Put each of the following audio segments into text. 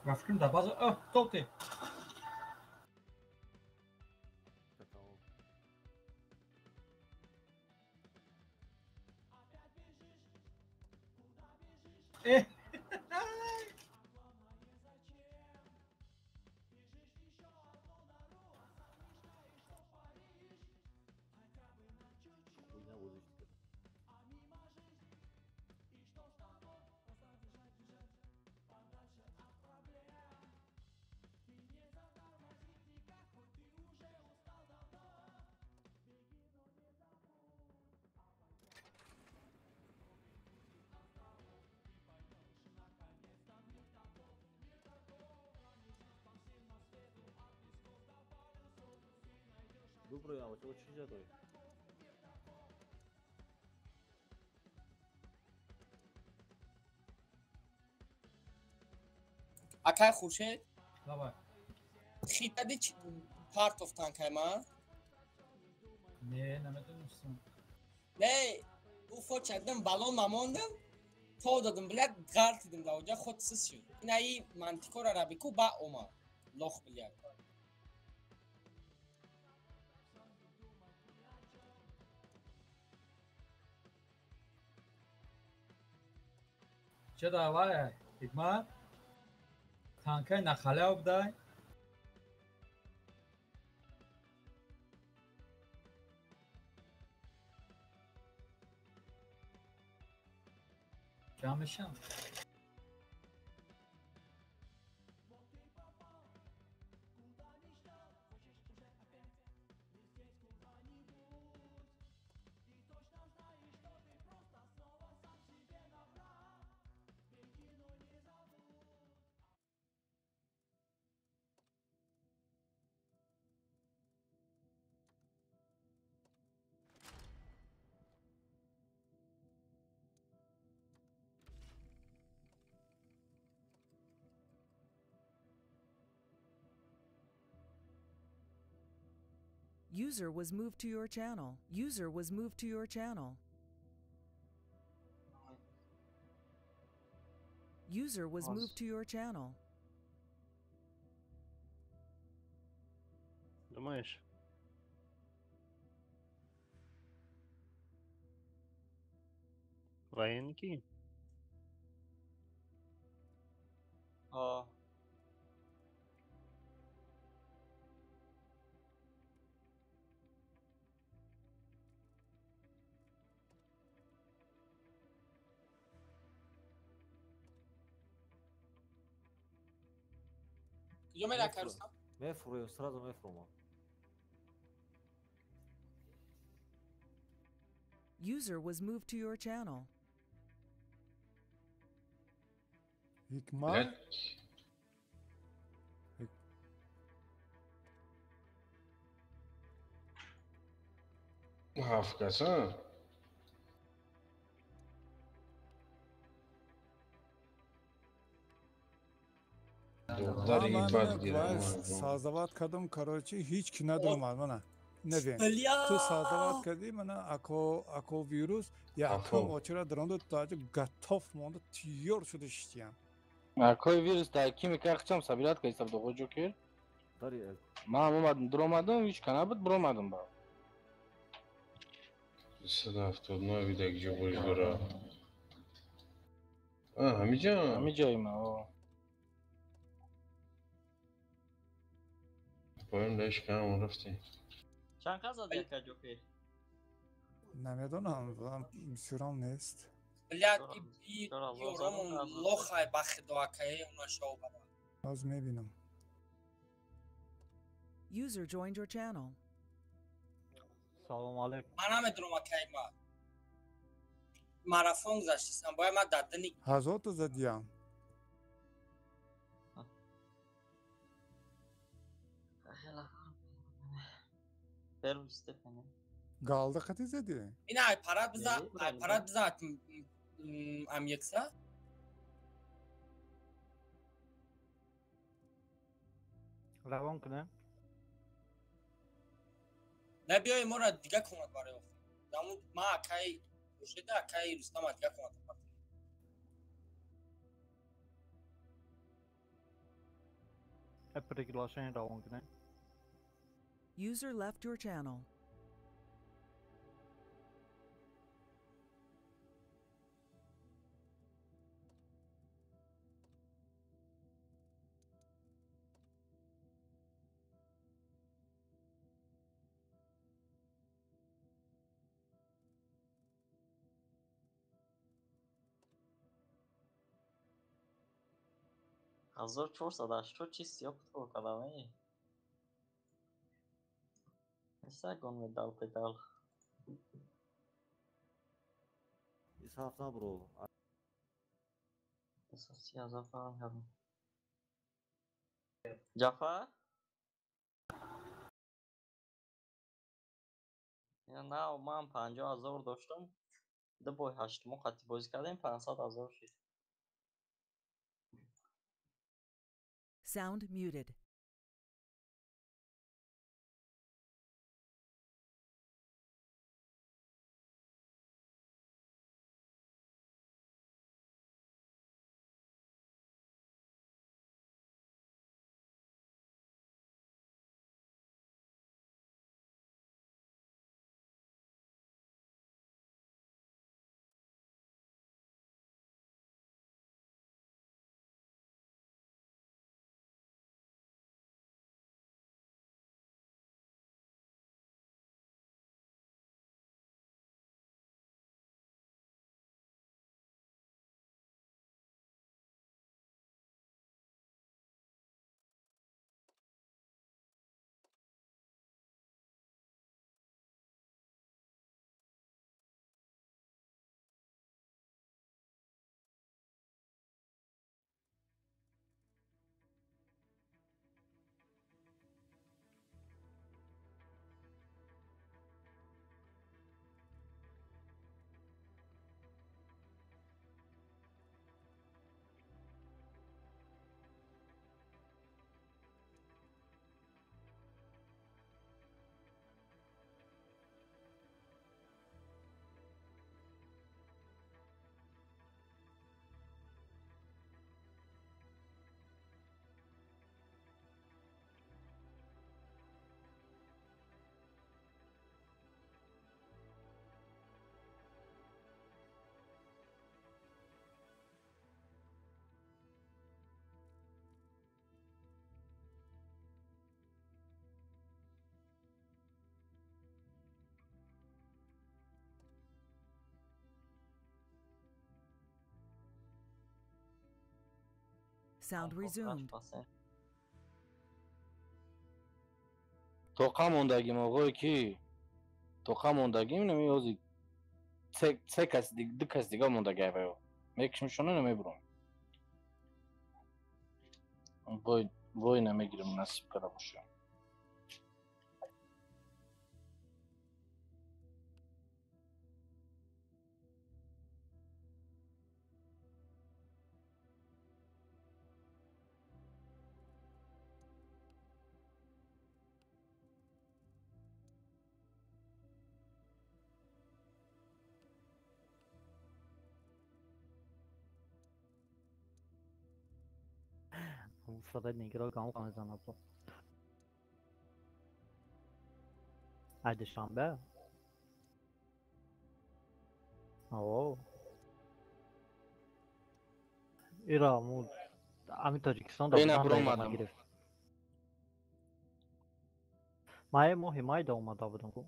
Рафтем дар база. О, кто ты? Э! Доброе, а вот чижа той. Акай Хуршед? Давай. Хитади партов танкай ма? Не, наметонистам. Не, у фочадам балон намондам, то дадам, блядь, ғалтидам да оҷа худ сис шуд. Инаи мантикора рабику ба омад. Лох, блядь. Че давай, Ҳикмат? Танкай нахаля обдай? Ҷамъ мешам. User was moved to your channel. User was moved to your channel. User was moved to your channel. Думаешь? Военники? А. Куҷо мерӣ, акай Рустам? Мефурӯем, сразу мефурӯмам. User was moved to your channel. Ҳикмат? Ҳафт каса? Создавать кардам, короче, ҳеҷ ки надомад мана. Набин. Ту создавать кардӣ мана ако вирус якум очера даронду таҷ готов монда тиёр шуда шиштиям. Акои вирус дар ки мекар хчам сабират кайсаб дого ҷокер? Ман омадам, дуромадам, ҳеҷ ка набуд, буромадам ба. 179 видак ҷо бош дора. А, ҳамиҷа? Ҳамиҷаи ма, о. Поён даш кам рафтем. Чанд кас зад яка ҷокер? Намедонам, бисёрам нест. Блядь, и ёромон лохай ба худо акае уна шоба. Боз мебинам. User joined your channel. Салом алейкум. Ман намедонам акай ма. Марафон гузаштистам, бояд ман дар дини ҳазорта задиям. Галда қати задӣ? Ина ай парад биза, ай парад биза амекса. Равон кунем. Не биёй моро дига кӯмак барои охир. Даму ма акай Хуршеда, акай Рустама дига кӯмак. Приглашение равон кунем. User left your channel. Ҳазор чорсад ҳаштод чиз сиёҳ кор кардам э. Сагон медал педал. Исҳафт набро. 30 000 фарм кардам. Ҷафар? На, ман 50 000 доштам. Ду бой ҳаштмо қатъи бозӣ кардем, 500 000 шид. Sound muted. Sound resumed. Тоқа мондагим, оғое ки тоқа мондагим, намеози се кас, ду кас дига мондаги, айваё мекушмшона, намебурам, вой вой, намегирам, насиб кара боша. Средний игрок мезанад. Ай Душанбе? О. Ира му ами Тоҷикистон Ина буромадам. Гирифт. Май моҳи майда омада будам ку.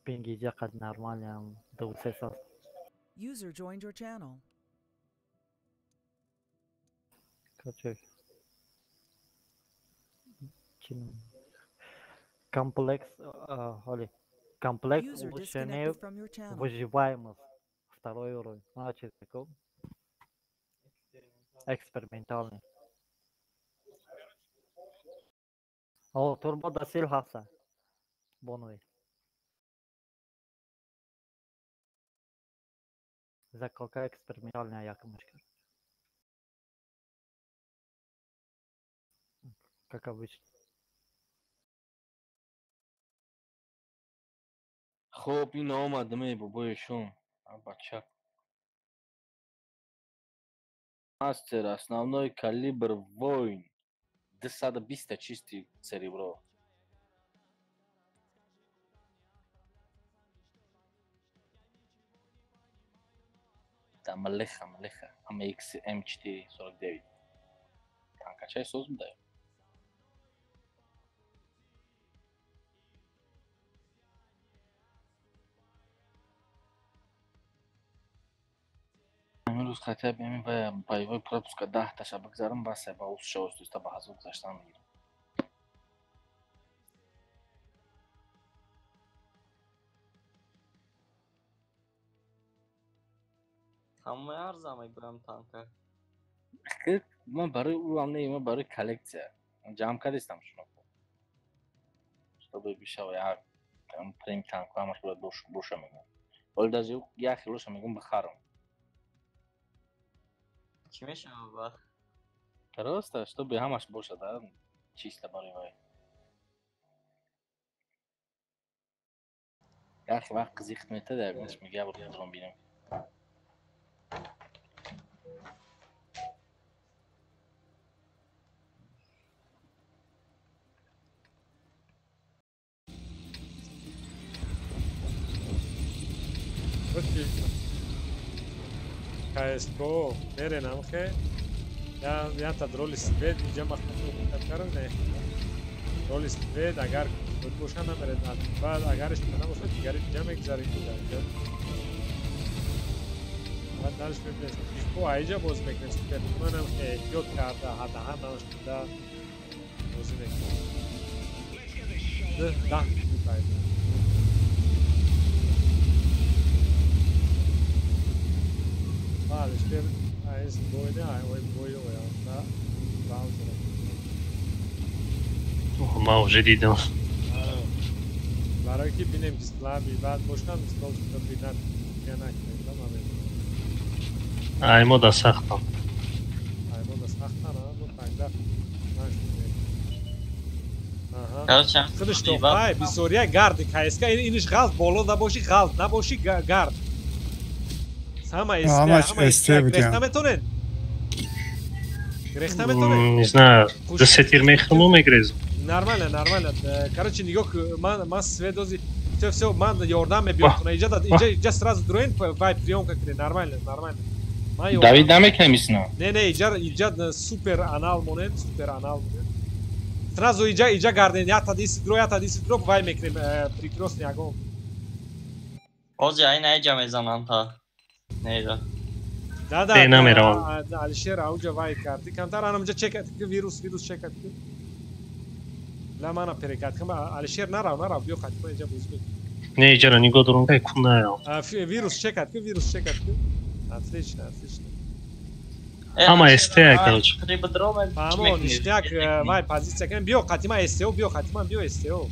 Пинги ҷақад нормалиам, ду се сол. User joined your channel. Короче, комплекс, ҳоли комплекс User улучшение disconnected from your channel. Выживаемость. Второй уровень. Значит, такой экспериментальный. О, турбо дасил ҳаста. Бонои. Закалка экспериментальная якумаш, короче. Как обычно. Хоб, ин омадам эй бобои шум. Бача. Мастер, основной калибр войн. 220 чистый серебро. Там леха, леха. АМХ М449. Танкачай соз мудаем. Имрӯз хотя бы ҳамин боевой пропуска 10 таша бигзарам, бас, ба усша оҳиста ба ҳазор гузаштан мегирам. Тамоми арза мегӯям танка. Ман барои ӯам не, ман барои коллексия ҷамъ кардистам шумо. Чтобы бишава як прем танка ҳамаш бояд боша мегӯям. Ҳоли даже як хелоша мегӯям бихарам. Чӣ мешавад вақт? Просто, чтобы ҳамаш бошад, чисто барои вай. Як вақт қизиқ метад, ягонаш мега бор дрон бинам. КСГО меренам хе ята роли свет инҷа махкарам не роли свет агар буд боша намеред, баъд агарш набошад, дигари инҷа мегузарем, баъд дальше мебинем. Бо аиҷа бозӣ мекунем, суперманам хе эҳтиёт карда ҳадаҳан намашуда бозӣ мекунем. 10 минут айда. Алишер айс бойне ай ой бой оянда браузер. Ман уже дидам. Барои ки бинем ки слабый баъд бошам стол бинат накунем. Ай мо да сахтам. Ай мо да сахтам, ну тогда худаш тоқай бисёрия гарди КСК иниш ғалт боло набоши, ғалт набоши, гард ҳама. СТ будям. Наметонед, грехта метонед. Не знаю, ду сетир мехӯрму мегрезм. Нормально, нормально. Короче, нигоҳ, ман свет дози, все, все, ман ёрдам мебиём куна иҷа, иҷа, иҷа сразу дуроин, вай приёмка кунед. Нормально, нормально. Давид намекунем исна. Не, не, иҷа, иҷа супер анал монед, супер анал монед. Сразу иҷа, иҷа гарден, ята диси дро, ята диси дро, вай мекунем прикрёстный огонь. Ҳозир айн айҷа мезанам та нейра. Да, да. Не, намеравам. Алишер ауҷа вай карди. Камтар анамҷа чекат ки вирус, вирус чекат ки. Ла мана перекат кам. Алишер, нарав, нарав, биё хатма иҷа бозӣ мекунем. Не, иҷара нигоҳ дорам, кай кун наям. Вирус чекат ки, вирус чекат ки. Отлично, отлично. Ҳама СТ, короче. Фаҳмо, ништяк, вай позиция кам. Биё қатима СТО, биё қатима, биё СТО.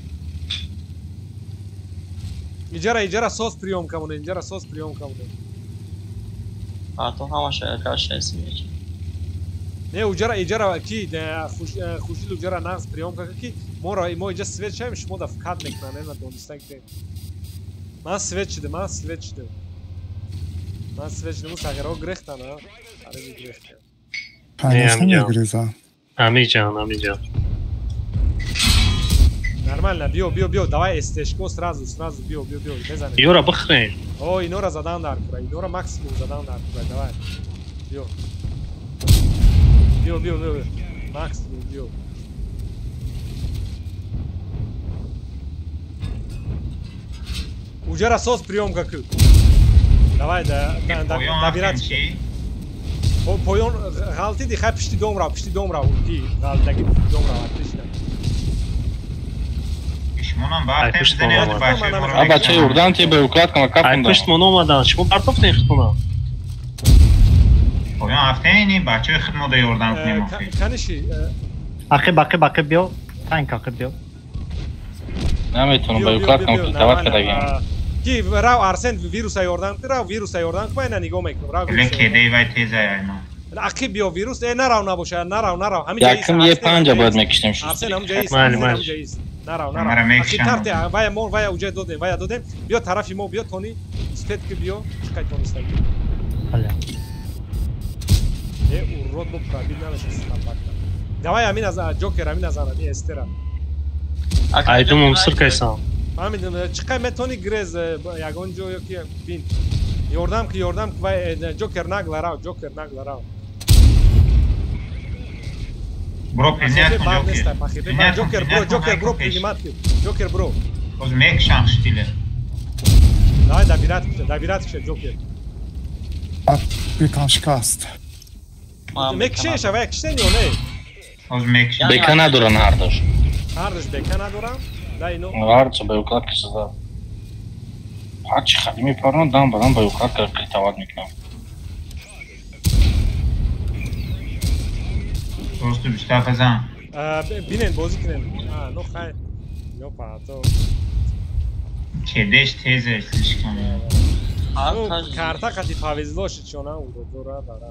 Иҷара, иҷара соз приём камонед, иҷара соз приём камонед. А то ҳамаша якаш эсмеч. Не, уҷара, иҷара ки хушил, уҷара нағз приём ка ки моро мо иҷа свет шавем, шумо да вкат мекунанд, на дониста ки ман свет шудам, ман свет шудам. Ман свет шудам, сағираҳо грехтан, а? Ареби грехтан. Конечно, мегреза. Амиҷан, амиҷан. Нормально, биё, биё, биё, давай СТшко сразу, сразу биё, биё, биё, мезанем. Ёра бихрен. О, инора задан дар кура, инора максимум задан дар кура, давай. Биё. Биё, биё, биё, максимум биё. Уҷара соз приёмка ку. Давай, да, да, добирать. Поён ғалтиди, хай пишти дом рав, пишти дом рав, ки ғалтаги пишти дом рав, отлично. Бачаи урдан ти ба укладка ма кафунда. Ай пушт мон омадан, шумо партофтен худтона. Поён ҳафтаини бачаи худмо да ёрдам кунем охи. Каниши. Ақиб, ақиб, ақиб биё. Танк ақиб биё. Наметавонам, ба укладка ма дават кардагиам. Ки рав, Арсен, вируса ёрдам ки, рав вируса ёрдам ки, ман ина нигоҳ мекунам. Рав. Лен кедаи вай тезай айно. Ақиб биё, вирус, э нарав набоша, нарав, нарав. Ҳамин ҷа. Якм е панҷа бояд мекиштем. Арсен, ҳамин ҷа ист. Ҳамин ҷа ист. Нарав, нарав. Ахитарте, вая мо, вая уҷа додем, вая додем. Биё тарафи мо, биё тони, спет ки биё, чиқай тонистаги. Бале. Э, урод бо пробил намеша стапакта. Давай амин аз Ҷокер, амин аз ами Эстера. Айдумум сиркайсан. Ҳамин чиқай метони грез ягон ҷо ё ки бин. Ёрдам ки, ёрдам ки, вай Ҷокер нагла рав, Ҷокер нагла рав. Бро, принять кун Ҷокер. Ҷокер бро, Ҷокер бро, принимат ки. Ҷокер бро. Боз мекшам штиле. Давай добират киша, добират киша Ҷокер. Бекам шикаст. Мекшеша, вай киштен ё не? Боз мекшам. Бека надоран ҳардуш. Ҳардуш бека надорам? Да ино. Ҳардуш ба укладка шуда. Ҳарчи хади мепарам, дам ба дам ба укладка критоват мекунам. Просто бистафа зан. Бинен, бозӣ кунем. Ну хай. Ё паато. Чедеш тезе слишком. Ну, карта қати повезло шид чона уродора бара.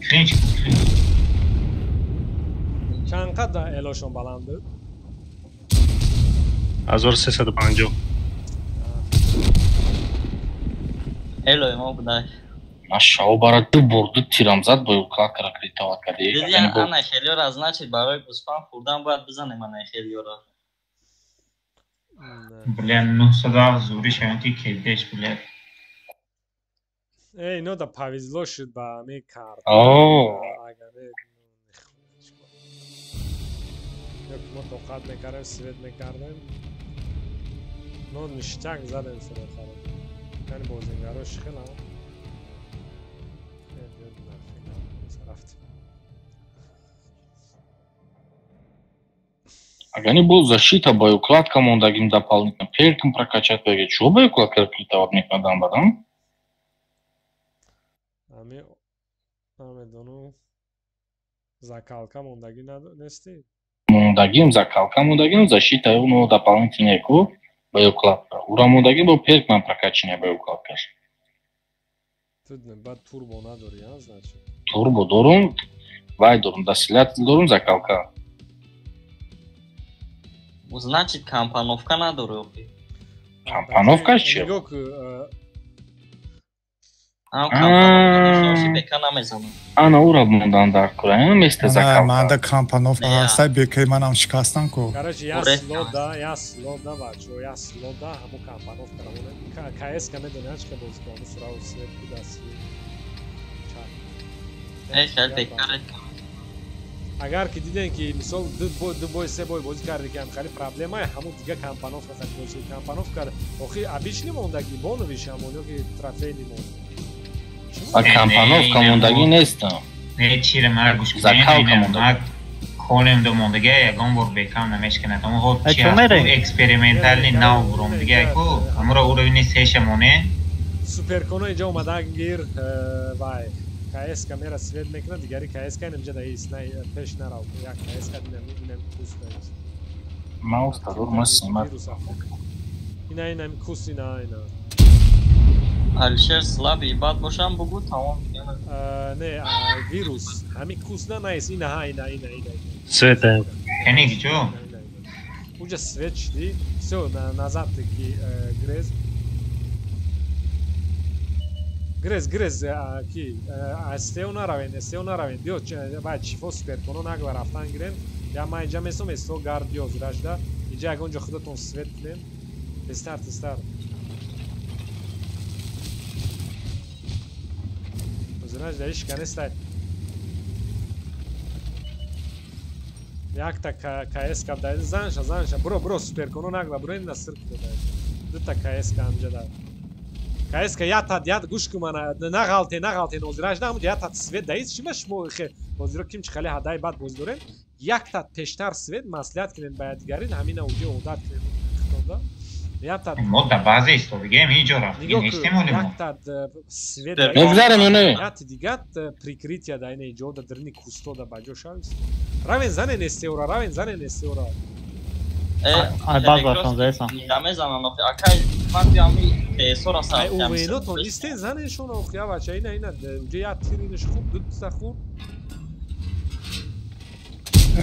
Клинч, клинч. Чанд қадр элошон баланд буд? 1350. Элои мо будай. Ма шав бара ду бор ду тирам зад бо укладкара критоват кардӣ. Диди ана хелиёра, значит барои гӯсфанд хӯрдан бояд бизанем ана хелиёра. Бля, 907 зури шавем ки кедеш, бля. Э, ино да повезло шуд ба ами карта. Агар ё мо тоқат мекардем, свет мекардем. Но ништяк задем саро. Яъне бозингарош хела. Агар не бо защита ба укладка мондагим дополнительно перкам прокачать беге. Чё ба укладка критоват мекардам бадам? Ами намедонам. Закалка мондагӣ нести? Мондагим, закалка мондагим, защита ну дополнительно ку ба укладка. Ура мондагим бо перк ман прокачания ба укладкаш. Ту баъд турбо надорӣ, а, значит? Турбо дорум, вай дорум, досилятел дорум, закалка. Значит, компоновка надорӣ охи. Компоновка чӣ? Нигоҳ ку, Ам компоновка бека намезанам. Ана ура мондан дар кура, месте закалка. Манда компоновка ҳастай, бекаи манам шикастан ку. Короче, я слода, я слода, бачо, я слода, ҳамун компоновка рамона. КС ка медони, ҳач ка бозӣ кунам, сурау свет будаст. Э, хел бека ред. Агар ки дидем ки мисол ду бой, се бой бозӣ карде ки ҳам хеле проблема, ҳамун дига компоновка хат бозӣ. Компоновка охи обычный мондагӣ, боновиш ҳамон ё ки трофейный монд. А компоновка мондагӣ нестам. Не, чире мара гӯш кунем, Закалка мондагӣ. Колем ду мондагӣ, ягон бор бекам намешканад. Ҳамон ҳо Э, чи чо ҳаст, мерем? экспериментальный нав буром дига ку, ҳамуро уровни сеша моне. Суперконо инҷа омада гир, вай. КС камера свет мекунад, дигари КС ка инҷа даист, на пеш нарав. Як КС ка динам, инам кус даист. Маус дадор, ма снимат. Ина ина кус ина ина. Алишер слабый бад бошам бугу тамом. Не, вирус. Ҳами кус на наист, ина ҳа ина ина ина. Света. Кани ҷо? Уҷа свет шди. Всё, назад ки грез. Грез, грез, ки астео наравен, астео наравен. Биё, баъд чифо суперконо нагла рафтан гирем. Я ман инҷа месом, эсто гард биё зирашда. Инҷа ягон ҷо худатон свет кунем. Тезтар, тезтар. Зирашда ҳеч ка нестай. Якта КС кап дай, занша, занша. Бро, бро, суперконо нагла, бро, ина сирк дай. Дута КС ка ҳамҷа дай. КС ка ятад, ят гӯш кун мана, нағалте, нағалте нозирашда, ҳамуҷа ятад свет даист, чима шумо хе ҳозиро ким чи хеле ҳадай бад бозӣ дорем. Яктад пештар свет маслиҳат кунем ба якдигарин, ҳамина уҷа одат кунем хитонда. Ятад Мо да база истодагем, ҳеҷ ҷо рафтагӣ нигоҳ нестем кун, оли мо. яктад свет Мегзарем ё не? Яти дигат прикрытия да ина иҷо да дрини кусто да баҷо шавист. Равен занен эстеора, равен занен эстеора. Ай баз бошам заесам. Намезанам охи, акай ман биям ТС-ро Ай сар УВН-отон истен заненшон охи, авача ина ина уҷа як тир инаш хуб, ду та хуб.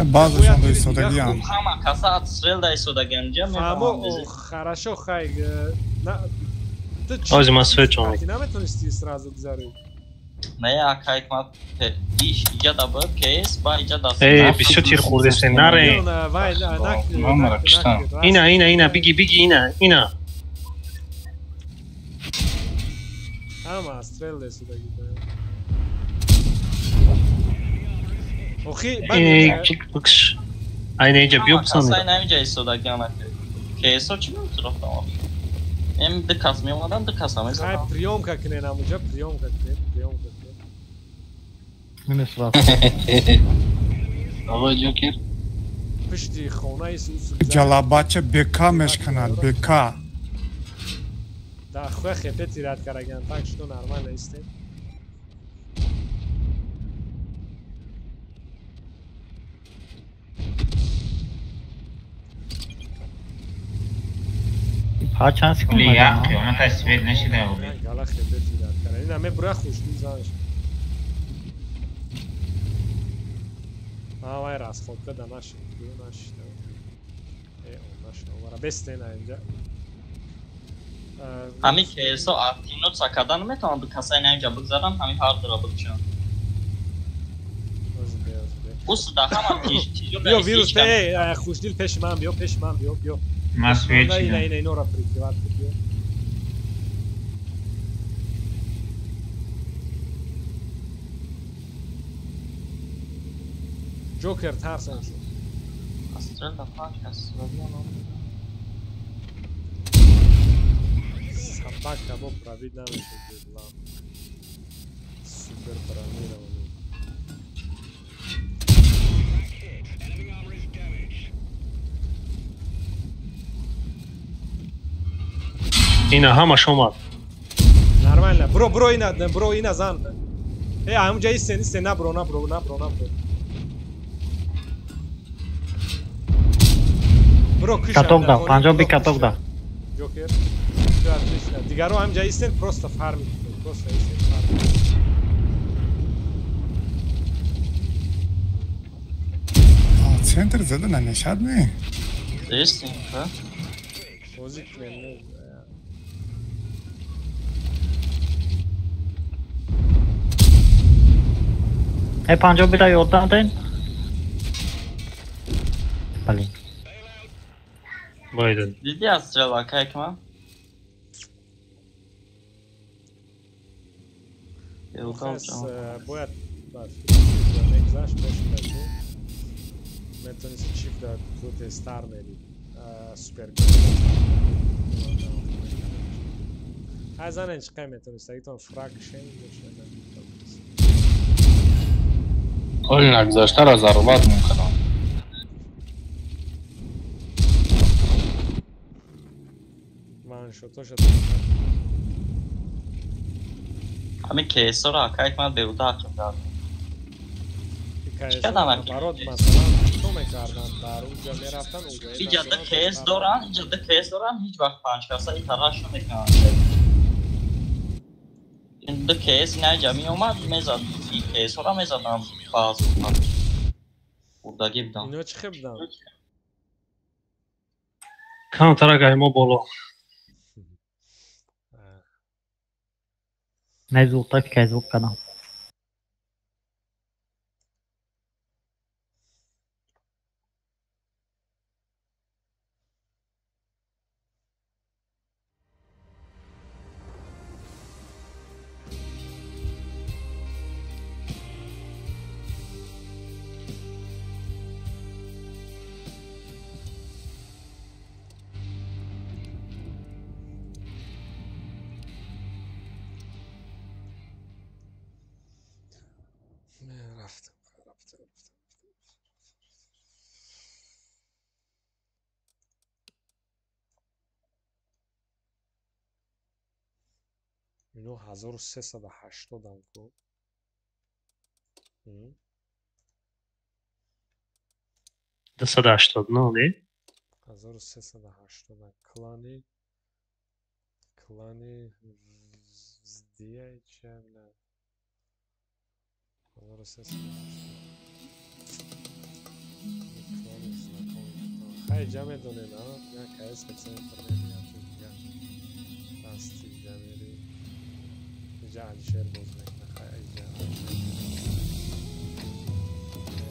Баъзешон да истодагиам. Ҳама каса отстрел да истодагиам. Ҷа мефаҳмам. Хорошо, хай. Ози ман свет чон. Наметонисти сразу гузарӣ. Не, ака Ҳикмат иш иҷа да буд, кейс, ба иҷа да. Э, бисёр тир хӯрдесте, наре. Ина, ина, ина, биги, биги, ина, ина. Ҳама стрел да истодагӣ. Охи, бикш. Айна иҷа биё писанд. Каса ина иҷа истодагиам ака. Кейсо чӣ меутурафтам? Эм ду кас меомадан, ду каса мезадам. Хай приёмка кунен амуҷа, приёмка кунен, приёмка кунен. Минус рафт. Давай, Ҷокер. Пишти хонаи Ҷалабача бека мешканад, бека. Да, хуя хепе тират караган, так что нормально истем. Ҳа чанд секунд як қиёмата свет нашида. Гала хепе тират кара. Ина мебура хушдил занш. А вай расходка да нашид, нашид. Э, он нашид. Вара бестена инҷа. Ҳами кейсо артино цакадан метавонанд каса ина инҷа бигзаранд, ҳами ҳар дура бикшанд. Ус да ҳама тиж тижо. Биё вирус э хушдил пеши ман биё, пеши ман биё, биё. Ман свет Ина ина инора прикрывать биё. Ҷокер тарсон шуд. Астрел да панҷ кас радион. Собака бо пробить намешуд. Супер бронированный. Ина ҳамаш омад. Нормально. Бро, бро ина, бро ина зан. Э, ҳамунҷа истен, истен, набро, набро, набро, набро. Бро, куш. Каток да, панҷоби каток да. Ҷокер. Отлично. Дигаро ҳамҷа истен, просто фарм кунед, просто истен фарм. Центр зада намешад не? Истен, ха? Бозӣ кунем, не. Э, панҷоби да ёрдам ден. Бале. Байден. Диди отстрел ака Ҳикмат? Бояд мегузашт мешуда ку метавонист чиф да ту тезтар медид супер. Ҳай занен чӣ қай метавонист агитон фраг шен. Оли нагузаштара зарурат мумкинам. Ваншотоша ҳамин кейсоро ака Ҳикмат беҳуда ҳаким кард. Барот масалан чӣ мекарданд дар уҷа мерафтанд уҷа иҷа ду кейс доранд, иҷа ду кейс доранд, ҳеҷ вақт панҷ каса ин тараш намекунанд. Ин ду кейс ина иҷа меомад мезад, ин кейсҳоро мезаданд баъзу хурдагӣ буданд. Ино чӣ хел буданд? Камтарак ай мо боло. Не звук, так кай звук кардам. Рафтам, рафтам, рафтам. Ино 1380 ку. 289, не? 1380 клани клани вздияча на 1380. Хай ҷа медонед, а? Я КС центр мери, я чиз дигар. Дасти ҷа мери. Иҷа Алишер боз мекунад. Хай иҷа.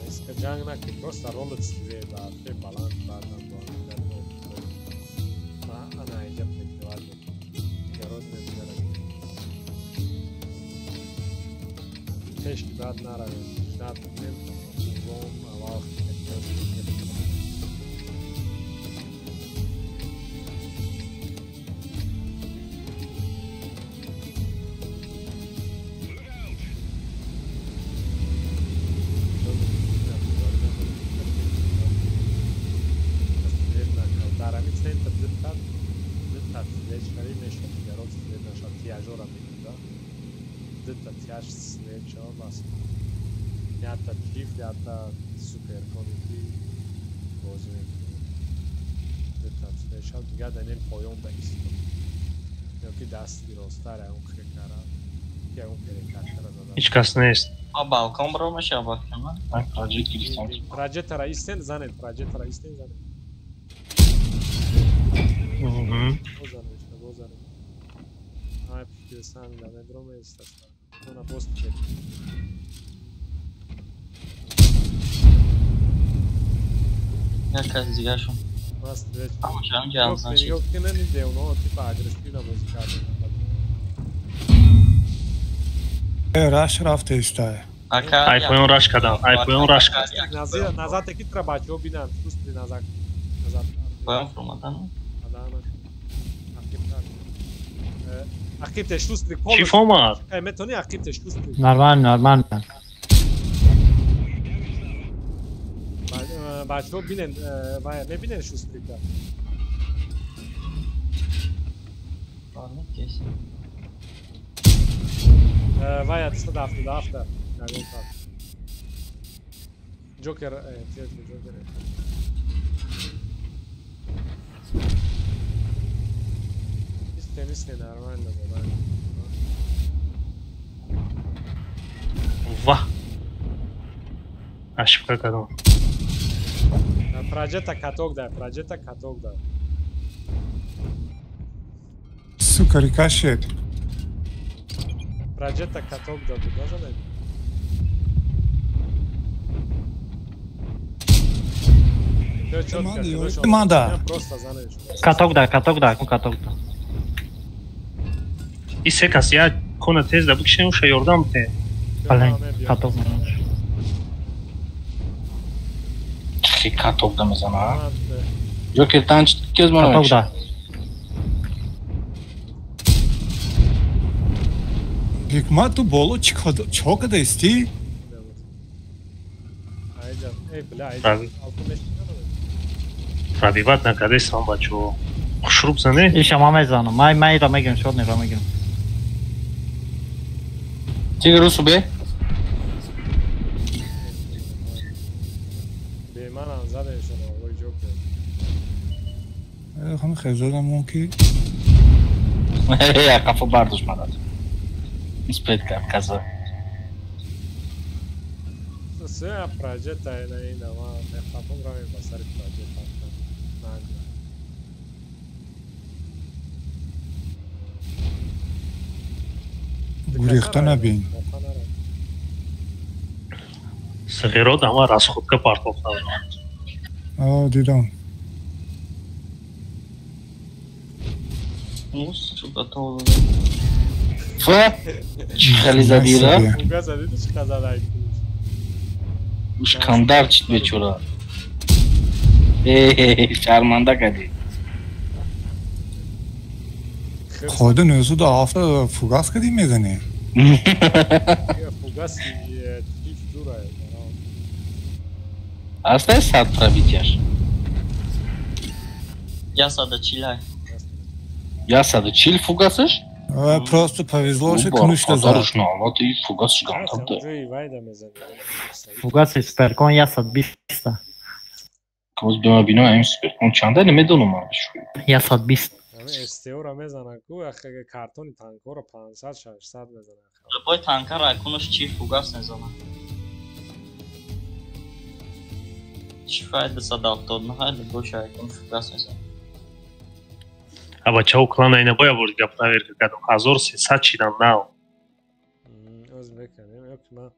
КС ҷанг накун, просто ролот свет, арфе баланд баъдан бо ҳамдигар ма ана иҷа прикрывать мекунам. Дигарот мебигарад. Пеш ки баъд наравем, ждать кунем, дуюм аввал дар ҳамин центр дитта свеч харид мешавад, дигарот свет нашавад, тиажора мекунда. Дитта тиаж свет шавад бас. Ята чиф, ята суперкони ки бозӣ мекунад. Дитта свет шавад, дигар дар нем поён ба исто. Ё ки дасти росттар ягон хекара, ягон перекаткара зада. Ҳеҷ кас нест. А балкон бро мешавад кама? Ман проҷект гирифтам. Проҷектора истен занед, проҷектора истен занед. Бозанеш, ай пирсан да медроме истаста. Она пост Як кас дигаршон. Маст веч. Ҳамашам ҷамъ значит. Нигоҳ кунед, девно типа агрессивно бозӣ кардем. Раш рафта истае. Ай поён раш кардам, ай поён раш кардам. Назад таки тра бачаҳо бинанд, шустри назад. Назад. Поён фуромадан. Ақибте шустри Чӣ фомад? Метавонӣ ақибте шустри. Нормально, нормально. Бачаҳо бинен, вая мебинен шустрика. Вая 177 ягон тар. Ҷокер, Ҷокер. Исте нормально задан. Ва! Ошибка кардам. Проҷета каток дай, проҷета каток дай. Сука, рикошет. Проҷета каток дай, буд, назадай? Манда. Просто занеш. Каток дай, каток дай, каток дай. И се кас я кона тез да бикшем, уша ёрдам те. Бале, каток. Чи каток да мезана? Ҷокер танч кез мана? Каток да. Ҳикмат ту боло чо када истӣ? Пробивать накардестам бачаҳо. Хушрӯб зане? Иша ман мезанам. Ман ира мегирам, шод нера мегирам. Тигр русу бе? Бе манам задешон овои Ҷокер. Ҳам хезадам ки. Қафо бардошт мадад. Испред кард каза. Се проҷета ина ина ма мехоҳам равем ба сари проҷета. Гурехта набин. Сағирот ама расходка партофтан. А, дидам. Фа? Чӣ хеле задира? Ушкандар чит бечора. Э, шарманда кардӣ. Хода нӯзуда ҳафта фугас кардӣ мезанӣ? Фугас чиф дура. Астай сад пробитияш. 140. 140 фугасаш? Просто повезло, что кнушта за. Фугасш ганта. Фугаси суперкон 120. Коз бема бино ам суперкон чанда намедонам ман бишӯ. 120. СТО-ро мезанад ку, картони танкҳоро 500 600 мезанад. Бой танкаро акунаш чи фугас мезанад. Чифай 279 любой шайкон фугас мезанад. А бачаҳо клана ина боя бор дига проверка кардам. 1300 шидам нав. Оз мекунем, ё ки ман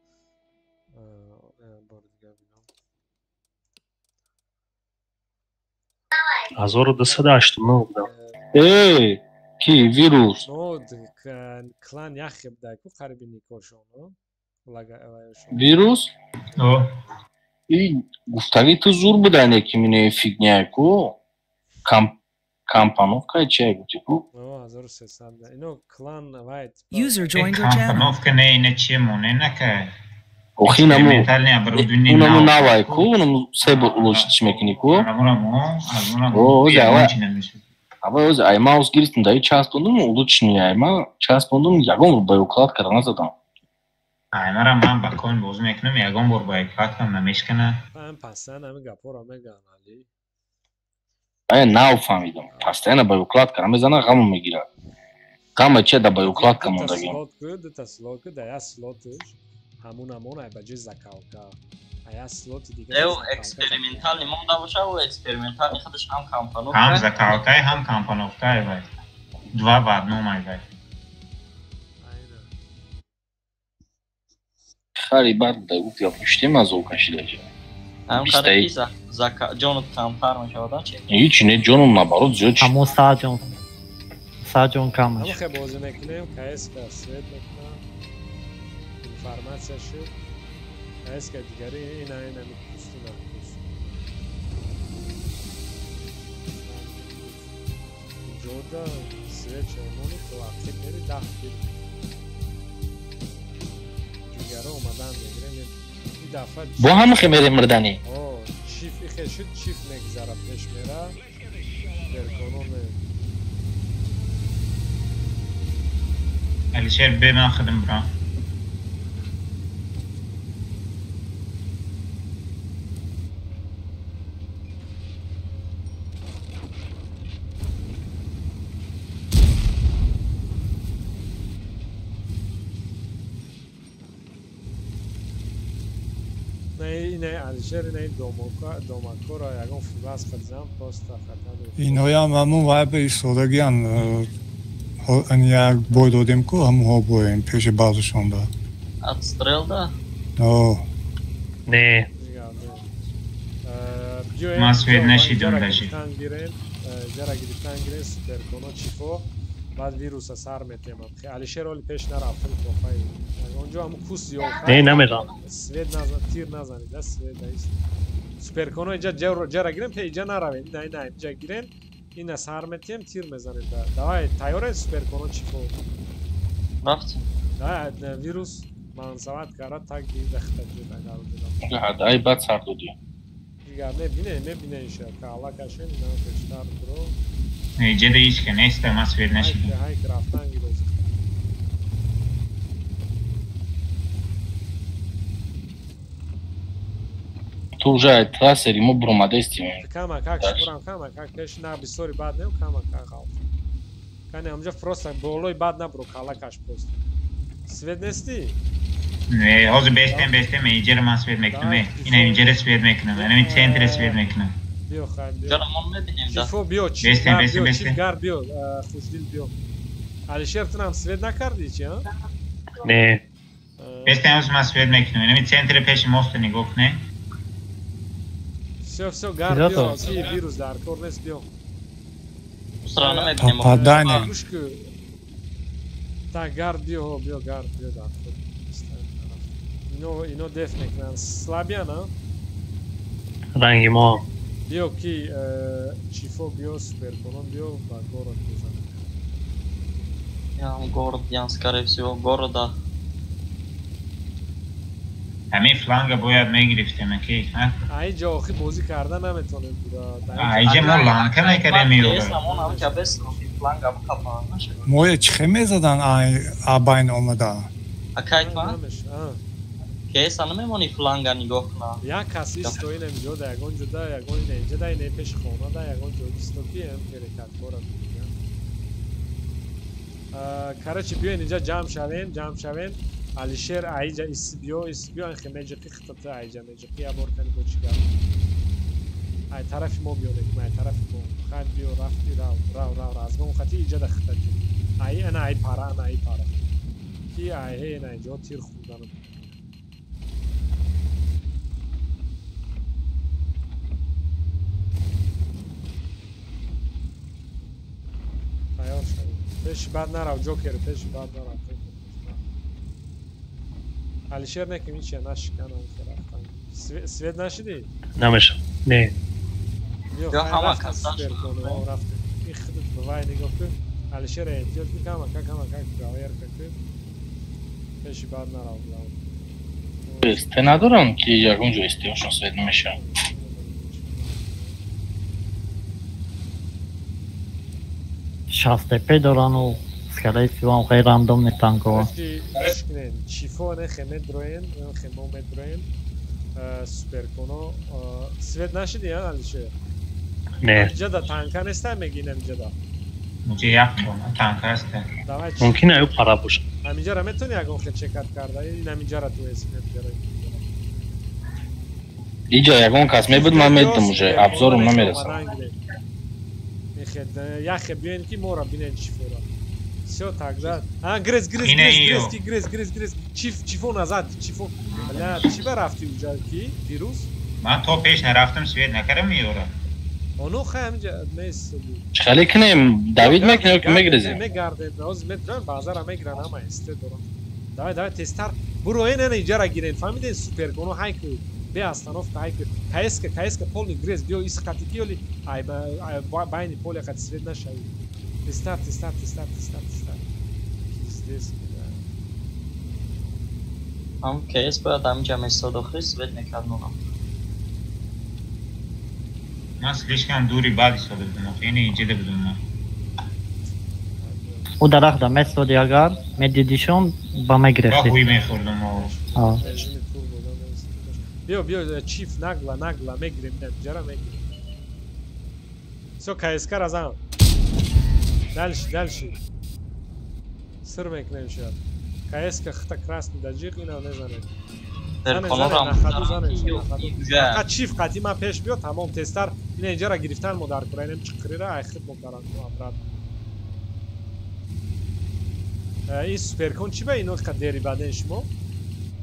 бор дига бинам. 1289 будам. Эй, ки вирус? Но клан яхе будай ку қариби никошон, Вирус? О. И гуфтаги ту зур буда не ки мине фигня ку. Компановка чай гути ку? 1300. Ино клан вайт. User joined your channel. Компановка не ина че моне нака. Охи наму. Экспериментальный оборудование Унаму навай ку, унаму се бор улучшить мекини ку. О, оза, ава оз ай маус гирифтам даи часпондум, улучшенный айма часпондум, ягон бор ба укладка назадам. Аймара ман ба коин боз мекунам, ягон бор ба укладкам намешкана. Ман пасан ҳамин гапҳоро мегӯям, Али. Ая нав фаҳмидам. Постоянно ба укладка намезана, ғаму мегирад. Ғама че да ба укладка мондагим. Дута слот ку, да як слотш ҳамун ҳамон ай ба ҷои закалка. А як слоти дига. Эу экспериментальный монда боша, ӯ экспериментальный худаш ҳам компановка. Ҳам закалкай, ҳам компановкай вай. Два в одном ай вай. Хари бад да гуфт я пуштем аз о кашида ҷа. Ҳам хари зака ҷонут камтар мешавад чи? Ҳеч не, ҷонум наоборот зиёд шуд. Ҳамон саҷон. Саҷон кам Ҳамон хе бозӣ мекунем, КС-ка свет мекунам. Информация шуд. КС-ка дигари ина ина мекусту накуст. Ҷода свет чаймони то ақиб мери 10 бир. Дигаро омадан мегирем. Ин дафъа Бо ҳама хе мерем мирданӣ. О, чиф ихе шуд, чиф мегзара пеш мера. Беркономе. Алишер бе ман худам бирам. Не, Алишер не домакора ягон фугас хадзам просто хатар. Иноям ҳамун вай ба истодагиан як бой додем ку ҳамунҳо боем пеши баъзушон ба. Отстрел да? О. Не. Ман свет нашидам даже. Ҷара гирифтан гирем суперконо чифо баъд вируса сар метемам. Алишер оли пеш нарафтем тофаи. Онҷо ҳамун кус ёфт. Не, намедонам. Свет назан, тир назанид, да свет даист. Суперконо иҷа ҷара гирем, пе иҷа наравем. На, на, иҷа гирем, ина сар метем, тир мезанем. Давай, тайёре суперконо чифо. Рафтем. Да, вирус мансават кара так гирдахта ҷуда гару. Дай баъд сар додӣ. Дигар мебине, мебине иша, каала кашен, на пештар бро. Иҷа да ҳеч ка неста, ман свет нашидам. Ҳайк рафтан гирозӣ. Ту уже трассери мо буромадестим. Кама как шурам, кама как пеш на бисори бад не, кама как ғалт. Кане амҷа просто болои бад набро, кала каш просто. Свет нести? Не, ҳозир бестем, бестем, иҷара ман свет мекунам, ина иҷара свет мекунам, ина центре свет мекунам. Биё хай, биё. Ҷона мо мебинем да. Чифо биё, чиф гар биё, чиф гар биё, хушдил биё. Алишер ту нам свет накарди чи, а? Не. Бестем, ҳозир ман свет мекунам, ина центре пеши моста нигоҳ кунед. Всё, всё, гар биё, ки вирус дар кор нест, биё. Попадание. Так, гар биё, биё, гар биё дар кор. Ино деф мекунанд. Слабиян, а? Ранги мо. Биё ки чифо биё, суперконон биё ба город бизанем. Ям город, ям скорее всего города. Ҳамин фланга бояд мегирифтем, аки, ҳа? Аиҷа охи бозӣ карда наметонем буда. Аиҷа мо ланка мекардем меёра. Моя чӣ мезадан абайн омада? Акай тва? Кеса намемонӣ фланга нигоҳ кунам. Як кас исто инам ҷо да ягон ҷо да ягон ина инҷа да ина пеши хона да ягон ҷо исто ки ам ҳаракаткора бигирам. Короче, биёен инҷа ҷамъ шавем, ҷамъ шавем. Алишер аиҷа ис биё, ис биё, анхе меҷиқи хитата аиҷа меҷиқи я бор кани бо чӣ гап. Ай тарафи мо биёнек, ай тарафи мо. Хай биё, рафти, рав, рав, рав, разгон хати иҷа да хита ки. Ай ана ай пара, ана ай пара. Ки ай ҳей ана иҷо тир хӯрданам. Тайёр шавед. Пеши бад нарав, Ҷокер, пеши бад нарав. Алишер неким ичия нашиканам рафтан. Свет нашидӣ? Намешам. Не. Биё ҳама суперконо рафтем. Ин худат ба вай нигоҳ кун. Алишер эҳтиёт кун, камака камака проверка кун. Пеши бад нарав. СТ надорам ки ягон ҷо СТ-ошон свет намешавад. Шаст ТП дорану скорее всего ам хеле рандомный танкова. Чифо нехе медроен, нехе мо медроен. Суперконо свет нашиди, а Алишер? Не. Иҷа танка неста мегинам иҷа. Инҷа як танка аст. Мумкин аю пара бошад. Ҳаминҷара метавони ягон хел чекат карда? Ин ҳаминҷара ту свет ҷара. Иҷа ягон кас мебуд, ман медидам уже, обзорум намерасад. Яхе биёен ки мора бинен чифора. Всё тогда. А, грез, грез, грез, грез, ки грез, грез, грез. Чиф, чифо назад, чифо. Бля, чи ба рафти уҷа ки? Вирус? Ман то пеш нарафтам, свет накардам ёра. Оно хай ҳаминҷа нест. Чӣ хеле кунем? Давид мекунем ё ки мегрезем? Мегардем, ҳозир метавонем баъзара мегиран ҳама СТ дорам. Давай, давай, тезтар. Буроен ана иҷара гирен. Фаҳмиден суперконо ҳай ку. Бе остановка ҳай ку. КСК, КСК полный грез. Биё исқати ки ёли ай байни поле қати свет нашавӣ. Тезтар, тезтар, тезтар, тезтар, тезтар. Пиздец, бля. Ҳам КС бояд ҳаминҷа местод охири свет мекард норам. Ман слишком дури бад истода будам, охи ини иҷада будам ман. Ӯ дарахта местоди агар медидишон ба мегирифтӣ. Ба ҳуй мехӯрдам. Биё, биё, чиф нагла, нагла мегирем, ҷара мегирем. Всё, КСК разам. Дальше, дальше. Сыр мекунем шояд. КСК хита красный даҷиқ ина мезанем. Фақат чиф қати ман пеш биё, тамом тезтар ина инҷара гирифтан мо дар кура, инам чиқирира ай хид мо даран обратно. Ин суперкон чи ба ино қа дери баден шумо?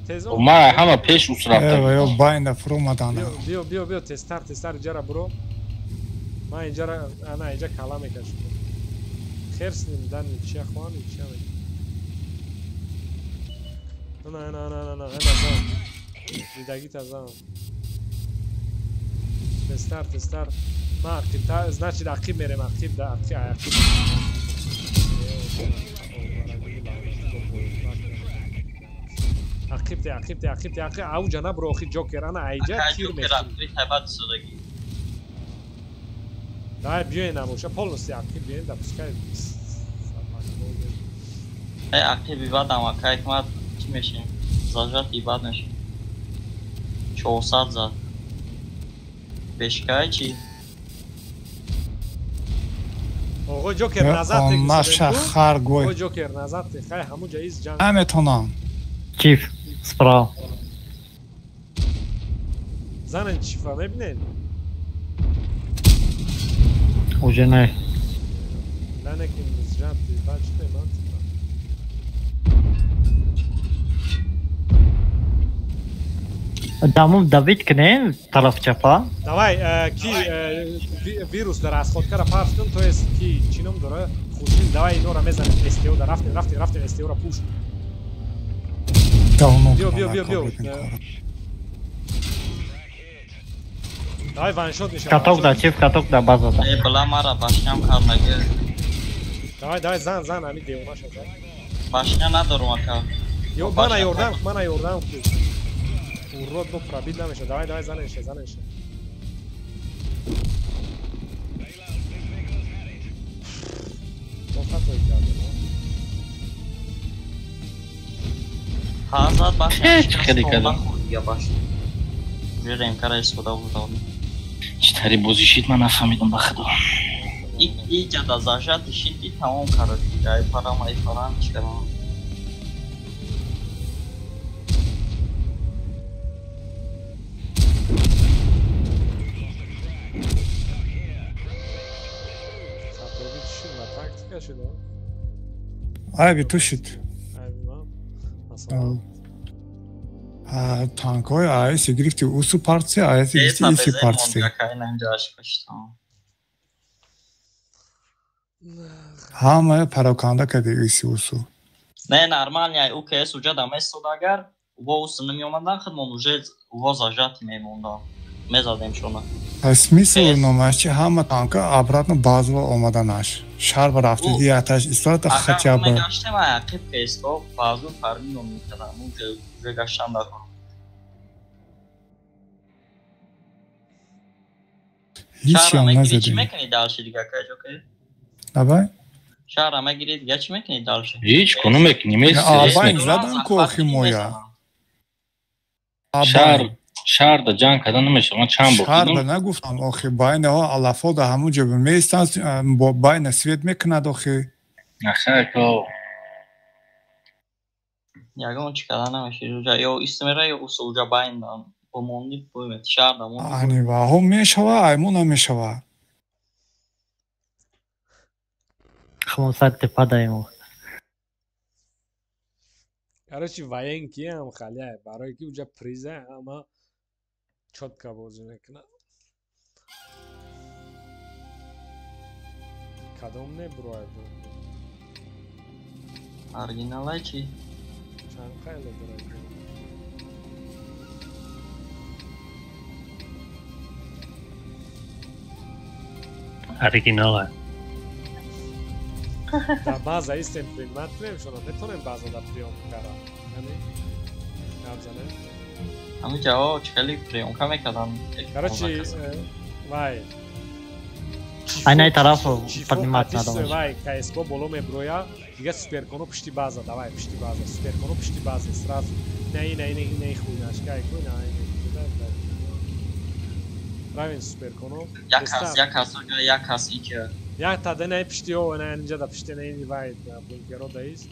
Тез Ма ҳама пеш ус рафта. Ё байнда фуромадан. Биё, биё, биё, тезтар, тезтар инҷара буро. Ман инҷара ана инҷа кала мекашам. Хер с ним, да ничья хоҳам, ничья мекунам. На, на, на, на, на, ана зан. Дидагита зан. Тезтар, тезтар. Ма ақиб, значит ақиб мерем, ақиб да, ақиб, ақиб. Ақиб те, ақиб те, ақиб те, ақиб. Ауҷа набро, охи Ҷокер, ана айҷа тир мехӯрӣ. Давай биёен набоша, полностью ақиб биёен, да пускай. Эй, ақиби бадам, акай ма чӣ мешем? Зажати бад мешем. 400 зад. Бешкай чӣ? Оғо Ҷокер назад те. Наша харгой. Оғо Ҷокер назад те. Хай ҳамуҷа из ҷанг. Наметонам. Чиф, справа. Занен чифа мебинед? Уже не. Нанеким сжатый, бачте, мантика. Дамум Давид кунем тараф чапа. Давай, ки вирус дар расходкара парт кун, то есть ки чӣ ном дора? Хуршид, давай инора мезанем СТО да рафтем, рафтем, рафтем СТО-ра пуш. Биё, биё, биё, биё. Давай ваншот мешавад. Каток да, чиф каток да база да. Э, бла мара башням кар нагир. Давай, давай, зан, зан, ами девона шад. Башня надорум ака. Ё, мана ёрдам, мана ёрдам ку. Урод бо пробит намешад. Давай, давай, занеша, занеша. Бо хатои кардем. Ҳа, зад башня. Чӣ хеле кардам. Я башня. Жирем кара истифода бурдам. Чӣ тари бозӣ шид ман нафаҳмидам ба худо. Иҷа да зажати шид ки тамом кард. Ай парам, ай парам, чӣ кардам. Тактика шуда. Айби ту шуд. Айби ман. Масалан. Танкҳои АЭС гирифти усу партия, АЭС гирифти иси партия. Ҳамая пароканда кади иси усу. Не, нормально, УКС уже да место агар, во усу намеомадан, худмон уже во зажати мемондан. Мезадем шона. Смысл номаш чи ҳама танка обратно базова омаданаш. Шаҳр ба рафтиди яташ истода хотя бы. Мегаштем ақиб КС-ко базу фармино мекардам, уже гаштан дар. Ҳеҷ назадем. Чӣ мекунӣ дальше дига каҷо ки? Давай. Шаҳра мегирӣ дига чӣ мекунӣ дальше? Ҳеҷ куну мекунӣ, Абайн задан ку охи моя. Шаҳр шаҳрда ҷанг кардан намешавад. Ман чанд бор шаҳрда нагуфтам охи, байнаҳо алафо да ҳамун ҷо меистанд, байна свет мекунад охи. Нахайко. Ягон чӣ кардан намешавад. Уҷа ё истмера ё усул уҷа байна бомонди бумет шаҳрда мон. Ани ваҳо мешава, айму намешава. Хамон сар тепа даем. Короче, военки ҳам халия, барои ки уҷа приза ҳама чётко бозӣ мекунад. Кадом не брояд? Оригиналай чи? Чанд қайло дорад? Оригиналай. Да база истем принимат кунем шуно, метавонем база да приём кара. Яъне гап занем. Ҳамин ҷаҳо чӣ хеле приёмка мекардам. Короче, вай. Айнаи тараф поднимать надо. Вай, КСК боло меброя, дига суперконо пушти база, давай пушти база, суперконо пушти база сразу. Не, не, не, не хуйнашка, ку не, не. Равен суперконо. Як кас, як кас, як кас ики. Як та не пушти о, не инҷа да пушти не вай бункеро даист.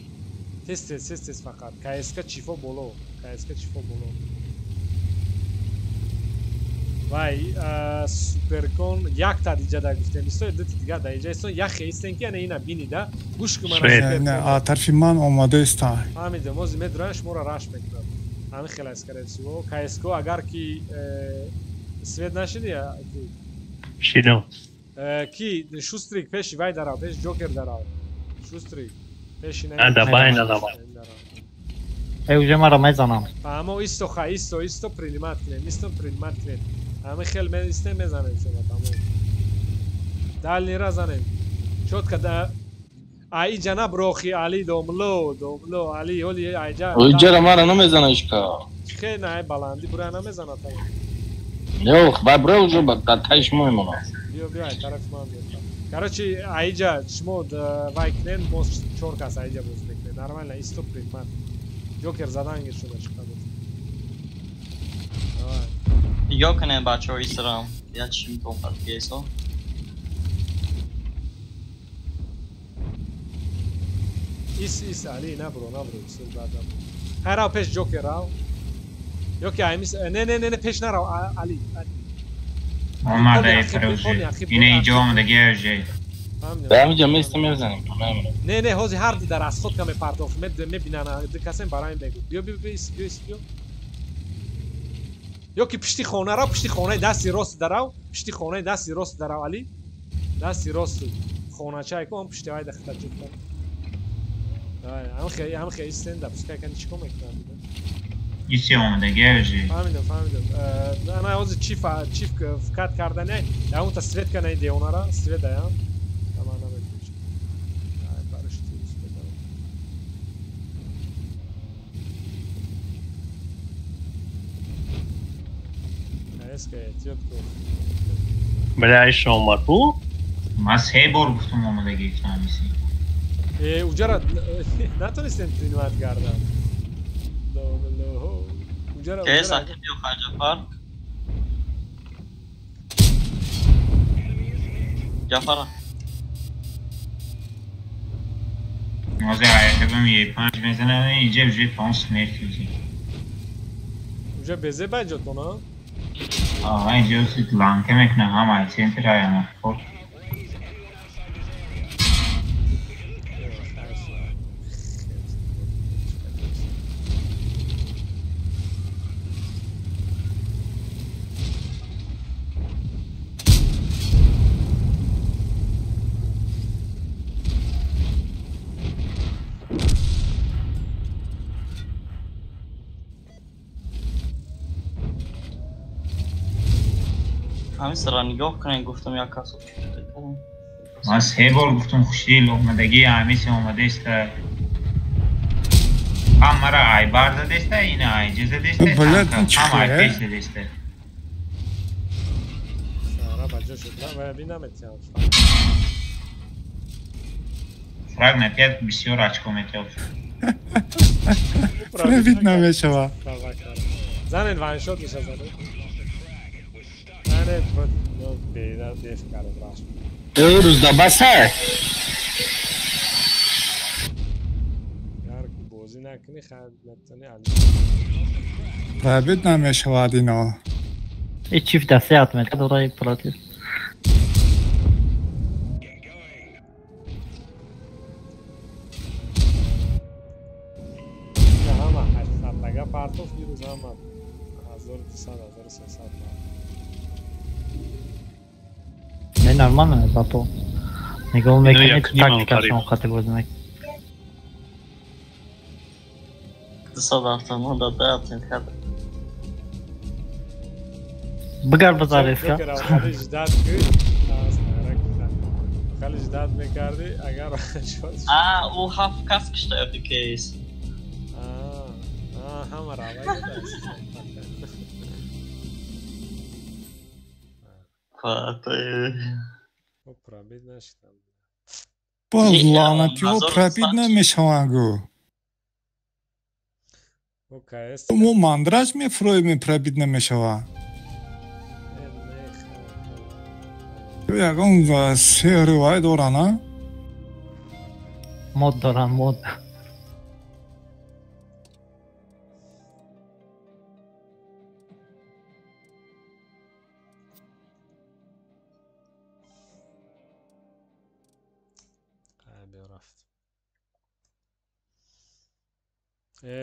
Тез тез тез тез фақат. КСК чифо боло, КСК чифо боло. Вай, суперкон як та диҷа да гуфтем, исто ду дига да иҷа исто як хеистен ки ана ина бинида, гӯш ку мана суперкон. Не, а тарфи ман омода иста. Фаҳмидем, ози медуран шуморо раш мекунад. Ҳамин хел аст каревсиво. КСК агар ки свет нашиди ки? Шидам. Ки шустрик пеши вай дарав, пеши ҷокер дарав. Шустрик пеши не. Да бай на давай. Э уже мара мезанам. Фаҳмо исто ха исто исто принимат кунем, исто принимат кунем. Ҳамин хел истем мезанем шумо тамом. Дальнира занем. Чётко да а иҷа наброхи Али домло, домло Али ҳоли аҷа. Иҷара мара намезана ишка. Хе на баланди бура намезана тамом. Ёх, ба бро уже ба тай шумо мемонад. Биё биё ай тарафи ман биё. Короче, аиҷа шумо вай кунен, мо чор кас аиҷа бозӣ мекунем. Нормально, исто принимат. Ҷокер задан гир шумо чиқа буд. Давай. Нигоҳ кунем бачаҳо истрам. Я чӣ метавон кардгесо? Ис ис Али набро набро ис баъдам. Хай рав пеш ҷокер рав. Ё ки аймис не не не пеш нарав Али. Омада ифрӯжи. Ина инҷо омадаги ожи. Ҳаминҷа местем мезанем. Не не ҳози ҳар ди дар аз худ ка мепардохт мебинан ду касем барои мегӯ. Биё биё биё ис биё ис биё. Ё ки пушти хона рав, пушти хонаи дасти рост дарав, пушти хонаи дасти рост дарав Али. Дасти рост хоначае ку он пушти вай дахта ҷуфта. Давай, ҳам хе истен да пускай кани чико мекунад. Иси омадаги ожи. Фаҳмидам, фаҳмидам. Ана ҳозир чиф чиф вкат кардане, ягонта свет кана деонара, свет даям. Ама намекунам. Ай баришти успеда. Эска эҳтиёт кун. Бля, ишо омад бу? Ман се бор гуфтам омадаги фаҳмиси. Э, уҷара натонистем принимат кардан. Уҷара Ке сахи биё Ҷафар. Ҷафара. Ҳозир ҳаякабам е панҷ мезанам, инҷа уже панҷ смерть мешавад. Уҷа безе баҷотон, а? А, инҷа ланка мекунам, ҳама центр аяма. Хоб. Ҳамин сара нигоҳ кунед, гуфтам як касо. Ман се бор гуфтам хушдил омадагӣ, ҳамисе омадеста. Ҳам мара айбар задеста, ина айҷа задеста, ҳам айпеш задеста. Сара баҷо шуд, ва бинаметиям. Фраг натиҳад бисёр очко метиҳад. Пробит намешава. Занед ваншот меша занед. Занед беда деф кард раш. Рӯз дабаса. Яр бозӣ накунӣ хад натани али. Пробит намешавад ино. И чиф дасият мекард дораи против. Партов дирӯз ҳама 1200 1300. Не нормально зато. Нигоҳ мекунед тактикашон хати бозӣ мекунад. 279 да оцент кард. Бигар базар иска. Хали ждат мекарди агар А, ӯ ҳафт кас кишта ёфти кейс. Ҳама равай. Пробит нашидам. Боз лаънатиҳо пробит намешаванд гӯ. Мо мандраҷ мефуроем, пробит намешавад. Ягон сеҳри вай доранд, а? Мод доранд, мод.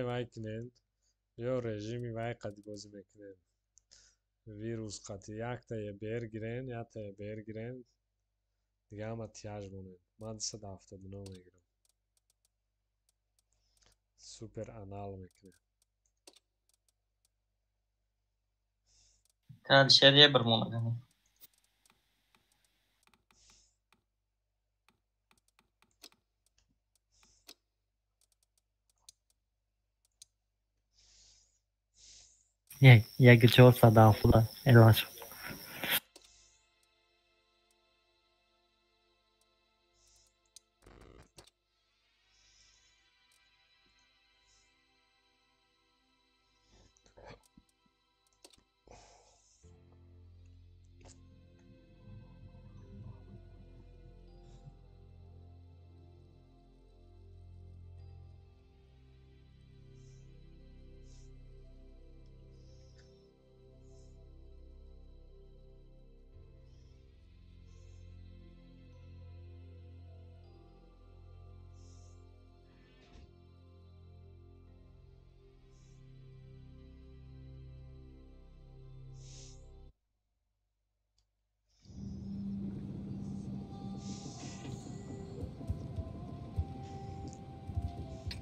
Вай кунед ё режими вай қади бозӣ мекунед. Вирус қати якта ЕБР гирен, якта ЕБР гирен, дига ҳама тяж монед. Ман 279 мегирам. Супер анал мекунем. Калшер ебр монад. Як 470 элаш.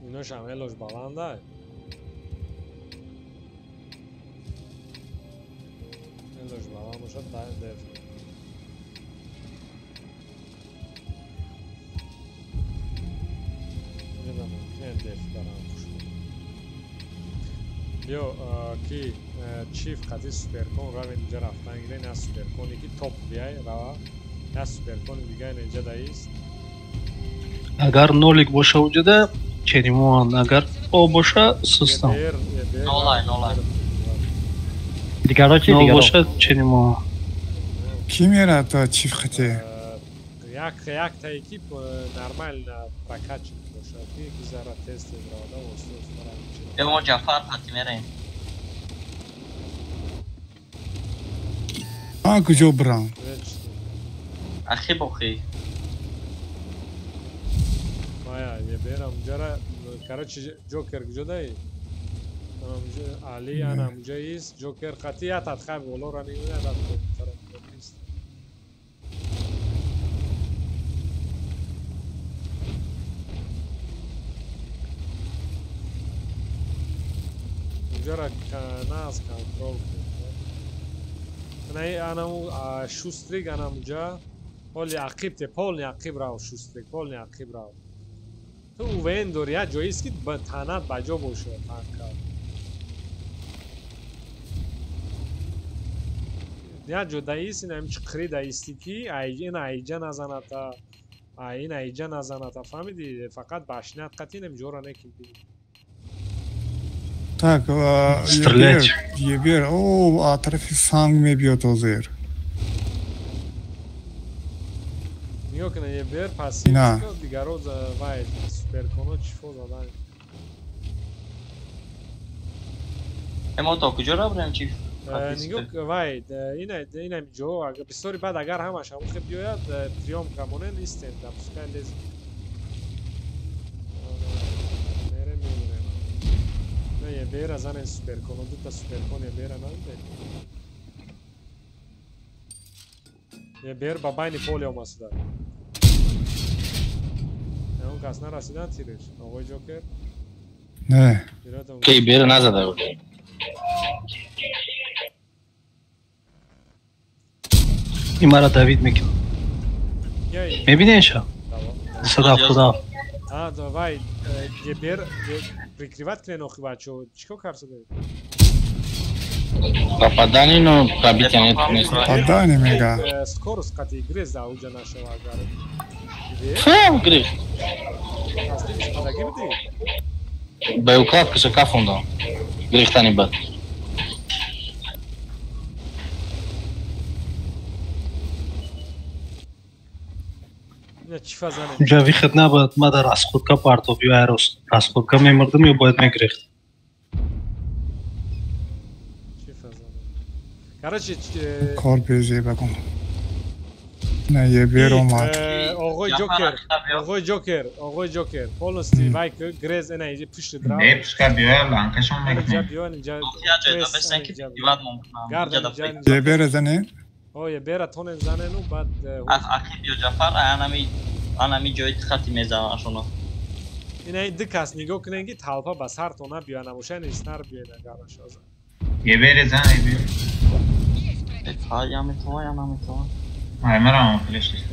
Иношам элош баланда. Элош баланд бошад деф. Инам мумкин деф дарам хуш. Биё ки чиф қати суперкон равем инҷа рафтан гирен, я суперконе ки топ биай рава, я суперкони дига инҷа даист. Агар нолик боша уҷада черимон, агар о боша сустам. Нолай, нолай. Дигаро чи Нол дигаро? боша черимон. Ки мерад чиф хати? Якта экип нормально прокачан бошад, ки гузара тест равада оста. Мо Ҷафар қати мерем. Ман куҷо бирам? Ахи бохи. Мая, еберам ҷара, короче, Ҷокер куҷо даи? Али ана муҷа ист, Ҷокер қати я татхай боло ра мегӯяд, ят ист. Уҷара наз контрол кун. Анаму шустрик анамуҷа. Ҳоли ақиб те, полни ақиб рав шустрик, полни ақиб рав. Ту УВН дори, як ҷоист ки танат ба ҷо бошад танка. Як ҷо даист, ин ҳамин чиқири даисти ки ин айҷа назаната, ин айҷа назаната, фаҳмиди? Фақат башнят қатъи ин ҷора некин. Так, Стрелять. Ебер, о, а тарафи санг мебиёд ҳозир. Нигоҳ кунед, Ебер пассив дигаро вай суперконо чифо задан. Мо то куҷо равем чиф? Нигоҳ вай, ина ҷо, бисёри баъд агар ҳамаш ҳамон хел биёяд, приём камонен истем, допускай лез. Мерем, мемирем. На Ебера занен суперконо, дута суперкон Ебера надиде. Ебер ба байни поле омасуда. Он кас нарасидан тиреш, оғои Ҷокер? Не. Ки Ебера назада уже. Имара Давид мекунад. Мебинеша? 277. А, давай, Ебер прикрывать кунен охи бачо. Чико карсаде? Попадание, но пробития нет. Попадание мега. Скорость қати грез да уҷа нашава агар. Фу, грез. Таслимиш падаги буди? Ба укладкаша кафондам. Грехтани бад. Унҷа выход набояд, ма дар расходка партов ё расходка мемурдам ё бояд мегирехт. Короче, кор безеба кун. На Ебер омад. Оғои Ҷокер, оғои Ҷокер, оғои Ҷокер. Полностью вай грез ина иҷа пушти драв. Не, пушка биёя, ланкашон мекунем. Инҷа биён, инҷа. Ебера занем? О, Ебера тонен занену, баъд Ақиб биё Ҷафар, анами ҷои хати мезанашоно. Ина ду кас нигоҳ кунен ки талпа ба сартон набиёя, набошад иснар биёяд агараш оза. Ебере зан, Ебер. Я метавонам, я наметавонам. Ай, марам флеш ист.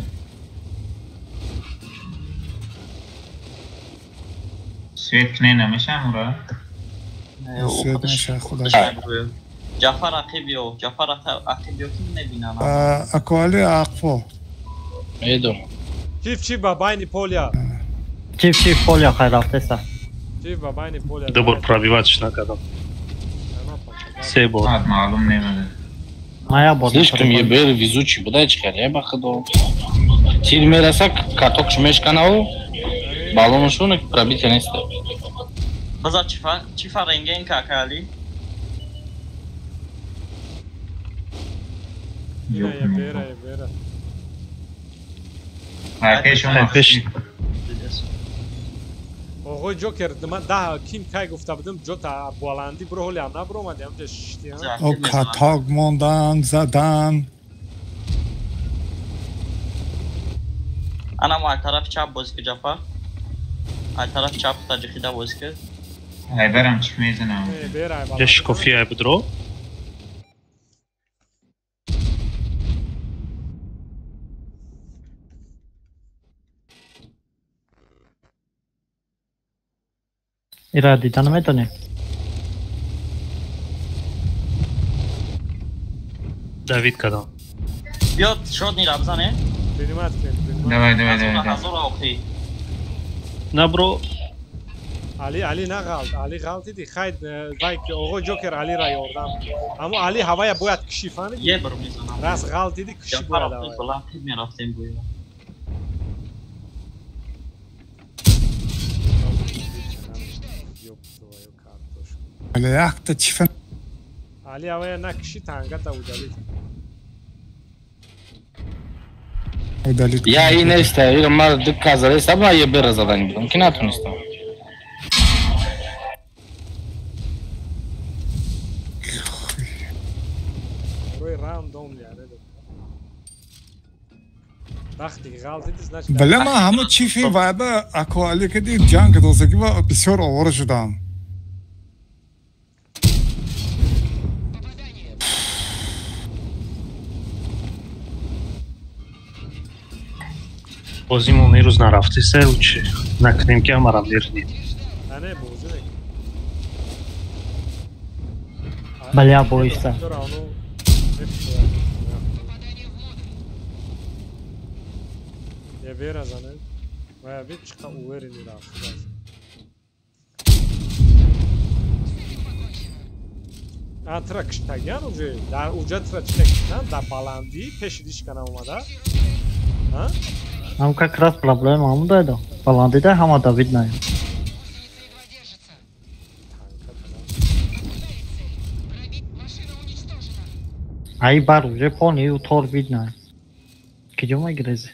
Свет не намешам ура? Свет меша, худаш. Ҷафар ақиб биё, Ҷафар ақиб биё ки мебинам. Акуали ақфо. Медонам. Чиф чиф ба байни поля. Чиф чиф поля хай рафтеса. Чиф ба байни поля. Ду бор пробиватш накардам. Се бор. Маълум немада. Слишком Ебер везучий буда, чӣ хеле ба худо. Тир мераса, катокш мешканаву, баллонашон пробития нест. База чифа рентген какали? Ебера, Ебера. Пеш. Оғои Ҷокер, ман даҳ ким кай гуфта будам, ҷота баландӣ биро, ҳоле ҳам набиромадӣ, ҳамҷа шиштӣ. О, каток мондан, задан. Анам ай тарафи чап бозӣ ки Ҷафар. Ай тарафи чап таҷихида бозӣ ки. Ай барам чӣ мезанам. Ҷа шикофи ай будро. Ира дида наметонӣ? Давид кардам. Биё шотни ра бизане. Принимать кунем. Давай, давай, давай. Ҳазор охи. На бро. Али, Али нағалт, Али ғалтиди. Хай, вай оғои Ҷокер Алира ёрдам. Аммо Али ҳавая бояд киши, фаҳмиди? Е бр мезанам. Раз ғалтиди, киши бояд ҳавая. Баланд мерафтем гӯё. Али якта чифа. Али ҳавая накиши, тангата удалит. Удалит. Я и неста, ира мар дикка зареста, ба Ебера задани будам, ки натунистам. Бале, ман ҳама чифи вайба акуали кади ҷанг дозаги ва бисёр овора шудам. Бозимон ирӯз нарафтиса, чи накунем ки ҳамара вернем. Не, бозӣ мекунем. Бля, боишься. Я вера занем. Вая бит чиқа уверенный рафт. Тра киштагиан уже дар уҷа тра чиқа киштан дар баландӣ пеши дишкана омада. Нам как раз проблема ҳамун дайдо. Баландида ҳама Давид най. Ай бар уже пони у тор видно. Киҷо мегирези?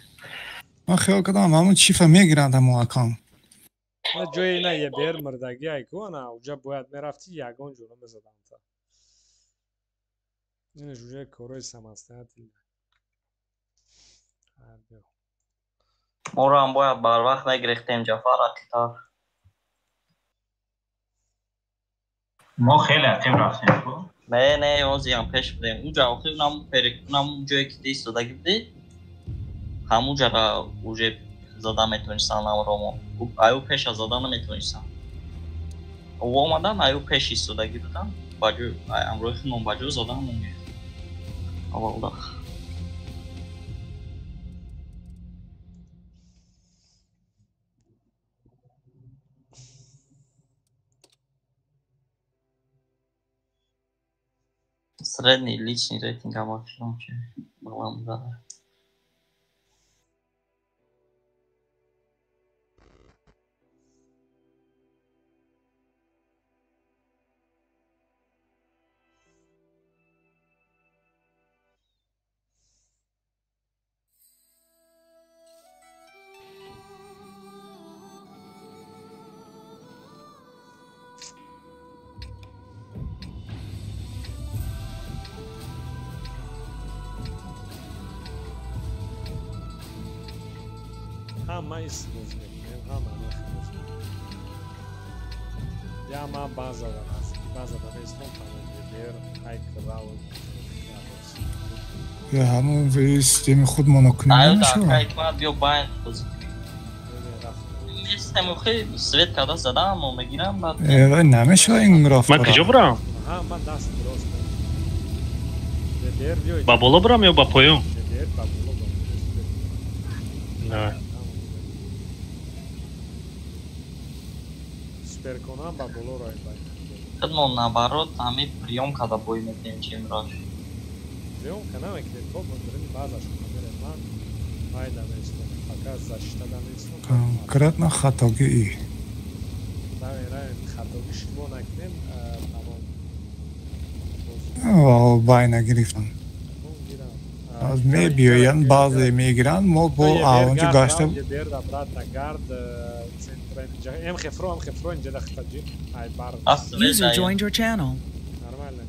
Ман хиёл кардам ҳамун чифа мегиранд ҳамон акам. Ҷои ина ебер мирдагӣ айку ана уҷа бояд мерафтӣ ягон ҷо намезадам та. Инаш уже корои самостоятельно. Моро ҳам бояд барвақт мегирифтем Ҷафар ақибтар. Мо хеле ақиб рафтем ку? Не, не, ҳозиам пеш будем. Уҷа охир нам ҷое ки ти истодагӣ будӣ, ҳамуҷара уже зада метавонистанд намромо. Аю пеша зада наметавонистанд. Омадан аю пеш истодагӣ буданд, ба ҷой амрои худмон ба ҷо зада намегирифт. Аввалдах. Средний личный рейтинг ҳам чи баланд дорад. Ҳама истифода мекунем, ҳама мехӯрем. Я ма база наздики база да нестам, тамом бер хайк рау. Я ҳамон системи худмоно кунем намешавад. Аю да хайк биё байн бозӣ кунем. Нестем охи свет карда задам, мо мегирам баъд. Э, намешавад ин рафтора. Ман куҷо бурам? Ҳама даст рост. Бер биё. Ба боло бурам ё ба поён? Бер ба боло. Не. Суперконам ба боло рои бай. Худмон наоборот ҳами приём карда бой метем чимрош. Приём кана мекунем, то бондрини базаш мерем ман майда местам, пока защита да местам. Конкретно хатогӣ. Равем, равем, хатогӣ шумо накунем, тамом. Вал бай нагирифтам. Аз мебиёянд, баъзе мегиранд, мо бо онҷо гашта. Берда обратно гард МХФРО, МХФРО инҷа да хатаҷи. Ай бар. User joined your channel. Нормально.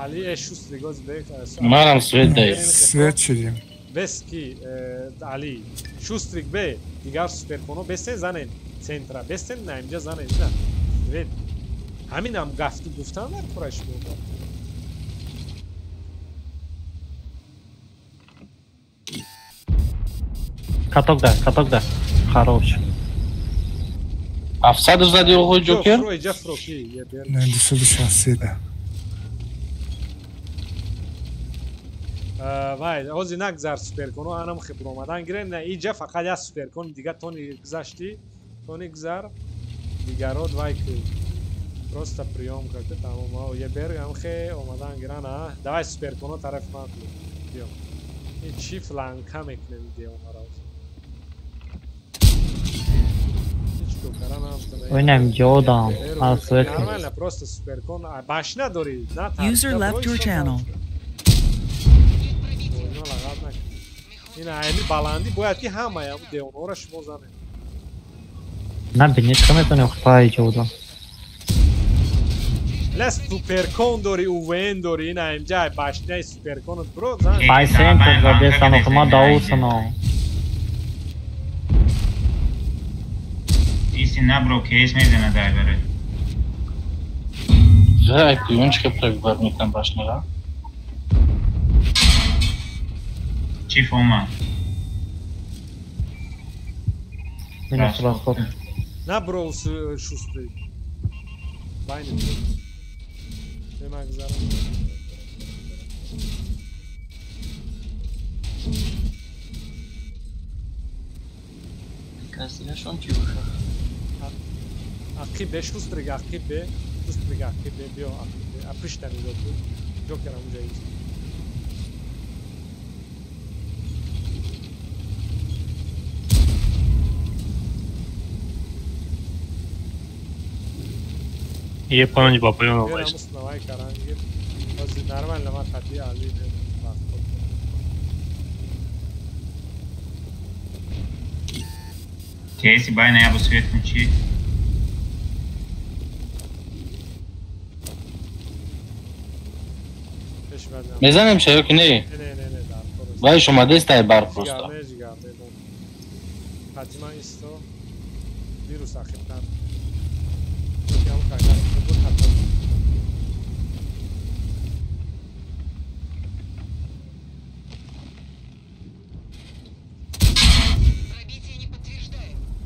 Али э шустрый гоз бег. Манам свет дай. Свет шудем. Бес ки Али шустрик бе дигар суперконо бесен занен центра бесен на инҷа занен на. Свет. Ҳаминам гафту гуфтан дар кураш буд. Каток да, каток да. Хорош. Афсадов зади оғои Ҷокер? Не, 263 да. Вай, ҳозир нагзар суперконо, анам хибр омадан гирем, на иҷа фақат як суперкон дига тони гузашти, тони гузар, дигарот вай ки просто приём кард, тамом. Е берг ам хе омадан гиран, а? Давай суперконо тарафи ман биё. Ин чи фланка мекунем деомаро. Ойнам ҷодам. Аз свет. Нормально, просто суперкон. Башна дори, на User left your channel. Ин ами баландӣ бояд ки ҳамаи ам деонора шумо занед. На бинед чӣ метавонем хупаи ҷодам. Ла суперкон дори, УВН дори, ин инҷа башнаи суперконот бро зан. Ай центр задесано, ма даусано. Иси набро кейс мезана дай баре. Зай, пиончика пробивать мекунам башнара. Чиф омад. Минус расход. На бро шустрый. Байни. Немагзарам. Касилашон чӣ боша? Ақибе шустрый ақибе, шустрый ақибе биё ақибе. Апишта нигоҳ кун. Ҷокер ҳамунҷа ист. Е панҷ ба поён омад. Кейси бай на ябо свет включи. Мезанем ша ё ки не? Вай омадест ай бар просто. Хатима исто. Вирус ақибтар.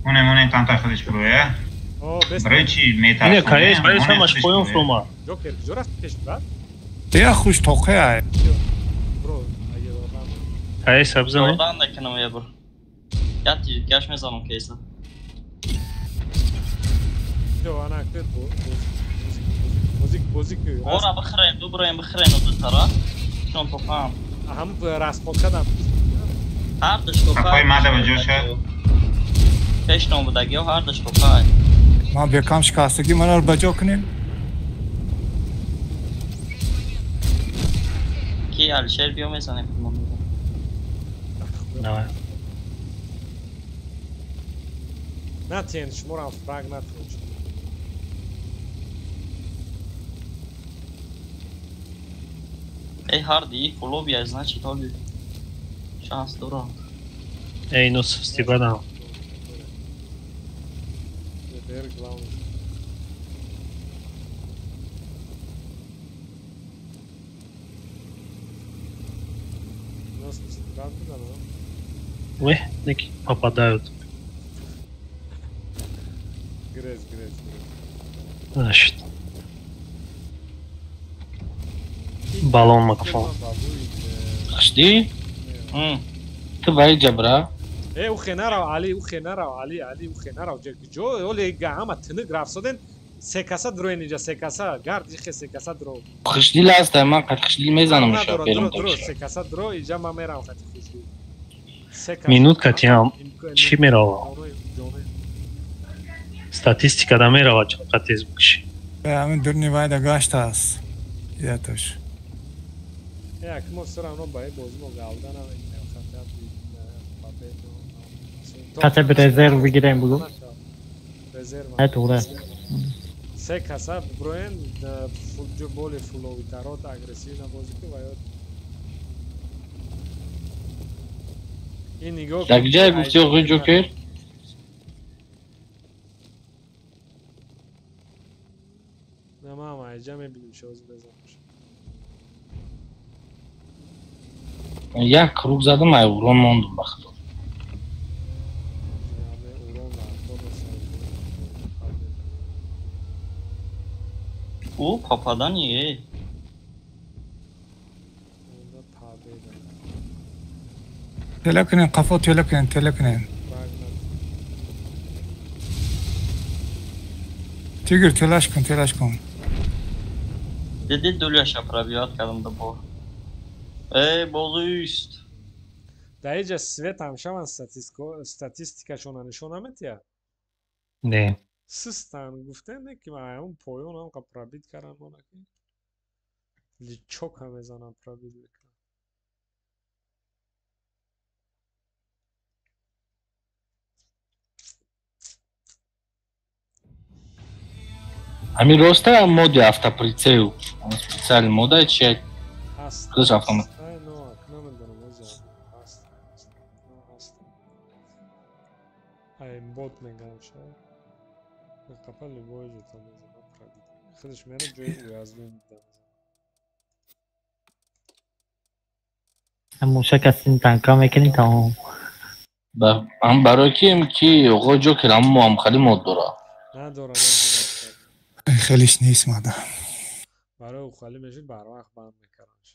Оне танта худиш броя. Барои чӣ метарсонӣ? Ине каес, барои ҳамаш поён фуромад. Ҷокер куҷо рафт пеш брат? Я хуш тоқе. Бро, аге дорам. Каес абзане? Дордан накунам я бр. Я ти гаш мезанам кейса. Ё ана кет бо музик музик. Ора бихрем, ду броем бихрем ду тараф. Чон тоқам. Ҳам расход кардам. Ҳар даш тоқа. Қафои мада ба ҷоша. Пеш номудагиҳо ҳар даш тоқай. Ман бекам шикастагӣ манаро ба ҷо кунем. Ки Алишер биё мезанем. Давай. Натиен, шуморам фраг натиен. Эй, Харди, фулобия, значит, оли шанс дорам. Эй, ну стибадам. Ой, такие попадают. Грязь, грязь, грязь. Значит. Баллон макфон. Ашди? Ту баи ҷабра? Э, ухе нарав, Али, ухе нарав, Али, Али, ухе нарав. Ҷо, оле ҳама тинук рафсоден, се каса дроен инҷа, се каса, гард ихе се каса дро. Хушдил аст, ман қад хушдил мезанам иша, берун дро, се каса дро, инҷа ман мерам қад хушдил. Минут катиам чӣ мерава? Статистика да мерава чанд тез бикши. Ҳамин дурни вайда гашт аст. Яташ. Э, мо все равно ба бозӣ мо галда намекунем, хатя хатя резерв бигирем бугу. Резерв. Ай тугра. Се каса броен футболи фуловитарот агрессивна бозӣ ку ва ё ин нигоҳ. Дар ҷае гуфти оғои Ҷокер? На ман айҷа мебинем шоз безанш. Як круг задам, ай урон мондум ба худо. О, попадание. Тела кунем, қафо тела кунем, тела кунем. Тигр телаш кун, телаш кун. Диди дуляша пробивать кардам да бор. Эй, бозист. Дар инҷа свет ҳам шаванд статистикашона нишон наметиҳад? Не. Систан гуфтем, не ки ман поён ҳам қа пробит кардам она ки. Личок ҳам мезанам пробит мекунам. Ами роста моди автоприцел. Специальный мода чи худаш автомат. Бот мегам ша. Қапа любой ҷо мезанам пробит. Худаш мера ҷои уязвим мезанам. Мушак аз ин танка мекунӣ тамом. Ам барои ки ки оғо Ҷокер ҳам ҳам хеле мод дора. Надора, надора. Хелиш нест мада. Барои ухали мешид барвақт банд мекардаш.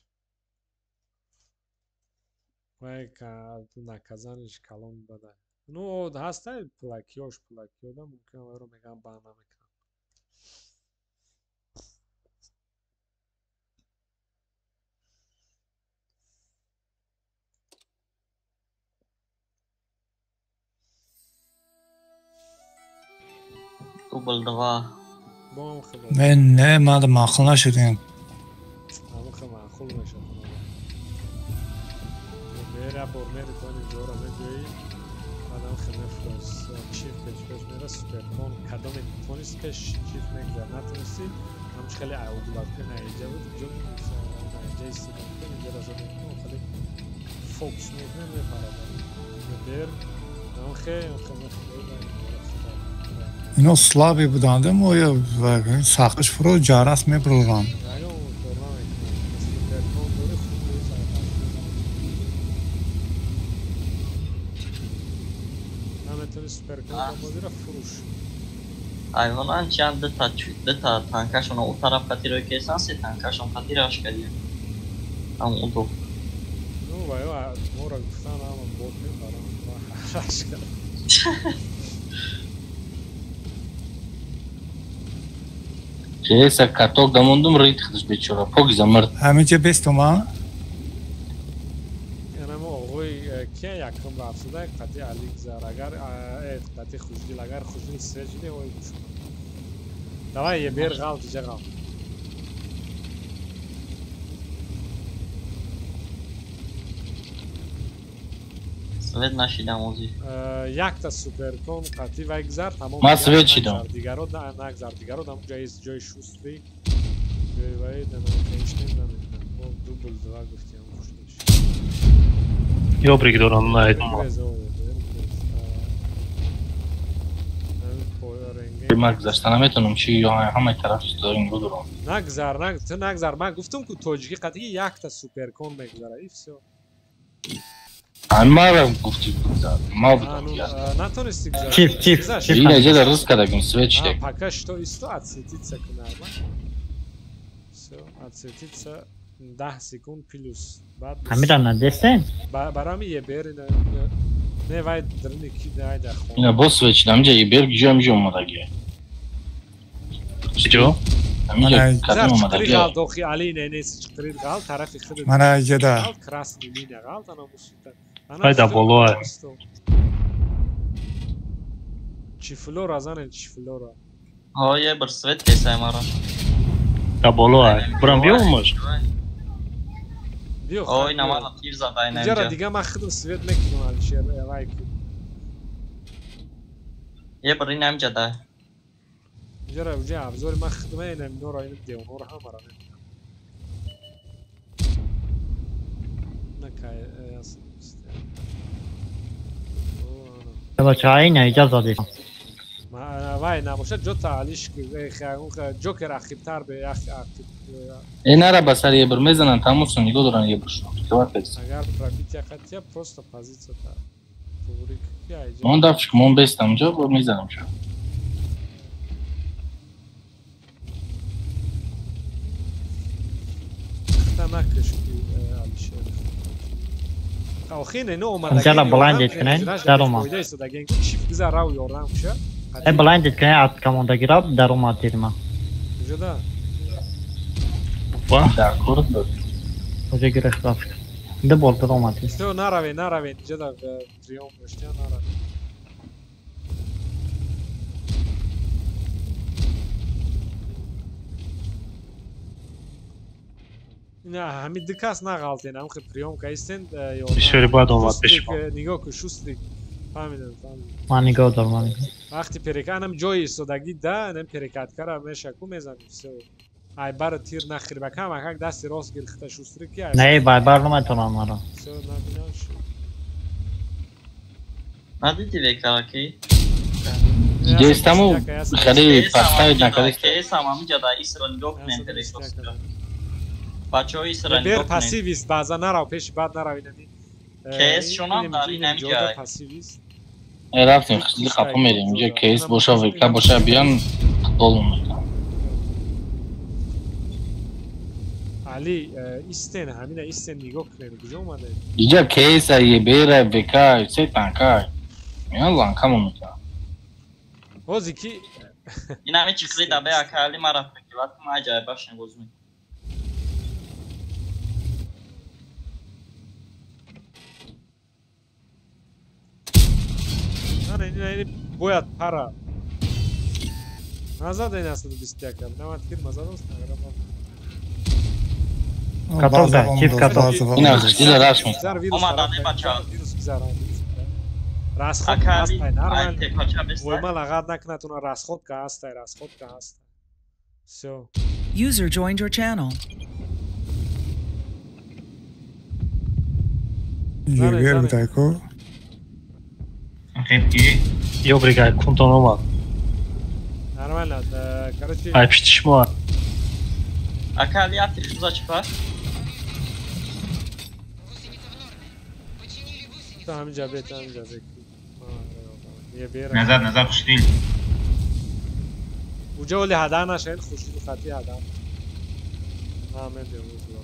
Вай наказаниш калон бада. Ну, ҳастай плакиёш, плакиёда мумкин вайро меган банд намекунам. Дубл 2. Бом хеле. Не, не, мада маъқул нашудем. Ҳамон маъқул мешавад. Мера бор мери тони ҷора мебиёӣ. Баъдам хеле фрос чиф пеш пеш мера суперкон кадоме тонист пеш чиф мегзар натонисти ҳамч хеле ауглатка наиҷа буд ҷо наиҷа истифода мекунем инҷа раза мекунем хеле фокус мекунем мепарад. Бер ҳам хеле хеле Ино слаби буданд, мо сахш фуро ҷарас мебурданд. Айвонан чанд дута танкашон у тараф қатиро кесан, се танкашон қатираш кардиям. Ам у ду. Ну, вай, мора гуфтан ама бот мебарам. Раш кард. Чеса каток дамондум рит худаш бечора. Пок замард. Ҳаминҷа бестума? Янам оғои кия якум рафтуда қати Алигзар агар қати Хушдил агар Хушдил свет шуде ой гӯш. Давай ебер ғалт иҷа ғалт. Свет нашидам ози. Якта суперкон қати вай гузар тамом. Ман свет шидам. Дигаро нагзар, дигаро там ҷои ҷои шустрик. Ҷои вай намехоҳем намекунам. Мо дубл 2 гуфтем Хушдил. Ёбрик дорам найдума. Ман гузашта наметавонам, чи ё ҳамаи тараф дорим будурам. Нагзар, ту нагзар. Ман гуфтам ку тоҷикӣ қатъи якта суперкон мегузара и всё. Мара гуфти гузар. Ма будам. Натонисти гузар. Чиф, чиф, чиф. Ина ҷада рыз кардагим, свет шидек. Пока что исто отсветиться кунарма. Всё, отсветиться 10 секунд плюс. Ҳамира надестен? Барами ебер ина не вай дрни ки вай дар хона. Ина боз свет шидам, ҷа ебер ҷо ҳамиҷо омадаги. Ҷо? Ҳамиҷа кадом омадаги? Ғалт охи али не не чиқирид ғалт тарафи худ. Мана иҷада. Красный линия ғалт ана мусита. Вай да боло. Чифлора занен чифлора. Ҳо ебр свет кесай мара. Да боло. Бурам биёмаш. Ой, намара тир зада ина инҷа. Дига ман худам свет мекунам Алишер, вай ку. Ебр ина инҷа да. Инҷара уҷа абзори ман худам ина минора ина девонора ҳамара мекунам. Накай яс. Бача ина иҷа задед. Вай набошад ҷота Алиш Ҷокер ақибтар бе ақиб. Э нара ба сари ебр мезананд, тамошон нигоҳ доранд ебршон. Агар пробития қатия просто позиция та туғри ки айҷа. Мон дафчик мон бестам ҷо бо мезанам шо. Хата накаш ки Алишер. Охи не но омада. Инҷара блайндед кунен, даромад. Чиф гузар рав ёрдам куша. Э блайндед кунен аз командагира даромад дирма. Куҷода? Дар кор буд. Куҷо гирифт рафт. Ду бор даромад. Всё, нараве, нараве, инҷа да приём доштя нараве. Не, ҳамин ду кас нағалтен, ҳам хел приём каистен. Бисёри бад омад пеши мо. Нигоҳ кун, шустрик. Фаҳмидам, фаҳмидам. Ман нигоҳ дорам, ман нигоҳ. Вақти перека, анам ҷои истодагӣ да, анам перекаткара мешаку мезанем, всё. Ай бара тир нахир ба кам, акак дасти рост гирифта шустрик ки. Не, байбар наметавонам мара. Всё, набинам шуд. Надиди векара ки? Дестаму хеле поставить накардист. Кесам ҳаминҷа да исро нигоҳ кунем перекост. Бачаҳо исро нигоҳ Бер кунем. пассивист, баъзан нарав, пеши бад нарав инами. КС шонам дар ин ҳамиҷа. Рафтем хушдили қапа мерем. Инҷа КС боша, ВК боша, биён футбол мекунам. Али истен, ҳамина истен нигоҳ кунед, куҷо омадед? Инҷа КС, ЕБР, ВК, се танка. Меён ланкамон мекунам. Ҳози ки ин ҳами чиқли дабе ака Али мара прикриват кун, ман ҷай башня боз мекунам. Не, бояд пара. Назад ин 121 навад кир мазадост награбам. Каток да, чип каток. Ина хушдила раш мекунам. Омада не бача. Вирус гузарам. Расход ҳастай, нормально. Вой ма лагат накунад, уна расходка ҳастай, расходка ҳастай. Всё. User joined your channel. Егер будайко. Ё бригай кунтон омад. Нормально, короче. Ай пишти шумо. Ака Али атри шуза чипа? Та ҳаминҷа бе, та ҳаминҷа бе. Назад, назад хушдил. Уҷа оли ҳадар нашавед, хушдил хати ҳадар. На медиҳам узро.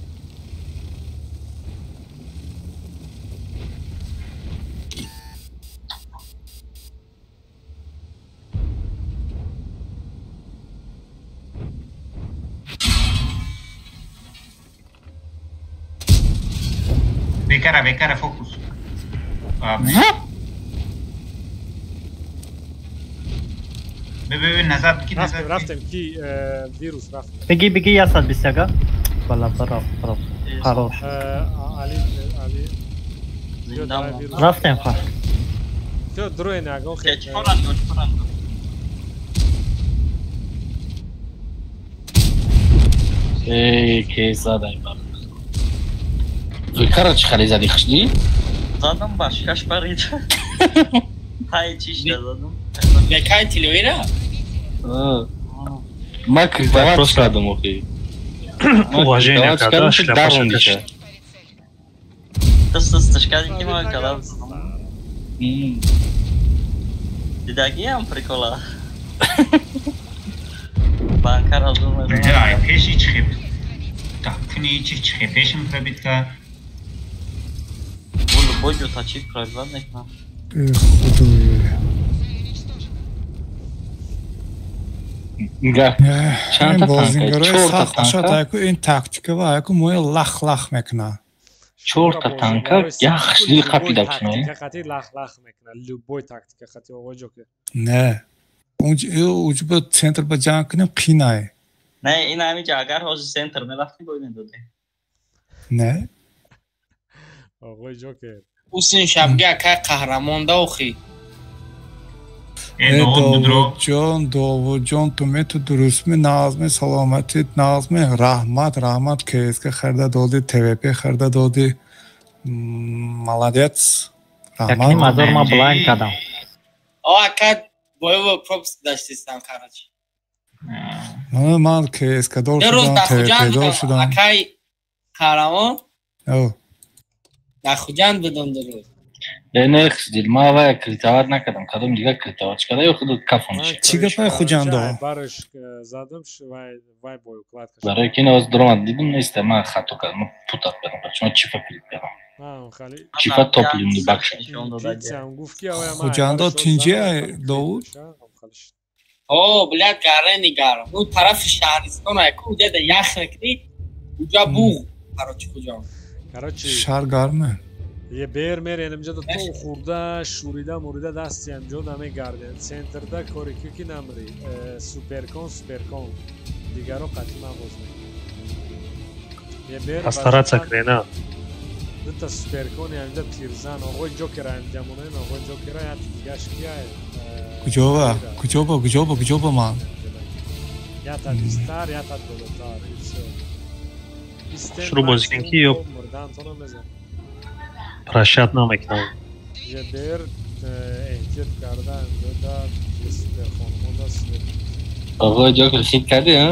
Бекара, бекара, фокус. Бе, назад, ки назад. Рафтем, ки вирус рафтем. Беги, беги, 121. Бала, бара, бара. Хорош. Али, Али. Рафтем, ха. Всё, друе нагон хе. Чоран, чоран. Эй, ке задай бар. ВК-ро чӣ хари зади хушдил? Задам башкаш парид. Ҳай чиш задам. ВК-и тилоира? Ма критоват кардам охи. Уважение карда, шляпаша кашид. Тас кади ки ма кадам. Дидагиам прикола. Банкара зум. Ай пеши чихеп. Такни чи чихепешим пробитка. Боҷу та чип пробиват мекунам. Э худоё. Нигоҳ. Чанд та танка? Чор та танка. Айку ин тактика ва айку моя лах лах мекуна. Чор та танка як хушдили қапида кунем. Тактика қати лах лах мекуна. Любой тактика қати оғои ҷокер. Не. Унҷ ба центр ба ҷанг кунем қинай. Не, ин ҳамиҷа агар ҳозир центр мерафтӣ бой медодӣ. Не. Оғои ҷокер. Усин шабга акай қаҳрамон да охи. Э Довудҷон, Довудҷон, ту мету дурустми, нағзми, саломатит, нағзми, раҳмат, раҳмат, КСК харида додӣ, ТВП харида додӣ. Молодец. Раҳмат. Якним ҳазор ман блайнд кардам. О ака боево пропуск даштистам короче. Ман КСК дор шудам, ТВП дор шудам. Акай қаҳрамон? Дар Хуҷанд будам дурӯз. Не, хушдил, ман аввал критоват накардам, кадом дигар критоват кардам ё худат кафон шид. Чӣ гапай Хуҷандо? Бараш задам, вай бой укладка. Барои ки навоз дуромад дидим неста, ман хато кардам, ман путат кардам, бача, ман чифа клик кардам. Чифа топлимни бакша. Хуҷандо тинҷия Довуд? О, блядь, гарени гарм. Ну тарафи шаҳристон айку, уҷа да ях мекунӣ, уҷа буғ, короче, Хуҷанд. Короче, шаҳр гарме. Е бер мерен имҷа да то хурда, шурида, мурида дасти амҷо намегарден. Центрда кори ки ки намри. Суперкон, суперкон. Дигаро қатъи ман боз мекунам. Е бер Постараться крена. Дута суперкони амҷа тирзан, оғои ҷокера амҷа монен, оғои ҷокера як дигаш кия. Куҷоба? Куҷоба, куҷоба, куҷоба ман? Ята бистар, ята болотар, и всё. Шурӯъ бозӣ кун ки ё прощать намекунам. Ебер эҳтиёт карда амҷода суперхонмода свет. Оғои ҷокер хит кардӣ, ҳа?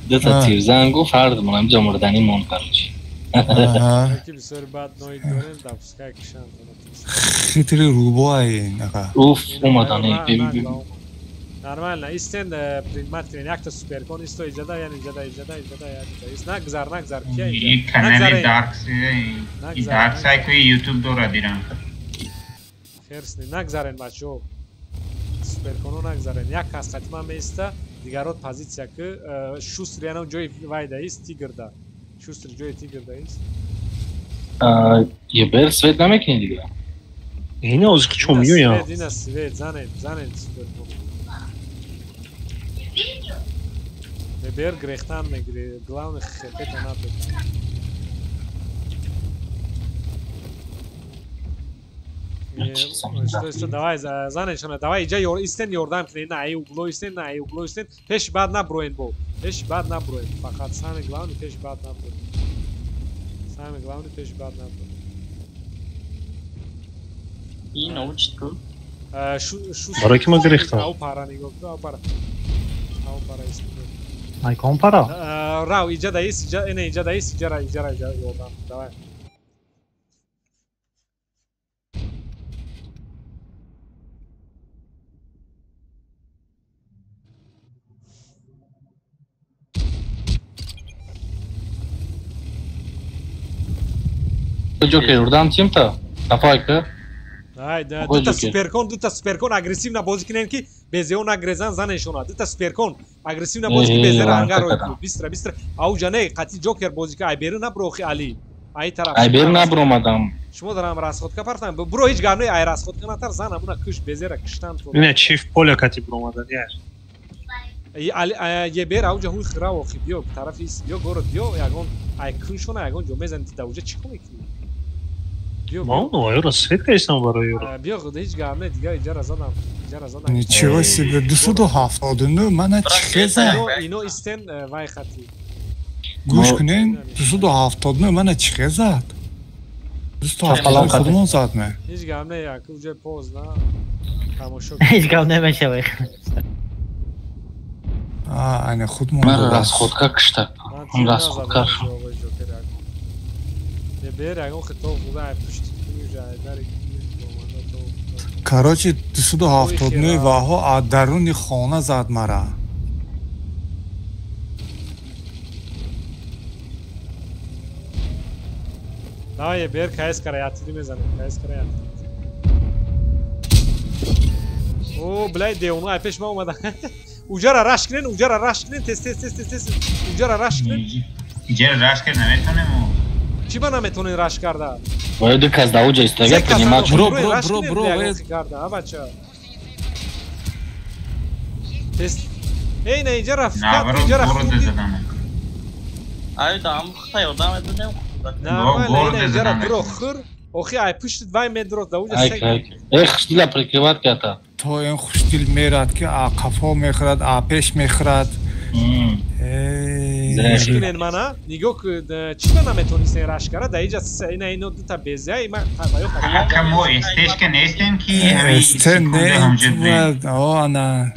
Дута тирзан гуфт, ҳардумон ҳамҷо мурданӣ монд, короче. Ки бисёри бад ноид дорем, допускай кишан. Хитри рубои нака. Уф, омадан. Нормально, истен принимать кунен якта суперкон исто иҷада, яъне иҷада, иҷада, иҷада, иҷада. Ист нагзар, нагзар, кия иҷа. Канали Dark Dark Side ки YouTube дорад ирам. Херсни, нагзарен бачаҳо. Суперконо нагзарен. Як кас хатима меиста, дигарот позитсия ки шустр яна ҷои вайда ист, тигрда. Шустр ҷои тигрда ист. Ебер свет намекунӣ дига. Ина озиқ чо миёям. Ина свет, занен, занен суперконо. Ебер грехтан мегири, главное хепета надо. Что, давай, занешона, давай, иҷа истен ёрдам кунед, на ай угло истен, на ай угло истен, пеш бад наброен бо, пеш бад наброен, фақат самое главное пеш бад наброен. Самое главное пеш бад наброен. Ин научит ку? Барои ки ма гирехтам. Ау пара нигоҳ кун, ау пара. Ау пара ист. Ай кон пара? Рав, иҷа да ист, иҷа, ина иҷа да ист, иҷа ра, иҷа ра, иҷа ёрдам. Давай. Ҷокер, ёрдам тимта? Тафайка? Ай, дута суперкон агрессивно бозӣ кунен ки безео нагрезан занешона. Дута суперкон агрессивно бозӣ ки безера ангар ой кун. Бистра, бистра. Ауҷа не, қатъи Ҷокер бозӣ ки айбери набро охи Али. Ай тараф. Айбери набромадам. Шумо дарам расходка партам. Бро ҳеҷ гап не, ай расходка натар зан амуна куш безера киштан то. Ина чиф поля кати бромадан яр. Али ебер ауҷа ҳуй хира охи биё тарафи биё город биё ягон ай куншона ягон ҷо мезани да уҷа чӣ кор мекунӣ? Ман оё свет кардам барои ёро. Биё ҳеҷ гап не, дига иҷара задам, иҷара задам. Ничего себе, 279 мана чӣ зад? Ино истен вай хати. Гӯш кунен, 279 мана чӣ зад? 279 худмон зад ме. Ҳеҷ гап не, як уҷа поз на тамошо. Ҳеҷ гап намешавад. А, ана худмон. Ман расходка кишта. Расходка. Короче, 279 ваҳо аз даруни хона зад мара. Давай, бер кайс кара, ятири мезанем, кайс кара ятири. О, блядь, девона, ай пеш ма омада. Уҷара раш кунен, уҷара раш кунен, тез, тез, тез, тез, тез. Уҷара раш кунен. Иҷара раш кард наметонем. Чӣ ба наметонед раш карда? Бояд ду кас да уҷа истага принимать. Бро, бро, бро, бро, карда, а бача. Тез. Эй, на иҷара фикат, иҷара худи. Ай, да, ам хта ёрдам медодем. Нормально, ина иҷара бро хӯр. Охи, ай пушти 2 метр да уҷа сек. Эй, хуштила прикрывать ката. То ин хуштил мерад ки а қафо мехӯрад, а пеш мехӯрад. Кунен мана нигоҳ чӣ ба наметонистен раш кара да иҷа ина ино дута безеа има Ака мо эстешка нестем ки эсте не о ана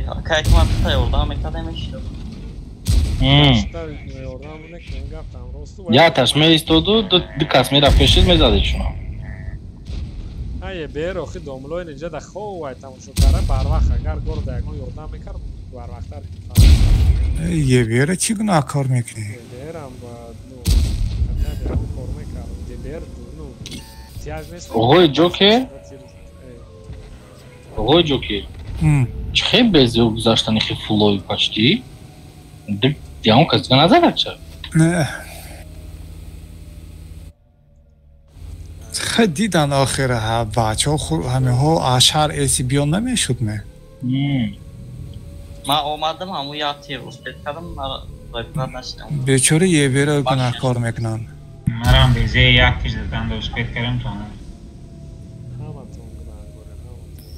Ака ма дута ёрдам мекардем мешидам. Яташ меистоду ду кас мерафт пешид мезадед шумо. Ае бер охи домлои инҷа да хов вай тамошо кара барвақт агар гор да ягон ёрдам мекард барвақттар. Ебера чӣ гуноҳ кор мекунӣ? Еберам ба ну хатар ягон кор мекард. Ебер ну тяж нест. Оғои ҷоке? Оғои ҷоке? Чӣ хел безео гузаштани хел фулои почти? Ягон кас дига назарад ча? Не. Дидан охир бачаҳо ҳамеҳо аз шаҳр эси биён намешуд ме? Ман омадам ҳамун як тир успет кардам, бечора ебера гунаҳкор мекунанд. Марам безе як тир заданда успет кардам то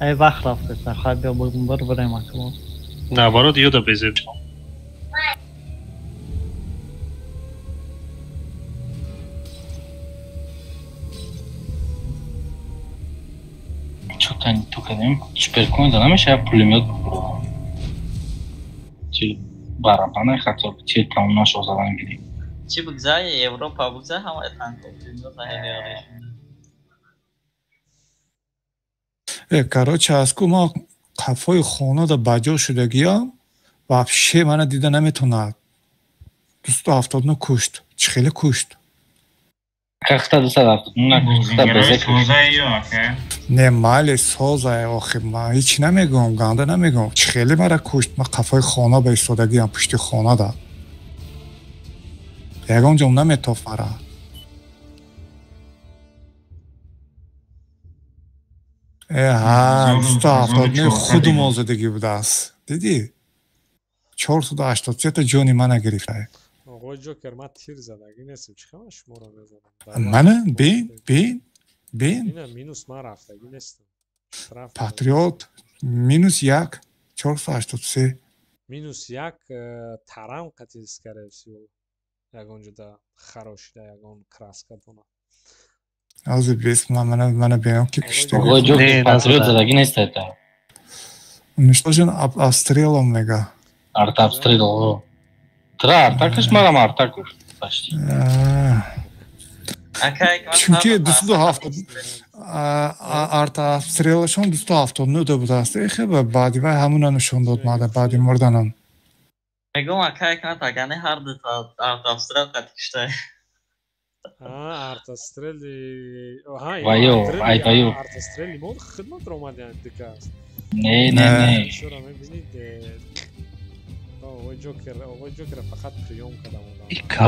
Ай вақт рафтеса, хай биё бар барем акмо. Наоборот, ёда безе. Чё-то не то кардем. Суперкоин да намеша пулемёт бубурам. Чи барабана хотя бы чи там нашо задан гирем. Чи бигзай Европа бигзай ҳама танко пулемёт ҳамеореш. Короче, аз ку ма қафои хона да баҷо шудагиям, вообще мана дида наметонад. 279 кушт. Чӣ хеле кушт? Как-то 279 безе кушт. Не, майли созае, охи, ман ҳеч намегӯям, ганда намегӯям. Чӣ хеле мара кушт? Ман қафои хона ба истодагиям, пушти хона да. Ягон ҷом наметофт мара. Ҳа, 279 худумон задагӣ будааст. Дидӣ? 483 та ҷони мана гирифта. Оғои Ҷокер, ман тир задагӣ нестам. Чӣ хабар шуморо мезанам? Мана, бин, бин, бин. Ина минус ман рафтагӣ нестам. Патриот минус 1, 483. Минус 1 тарам қатъи скорее всего. Ягон ҷода харошида, ягон краска дона. Ҳозир бес мана бинам ки кушта. Оғои Ҷокер, патриот задагӣ нест это. Уничтожен обстрелом мега. Арта обстрел. Тра арта куш, марам арта куш. Почти. Чунки 270 арта обстрелашон 279 будааст. Эхе баъди вай ҳамуна нишон дод мада баъди мурданам. Мегӯм акай кана тагани ҳар ду арта обстрел қатъи кушта. Арта стрели. Вайо, ай вайо. Арта стрели мо хидмат ромадиан дикаст. Не, не, не. Шура мебинид. Оғои Ҷокер, оғои Ҷокер фақат приём кардам.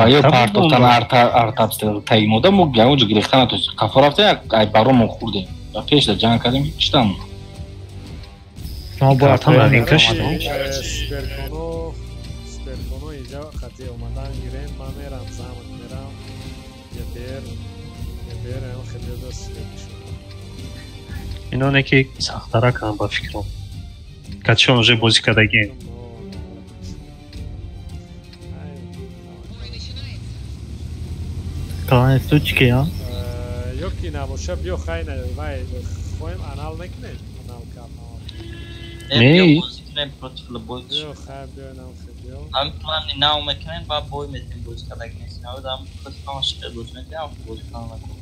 Вайо партофтан арта обстрел таимода мо ягон ҷо гирифта натонистем. Қафо рафтем, ай баромон хӯрдем. Ва пеш да ҷанг кардем, киштам. Шумо бояд Суперконо, суперконо инҷа хати омадан гирем, ман мерам замок мерам. Ебер, ебер, ам хеле да свет шуд. Ино не ки сахтаракам ба фикрам. Качон уже бозӣ кардагием. Клани сучки, а? Ё ки набоша, биё хай на, вай, хоҳем анал мекунем? Анал кард. Не. Против любой. Биё хай, биё нам хай, биё. Ам плани нав мекунем, ба бой метем бозӣ кардаги нестем. Ам худам шиқе бозӣ метем, ам бозӣ кардан накун.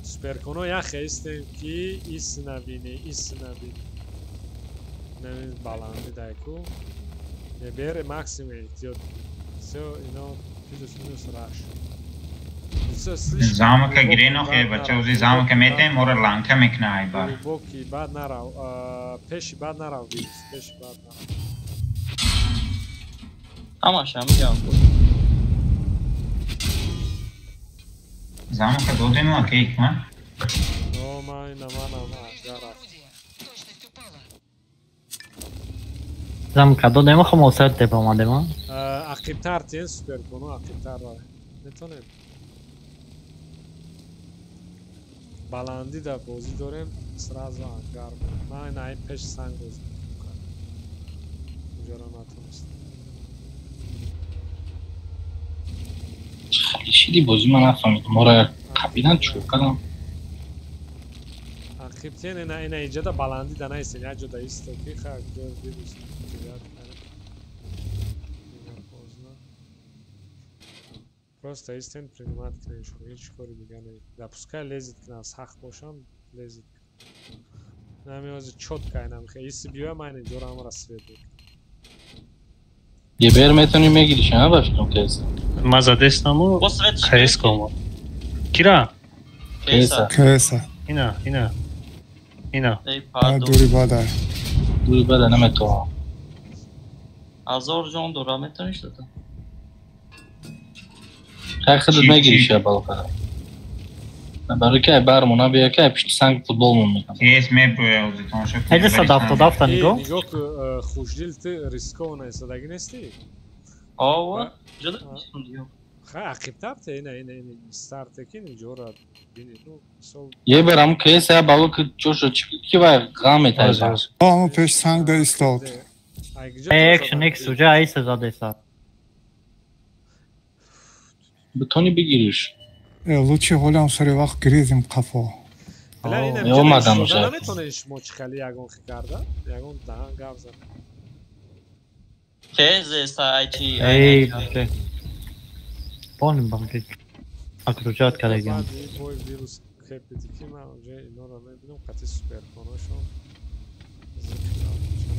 Суперконо як хестем ки ис набини, ис набини. Нами баланди дайку. Небере максимум эҳтиёт. Всё, ино плюс минус раш. Замка гирен охе бача, ози замка метем, мора ланка мекна ай бар. Глубокий бад нарав, пеши бад нарав, вирус, пеши бад нарав. Ҳамаша мегам. Замка додем аке икма? О, ман ина манам ага рафт. Замка додем, хо мо сар тепа омадем, а? Ақибтар тен суперконо, ақибтар ра. Метонем. Баландӣ да бозӣ дорем, сразу ангар. Ман ина пеш санг бозӣ мекунам. Уҷора натонистам. Хеле шиди бозӣ ман нафаҳмидам. Моро қапидан чӯр кардам. Ақибтен ина ина иҷода баландӣ да наистен, як ҷода исто ки ха ҷо вирус. Просто истен принимать кунем шумо, ҳеҷ кори дига не. Допускай лезет кунам, сахт бошам, лезет. Намеози чётко айна мехе. Иси биёя ман инҷоро ҳамаро свет мекунам. Ебер метавонӣ мегириш, а ба фикрам кеса. Ман задестаму КС кома. Кира? Кеса. Кеса. Ина, ина. Ина. Дури бада. Дури бада наметавонам. Ҳазор ҷон дора метавониш дада? Хай худат мегириш я балқара. Барои ки бармона бия ки пишти санг футбол мекунам. Кес меброя ози тамошо кун. Ҳеҷ 177 нигоҳ. Нигоҳ ку хушдил ту рискована истодагӣ нестӣ? Ова, ҷода Хай ақибтар те ина ина ина старте ки инҷора бини ну мисол. Еберам кес я бало ки ҷошо чи ки вай ғам метайза. Ҳамон пеш санг да истод. Экшн экс уҷа айса задеса. Битони бигириш. Лучше ҳолам сари вақт гирезем қафо. Омадан уже. Наметонед шумо чӣ хеле ягон хи карда? Ягон даҳан гап зад. Тез айчи. Эй, Понял, банки. Окружат коллегам. Бой вирус хепити ки ман уже инора мебинам қати суперконошон.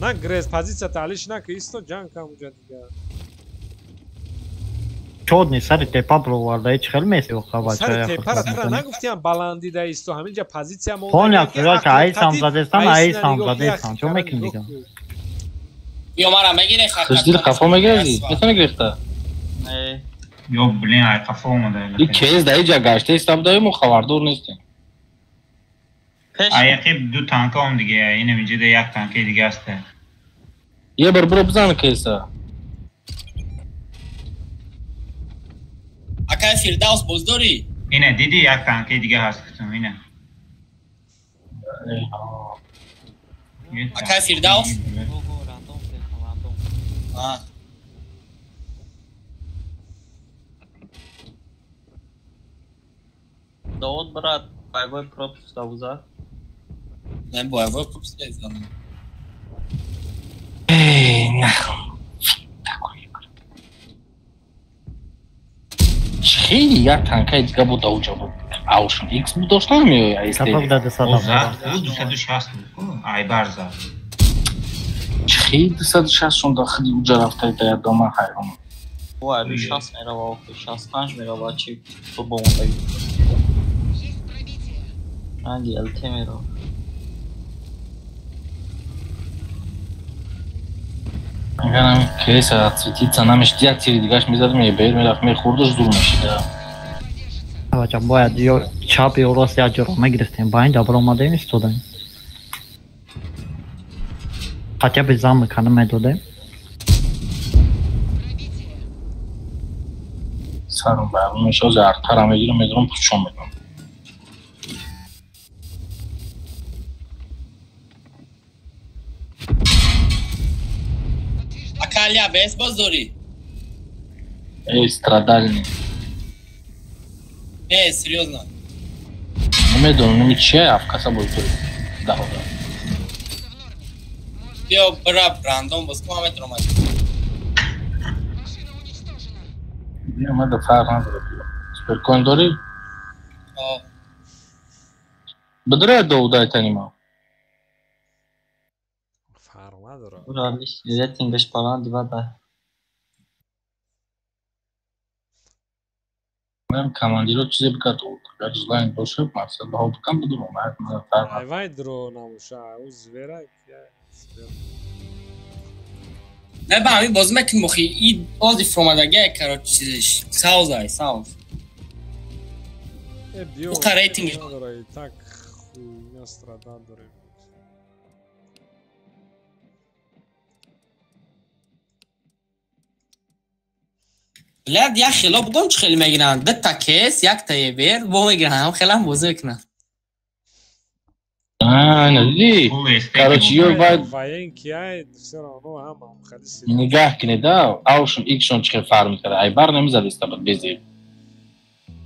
На грез позиция талиш на ки исто ҷанг кам уҷа дигар. Чодни сари тепа броварда ҳеч хел меси оха Сари тепара тра нагуфтиам баланди да исто ҳаминҷа позиция мо. Понял, короче, ай сам задестан, ай сам задестан. Чо мекунӣ дигар? Ё мара мегире хат. Хушдил қафо мегири? Метавонӣ гирифта? Не. Ё блин, ай қафо омада. И кейс да иҷа гашта истабдаи мо хабардор нестем. Аяқи ду танка ом диге, инам инҷа да як танкаи дига аст. Е бар бро бизан кейса. Акай Фирдавс боз дорӣ? Ина диди як танкаи дига ҳаст кутум ина. Акай Фирдавс? Довод брат, боевой пропуск давуза. Не, боевой пропуск я знаю. Эй, нахуй. Хеле як танкаи дига буд ауҷа буд. Аушн X буд доштам ё АСТ? Зад, 260 буд, айбар зад. Хеле 260 шонда хеле уҷа рафта да дома ҳайрон. Ва, 60 мерава, 65 мерава, чи то бомонда. Ранги ЛТ мерава. Агарам кейса цветица намешд, як тири дигаш мезадам, ебер мерафт, мехӯрдаш зур мешид. Бача, бояд ё чап ё рост як ҷоро мегирифтем, ба ин дабро омадаем истодаем. Хотя бы замыка намедодем. Сарам бармеш, оз артара мегирам, медорам, пучон мекунам. Акалия, бес боз дорӣ? Эй, страдальный. Не, серьезно. Намедонам, нами чия афкаса боз дорӣ. Даҳода. Биё, бира, рандом боз кун, метавонам. Биё, мада фарқ надорад. Суперкоин дорӣ? О. Бидра довудай танима. Рейтингаш баланд бада. Ман командиро чизе бикард, агар злайн бошад, мақсад баҳо бикам бидурам, фарқ. Айвай дро намуша, ӯ звера, Не ба ҳамин бозӣ мекунем охи, и ози фуромадагия, короче, чизиш. Саузай, сауз. Э, биё. Уқа рейтингиш. Так хуйня страдан дорем. Блядь, як хело будам чӣ хеле мегиранд. Ду та кес, якта ебер, бо мегиранд, ҳам хелам бозӣ мекунанд. А, надидӣ? Короче, ё баъд военки ай, всё равно ҳама хеле нигаҳ кунед, а, аушн X-шон чӣ хел фарқ мекард. Айбар намезад истабад безеб.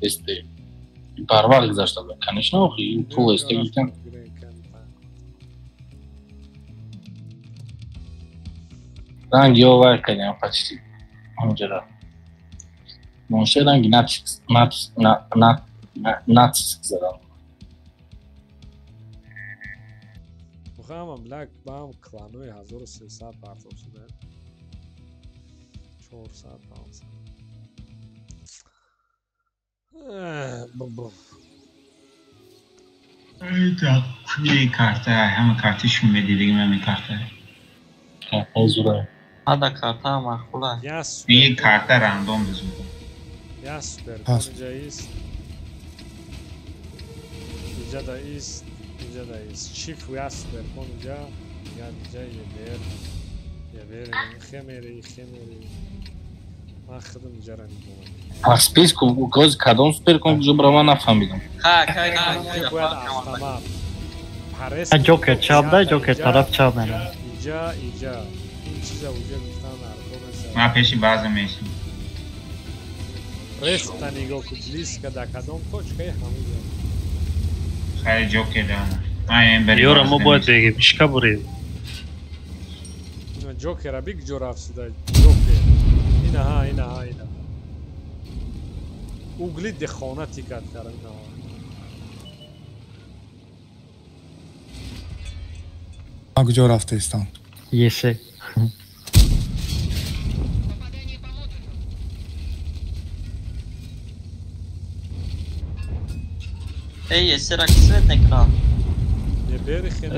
Эсте. Барвақт гузашта буд. Конечно, охи, пул эсте гирифтан. Ранг ё вай кардем почти. Ҳамҷара. Монше ранги нациск задам. Мухаммад Блак бам кланои 1300 партов шуда. 400 500. Эй, карта, ҳама карти шум медидигим ҳами карта. Зура. Ада карта маъқула. Ин карта рандом бизура. Я супер, инҷа ист. Инҷа да ист, инҷа да ист. Чиф я супер кон инҷа, я инҷа ебер. Ебер, хемери, хемери. Ман худам инҷара нигоҳ. А списку гоз кадом супер кон куҷо бара ман нафаҳмидам. Ха, кай, бояд автомат. Парес. Ҷокер чап да, ҷокер тараф чап меравад. Инҷа, инҷа. Ин чиза уҷа гуфтан аркон нест. Ман пеши баъзе мешим. Реста нигоҳ кун, близко да кадом точкаи ҳамуҷа. Хай Ҷокер дана. Ман ин Ёра мо бояд бегем, ишка бурем. Ҷокера биг ҷо рафт сюда. Ҷокер. Ина ҳа, ина ҳа, ина. Угли дехона тикат кара ина. Ман куҷо рафтаистам? Есе. Эй, есе ра ки свет мекунам?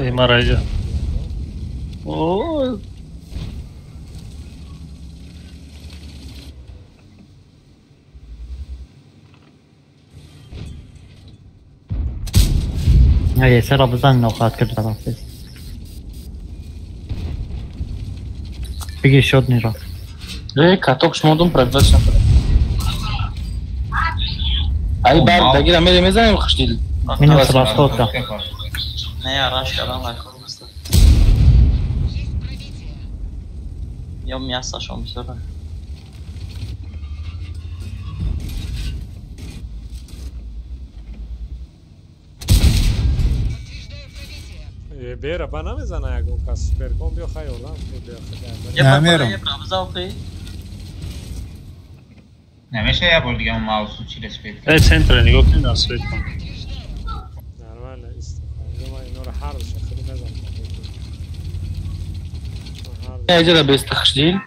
Эй, мараҷа. О, Есе ра бизан нохоҳад кард рафтест. Бигир шотниро. Э, каток шумодум пробивать накард. Ай бар дагира мере мезанем хушдил. Минус расходка. Не, араш кардам накор баста. Ё мясашон бисёра. Бера ба намезана ягон кас суперком биё хай ёрдам Намерам. Намеша я бор дига маусу чире свет. Э, центра нигоҳ кунед, на свет кун. Нормально, ист. Ман инора ҳар душа худ мезанам. Эҷара беста хушдил.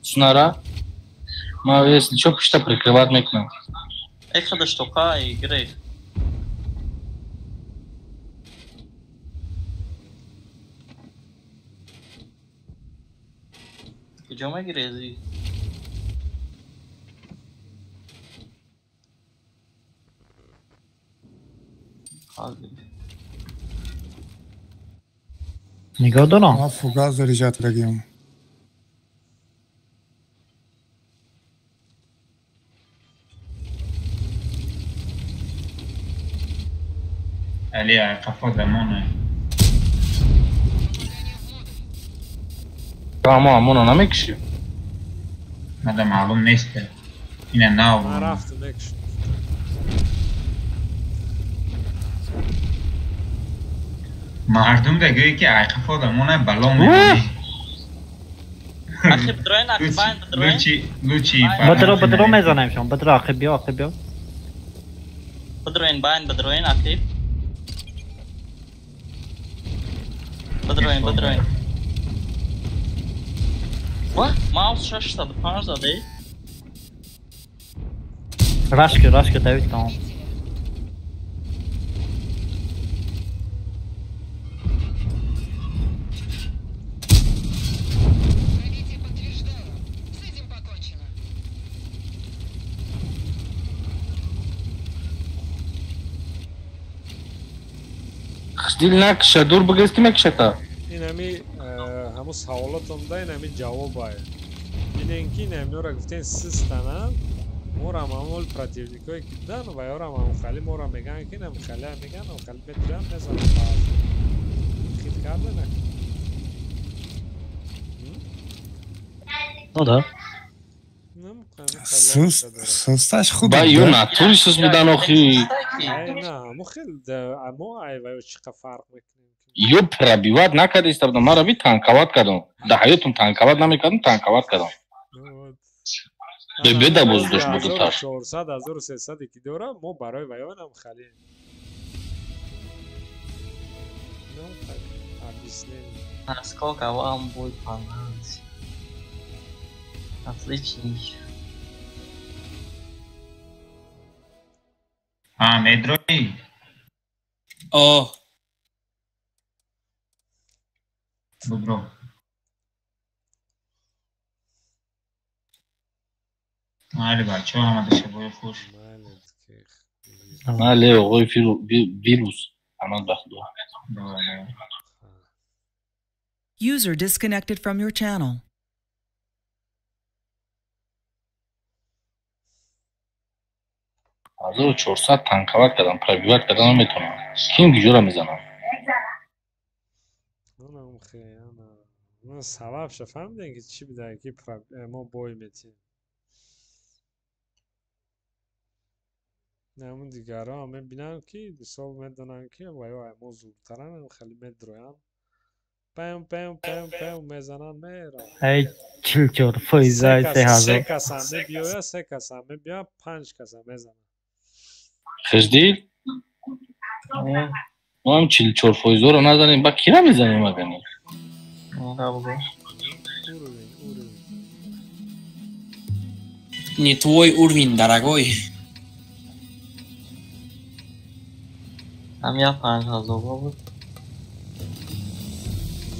Сунара. Ма если чо пушта прикрывать мекунам. Эй, худаш тоқа, эй, грейф. Куҷо мегирезӣ? Нигоҳ дорам. Ман фугас заряжать кардагиам. Али, ай қафо дамона. Амо амоно намекушӣ? Мада маълум нест. Ина нав. Ман рафтам мекушам. Мардум да гӯе ки ай қафо дамона бало мемонӣ. Ахи бидроен, ахи байн бидроен. Лучи, лучи. Бидро, бидро мезанем шом. Бидро, ахи биё, ахи биё. Бидроен, байн бидроен, ахи. Бидроен, бидроен. Ва, маус 605 заде. Рашки, рашки, Давид тамом. Хушдил накша, дур бигрез ки мекушата. Инами ҳамун саволотонда инами ҷавобае. Бинен ки инамиёра гуфтен систана, морам ҳамон противникое ки будан ва ёрам ҳамон хали мора меган ки инам хали меган, ҳамон хали метирам мезанам баъзе. Хит карда накун. Ну да. Сусташ хуб. Ба ё натури сус будан охи. На, мо хел мо ай ва ё чӣ қа фарқ мекунем. Ё пробивать накарда будам, мара би танковать кардам. Да ҳаётум танковать намекардам, танковать кардам. Беда боз дошт буду таш. 400 1300 ки дора, мо барои ваёнам хали. Ну так, объяснение. Насколько вам будет понравиться? Отличный. А, медрои? О. Добро. Майли бачаҳо, ҳамада шабои хуш. Майли оғои вирус. Амад ба худо. User disconnected from your channel. Ҳазору чорсад танковать кардам, пробивать кардан наметавонам. Ким гиҷора мезанам? Сабабша фаҳмидем ки чӣ буда ки мо бой метиҳем. Ҳамун дигарҳо мебинанд, ки мисол медонанд, ки ваё мо зудтаранд, хеле медроянд. Пем пем пем пем мезананд, мераванд. Ай 44 фоизай 3000. Се каса мебиёя, се каса мебиёя, панҷ каса мезананд. Хеждил? Мо ҳам 44 фоизоро назанем, ба кира мезанем агани? Уровень, уровень. Не твой уровень, дорогой. Ҳам як 5000 буд.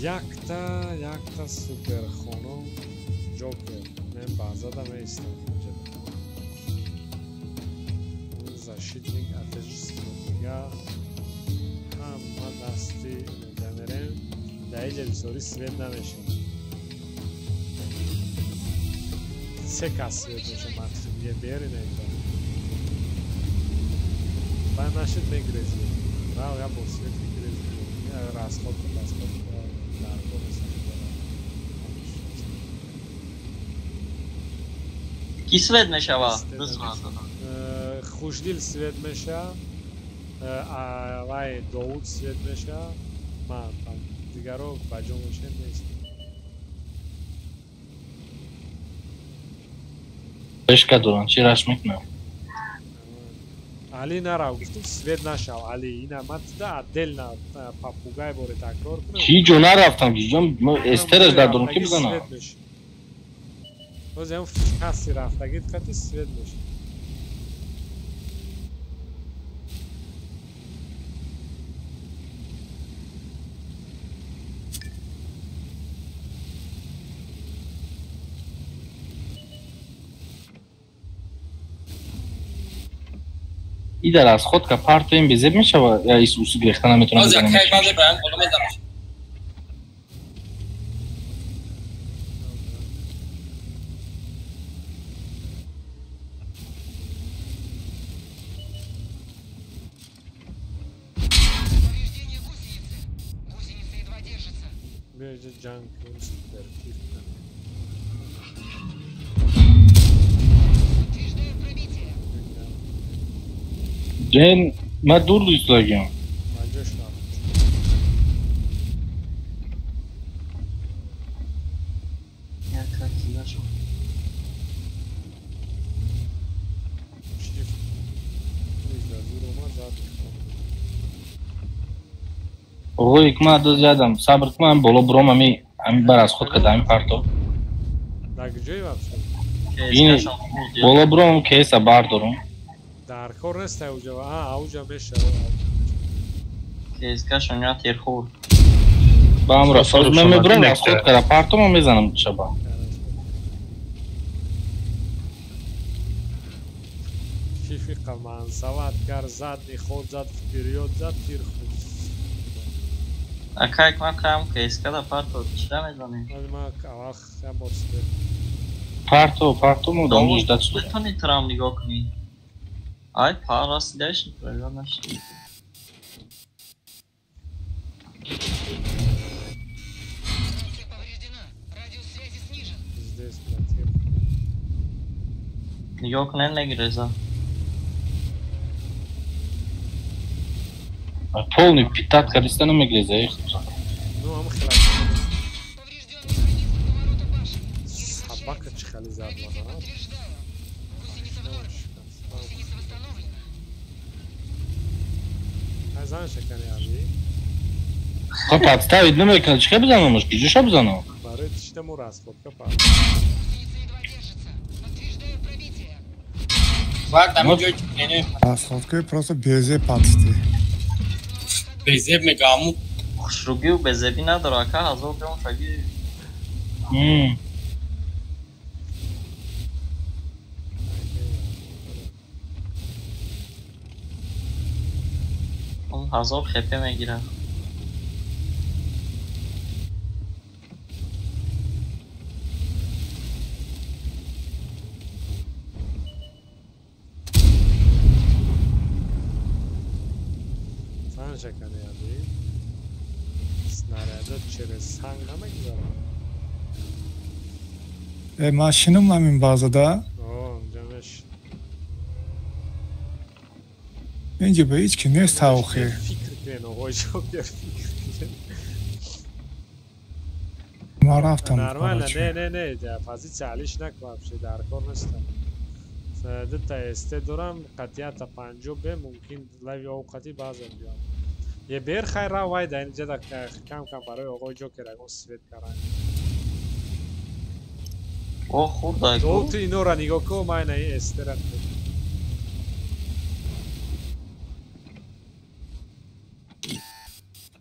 Якта суперхонум ҷокер мен баъзада меистам инҷа. Защитник отечества дига ҳама дасти инҷа мерем. Дар инҷа бисёри свет намешавад. Се кас свет меша максимум. Е бери на инҷа. Баъд нашид мегрези. Рав я бор свет мегрези. Расход расход дар кор нест. Ки свет мешава? Хушдил свет меша, вай Довуд свет меша, ман дигаро ба ҷо мошин нест. Пешка дорам, чи раш мекунам? Али нарав, гуфтум свет нашав, Али, ина ман тида отдельно попугай боре такрор кунам. Ҳеҷ ҷо нарафтам, ҳеҷ ҷо эстераш дар дорам, ки бизанам? Свет меши. Боз ям каси рафтагит қати свет меши. И дар аз худ ка партоем безеб мешава, я ис усу гирехта наметавонам. Боз як кай баъзе Ибраҳим боло мезанаш. Биё инҷа ҷанг кунем, супер киф кунем. Ҷен, ман дур истодагиам. Ба ҷош рафт. Як кас зида шуд. Шифт. Низ дар зур омад, зад. Оғои, ма доз ядам, сабр кун, ман боло буром, ами бар аз худ када ами парто. Дар куҷои вообще? Ин боло буром, кейса бардорум. Дар кор нест ауҷа. А, ауҷа мешава. Кезкашон я тир хӯрд. Ба амра, ман мебурам аз худ када парто, ман мезанам шаба. Фифиқа мансават кар, задний ход зад, вперёд зад, тир хӯрд. Акай, ман кам кезкада парто чира мезанем? Ман аввал як бор свет. Парто, парто мо дам ждать шуда. Метавонӣ трам нигоҳ кунӣ? Ай, пар расидаиш, правильно нашид. Здесь, блядь, тир. Нигоҳ кунед, мегиреза. Полный питат кардиста намегреза, эх. Ну, ам хела. Собака чӣ хеле зад мана. Ай зан шакани али. Хо подставить намекунад, чӣ хел бизанамаш? Куҷоша бизанам? Барои тишта мо расходка па. Баъд ҳамин ҷой не Расходкаи просто безеб патсти. безеб мега аму. Хушругию безебӣ надора, ака, 1000 грамм шаги. Он 1000 хп мегирад. Зан шакани али. Снаряда через санг намегузарад. Э, ман шинум ҳамин базада. О, инҷа меш. Инҷа ба ҳеҷ ки нест охир. Фикр кунен, оғои Ҷокер, фикр кунен. Ман рафтам. Нормально, не, не, не, позиция алиш накун вообще, дар кор нестам. Дута СТ дорам, қатъията 50 б, мумкин лави овқати баъзан биём. Е бер хай рав вай да инҷа да кам кам барои оғои Ҷокер ягон свет каран. О, хурдай ку. Ту инора нигоҳ кун, ман ина ин СТ-ра нигоҳ кун.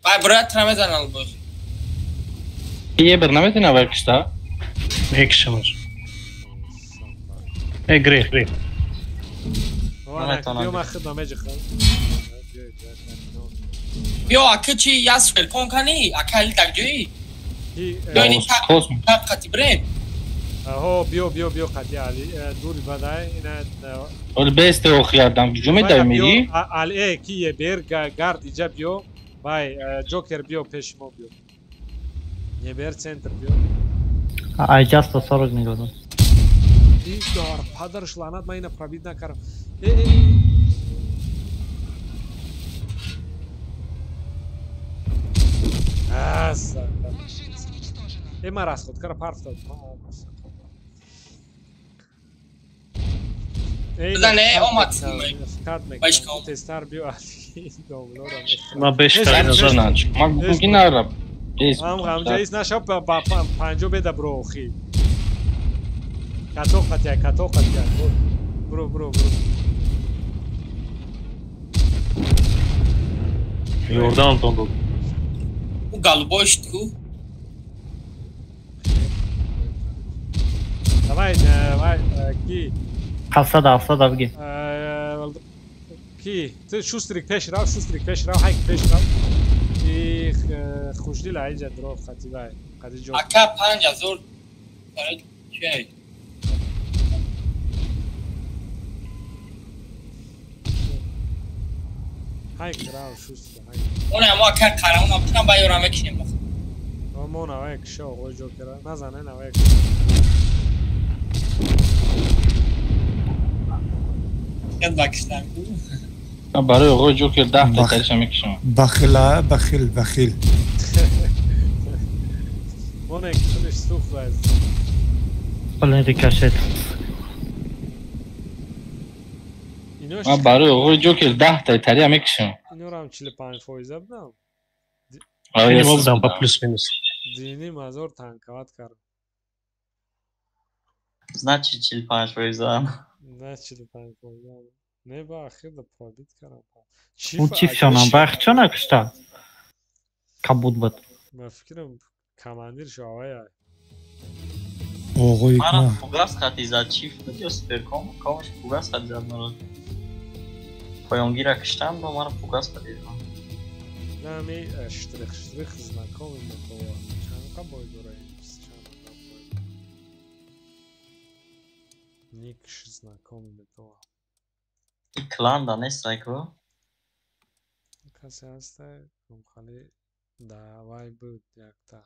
Вай брат мезанал боз. Е бер наметина вай кишта? Мекишамаш. Е грех, грех. Биё ман худам меҷихам. Биё ака чи я суперкон кани, ака али дар ҷои? Биё ини так қати брем. Аҳо, биё, биё, биё қати али дури бадай ина. Оли бесте охи адам ҷо медави меги? Али э ки е бер гард иҷа биё. Вай Ҷокер биё пеши мо биё. Е бер центр биё. Айҷа 140 нигоҳ. И дар падарш лаънат, ман ина пробит накардам. Э, ман расходкара парфтад. Бизан, э, омад. Тезтар биё али домлора. Ман бештар назанам. Ман мумкин нараб. Ҳамҷа ис нашав ба 50 беда бро охи. Като қатия, като қатия. Бро, бро, бро. Ёрдамтон дод. У голубой шуд ку. Давай, давай, ки? 700 700 бигир. Ки? Ту шустрик пеш рав, шустрик пеш рав, ҳайк пеш рав. И хушдил айҷа дро қати вай, қати ҷо. Ака 5000 барои чӣ? Ҳайк рав шустр ҳайк. Оне мо ака қарамон абтан ба ёрам мекунем. Мо навай киша оғои Ҷокера. Назане навай. Кад бакиштан ку. Барои оғои Ҷокер 10 та тариша мекишам. Бахила, бахил, бахил. Моне куниш сухт аз. Блин, рикошет. Ман барои оғои Ҷокер 10 та тария мекишам. Инорам 45% будам. Мо будам ба плюс минус. Дини мазор танкават кард. Значит 45%. Не 45%. Не ба ахир да пробит кардам. У чифшонам бахчо накушта. Кабуд буд. Ман фикрам командир шавая. Оғои мара фугас хати зад чиф буд ё суперком? Комаш фугас хати зад маро. Поёнгира киштам, бо мара фугас хати зад. Нами штрих штрих знакомый мотова. Чанд бой дора? Чанд бой. Никш знакомый мотова. И клан да нестай ку? Касе ҳастай, хали давай буд якта.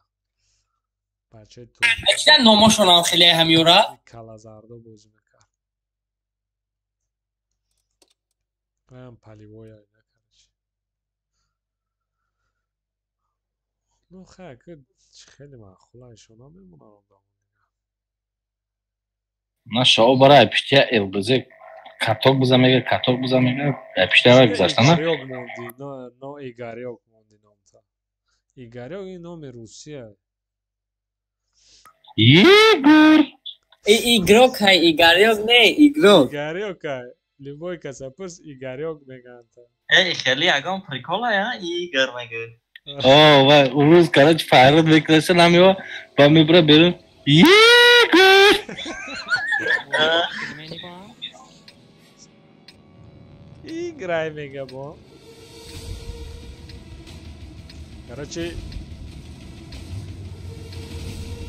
Бачаи ту. Чидан номошонам хеле ҳамёра? Калазардо бозӣ мекард. Аям паливоя накард. Ну хай, ки хеле маъқула ишона мемонам одамон. На шао барай пиштия ЛБЗ каток биза мега, каток биза мега, пиштия вай гузашта на? Игарёк монди, но Игарёк монди номта. Игарёк ин номи Русия. Игор! Игрок ҳай, Игарёк не, игрок. Игарёк ҳай. Любой каса пурс Игарёк мегӯянд. Э, хеле ягон прикол ая, Игор мегӯяд. О, вай, урӯз короче файрод мекунаса намева, ба мебра берун. Игор! Играй мега бо. Короче,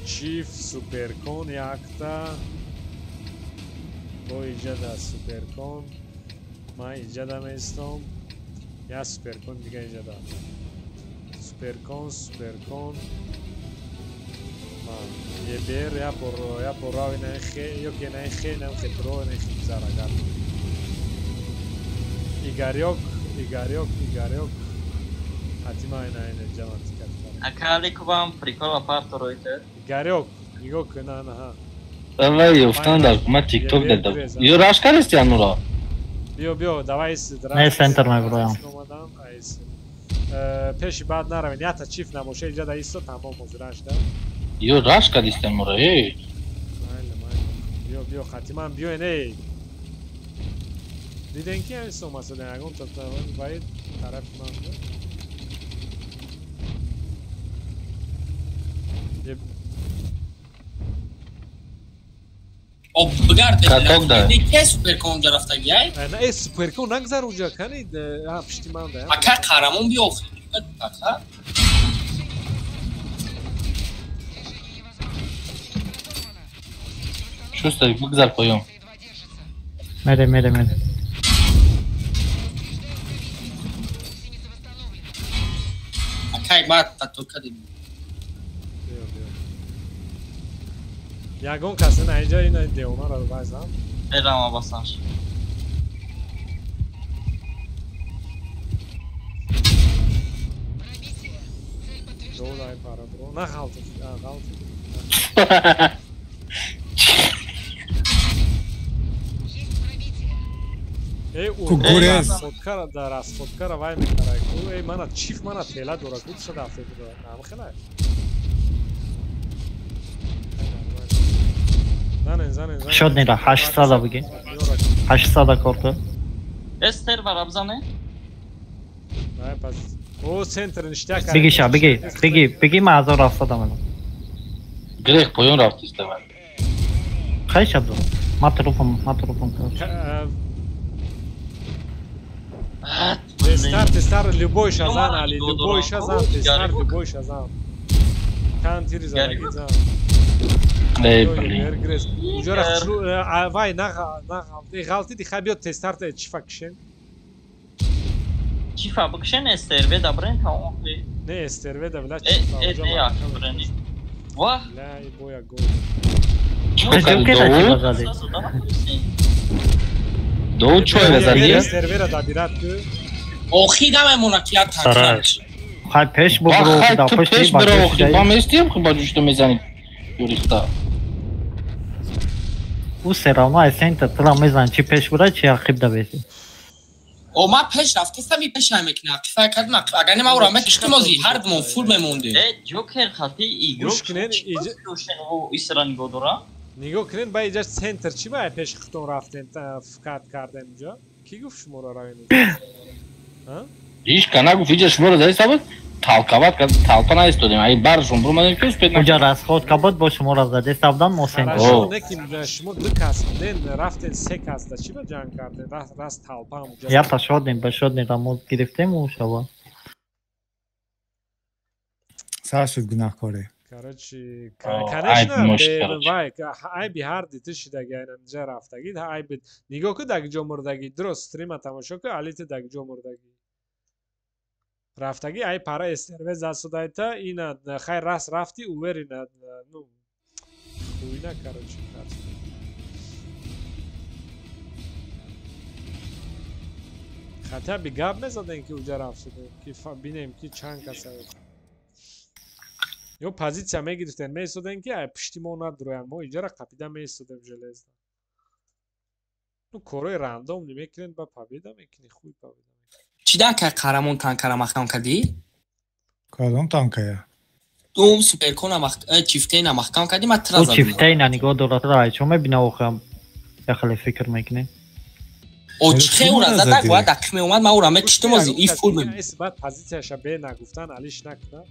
Чиф Суперкон якта бо иҷада Суперкон. Ман иҷада меистом. Я Суперкон дига иҷада. Суперкон, Суперкон. Ман ебер я бор я борави на хе, ё ке на хе, на хе бро на хе зарагар. Игарёк Игорёк, Игорёк. Хатима ина ина ҷамат кард. Ака аликубам прикола парторойте. Игорёк, нигоҳ кун, на на ҳа. Давай, ёфтан дар ма тикток дедам. Ё раш кардисти ануро? Биё, биё, давай с Не, центр меброям. Омадам, айс. Пеши баъд наравен, ята чиф набоша, иҷа да исто тамом ҳозираш да. Ё раш кардисти ануро, эй. Майли, майли. Биё, биё, хатиман биёен, эй. Диден ки ҳамин сомасадан, ягон та ваид тарафи ман да. Об бигарде. Каток да. Не суперкон уҷа рафтаги, ай? На, э, суперкон нагзар уҷа, кани, а, пишти ман да. Ака қаҳрамон биё охир. Ака. Шустер, бигзар поён. Мере, мере, мере. Акай баъд тату кардем. Биё, биё. Ягон касе на иҷа ина девонаро вайзам. Берам абасаш. Долай пара бро. На ғалти, а ғалти. Эй, Ку гурез. Расходкара да расходкара вай мекарай. Ку эй мана чиф мана тела дора ку шада афте дора. Нам хелай. Занен, занен, занен. Шод нера, 800 биги. 800 корта. Эстер варабзане? Ай пас. О, центр ништяк. Биги ша, биги, биги, биги ма 1700 мена. Грех поён рафтиста ман. Хай шаб. Ма трупам, ма трупам. Тестар, тестар, любой шазан, Али, любой шазан, тестар, любой шазан. Кантири задаги зан. Эй, блин. Уҷара вай на на ғалти ди хай биё тестар те чифа кишен. Чифа бикшен эстерве да брен тамом. Не эстерве да била Э, чифа. э, не як брени. Вах. Ла и боя гол. Чӯ зади? Ду чой зади? Эстервера да бират ку. Охи намемона ки як танк. Хай пеш бубро, Хай да ту пеш пеш биро, охи ба местием, ба ҷушто мезани. Юрихта. Ӯ все равно ай центр тра мезан чи пеш бура, чи ақиб да беси. О, ма пеш рафтестам, и пеш мекна. Қифа кардам, агар не ма ура мекиштум ози, ҳар думон фул мемондем. Э, Ҷокер хати игрок. Гӯш кунен, Исра нигоҳ дора. Нигоҳ кунен, ба иҷа центр чи ба пеши худтон рафтем, фкат кардем иҷа? Ки гуфт шуморо равем иҷа? Ҳа? Ҳеҷ ка нагуфт, иҷа шуморо зади сабад талкават кард, талпа наистодем. Ай баршон бурмадем ки успед Уҷа расход кабод бо шуморо задеста будан мо центр. Хорошо, не ки шумо ду кас буден, рафтен се кас да чи ба ҷанг карден? Раст талпа ҳам уҷа. Ята шодем, ба шодем ра мо гирифтем ӯ шава. Сар шуд гунаҳкорӣ. Короче, О, конечно, айб мошт, бе- короче. вай, айби ҳар диту шидаги айнан ҷа рафтагӣ, айби нигоҳ ку даг ҷо мурдагӣ, дуруст стрима тамошо ку, али ту даг ҷо мурдагӣ. Рафтагӣ ай пара эстерве засудайта, ина хай раст рафти, уверена, ну, хуйна, короче, короче. Хотя бы гап мезадем ки уҷа рафт шудем, ки бинем ки чанд каса. Ё позитсия мегирифтем, меистодем ки ай пишти мо надуроянд, мо иҷара қапида меистодем железно. Ну, корҳои рандом намекунед, ба победа мекунӣ, хуй победа. Чӣ дар кай қаҳрамон танкара маҳкам кардӣ? Кадом танкая? Ду суперкона чифтейна маҳкам кардӣ, ман тра Ӯ задам. чифтейна нигоҳ дорад, тра ай чо мебина охам. Яхеле фикр мекунӣ. О, чихе ура зада, бояд дақиқ меомад, ман ура мекиштум ози, и фул мемонд. Эс баъд позитсияша бе нагуфтан, алиш накуна.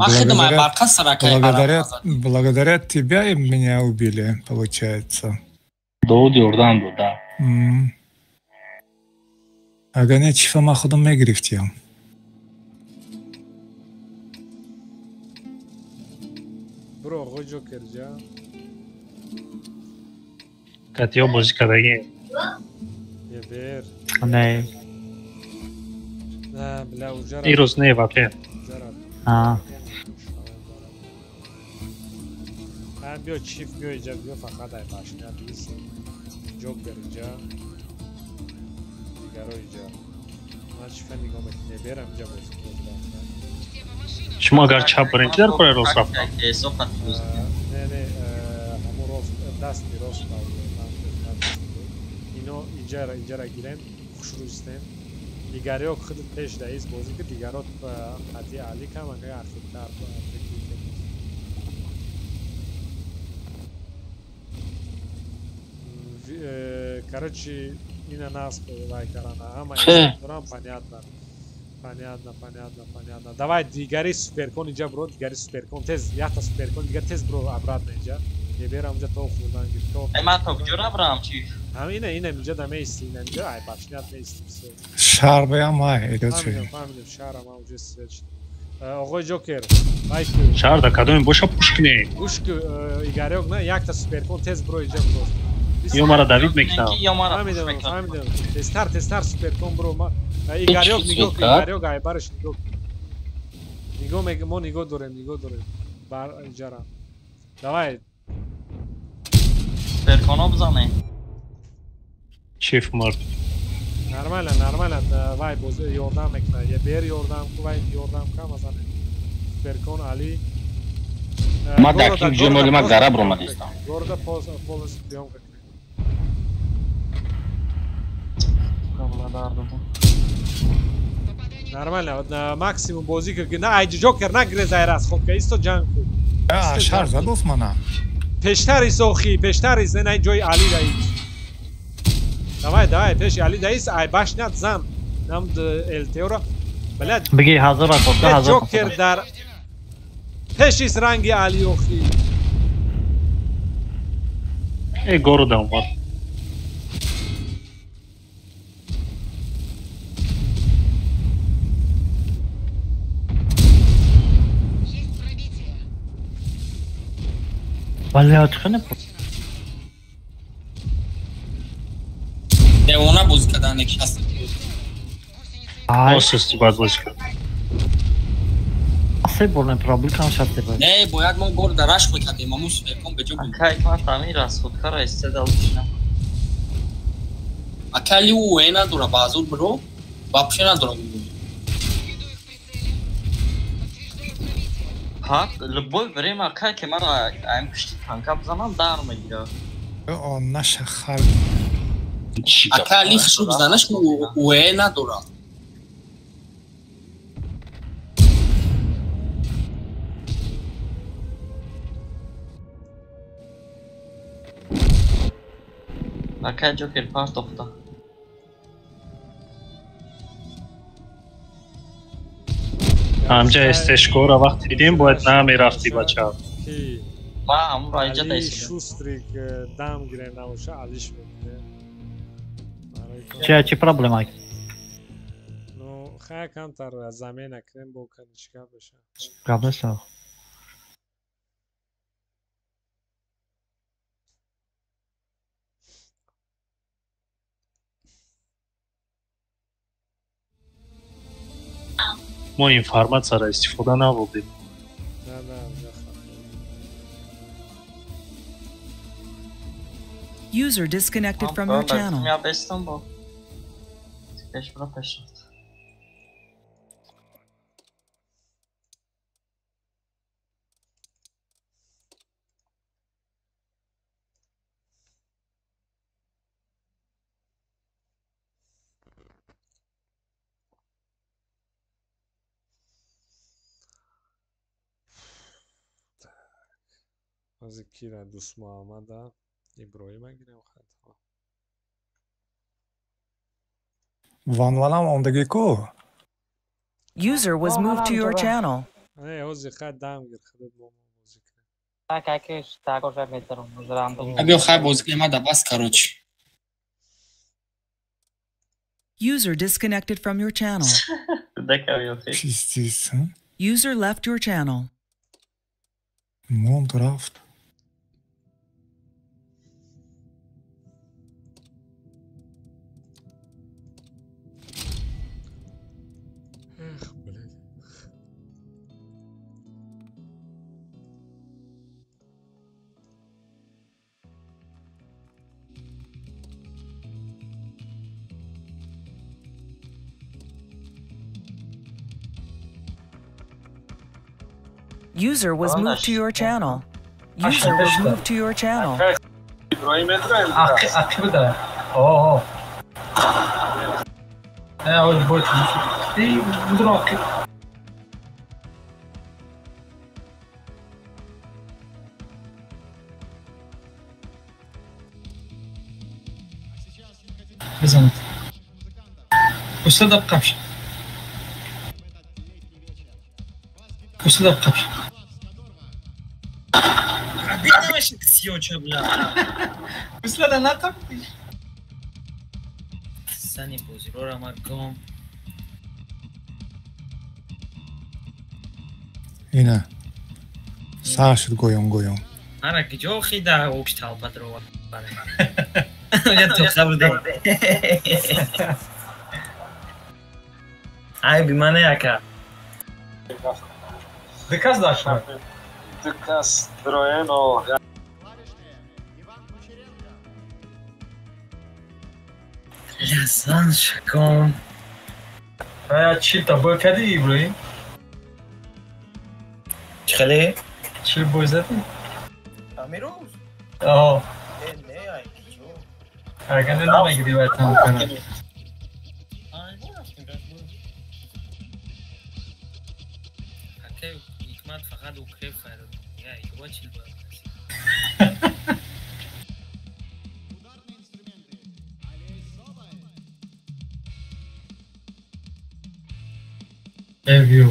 Ман худам ай барқа саракай Благодаря, благодаря тебя и меня убили, получается. Довуд ёрдам дод, да. Агар не чифа ман худам мегирифтиям. Бро, оғои Ҷокер ҷа. Катиё бозӣ кардагӣ. Евер. Не. На, бля, уҷара. Ирӯз не, вообще. Уҷара. А. Ҳа, биё чиф, биё иҷа, биё фақат ай башня бис. Ҷокер иҷа. Дигаро иҷа. Ман чифа нигоҳ мекунем, берам иҷа бозӣ кунам. Шумо агар чап барем, чи дар кори рост рафтам? Не, не, ҳамон рост, дасти рост ино иҷара, иҷара гирем, хушрӯ истем. Дигариё худ пеш даист бозӣ ки дигаро қати Али кам агар ахиртар короче, ина нас вай карана, ҳама дорам, понятно. Понятно, понятно, понятно. Давай, дигари суперкон иҷа бро, дигари суперкон, тез, якта суперкон, дигар тез бро обратно иҷа. Еберам иҷа то хурдан гир, то. Эй, ман то куҷо рабрам, чи? Ҳам ина, ина иҷа да меисти, ина иҷа, ай башнят меисти, всё. Шаҳр баям ай, эдо чи. Фаҳмидам, фаҳмидам, шаҳрам ам уже свет шуд. Оғои Ҷокер, вай ку. Шаҳр да кадоме боша пуш кунем. Гӯш ку, Игарёк, на, якта суперкон тез бро иҷа бро. Ё мара Давид мекунам. Фаҳмидам, фаҳмидам. Тезтар, тезтар суперкон бро. Игарёк нигоҳ кун, Игарёк айбараш нигоҳ кун. Нигоҳ мек, мо нигоҳ дорем, нигоҳ дорем. Бар иҷара. Давай. Суперконо бизанем. Чиф мард. Нормально, нормально. Вай боз ёрдам мекунад. Е бер ёрдам ку, вай ёрдам кам азане. Суперкон Али. Ма дар ким ҷой моли ма гара бромадистам. Города полностью приём кунем. Нормально, максимум бозӣ ки на ай Ҷокер нагрез ай расходка, исто ҷанг ку. А, шаҳр задост мана. Пештар ис охи, пештар ис, на ҷои Али даис. Давай, давай, пеши Али даис, ай башнят зан. Нам ЛТО-ра. Блядь. Бигӣ ҳазора кофта, ҳазор. Ҷокер дар пешис ранги Али охи. Э, города омад. Вале чӣ не Девона бозӣ кардан як шаст. Осости бояд бозӣ кард. Се бор не проблем шаст бор. Не, бояд мо гор дараш мекардем, аму суперкон беҷо буд. Акай ман тамин расходкара истеда лучина. Акали УЕ надора, баъзур бро, вообще надора. Ҳа, любой время акай ки мара аим пишти танка бизанам дар мегирад. О, наша хар. Акали хушрӯ бизанаш УЕ надора. Акай Ҷокер партохта. Ҳамҷа эстешкора вақти дидем бояд намерафтӣ бача. Ма ҳамонро инҷа даистодам. Шустрик дам гирем набоша, алиш мекунем. Чи чи проблема? Ну, хая камтар замена кунем бо каничка беша. Гап нест. Мо информатсияро истифода набурдем. User disconnected from your channel. Ҳозир кира Дӯст Муҳаммада Иброҳима гирем хато. Ванвалам омдагӣ ку? User was moved to your channel. Не, ҳозир хай дам гир худат бо мо бозӣ кунем. Биё хай бозӣ кунем, ада бас короче. User disconnected from your channel. Пиздец. User left your channel. Монд рафт. Эх, блядь. User was moved to your channel. User was moved to your channel. Ақиб да. О. Э, оз бой. Эй, будро ақиб. Бизанед. Устада қабш. Устада қабш. Сиёча, бля. Устада нақаб. Сани бозирора ма гом. Ина. Сар шуд гоён гоён. Ара киҷо хида окш талпадрова. Я тоқа буде. Ай би мане ака. Дикас дашма. Дикас дроено. Лязан шаком. Ая чил та бой кади Иброим? Чӣ хеле? Чил бой задӣ? Амирӯз? О. Не, ай киҷо. Агар намегирӣ вай там кана. Акай ҳикмат фақат укреп хайр. Я икба чил бой. Эвио.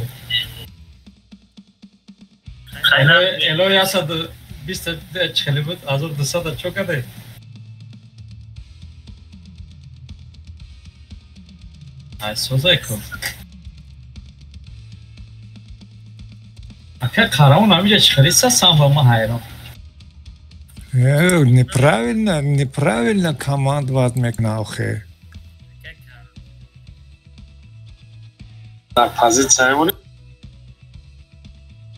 Эло 120 чхели буд, 1200 чо каде? Ай созай ку. Ака қараун ҳамиҷа чхели са сам ба ма ҳайрон. Неправильно, неправильно командовать мекна охе. Дар позитсия мемонӣ?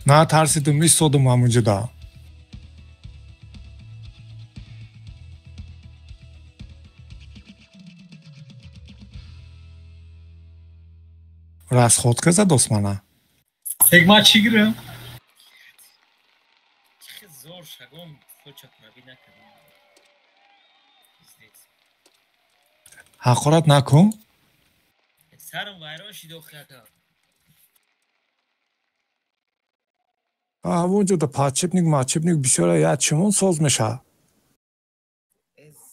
На тарсидум истодум ҳамунҷода. Расходка задост мана. Ҳикмат чӣ гирем? Зор шагом хочат наби накардам. Ҳақорат накун. Сарам вайрон шид охи ака. Ҳамонҷода подшипник мадшипник бисёра як чимон соз мешавад.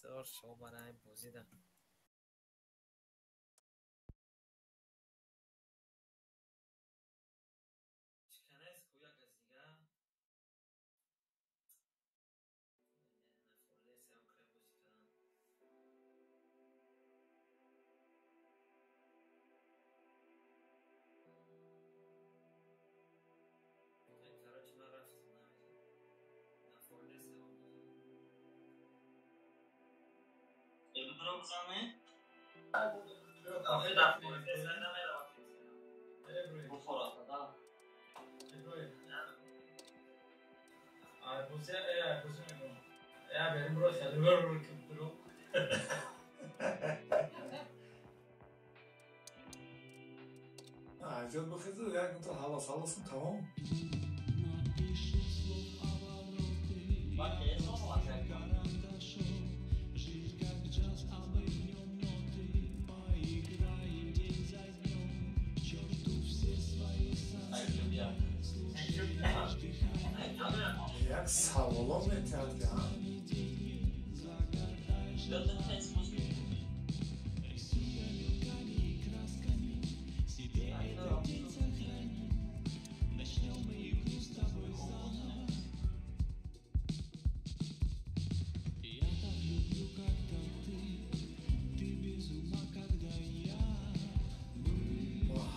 Зор шобанаи бозида. Аҷод бихезу як мута ҳалос ҳалосум тамом. Як саволо метиҳад ки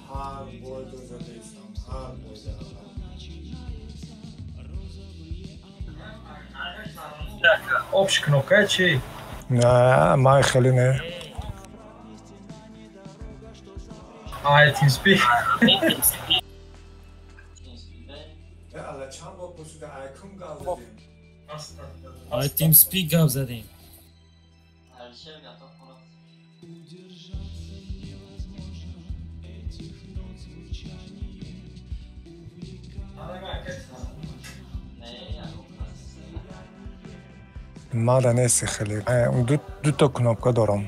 ҳар бой дозадаистам, ҳар бой даравам. Общ кнопка чӣ? Не, ман хеле не. Ай, TeamSpeak. Алла чанд бор пурсида, ай кум гап задем? Ай TeamSpeak гап задем. Мада нести хеле. Дута кнопка дорам.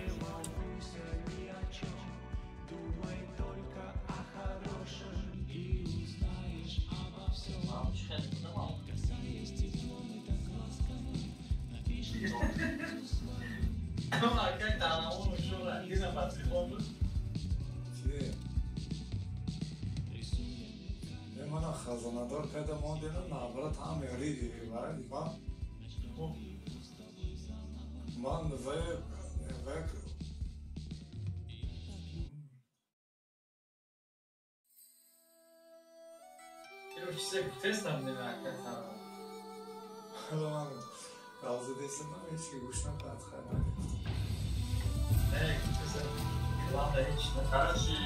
Хазонадор када мондена наоборот ҳам ёри ман век. Ман розӣ дестам, ҳеч ки гӯш накард. Короче,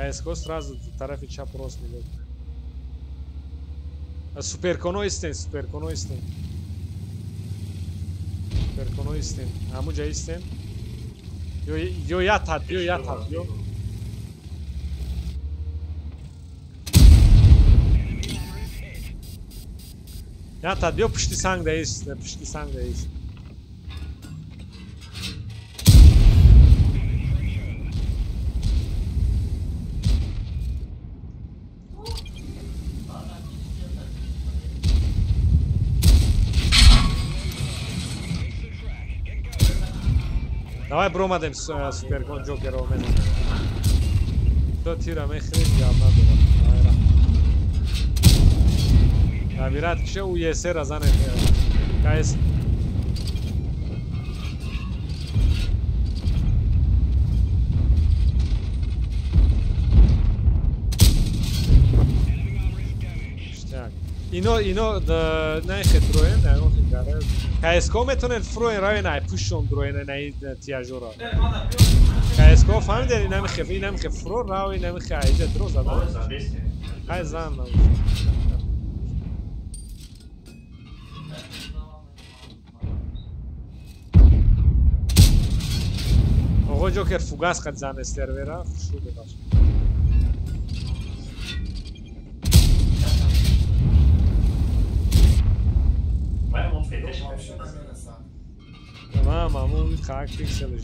КСКО сразу тарафи чап рост нигоҳ кунед. Суперконо истен, суперконо истен. Суперконо истен. Ҳамуҷа истен. Ё я тат, ё я тат, ё. Я тат, ё пушти санг да ист, пушти санг да ист. Давай бромадем суперкон Ҷокерро мезанем. То тира мехӯрем, гап надорам. Давай рафт. Набират киша у ЕСР-ра занем. КС Ино наихе дроен, КСКО метонед фроен равен ай пушон дроен най тиажора. КСКО фаҳмидед, инамихе фро рав, инамихе айҷа дро задан. Ҳай зан. Оғо Ҷокер фугас қад зане сервера, хушрӯ бебахш. Мам, маму как пикселиш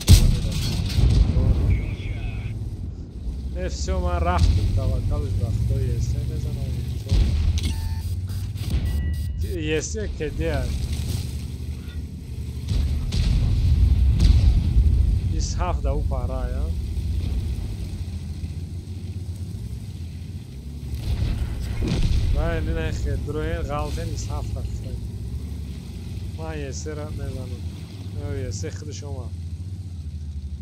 Не, всё, ман рафтем, таваккалш ба Худо ЕС мезанам. ЕС кеде. Ис ҳафт да у пара, я. Вай, не хе, дроен ғалтен ис ҳафт да. Ман ЕС-ра мезанам. ЕС худаш омад.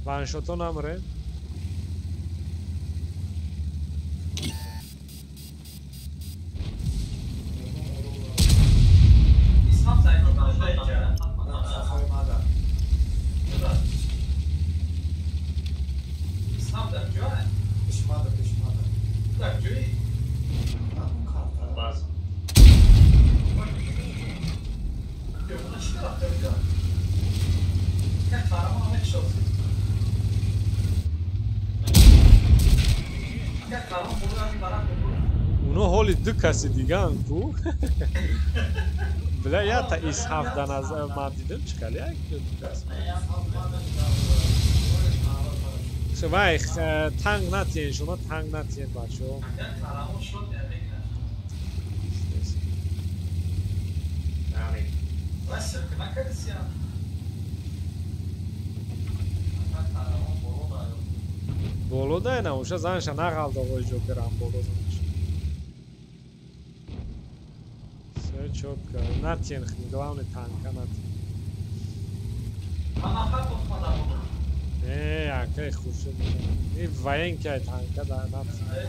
Ваншото намре. Уно ҳоли ду каси диган ку. Бля, я та ис ҳафт да ман дидам чӣ хеле як ду кас. Вай, танг натиен, шумо танг натиен, бачаҳо. Боло дай на, уша занша нағалд оғои ҷокерам боло занша. Всё чётко. Натиен, главное танка натиен. Не, акай хуршед. И военка танка да натиен.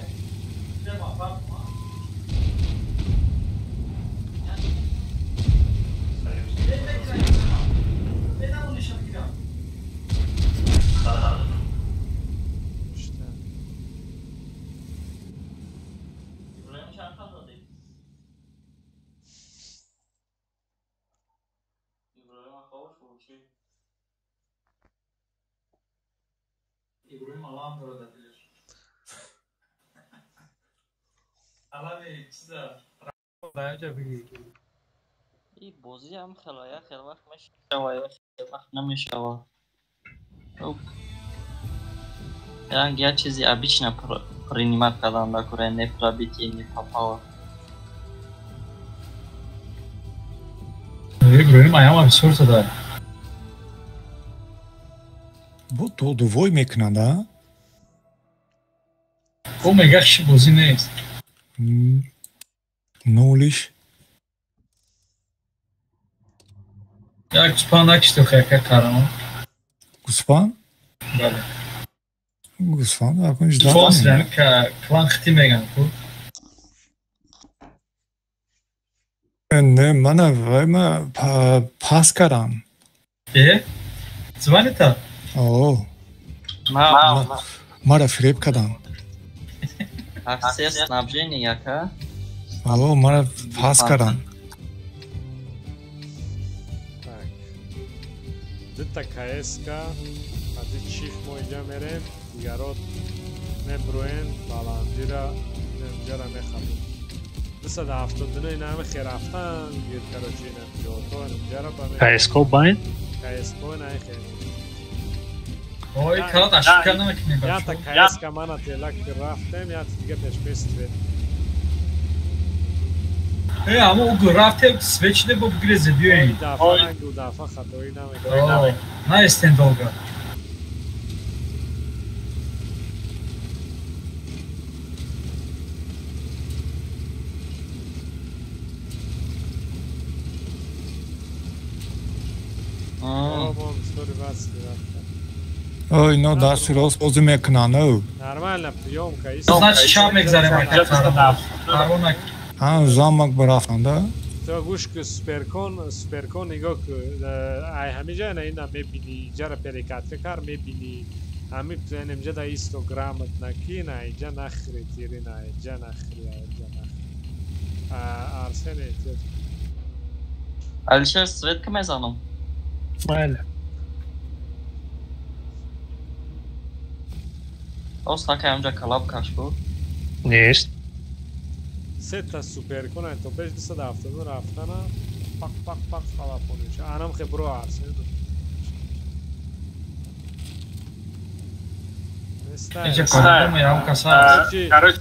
Иброҳим алам дорад дилаш. Алами чиза даҷа биги. И бозиам хеле як хеле вақт мешава, як хеле вақт намешава. Ранг як чизи обычно принимать кардан дакура, не пробитие, не попало. Иброҳим аяма бисёр зада. Бо додувой мекунанд, а? Ӯ мега хиши бозӣ нест. Нолиш. Як гӯспанд накишти охи яка қарамон. Гӯспанд? Бале. Гӯспанд акун ждать. Фонс клан хити меган ку. Не, мана вай ма пас кардам. Э? Звонита? О. Мара фиреб кардам. Акция снабжения яка? Алло, мара пас кардам. Так. Дута КСК, ади чиф мо инҷа мерем, дигарот меброен, баландира инҷара мехабем. 279 ина ҳаме хе рафтан, гир короче ина пилото инҷара ба КСК байн? КСК ина хе. Ой, калат ошибка намекунем. Ята КСК мана телак рафтем, ята дига пешпеш свет. Э, амо угл рафтем, свет шиде бо бигрезе биёем. Дафа ранг дафа хатоӣ намекунем. Наистем долго. Ой, ино дасти рост бозӣ мекунанд, ӯ. Нормально, приёмка. Значит, шаб мегзарем ака. Ҳа, замок барафтанд, да? То гӯш ку суперкон, суперкон нигоҳ ку. Ай ҳамиҷа ина ина мебини, иҷара перекатка кар мебини. Ҳами инҷа да исто грамотно ки на иҷа нахри тири на иҷа нахри, иҷа нахри. Арсен эҳтиёт. Алишер, свет ка мезанам? Бале. Ост накай ҳамҷа калаб каш буд? Нест. Сета суперкон то пеш 279 рафтана пак пак пак халапониш. Анам хе бро Арсен. Инҷа кардам ям каса. Короче,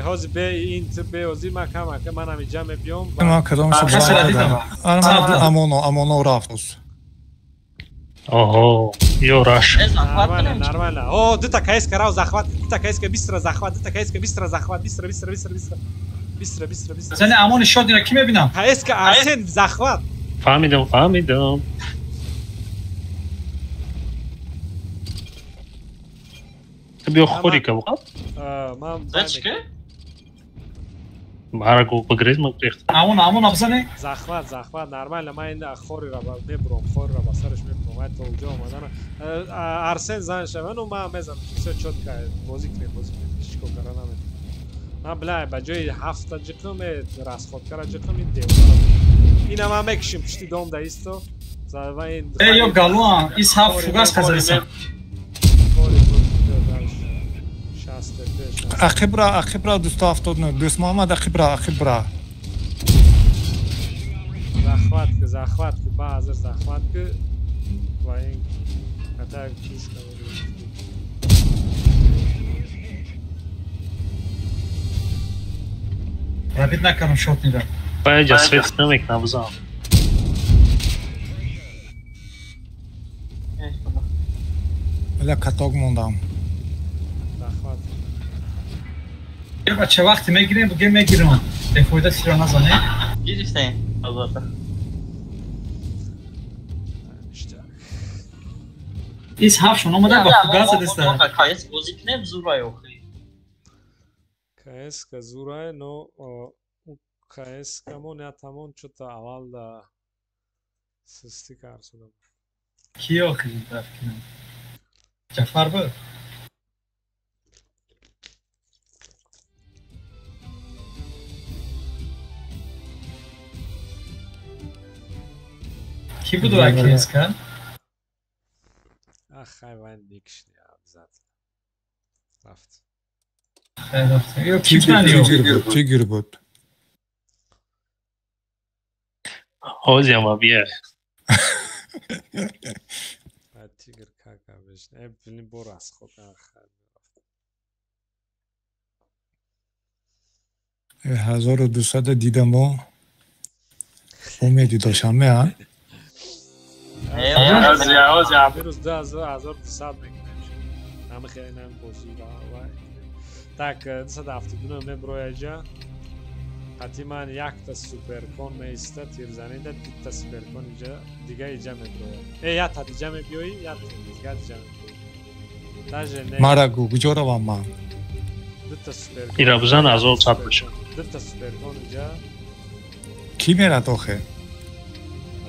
ҳози бе ин бе ҳози ма кам ака манам иҷа мебиём. Ман кадом шо. Амоно, амоно рафт. Ого, ё раш. Нормально, нормально. О, дута КСК рав захват, дута КСК быстро захват, дута КСК быстро захват, быстро, быстро, быстро, быстро. Быстро, быстро, быстро. Зане амони шодина ки мебинам? КСК Арсен захват. Фаҳмидам, фаҳмидам. Ту биё хӯри ка буқат? Ман Зачки? Мара гу бигрез ма рехт. Амон, амон абзане? Захват, захват, нормально. Ман инда хориро мебурам, хориро ба сараш мебурам. Ай то уҷо омадана. Арсен зан шава, ну ман мезанам. Всё чётко. Бозӣ кунем, бозӣ кунем. Ҳеҷ кор кара наметавонам. Ман бля, ба ҷои ҳафта ҷиқм, расходкара ҷиқм, ин девона. Ина ман мекушим пушти дом да исто. Ва ин Э, ё галуан, ис ҳафт фугас казариса. Ақибра, ақибра 279. Дӯст Муҳаммад ақибра, ақибра. Захват ку, захват ку, баъзир захват ку. Вайн ата пушка. Рабит накардам шот нида. Баъд свет намекунам бизан. Бля, каток мондам. Захват. Бача вақте мегирем, буге мегирам. Бефоида сиро назане. Гирифтем, албатта. Ис ҳафшон омада ба фугаса деста. КС бозӣ кунем зурай охи. КС ка зурай, но КС камон я тамон чута аввал да систи кар шудам. Ки охи рафтем? Ҷафар буд? Ки буд КС ка? Ах, хай вайн никшни обязательно. Рафт. Хай рафт. Ё ки буд? Тигр буд. Ҳозиам бия. Тигр как обычно. Блин, бо расход. Ах, 1200 дидамо. Умеди дошанбе, а? Рӯз 2200 мекунем. Ҳама хеле нам бозӣ ва так 279 меброяҷа. Ҳатиман якта суперкон меиста тирзанида, дута суперкон иҷа дига иҷа меброяд. Якта диҷа мебиёӣ, якта дига диҷа мебиёӣ. Даже не. Мара гу куҷо равам ман? Дута суперкон. Ира бизан 1100 бошад. Дута суперкон иҷа. Кӣ мерад охе?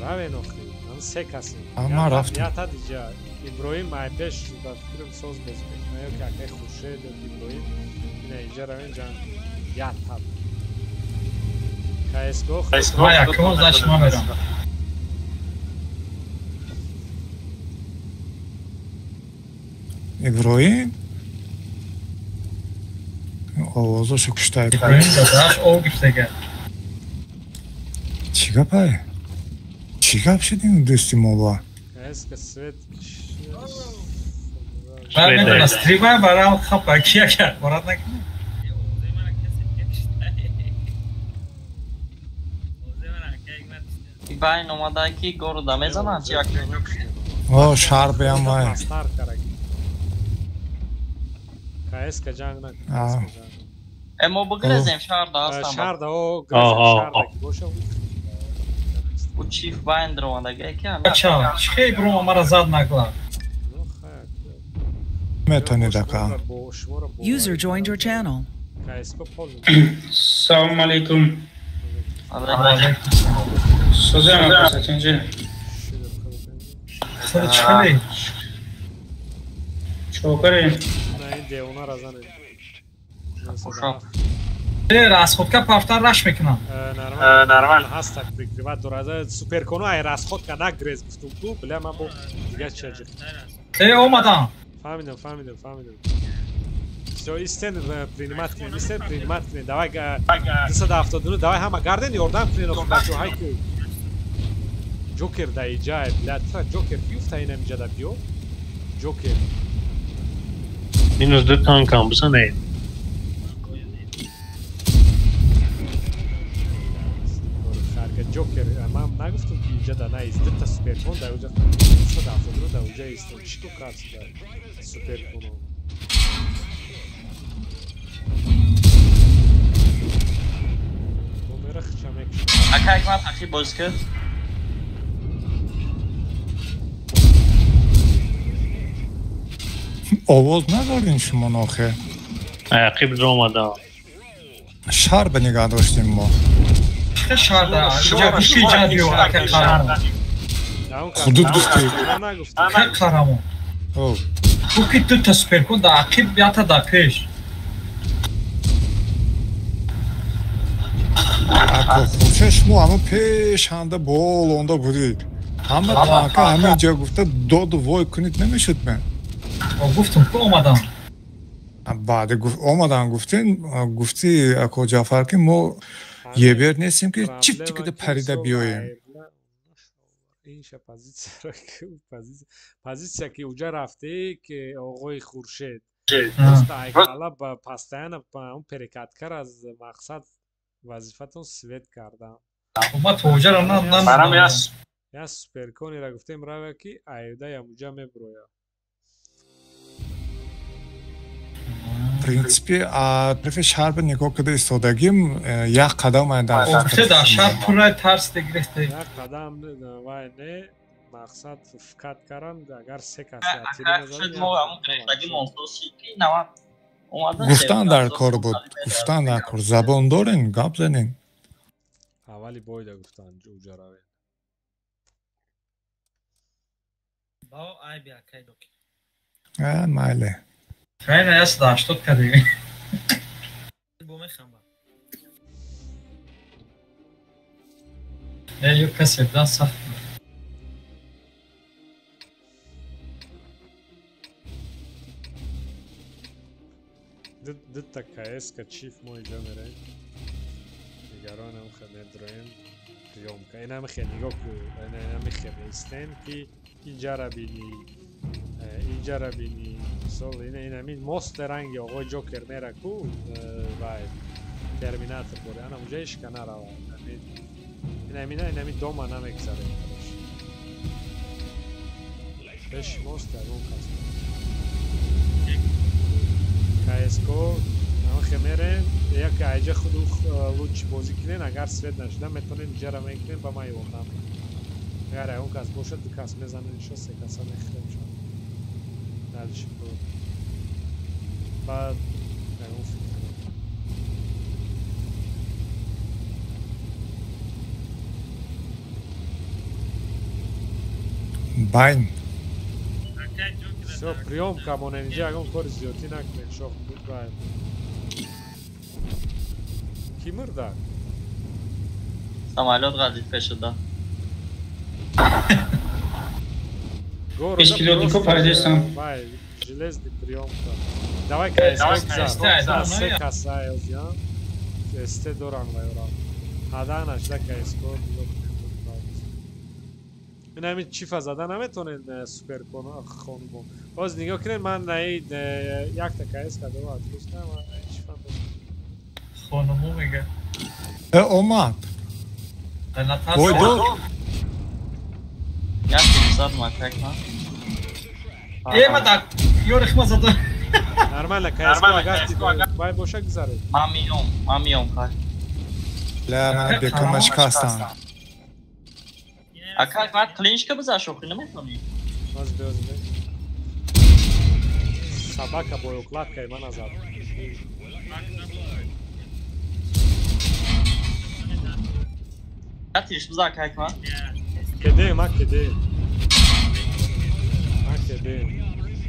Равен охе. Се касем. Ама рафтем. Ята диҷа. Иброҳим майпеш ба фикрам соз боз мекунад. Ё ки акай Хуршед ё Иброҳим. Ина иҷа равен ҷанг. Ята. КСГО. Ман якум заш ма мерам. Иброҳим? Овозошо куштай. Иброҳим дадаш ов гирифтага. Чӣ гапай? Чӣ гап шуд ин дӯсти мо ба? КСК свет. Стрима барам хапа кия кард борад накунад. Байн омада ки города мезананд чи як? О, шаҳр биям вай. КСК ҷанг накун. Мо бигрезем шаҳр да ҳастам. Шаҳр да о, шаҳр да ки боша. У чиф байн даромадага ки бача, чӣ брома мара зад накла. Метонед ака. User joined your channel. Салом алейкум. Созем ака сачинҷи. Чӣ? Чокаре. На ин девона разанед. Расходка пафтан раш мекунам. Нормально ҳаст так прикрывать дорад. Суперкону ай расходка нагрез гуфтум ку, бля ман бо дигар чи аҷиб. Омадам. Фаҳмидам, фаҳмидам, фаҳмидам. Всё, истен принимать кунед, истен принимать кунед. Давай 279, давай ҳама гарден ёрдам кунед охи бачо, ҳай ку. Ҷокер да иҷа, бля, тра Ҷокер биёфта инам иҷа да биё. Ҷокер. Минус ду танкам бизанед. Ҷокер, ман нагуфтам ки иҷа да наист, дута суперкон да уҷа 279 да уҷа истон. Чӣ то кард да суперконо? Бомера хича мекушам. Ака як ман тақиб боз кард. Овоз надорем шумо нохе? Ақиб омадам. Шаҳр ба нигаҳ доштем мо. Худут гуфтӣ. Қарамо. Гуфт ки дута суперкон да ақиб, ята да пеш. Ако хуршед шумо ҳама пеш ҳанда болонда будед. Ҳама танка ҳамин ҷо гуфта доду вой кунед намешуд мен? Гуфтум ку омадам. Баъде омадан гуфтен, гуфти ако Ҷафар ки мо ебер нестем ки чип тикида парида биёем. Инша позитсияро позитсия ки уҷа рафте ки оғои Хуршед. Просто айкала ба постоянно он перекаткар аз мақсад вазифатон свет кардам. Ма то уҷаро на барам яс. Я суперконира гуфтем рава ки айда ямуҷа меброя. В принципе, префе шаҳр ба нигоҳ карда истодагим, як қадам дар дар шаҳр пурра тарс гирифта. Як қадам вай не, мақсад фкат каранд, агар се кас гуфтан дар кор буд, гуфтан дар кор. Забон дорен, гап занен. Аввали бойда гуфтан уҷа равем. Бао айби акай доки. Майле. Хайна яс да 80 кадем. Бо мехамба. Не, ю касе да сахт. Дитта КС-ка чиф мо иҷа мерем. Нигаронам хе медроем. Приёмка. Инам хе нигоҳ ку, инам хе меистем ки инҷара бини. Инҷара бини. Мисол инамин мост ранги оғои Ҷокер мера ку вай Терминатор боре. Ана уҷа ишка нарава. Инамина инами дома намегзарем. Пеши мост ягон кас. КСКО намахе мерем, як айҷа худу луч бозӣ кунен, агар свет нашуда метавонем иҷара мекунем ба ман ёрдам. Агар ягон кас бошад, ду кас мезанем, шо се каса мехӯрем шо. Дальше баъд ягон фикр. Байн. Всё, приёмка монем, инҷа ягон кори зиёдтӣ накунем, шох байн. Ки мурда? Самолёт ғазид пешуда. Пеш пилотнико паридесам. Вай, железный приёмка. Давай КСК се каса ёзян. СТ доран вайоран. Ҳадан нашда КСК. Ин ҳамин чифа зада наметонен суперкон хонумон. Боз нигоҳ кунед, ман наи якта КСК дорам, дуруст на, ман наи чифа дорам. Хонуму мега. Омад. Бой дод. Як фурсат макак ма. Э, ма да ёрих ма зада. Нормально, КСК агар вай боша гузаред. Ман миём, хай. Ля, ман бекамаш кастам. Акак ман клинчка биза шохи наметонӣ. Боз бе. Собака бой укладкай ман назад. Атиш биза акак ман. Кеде, ма кеде. Ма кеде.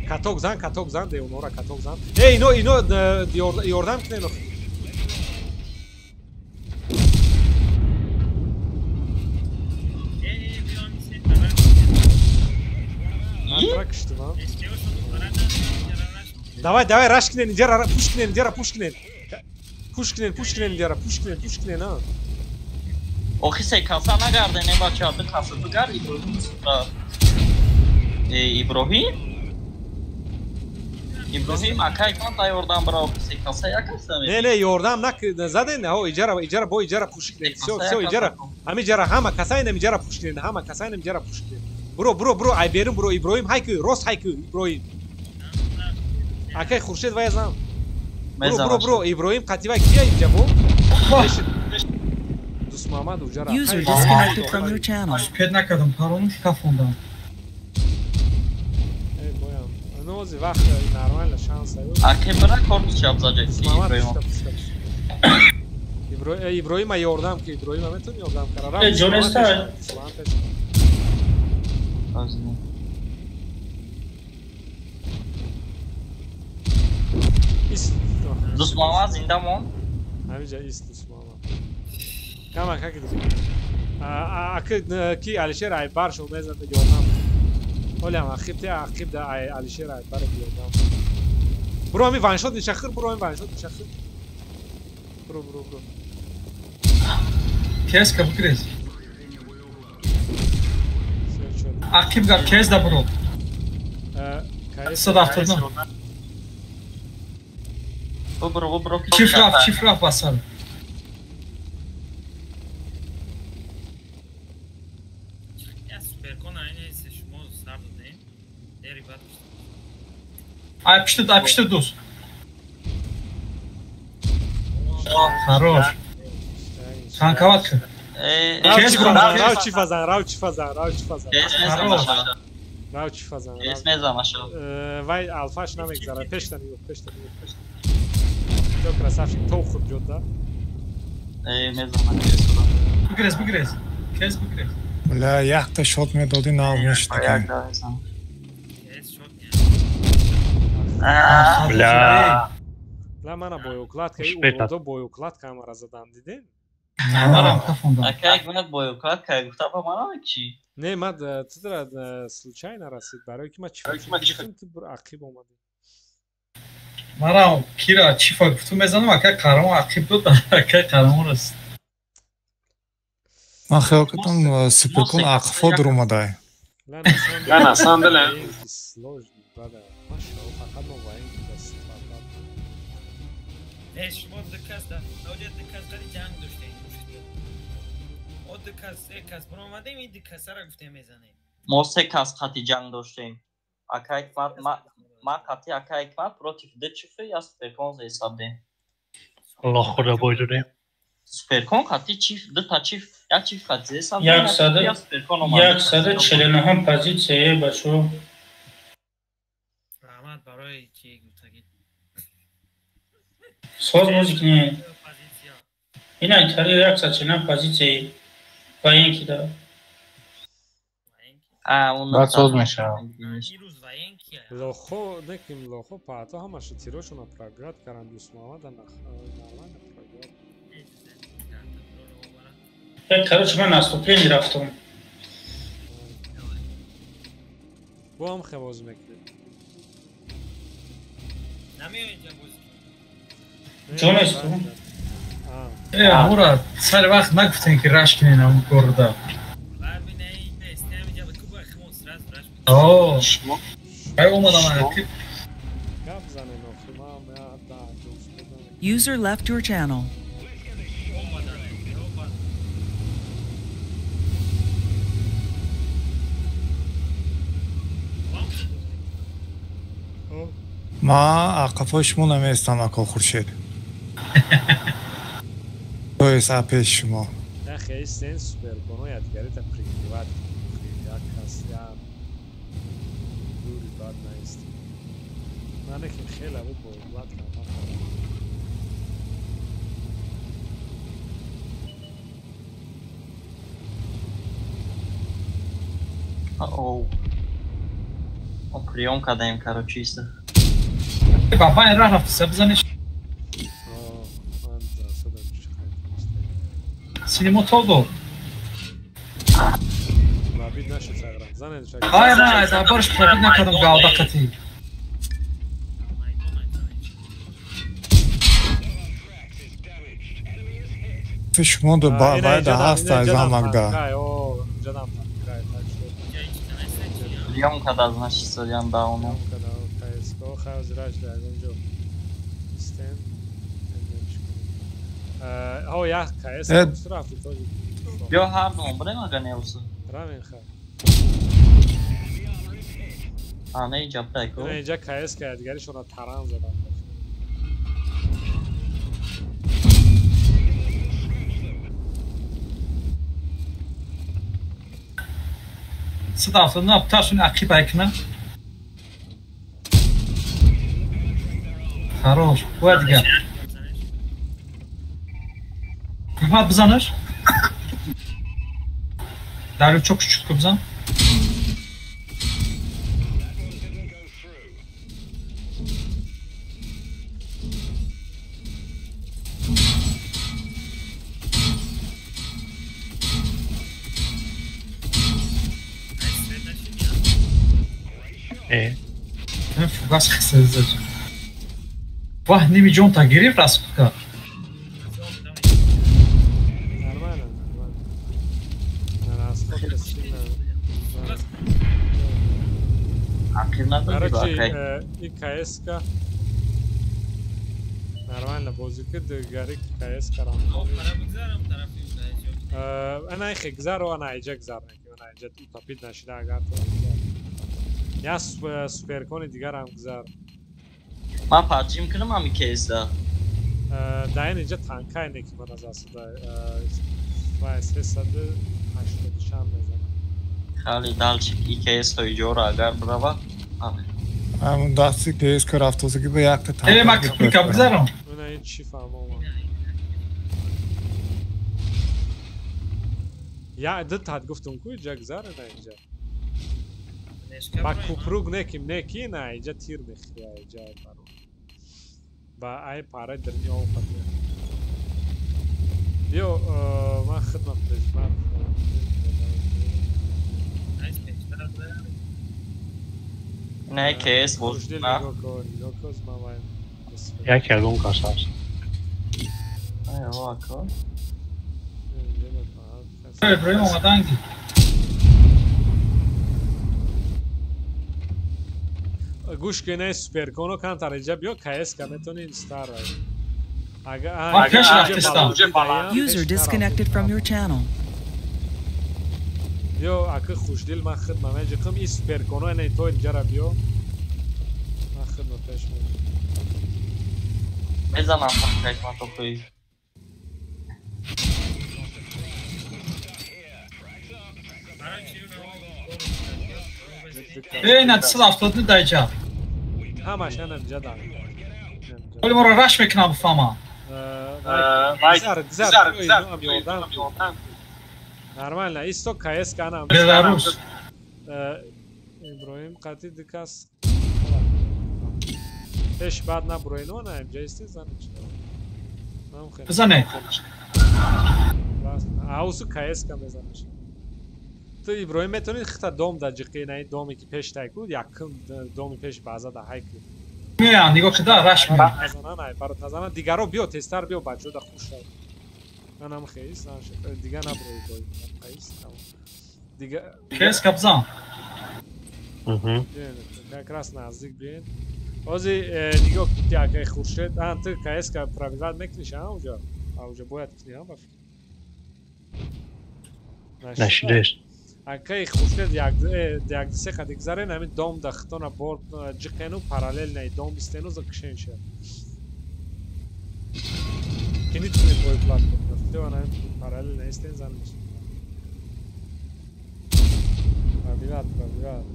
Каток зан, де онора каток зан. Эй, ино ёрдам кунед. Давай, давай, раш кунен, иҷара пуш кунен, иҷара пуш кунен. Пуш кунен, иҷара пуш кунен, а. Охи се каса нагарден, е бача, ду каса бугар Иброҳим сура. Э, Иброҳим? Иброҳим акай ман да ёрдам бара, охи се каса як каса. Не, не, ёрдам нак заден, ҳо, иҷара бо иҷара пуш кунен. Всё, всё, иҷара. Ҳами иҷара ҳама касаинам иҷара пуш кунен, ҳама касаинам иҷара пуш кунен. Бро, бро, бро, ай берун бро, Иброҳим ҳайку, рост ҳайку, Иброҳим. Акай Хуршед вай зам. Бро, бро, бро, Иброҳим қатива кия инҷа бо? Дӯст Муҳаммад уҷа рафт. User disconnected from your channel. Пед накардам, парону шикафондам. Эй, боям. Нози вақт нормально шанс аю. Акай бара корпус чап заҷа Иброҳим. Иброҳима ёрдам ки, Иброҳима метавони ёрдам кара. Э, ҷонеста. Дӯст Муҳаммад зинда мон? Ҳамиҷа ист дӯст Муҳаммад. Кама как иди. Аки ки Алишер Айбар шо мезад ёрдам. Олям ақиб те ақиб да Алишер Айбар ёрдам. Бро ами ваншот нишахир, бро ами ваншот нишахир. Бро, бро, бро. Кеска букрез. Ақиб гап кез да бро. 179. Бубро, бубро. Чиф рафт басар. Ай пишти дӯст. Хорош. Танковат кун. Рав чӣ фазан, рав чӣ фазан, рав чӣ фазан. Рав чӣ фазан. Кес мезанашо. Вай алфаш намегзара, пешта нигоҳ, пешта нигоҳ, пешта. То красавчик, то худ ҷод да. Мезанам кес. Бигрез, бигрез. Кес бигрез. Бля, якта шот медоди нав мешд. Бля. Бля, мана боёкладка, и уродо боёкладка ҳамара задан, дидем? Манам кафондам. Ака як мина боёкладка гуфта ба манам чӣ? Не, ман тудра случайно расид, барои ки ман чифа гуфтам, ту бур ақиб омадӣ. Манам кира чифа гуфтум мезанам, ака қарамон ақиб дод, ака қарамон расид. Ман хиёл кардам суперкон ақифо дуромадай. Ла, на самом деле сложно, брат. Фақат мо военки даст. Не, шумо дукас да, оҷа дукас қади ҷанг доштем. О дукас, се кас баромадем, ин дукасара гуфтем мезанем. Мо се кас қати ҷанг доштем. Ака Ҳикмат, ма қати ака Ҳикмат против ду чифи я суперкон ҳисабдем. Аллоҳ худо бой додем. Суперкон қати чиф, ду та чиф, як чиф қати ҳисабдем. 149 позитсия бачо. Раҳмат барои чӣ гуфтагӣ. Соз бозӣ кунед. Ина италия 149 позитсияи военки да. Баъд соз мешавад. Лохо, неким лохо, паато ҳамаша тирошона проград каранд Дусмавада нормально проград. Короче, ман наступление рафтам. Бо ҳам хе бозӣ мекунем. Ҷонесту? Амура, сари вақт нагуфтем ки раш кунем ам горда. Ай омадам ақиб. Гап занем охи, ман да ҷост. User left your channel. Ман ақафои шумо намеистам, ако Хуршед. То есть пеши шумо. На хейстен суперконо ядгарита прикриват. Як кас я дури бад наист. Ман неким хела бу боёкладка ман. Оу. Мо приём кардаем, короче, иста. Баба ин раҳ рафта, бизаниш. Синемо то дод. Пробит нашид саграм. Занед шаг. Ай на, заборш пробит накардам галда қати. Шумо ду баъд ҳаст аз ҳамагда. Приём када, значит, содиам дауну. Ҳо як кс рафти тоҷик. Биё ҳар дум будем ага неусы. Равем ха. А не иҷа бдай ку. Не иҷа кс ка дигаришона таран задан. Садафта на пташун ақиб айкна. Хорош, бояд дигар. Ҳикмат бизанаш. Дарючок чутко бизан. Фугас хисазад. Ваҳ, ними ҷонта гирифт распука. Нормально, нормально. Расход сильно. Ақиб надодӣ ба Короче, акай. И КСК нормально бозӣ ки дигари КСК рандом. Пара бигзарам тарафи ӯ. Ана ихе гузаро, ана иҷа гузар накӣ, ана иҷа утопид нашида агар то гузар. Я суперкони дигарам гузар. Ман паджим кунам ами кейсда. Дар ин иҷа танкай неки ман аз асуда вай 380 чанд мезанам. Хали дальше и кейс то иҷора агар бирава. Ҳамун дасти кейс ки рафтозагӣ ба якта танк. Э, ман куприка бигзарам. Ана ин чӣ фаҳмома? Я ду тат гуфтум ку иҷа гузар на иҷа. Ба купруг неким неки на иҷа тир мехӯри иҷа баро. Ба ай пара дирни ов хатир. Биё ман хидмат прежмат. Не кейс боз. Хушдил нигоҳ кун, нигоҳ кун ман вай. Як ягон кас ҳаст. Ай, ака. Иброҳим омаданги. Гӯш кун эй суперконо кантар иҷа биё КСК метавони стар. Ман пеш рафтистам. User disconnected from your channel. Биё аки хушдил ман хидмат меҷиқим и суперконо ана то иҷара биё. Ман хидмат пеш меҷиқим. Мезанам танкай ман то хуи. Э, ина 270 дар иҷа. Ҳамаш ана иҷа дар. Оли моро раш мекунам бифаҳмам. Гузар, гузар, ёрдам. Нормально, исто КСК анам. Беларус. Иброҳим қати ду кас. Пеш баъд набуроино на иҷа исти зани чӣ. Бизане. Аусу КСК мезанаш. Ту Иброҳим метавонӣ хита дом да ҷиқи на доме ки пеш тай ку, якум доми пеш баъза да ҳай ки. Меоянд, нигоҳ кида раш меоянд. Назанан ай, барот назанан дигаро биё тезтар биё бачо да хуш шав. Манам хейс, дига набурои бой. Хейс, тамом. Дига КСК бизан. Как раз наздик биен. Ҳозир нигоҳ кун акай Хуршед, ан ту КСК пробиват мекуниш, а уҷа? А уҷа бояд кунӣ, а ба фикр. Нашидеш. Акай Хуршед як се қади гузарен, ҳамин дом да хитона бор ҷиқену параллел най дом бистену за кишен ша. Кини тунед бой платформа. Ана параллел наистен зан мешад. Пробиват, пробиват.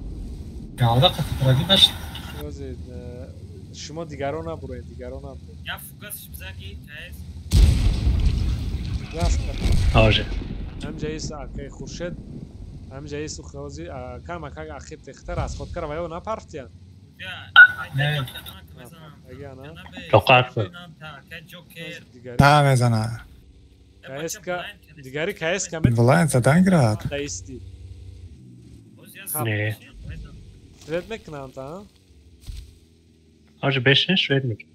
Галда қати пробив нашид. Ҳозир шумо дигаро набуроед, дигаро набуроед. Я фугасш бизаги, кайс. Даст. Оже. Ҳамҷа ис акай Хуршед, ҳамҷа ис ҳозир кама как ақиб техтар аз худ кара ва ё напартиян. Не. Ага, на. Тоқат кун. На мезана. КСК дигари КСК Блайн задан гирад. Даисти. Не. Свет мекунанд, а? Оже бешин швед мекунад.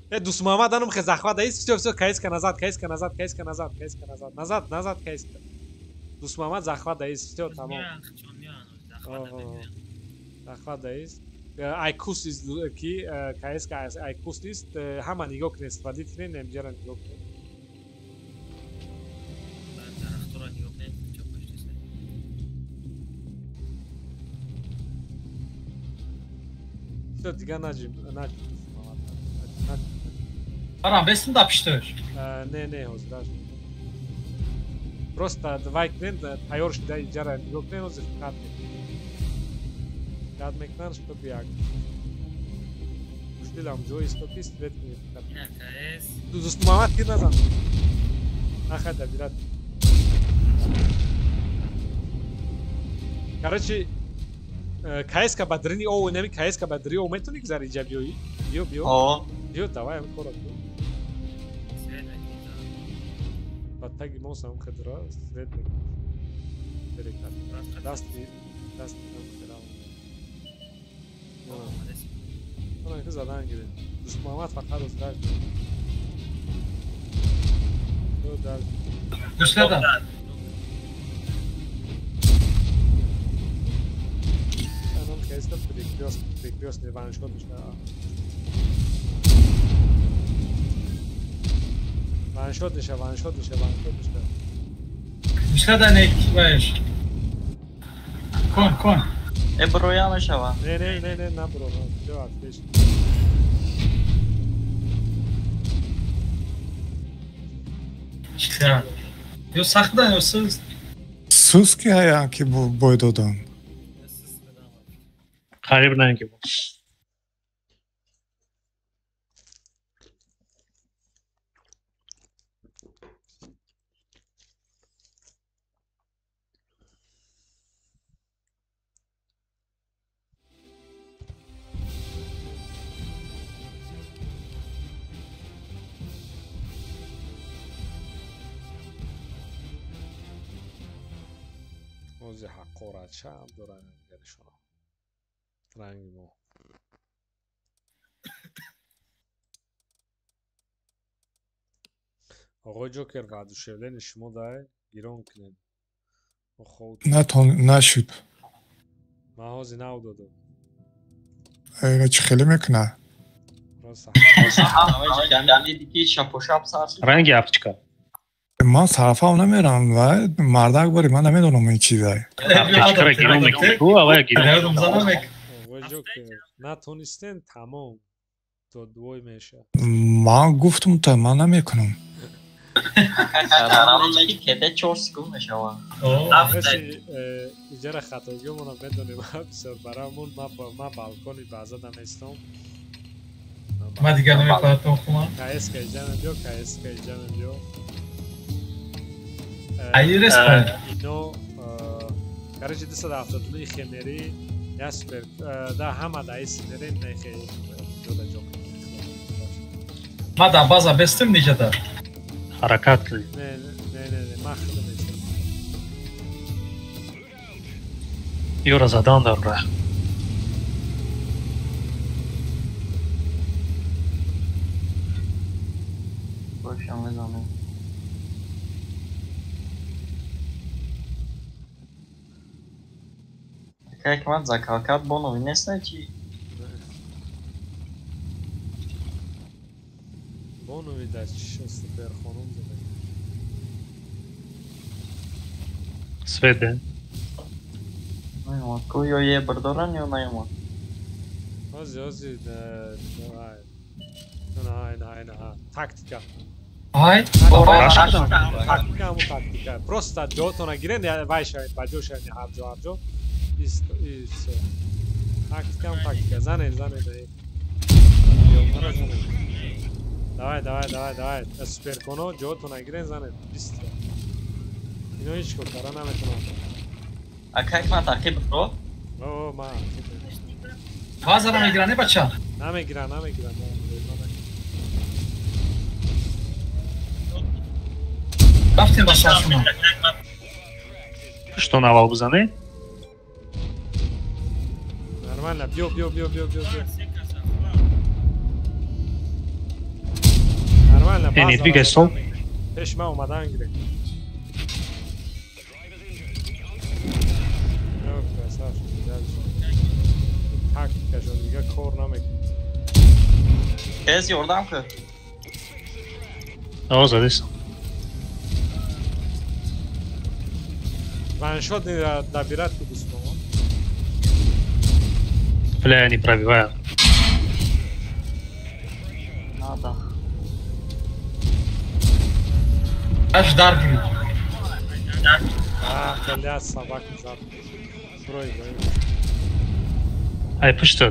Э, Дус Муҳаммад анум хе захват даист, всё, всё, КСК назад, КСК назад, КСК назад, КСК назад, назад, назад, КСК. Дус Муҳаммад захват даист, всё, тамом. Захват даист. Айкус ист ки КСК айкус ист, ҳама нигоҳ кунед, сводит кунед, немҷара нигоҳ кунед. Всё, дига наҷим, наҷим. Барам, бестим да пиштош. Не, не, ҳозир даже. Просто вай кунед, тайёр шуда иҷара нигоҳ кунед, ҳозир қат мекунед. Қат мекунанд, чтоб як. Мушкилам ҷои истопи свет кунед. Дӯст Муҳаммад тир назан. Нахай добират. Короче, КСК ба дрини о, неми КСК ба дри о метавонӣ гузари иҷа биёӣ? Биё, биё. Биё, давай ҳамин корро кун. Ба таги мо сам хидра свет мекунад. Берекат. Дасти, дасти ҳам хидра. Ана ки задан гиред. Дӯст Муҳаммад фақат озраш. Ду дар. Гӯшлада. КС перекрёст, перекрёстный ваншот мешава. Ваншот меша, ваншот меша, ваншот меша. Мишла не ваеш. Кон, кон. Э броя мешава. Не, не, не, не, на бро, на. Всё, отлично. Ё сахтдан ё суст? Суст ки ҳаян ки бой додан. Қариб на ки. Ози ҳақорат шам доранд нигаришона. Ранги мо. Оғои Ҷокер воодушевление шумо дай гирон кунед. Нашуд. Ман ҳозир нав додам. Ина чӣ хеле мекуна? Ранги аптечка. Ман сарафам намерам ва мардак бори ман намедонам ин чизай. Аптечкара гирон мекунӣ ту, авая гирон. Оғои Ҷокер натонистен тамом. То двой меша. Ман гуфтум та ман намекунам. Иҷара хатогиёмонро медонем бисёр барамон ман балкони баъза наместом. Ман дигар намепаратон хумам. КСК иҷа мебиё, КСК иҷа мебиё. Айрес ино короче 279 хемери я супер да ҳама да исмерен нехе ҷода ҷо. Ма да база бестим ниҷада. Ҳаракат кунед. Не, не, не, не, ман худам местам. Ёра задан дар раҳ. Бошам мезанем. Как ман закалкат бонови нестай чи? Бонови да супер хонум зада. Свет ден. Наёмад. Ку ё е бардоран ё наёмад. Ози, ози, давай. На, на, на, тактика. Ай, тактика, ҳамун тактика. Просто ҷоатона гирен, вай шавед, ба ҷо шавед, ҳар ҷо, ҳар ҷо. И всё. Тактика, ҳамун тактика. Занед, занед. Давай, давай, давай, давай. Суперконо, ҷоатона гирен, занед. Бистро. Ино ҳеҷ кор кара наметавонам. А как ман тақиб бро? О, ман. База намегира, не бача? Намегира, намегира. Рафтем ба сар шумо. Что навал бизанед? Нормально, биё, биё, биё, биё, биё. Нормально, база. Не двигай стол. Пеш ма омадан гирек. Тактикашон дига кор намекунад. Кес ёрдам кун. О, задистам. Ваншот не добират ку дӯстон. Бля, не пробиваю. Надо. Аж дар гирифт. А, бля, собака зад. Брой, брой. Ай, пушт.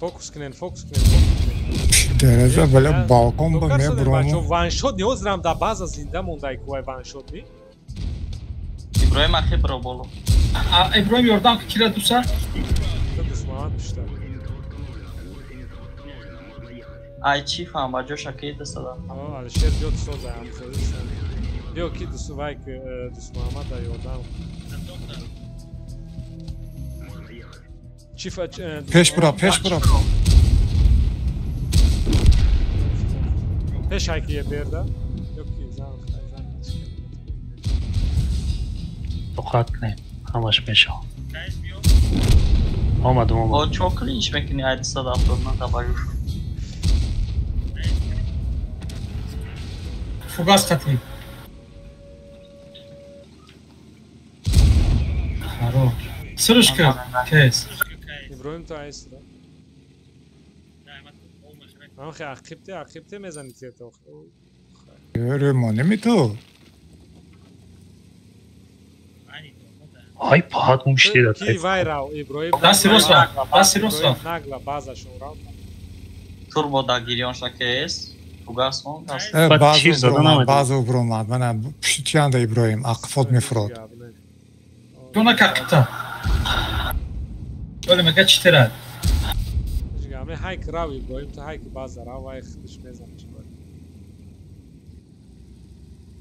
Фокус кунен, фокус кунен, фокус кунен. Дереза, бля, балкон ба мебурам. Ваншот не ҳозирам дар база зинда мондай ку ай ваншот ни? Иброҳим ахи бро боло. Иброҳим ёрдам ки кира дуса? Дӯст Муҳаммад пушта. Ай чи фаҳм, ба ҷоша ки дастада? О, Алишер ҷо соза ҳамсозӣ. Биё ки дӯст вай ки дӯст Муҳаммад да ёрдам. Чи Пеш бура, пеш бура. Пеш ай ки берда. Ё ки зан, зан. Тоқат кунем. Ҳамаш мешавад. Омадам, омадам. О, чо клинч мекунӣ 179 табажу шуд. Фугас қатӣ. Харо. Сирш ки, тез. Иброҳим то айсра. Ам хе ақибте, ақибте мезани тирта. Ре монеми ту. Ай паҳат мумштида. Ки вай рав, Иброҳим. Дасти рост рав, дасти рост рав. Нагла базашон рав. Турбо да гирён шакес. Фугас мон даст. Базу бромад. Мана пушти чианда Иброҳим ақфот мефурод. Дона қақибта. Оле мега читера. Аме ҳайк рав Иброҳим, ту ҳайк база рав, вай худаш мезанад.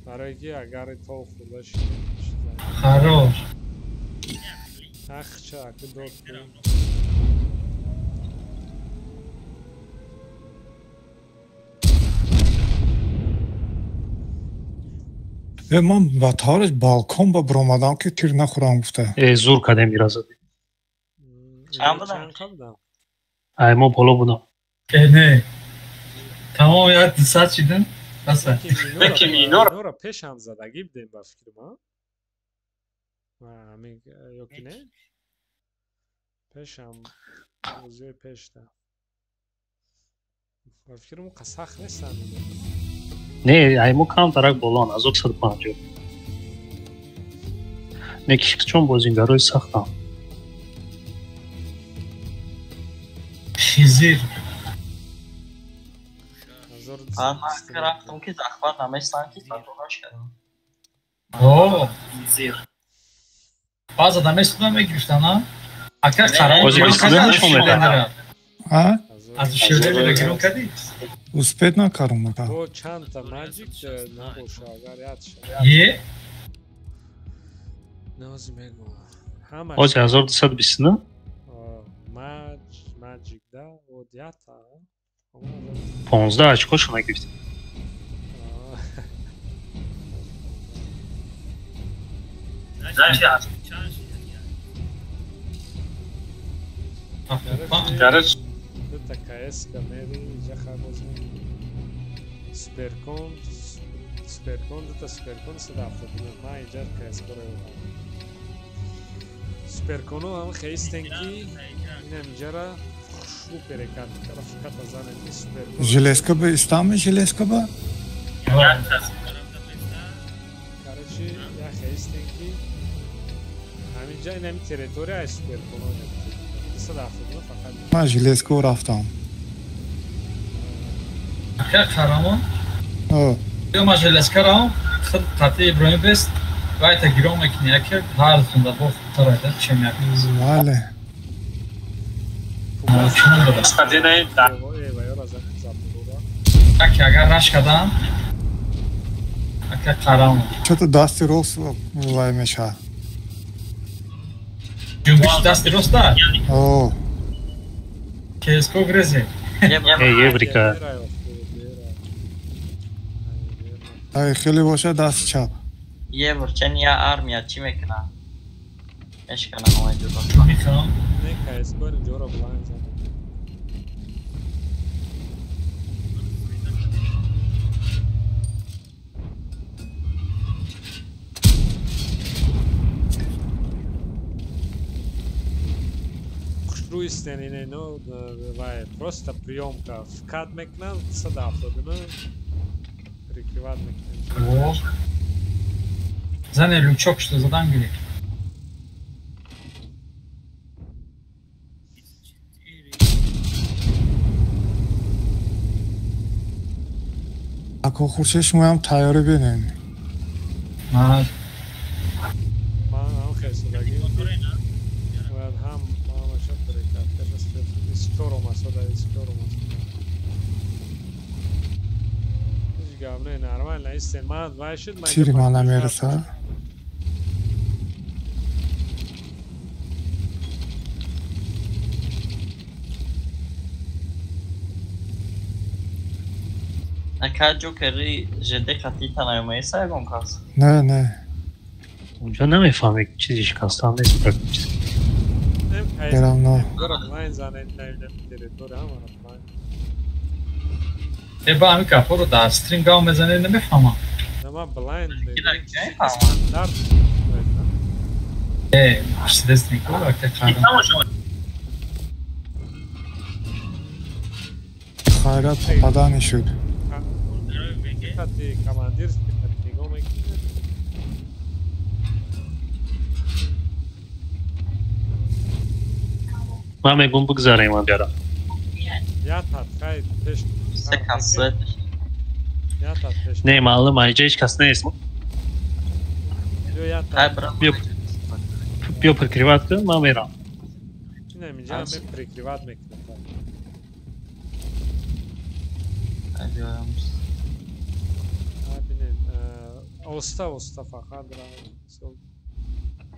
Барои ки агар то хурда шид. Харош. Ах, ча, ки дод. Ман ба тавраш балкон ба биромадам ки тир нахӯрам гуфта. Э, зур кадем ира задӣ. Чанд будам? Ай, мо боло будам. Э, не. Тамом як 200 шидем. Баса. Минора пешам задагӣ будем ба фикрам, а? Ами ё ки не? Пешам бозиҳои пешта. Ба фикрам қа сахт нестанд. Не, ай мо камтарак болон, 1150. Не ки чун бозингарои сахтам. Хизир. Ман рафтам ки захват наместан ки захваташ кардам. О, Хизир. База наместуда мегирифтан, а? Ака қарор. Бози бистуда А? Аз шевеле гирон кардӣ? Успеть накардам ака. Бо чандта маҷик набоша агар яд шавад. Е? Нози мегӯ. Ҳама Ози 1229? Маҷ, маҷик да, одята. 15 очкошо нагирифтем. Гараж. Дута КС камери, иҷа боз Суперкон, Суперкон, дута Суперкон 179. Ман иҷа КС кора ёдам. Суперконо ҳам хеистен ки инам иҷара хушрӯ перекат кара фақат занем ки Суперкон. Железка ба истами железка ба? Короче, я хеистен ки ҳаминҷа инами территорияи Суперконо 179 фақат. Ман железка рафтам. Ака қарамон? Ё ман железка равам, худ қати Иброҳим бест, вайта гирон мекунӣ, яке ҳар хунда бо худтар айда чем як. Бале. Аки агар раш кардам, ака қарамон. Чото дасти рост вай мешавад. Ҷунбиши дасти роста? О. КСК грезе. Э, еврика. Ай, хеле бошад дасти чап. Евр, чен я армия чӣ мекунад? Мешкана ҳамаи ҷудо. Мехоҳам. Не, КСК инҷоро блайн занем. Хушрӯ истен ино вай просто приёмка вкат мекунад 179 прикрывать мекунад. О. Зане лючок что задан гирифт. Ако Хуршед шумоям тайёрӣ бинем. Ман Ман ҳам хелсудагӣ бояд ҳам ҳамаша прикат карда 24 омасода 24 омасода. Ҳеҷ гап не, нормально истен. Ман вай шуд, ман Тири ман намерасад. Ака ҷокери ЖД қатӣ танаёмаеса ягон кас? Не, не. Унҷо намефаҳме чизи шикастан нест практически. Э ба ҳамин гапҳоро дар стрим гав мезанед, намефаҳмам. Нама блайнд Э, Мерседес нико акта кардам. Хайрат попадани шуд. Командир нигоҳ мекунад. Ман мегӯм бигзарем агара. Не, маълум, инҷа ҳеҷ кас нест. Биё прикриват кун, ман мерам. Прикриват мекунам. Оста оста фақат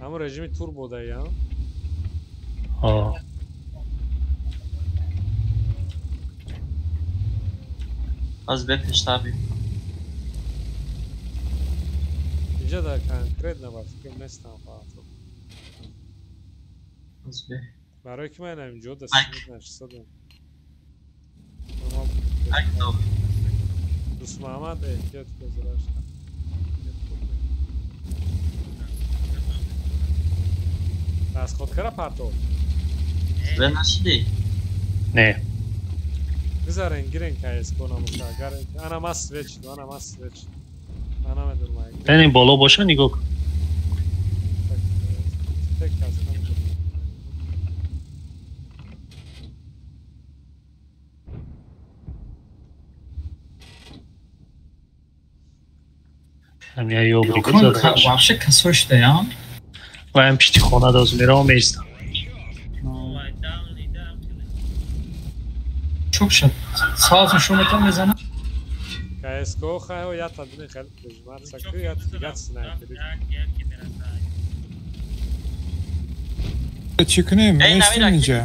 ҳамон режими турбо даи, ҳа? Аз бе пештар бим. Инҷа да конкретно ба фикр нестам фақат. Аз бе. Барои ки ман инҷо да синит нашисадам. Дӯст Муҳаммад эҳтиёт кун. Расходкара партов. Свет нашидӣ? Не. Гузарен, гирен КС-ко намуша. Агар ана ман свет шуд, ана ман свет шуд. Ман намедонам. Ин боло боша нигоҳ кун. Вообще касо шудаям? Ваям пишти хона доз меравам меистам. Чук шуд. Саатон шумо мезанам. КС-ко хаё я тадни хел прижмат саку я дигар снайпери. Чӣ кунем? Нестем инҷа.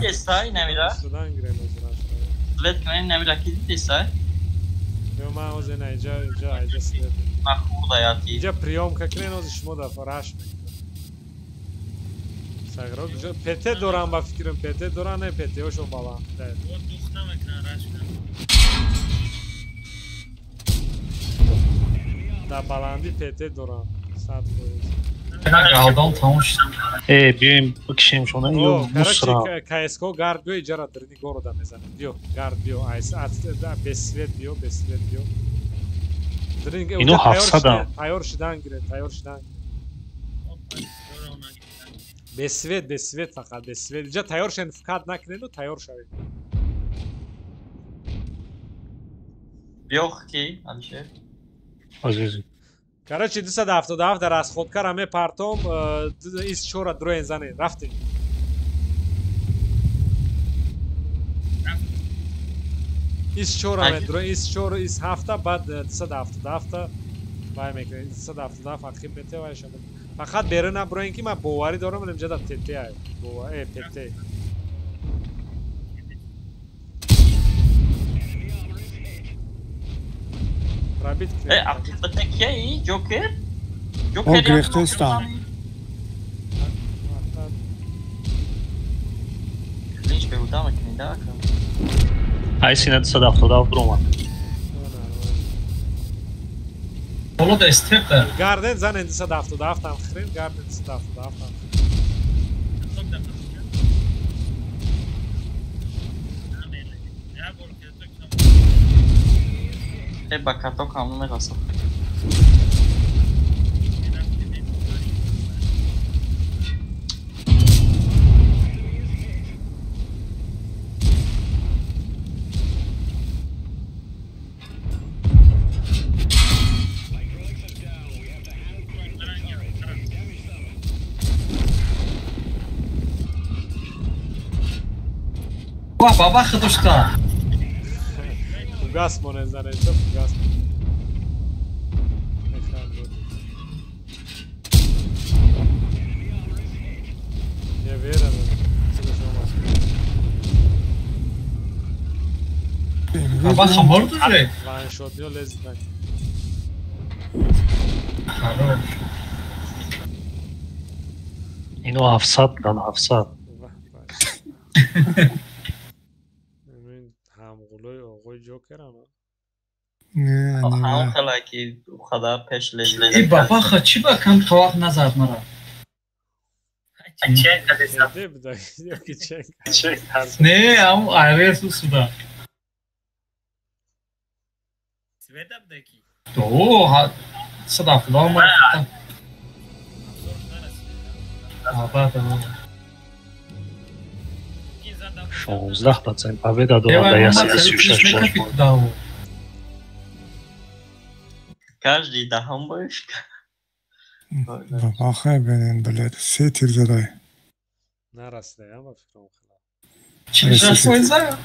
Свет кунем намира ки дидесай? Ё ман оз ина инҷа инҷа инҷа свет. Ман хурда яти. Инҷа приёмка кунем оз шумо дар раш мекунем. Сагро ПТ дорам ба фикрам ПТ дорам не ПТ ошо баланд. Дар баландӣ ПТ дорам. 100%. Галдон тамом шуд. Э, биёем бикшем шона ё мусра. КСК гард биё иҷара дрини города мезанем. Биё, гард биё, айс без свет биё, без свет биё. Ино 700-ам. Тайёр шудан гиред, тайёр шудан. Без свет, без свет фақат, без свет. Иҷа тайёр шавед, фикат накунеду тайёр шавед. Биё ки, Алишер. Азиз. Короче, 277 дар расходкара мепартом, из чора дроен занед. Рафтем. Из чора медро, из чора, из ҳафта, баъд 277 вай мекунед. 277 ақиб метавай шумо. Фақат берун наброен ки ман боварӣ дорам, инҷа дар ТТ ай. Бовар, ПТ. Рабит кунед. Э, ақибата кияи? Ҷокер? Ҷокер гирифтаистам. Клинч беҳуда мекунӣ, да? Ай сина 277 буромад. Боло да степ да. Гарден занен 277 ам хрен, гарден 277 ам. Э, ба каток ҳам намерасад. Ва, баба худушта. Фугас монед занед, фугас. Не верам. Баба хамор дуже? Ваншот ё лезет. Хорош. Ино 700 будан, 700. Ҳамғулои оғои Ҷокерам. Ҳам хела ки қадар пеш лези. Э бабаха чӣ ба кам тавақ назад мара? Не, ам айрес усуда. Света бдаки. То сада худо ма. Абада. 16% победа дорад дар 136 бой. Каждый даҳам боиш. Бабахай бинен, блядь, се тир задай. Нарасидаям ба фикрам хела. 46 фоиза?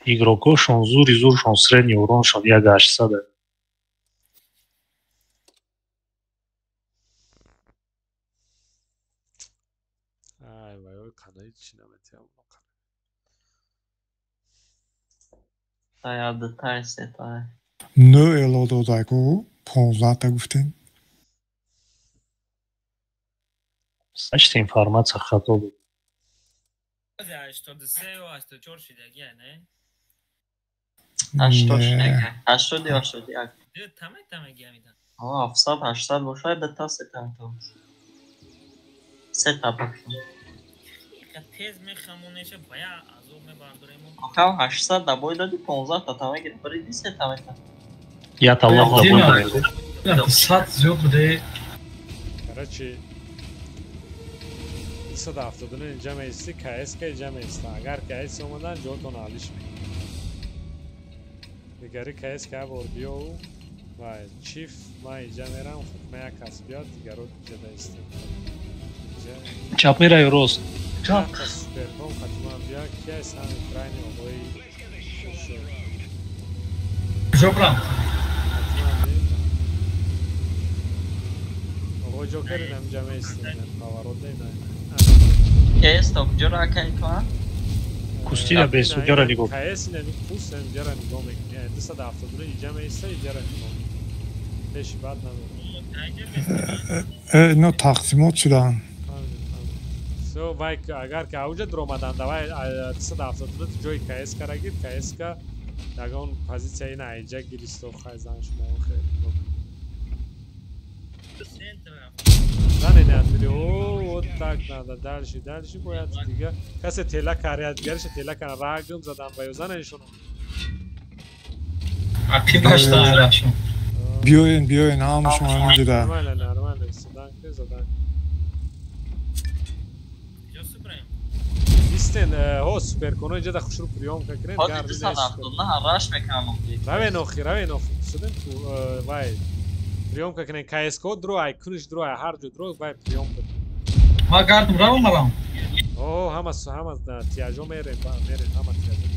Игрокошон зури зуршон средний уроншон 1800. Ай вай, қанаи чӣ наметиҳам. Тай ду тай се тай. Нӯ эло додай ку, 15-та гуфтем. Значит, информация хато буд. 83 ё 84 шидагия, не? 80 шидагия. 80 ё 81. Ду тама тама гамида. А, 700 800 бошад, ду та се та то. Се та бошад. Тез мехамонеша бая азоб мебардорем. Ака 800 да бой доди 15 та тама гирифт, бари се та мета. Я таллах да бой доди. 100 зиёд буде. Короче, 279 инҷа меисти, КСК инҷа меиста. Агар КС омадан, ҷотон алиш мекунад. Дигари КСК бор биёву ва чиф ман инҷа мерам, худма як кас биёд, дигаро инҷа даистем. Чап мера ё рост? Чап. Суперком хатиман биё, ки аст ҳами крайни оғои Хуршед. Куҷо брам? Оғои Ҷокер инам инҷа меистем, поворот не. КС то куҷоро акай кунам? Кустира бес, уҷаро нигоҳ. КС инами куст инҷаро нигоҳ мекунӣ. 279 инҷа меиста, инҷаро нигоҳ мекунӣ. Пеши бад намерад. Ино тақсимот шуданд. Всё, вай агар ки ауҷа дуромаданд, давай 279 ҷои КС кара гир, КС ка ягон позитсия ина инҷа гиристо хай зан шумо хеле. Зане не отбери. О, вот так надо. Дальше, дальше бояд дига. Касе тела каряд, дигарша тела кана рагм задан ба ё зане нишонам. Ақиб гаштан арашон. Биёен, биёен, ҳама шумо ҳаминҷода. Нормально, нормально. Задан ки задан. Истен, ҳо суперконо инҷа да хушру приём какрен. Ҳозир 279 раш мекунам. Равен охи, равен охи. Судем ку вай. Приём какрен КСК дро ай куниш дро ай ҳар ҷо дро вай приём кунед. Ма гардум равам марам. О, ҳама ҳама тияжо мерем, мерем ҳама тияжо.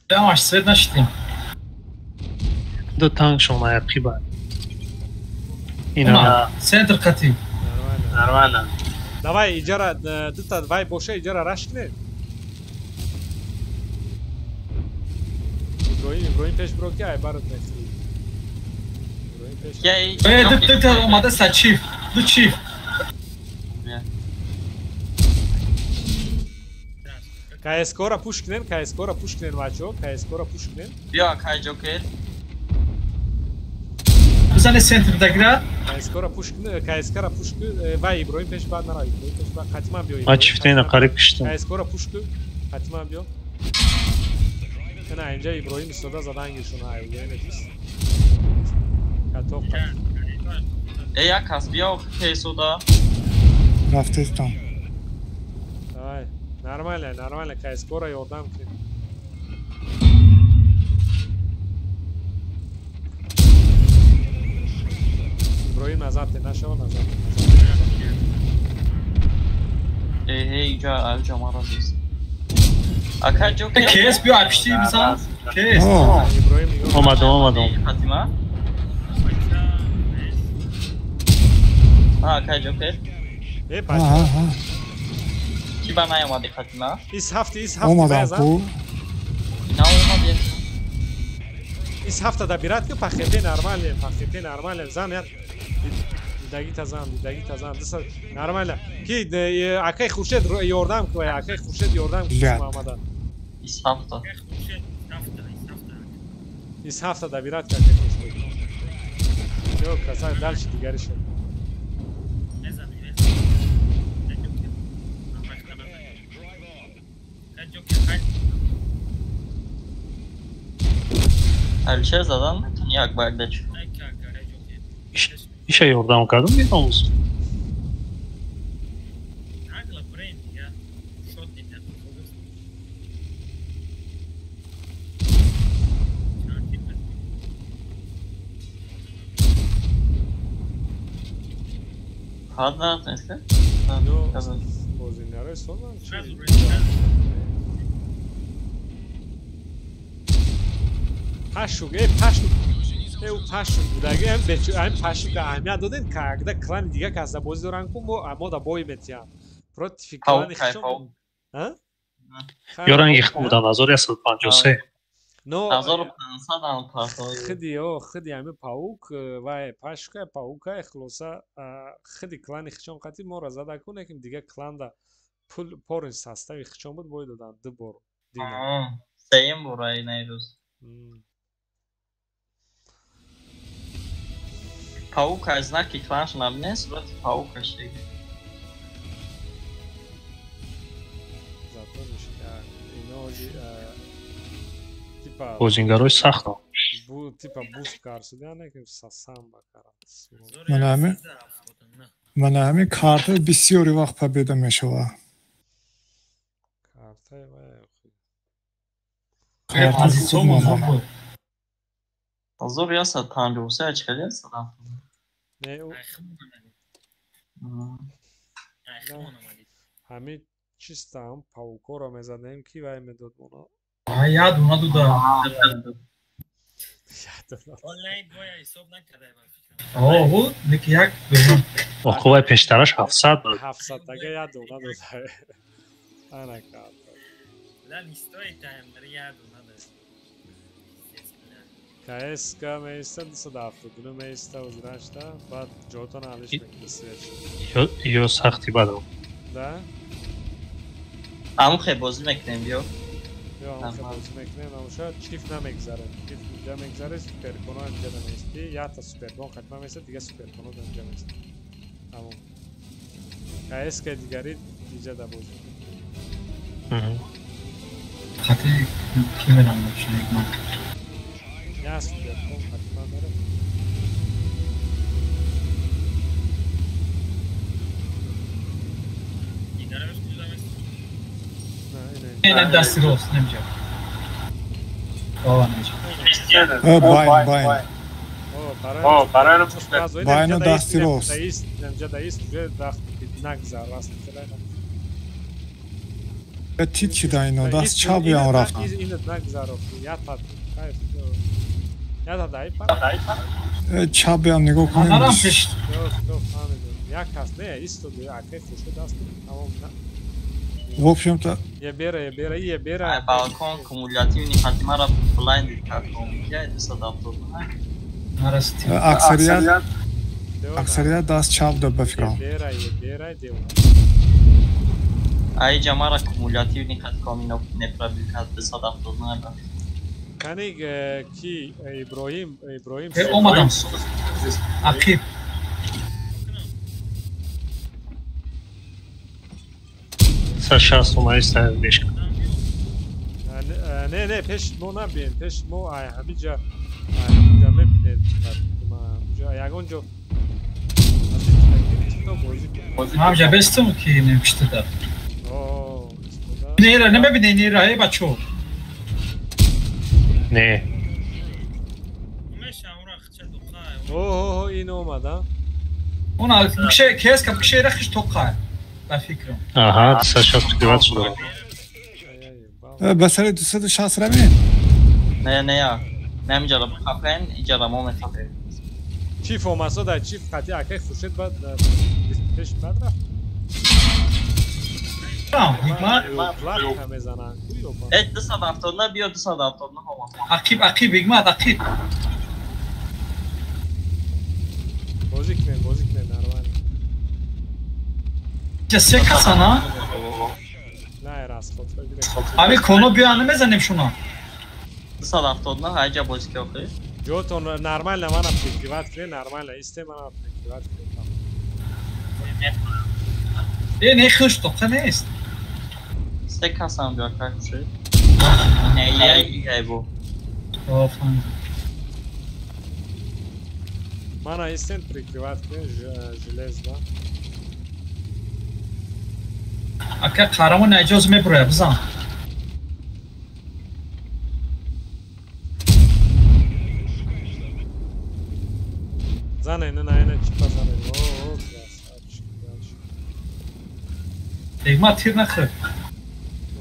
Дамаш свет нашидем. Ду танк шон аяқиба. Ина центр қати. Нормально. Давай иҷара дута вай боша иҷара раш кунед. Иброҳим, Иброҳим пеш биро ки ай барот мехӯрӣ. Иброҳим пеш. Э, дута омада са чиф, ду чиф. КСК-ро пуш кунен, КСК-ро пуш кунен бачаҳо, КСК-ро пуш кунен. Биё акай Ҷокер. Бизане центр дагира. КСК-ро пуш кун, КСК-ро пуш кун. Вай Иброҳим пеш баъд нара, Иброҳим пеш баъд хатиман биё. Ма чифтена қариб киштам. КСК-ро пуш кун, хатиман биё. На инҷа Иброҳим истода задан гиршон ай нест. Катоқ. Э як кас биё кесуда. Рафтестам. Ай, нормально, нормально, КСК-ро ёрдам кунед. Иброҳим назар те нашава, назар те, назар. Э, эй, иҷа, иҷа маро зист. Ака Ҷокер. КС биё апишти бизан. КС. Иброҳим нигоҳ. Омадам, омадам. Фатима? А, акай Ҷокер. Э, бача. Чӣ ба наомадӣ Фатима? Ис ҳафти, ис ҳафти Омадам ку. Наомадӣ. Ис ҳафта добират ки пахепе нормально, пахепе нормально. Зан я дидагита зан, дидагита зан. Дисад нормально. Ки акай Хуршед ёрдам ки, акай Хуршед ёрдам ки Муҳаммада. Ис ҳафта. Ис ҳафта добират ки акай Хуршед. Ё красава, дальше дигари шуд. Алишер задан метавонӣ як ба як дачи. Иша ёрдам кардам медонус. Фақат наратонистӣ? Бозингарои созан чи? Пашук, эй пашук, эй у пашук будаги, ам пашук аҳамият додем, когда клани дига кас да бозӣ доранд ку мо да бой метиҳам. Против клани хичон. А? Ё ранги хитон будан 1153. Но 1500 ам партои. Хиди ё хиди ами паук вай пашука паука хулоса хиди клани хичон қати моро зада ку неким дига кланда пул порин состави хичон буд бой додан ду бор. Дина. Сеюм бор ай найрӯз. Паук аз знаки кланш набине, сурати паукаш деги. Зато ништяк. Ино типа бозингарои сахт. Типа буст карсудя неким сасам бакарам. Мана ҳами карта бисёри вақт победа мешава. Картаи вай Карта буд. 1153 чӣ хеле аст? Не, ҳамин чиста ҳам паукоро мезадем ки вай медод моно. Як дона дуда. О, неки як дона. Оқувай пештараш 700 буд. 700 тага як дона дода. Ана карта. Ла не стоит там, як дона дод. КСК меиста 272 меиста озрашта, баъд ҷотон алиш мекунӣ свеч. Ё сахти бадам. Да? Аму хе бозӣ мекунем биё. Ё аму хе бозӣ мекунем, амуша чиф намегзарем. Чиф инҷа мегзаре, суперконо инҷа намеисти, якта суперкон хатма меиста, дига суперконо инҷа меиста. Тамом. КСК дигари инҷа да бозӣ. Хати ки мерам вообще ман. Я суперкон хатма мерам. Не, дасти рост, немҷа. Ова немҷа. Байн, байн. О, Байну дасти рост. Немҷа даист, уже вақт нагзар, раст хеле. Тит шида ино, даст чап ям рафтан. Ин нагзар, я та, хайр. Я та дай па. Чап ям нигоҳ кунем. Анарам пеш. Як кас не, истоду, акай хушо даст, тамом. В общем-то... Ебера, ебера, ебера. Балкон кумулятивный хатимара блайнд кардом. Я 279. Аксарият аксарият даст чап да ба фикрам. Ебера, ебера, дева. Ай ҷамара кумулятивный хаткомино не пробил кард 279 ба. Кани ки Иброҳим, Иброҳим. Омадам. Ақиб. 60 омаиста мешка. Не, не, пеш мо набием, пеш мо ай ҳамиҷа, ҳамиҷа мебинед, ҳамиҷа ягон ҷо ҳамиҷа бестум ки немпиштада. Не, ира, намебине, не ира, эй бачо. Не. О, ин омад, а? Она кше кеска кше рахиш тоқа. Ба фикрам. Аҳа, 260 шуда. Ба сари 260 равем? Не, не, я. Не, ҳамиҷара хафен, иҷара мо мехафем. Чиф омасо дар чиф қати акай Хуршед бад пеш бад рафт. Ҳикмат. Укладка мезананд. Э 279 биё 279 омад. Ақиб, ақиб, Ҳикмат, ақиб. Бозӣ кунем, бозӣ кунем, нормально. Ҷа се касан, а? Не, расход. Ами коно биё, намезанем шуно. 279 ҳайҷа бозӣ ки охир. Ҷотон нормально мана прикрывать кунем, нормально исте мана прикрывать кунем. Э, не хуш, тоқа нест. Се касан биё как шуд. Не, я я бу. Офан. Мана истен прикрывать кунем железно. Ака қаҳрамон наҷоз мебуроя, бизан. Зане, не, не, не, чипа зане. О, красавчик, дальше. Ҳикмат тир нахӯр.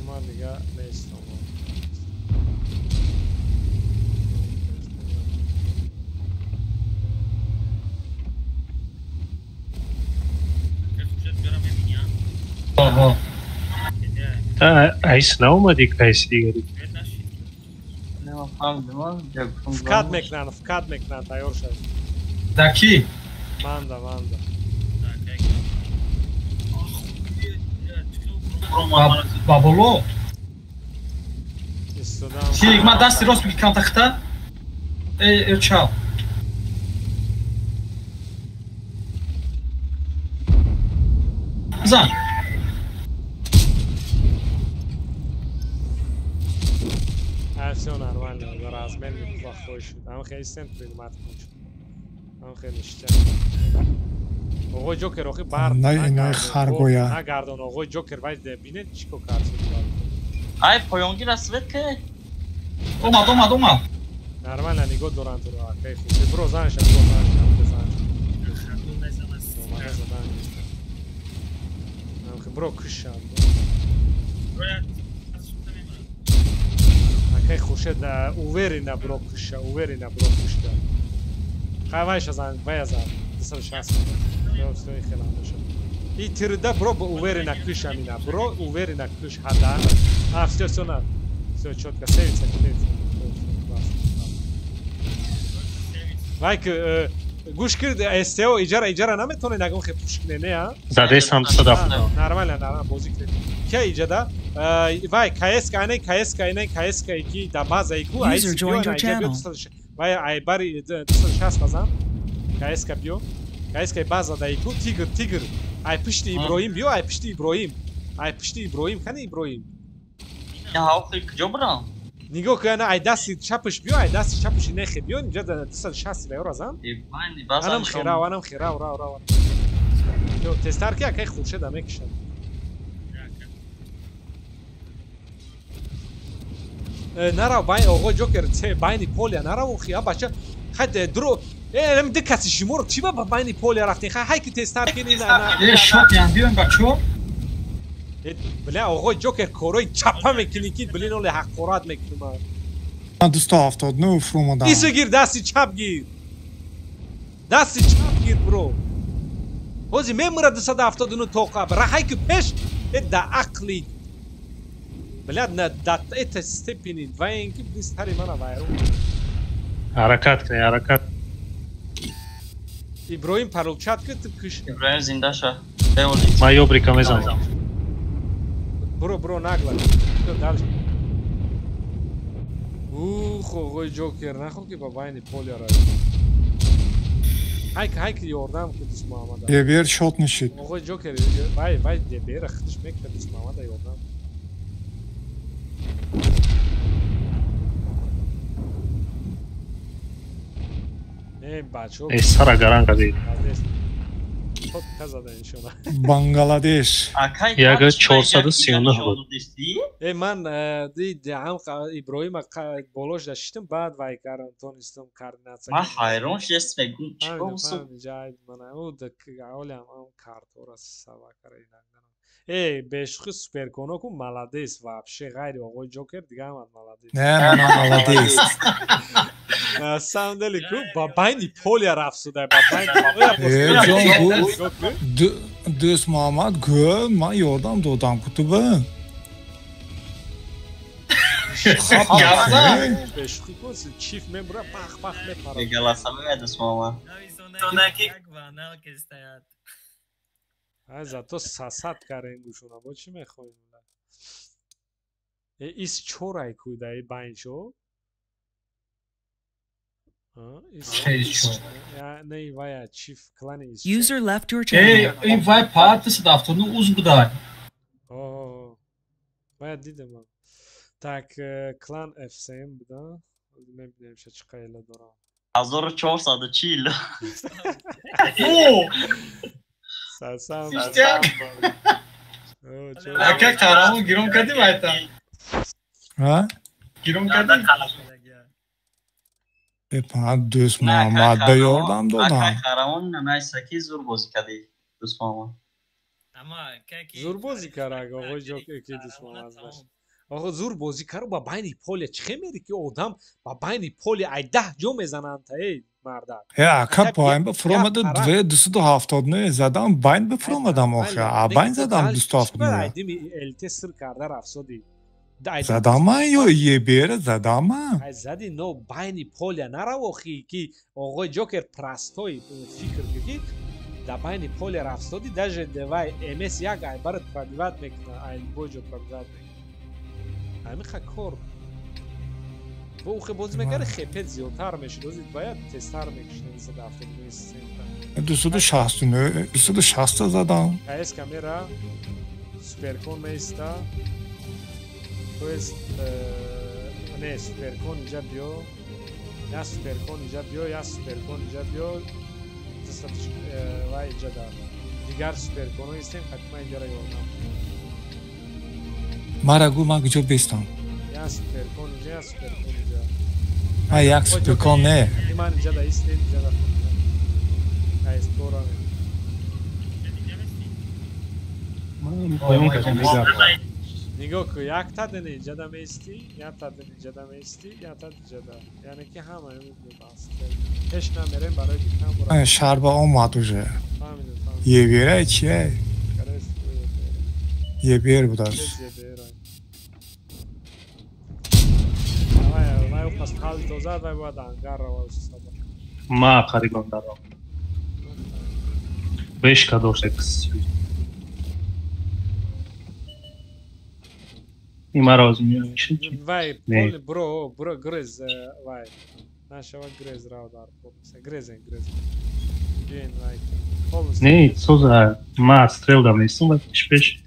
Ман дига нестам. Ого. Айс наомадӣ кайси дигари? Вкат мекунанд, вкат мекунанд, тайёр шавед. Да ки? Манда, манда. Баболо. Истодам. Чи, Ҳикмат дасти рост бигир камта хита. Э, э, чав. Бизан. Все нормально, размен плохой шуд. Ам хеле истем принимать кун. Ам хеле ништяк. Оғои Ҷокер охи бар. Не, не, харгоя. Нагардон, оғои Ҷокер вай бинед чӣ ко кард. Ай поёнгира свет ке? Омад, омад, омад. Нормально нигоҳ доранд туро, акай хуб. Бро занша, бро занша, занша. Омада задан. Ам хе бро кушам. Акай Хуршед уверена бро куша, уверена бро кушта. Хай вайша зан, вай зан. 260. Бро хеле мешад. И тирда бро уверена куша мина. Бро уверена куш хада. А всё, всё на. Всё чётко, сейвится, сейвится. Вай гӯш кирд СТО иҷара иҷара наметавонед нагон хе пуш кунед, не, а? Задестам 270. Нормально, нормально бозӣ кунед. Ки иҷада? Вай КСК, ане КСК, ане КСК ки да база ику, ай вай ай бари 260 базан. КСК биё. КСК база да ику, тигр, тигр. Ай пушти Иброҳим биё, ай пушти Иброҳим. Ай пушти Иброҳим, кани Иброҳим? Я ҳавқи куҷо бурам? Нигоҳ кун, ай дасти чапаш биё, ай дасти чапаш нехе биё, инҷа 260 вайро зан. Анам херав, анам херав, рав, рав. Тезтар ки акай Хуршеда мекушад. Нарав байн оғои Ҷокер, байни полия нарав охи, а бача. Хай дро, э, ду каси шуморо чӣ ба байни полия рафтин? Хай ҳай ки тезтар ки на. Э, шот ян биёем бачо. Бля, оғои Ҷокер корҳои чапа мекунӣ ки блин оле ҳақорат мекунам. Ман 279 фуромадам. Исо гир, дасти чап гир. Дасти чап гир, бро. Ҳозир мемура 279 тоқа. Раҳай ки пеш, э да ақли. Бля, на да это степени двоенки блин стари мана вайрон. Ҳаракат кунед, ҳаракат. Иброҳим паролчат ки ту куш. Иброҳим зинда ша. Ман ёбрика мезанам. Бро, бро, нагла. Дальше. Ух, оғои Ҷокер, нахо ки ба байни полия равӣ. Ҳайк, ҳайк ёрдам ки Дӯст Муҳаммада. Дебер шот нишид. Оғои Ҷокер, вай, вай дебера худаш мекунад Дӯст Муҳаммада ёрдам. Э, бачо. Э, сара гаран кардед. Бангаладеш. Як 439 буд. Э, ман ҳам Иброҳима болош даштам, баъд вай кардам, тонистам координатсия. Ман ҳайрон шудам, мегӯм чикор су. Олям ам картора сава кара. Э, бешухи суперконо ку молодец вообще, ғайри оғои Ҷокер дига ҳамат молодец. Не, ман молодец. На самом деле ку ба байни полия рафт суда, ба байни Э, ҷон гуфт. Дӯст Муҳаммад гӯ, ман ёрдам додам кутуба. Бешухӣ кун, чиф мебура, пах пах мепара. Голосовое дӯст Муҳаммад. Ай зато сасад карен гӯшона, бо чӣ мехоҳем? Ис чорай куй даи байншо? Не, вая чиф клани ис. User left your channel. Эй, вай парти 79 уз будай. О, вая дидам. Так, клан FCM буда. Мебинем ша чӣ қайла дорам. 1440. О! Сасам. Ака қарамон гирон кардӣ вайта? Ҳа? Гирон кардӣ? Эпа, дӯст Муҳаммад ба ёрдам додам. Ака қарамон найса ки зур бозӣ кардӣ, дӯст Муҳаммад. Зур бозӣ кард, оғои ҷо ки дӯст Муҳаммад баш. Охо зур бозӣ кард ба байни поле чӣ мери ки одам ба байни поле ай 10 ҷо мезананд та эй мардак. Э, ака поин ба фуромада 279 задам, байн ба фуромадам охи. А байн задам 279. Ай дими ЛТ сир карда рафсоди. Задама ё ебера задама? Ай зади но байни поле нарав охи ки оғои Ҷокер простой фикр ки да байни поле рафсоди даже девай МС1 ай барат пробивать мекуна, ай любой ҷо пробивать мекуна. Ҳамиха кор. Бо ухе бозӣ мекард, хепет зиёдтар мешуд. Ози бояд тезтар мекушид 279 центр. 269, 260 задам. КС камера суперкон меиста. То есть не суперкон инҷа биё, я суперкон инҷа биё, я суперкон инҷа биё. Вай инҷа дар дигар суперконҳо истем, ҳатман инҷаро ёрдам. Мара гӯ ман куҷо бестам? Я суперкон инҷа, я суперкон инҷа. Ман як суперкон не. Ман инҷа да истем, инҷа да. Кайс тора. Нигоҳ кун, як та дина инҷа да меистӣ, як та дина инҷа да меистӣ, як та инҷа да. Яъне ки ҳама мебаст. Ҳеч намерем барои дикам бура. Шарба омад уже. Фаҳмидам, фаҳмидам. Ебера чие? Ебер будааст. Ма қарибам даром. Бешка дошт экс. Има рози мешид. Вай, пол бро, бро грез, вай. Нашава грез рав дар. Грезен, грезен. Биен вай. Не, соза ма стрел дам нестам, вай пеш.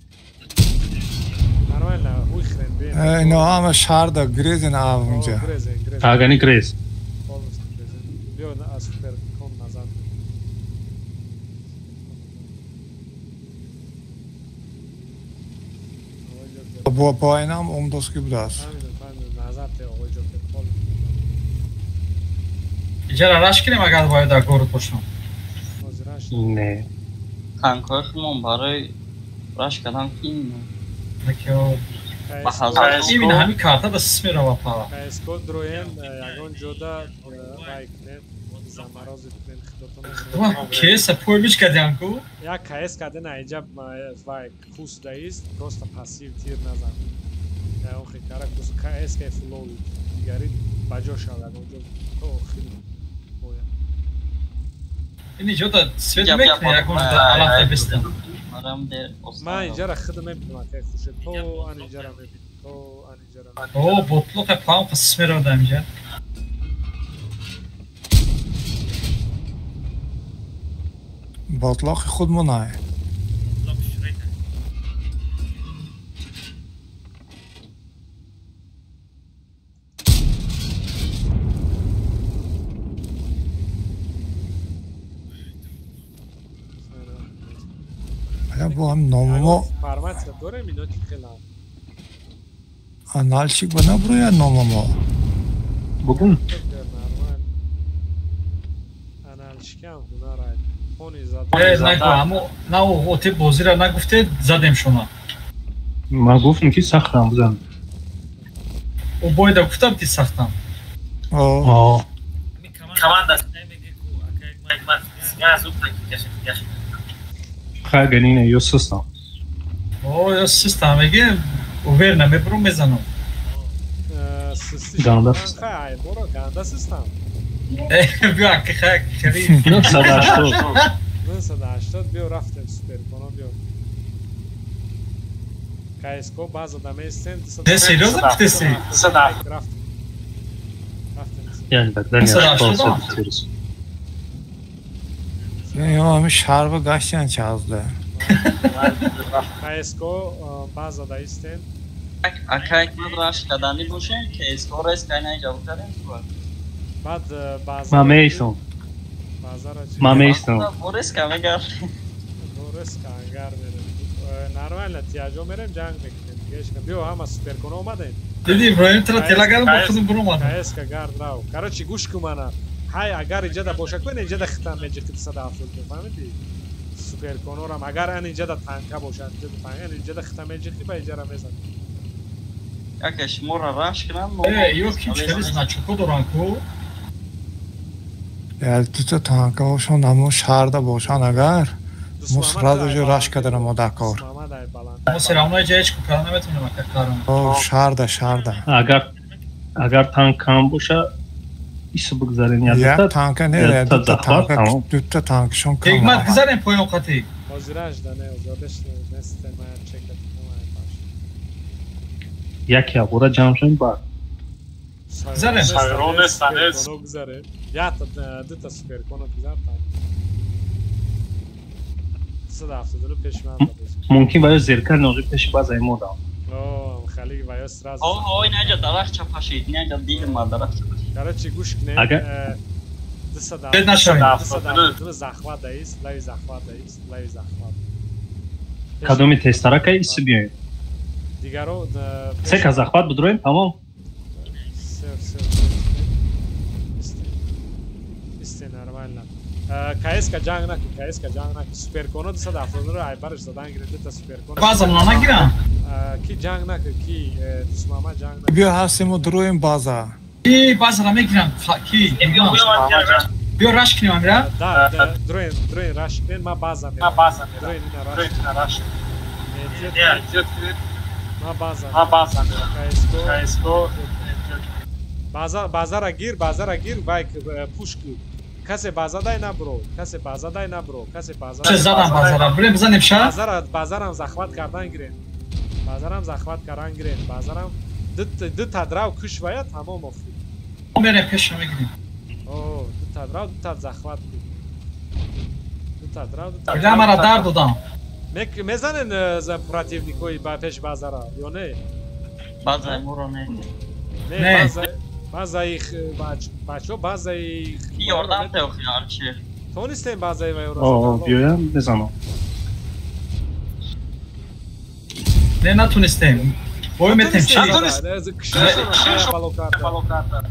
Нормально, хуй хрен биен. Ино ҳама шаҳрда грезен ав унҷа. Агани грез. Полностью грезен. Биё аз суперкон назад. Бо поинам омдоски будааст. Иҷара раш кунем агар бояд дар город бошам. Не. Танкҳои худмон барои раш кардан қиин. Именно ҳамин карта да сис мерава пара. КСК дроем ягон ҷода вай кунем, заморозит кунем худотон. КС поймич кардиам ку? Як КС карден айҷа вай кус даист, просто пассив тир назан. Ягон хикара кус КС кай флоу дигари ба ҷо шав ягон ҷо то охир бояд. Ин ҷода свет мекунӣ ягон ҷода алафта бистам. Ман инҷара худам мебинам акай Хуршед, то ан инҷара мебинам, то ан инҷара. О, ботлоқа паам қисс меравадам инҷа. Ботлоқи худмонай. Бо ҳам номамо форматсия дорем ино чӣ хела? Аналчик ба наброяд номамо. Бугун. Аналчикам ҳунар ай. Хони зад. Э, нагу, амо на оте бозира нагуфте задем шумо. Ман гуфтам ки сахтам бизан. О бойда гуфтам ки сахтам. О. Команда. Хайганина ё систам. О, ё систам меги, уверенно мебурам мезанам. Ганда. Хай, боро ганда систам. Биё ки хай хери. 980. 980 биё рафтем суперконо биё. КСК база да местен. Не серьезно птеси? Рафтем. Яъне бадан я. Ё ами шарба гаштян чазда. КСК база да истен. Акай ман раш кадани бошем, КСК рес кайна ҷавоб кардем. Баъд база. Ма мейсам. Ма мейсам. Борис камегар. Борис кангар мерем. Нормально тиаҷо мерем ҷанг мекунем. Гешка биё ҳама суперконо омадем. Диди Иброҳим тра телагар бо худум буромадам. КСК гард рав. Короче гӯш кун мана. Ҳай агар иҷада боша кун иҷада хитам меҷиқи 270 фаҳмидӣ? Суперконорам агар ан иҷада танка боша, иҷада танка, иҷада хитам меҷиқи ба иҷара мезанӣ. Ака шуморо раш кунам. Ё ки чӣ значоко доран ку? Я дута танка бошанд, ҳамон шаҳрда бошанд агар мо сразу же раш кардана мо дар кор. Мо все равно иҷа ҳеҷ кора наметавонем ака карам. О, шаҳрда, шаҳрда. Агар танк кам боша исо бигзарем як танка не, дута танка, дута танкшон кам. Ҳикмат гузарем поён қатӣ. Ҳозираш да не, озодеш нестем ма чека. Яке абора ҷамъ шавем баъд. Гузарем. Гузарем. Ята дута суперконо гузар та. 272 пеш ман мумкин ва ё зеркал ноғи пеши базаи мо дам. О, хали ва ё сразу. О, инаҷа дарахт чапашид, инаҷа дидим ман дарахт чапашид. Короче, гӯш кунед. Агар 272 захват даист, лави захват даист, лави захват. Кадоми тезтарака иси биёем. Дигаро се ка захват бидроем, тамом. Всё, всё. Исте нормально. КСК ҷанг накун, КСК ҷанг накун. Суперконо 272 айбараш задан гирифт, дута суперконо. Базам нагирам. Ки ҷанг накун, ки дусмама ҷанг накун. Биё ҳастем мо дуроем база. Ки базара мегирам, ки? Биё раш кунем амира? Да, дуроем, дуроем раш кунем, ма база мерам. Дуроем ина раш. Ма база. Ма база мерам. КСК. База, базара гир, базара гир, вай пушку. Касе база дай набро, касе база дай набро, касе база. Чӣ задам базара? Бурем бизанем ша? Базара, базарам захват кардан гирем. Базарам захват кардан гирем. Базарам ду тадрав куш вая тамом охир. Мо мерем пеш мегирем. О, ду тадрав, ду тад захват кун. Ду тадрав, ду тад. Бля мара дар додам. Мезанен за противникои ба пеш базара ё не? Базаи моро не. Не, база базаи бачо базаи ёрдам те охи арчи. Тонистем базаи ва ёро. О, биёям мезанам. Не натунистем. Бой метем чи?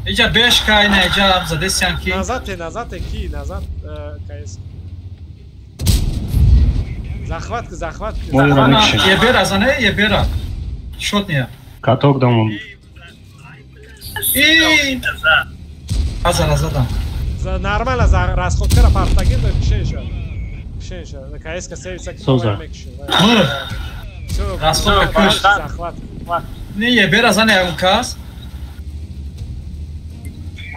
Иҷа беш кай не иҷа задесян ки. Назад, назад ки, назад КС. Захват, захват. Ебера зане, ебера. Шотния. Каток дамон. И базара задам. Нормально расходкара партагин да кишенша. Кишенша. КСК сервиса ки мекши. Расходка куш. Захват. Не ебера зане ягон кас.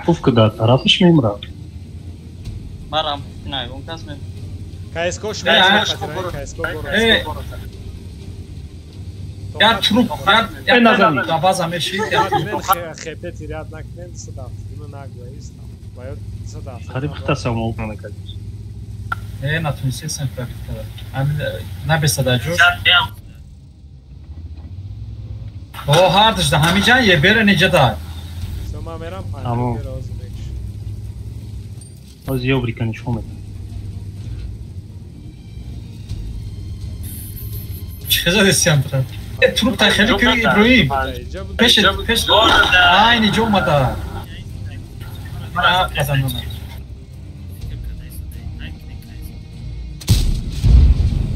Пуфка да тарафиш мемра. Марам на ягон кас мем. КСК шма КСК боро. Я труп, я база меши. ХП тиряд накунем, 272 нагла ист. Бояд 272. Қариб хита самол накард. Не, натунистем пробит кард. Ами набесада ҷур. О, ҳардаш да ҳамиҷан ебера неҷа да. Сома мерам панҷ роз мекш. Оз ёбрика нишон медам. Чӣ задесиям тра? Труп та хеле ки Иброҳим. Пеш пеш. Айни ҷо омада. Мана қазанона.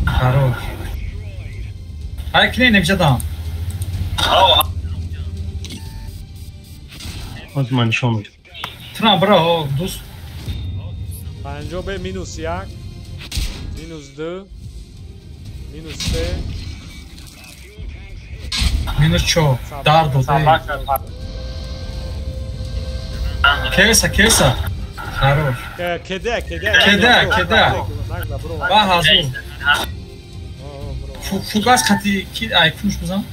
Хорош. Ай кне немҷадам. Оз ман нишон медам. Трам бра, дӯст. 50 бе минус 1 минус 2. Минус 3. Минус 4. Дар дод. Кеса, кеса. Хорош. Кеде, кеде. Кеде, кеде. Ба ҳазур. Фугас қати ки ай кунш бизан?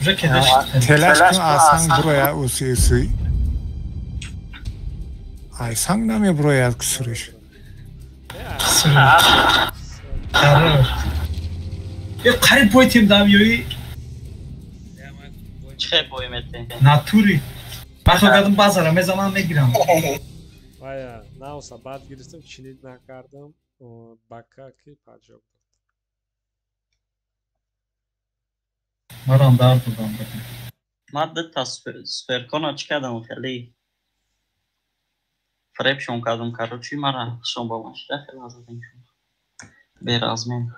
Уже кеде шид. Телаш кун асанг буроя уси уси. Ай санг намебурояд кусуриш. Хорош. Е қариб бойтим дам ёи. Чӣ бой метем? Натури. Ман хел кардам базара мезанам мегирам. Вая, науса бад гирифтам, чинид накардам, бака ки паҷоб дод. Марам дард додам. Ман дута суперкона чӣ кардам хеле фребшон кардам, короче, мара шон ба ман шуда хеле задем шон. Беразмен.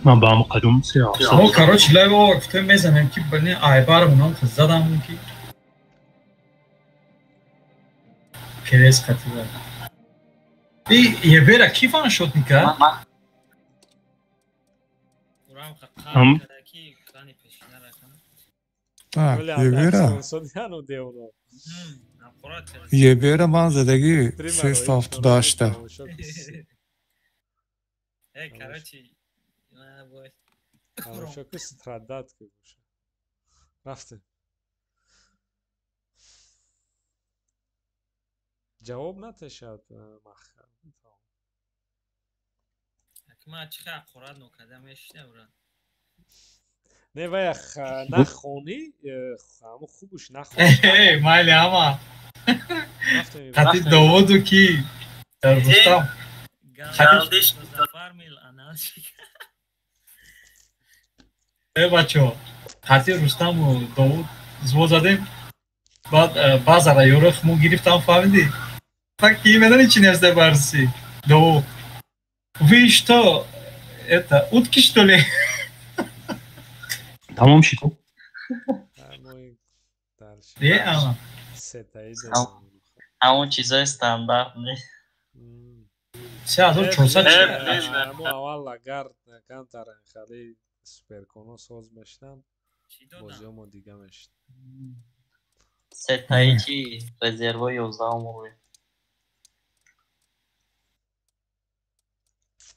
Ман ба ҳамон қадум се. Мо короче лайв о гуфтем мезанем ки блин айбармонам задам ки керес қатида. И ебера ки фан шотника? Так, ебера. Ебера ман задагӣ 378. Э, короче, Тамошо ки страдат ки боша. Рафтем. Ҷавоб натешад махкам. Ман чӣ ҳақорат нокардам мешинам брат. Не вая нахонӣ, ҳамо хубуш нахонӣ. Э, майли ҳама. Қати доводу ки дар Рустам. Э бачо, қати Рустаму Довуд зво задем. Баъд базара ёрох мо гирифтам фаҳмидӣ? Так ки медонӣ чӣ нефсда барси? Довуд. Вы что, это, утки что ли? Тамом шид. Е, ама. Ҳамон чизои стандарт не. 3400 чи? Ҳамо аввал агар камтар хеле суперконо соз мешуданд, бозиҳомо дига мешуд. Сетаи чи резервои 11 рӯй.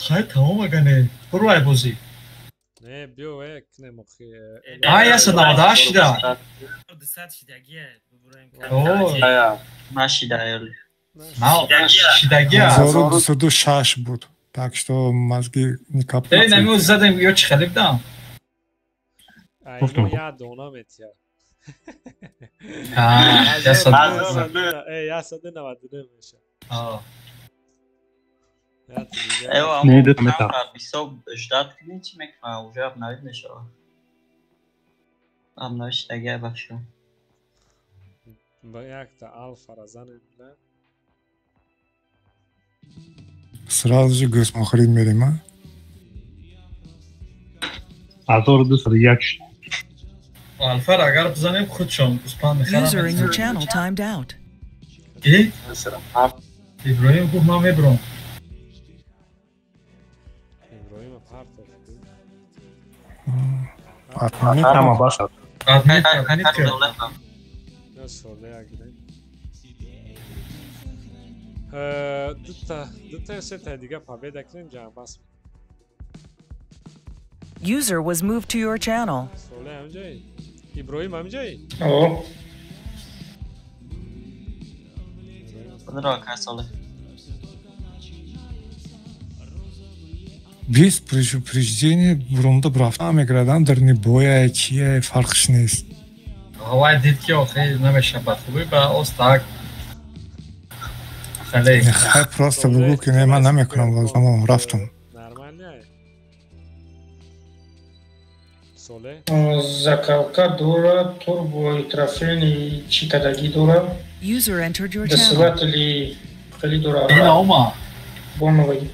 Хай тамом ага не. Буру ай бозӣ. Не, биё э кунем охи. Ай 198 шида. 200 шидагия бубураем. О, нашида ёли. Шидагия. 1226 буд. Так что мозги не капают. Эй, намио задем ё чӣ хеле будам? Ай, мо як дона метия. А, 199 меша. А. Эва, Не, дет мета. Бисоб ждат кунӣ чӣ мекунам, уже обновить мешавад. Обновить шидагия бахшо. Ба якта алфара занем, да? Сразу же гӯсмохӯрӣ мерем, а? 1201 шуд. Алфар агар бизанем худшон гӯспанд мехарам. User in your channel timed out. Э? Иброҳим гуфт ман мебурам. Иброҳима партофт. Ҳама бошад. Адмит кард. На соле агирем. Дута ё сета дига победа кунем ҷамъбаст. User was moved to your channel. Соле ҳамҷои? Иброҳим ҳамҷои? О. Худро ака Соле. Без предупреждения буромда бурафта меградам дар нибоя чия фарқш нест. Вай дид ки охи намеша ба хубӣ ба остак. Хеле. Хай просто бугӯ ки не ман намекунам боз тамом рафтам. Нормально. Соле? Закалка дора, турбо и трофейни чӣ кадагӣ дора. User entered your channel. Досылатели хеле дора. Ина ома. Боновый.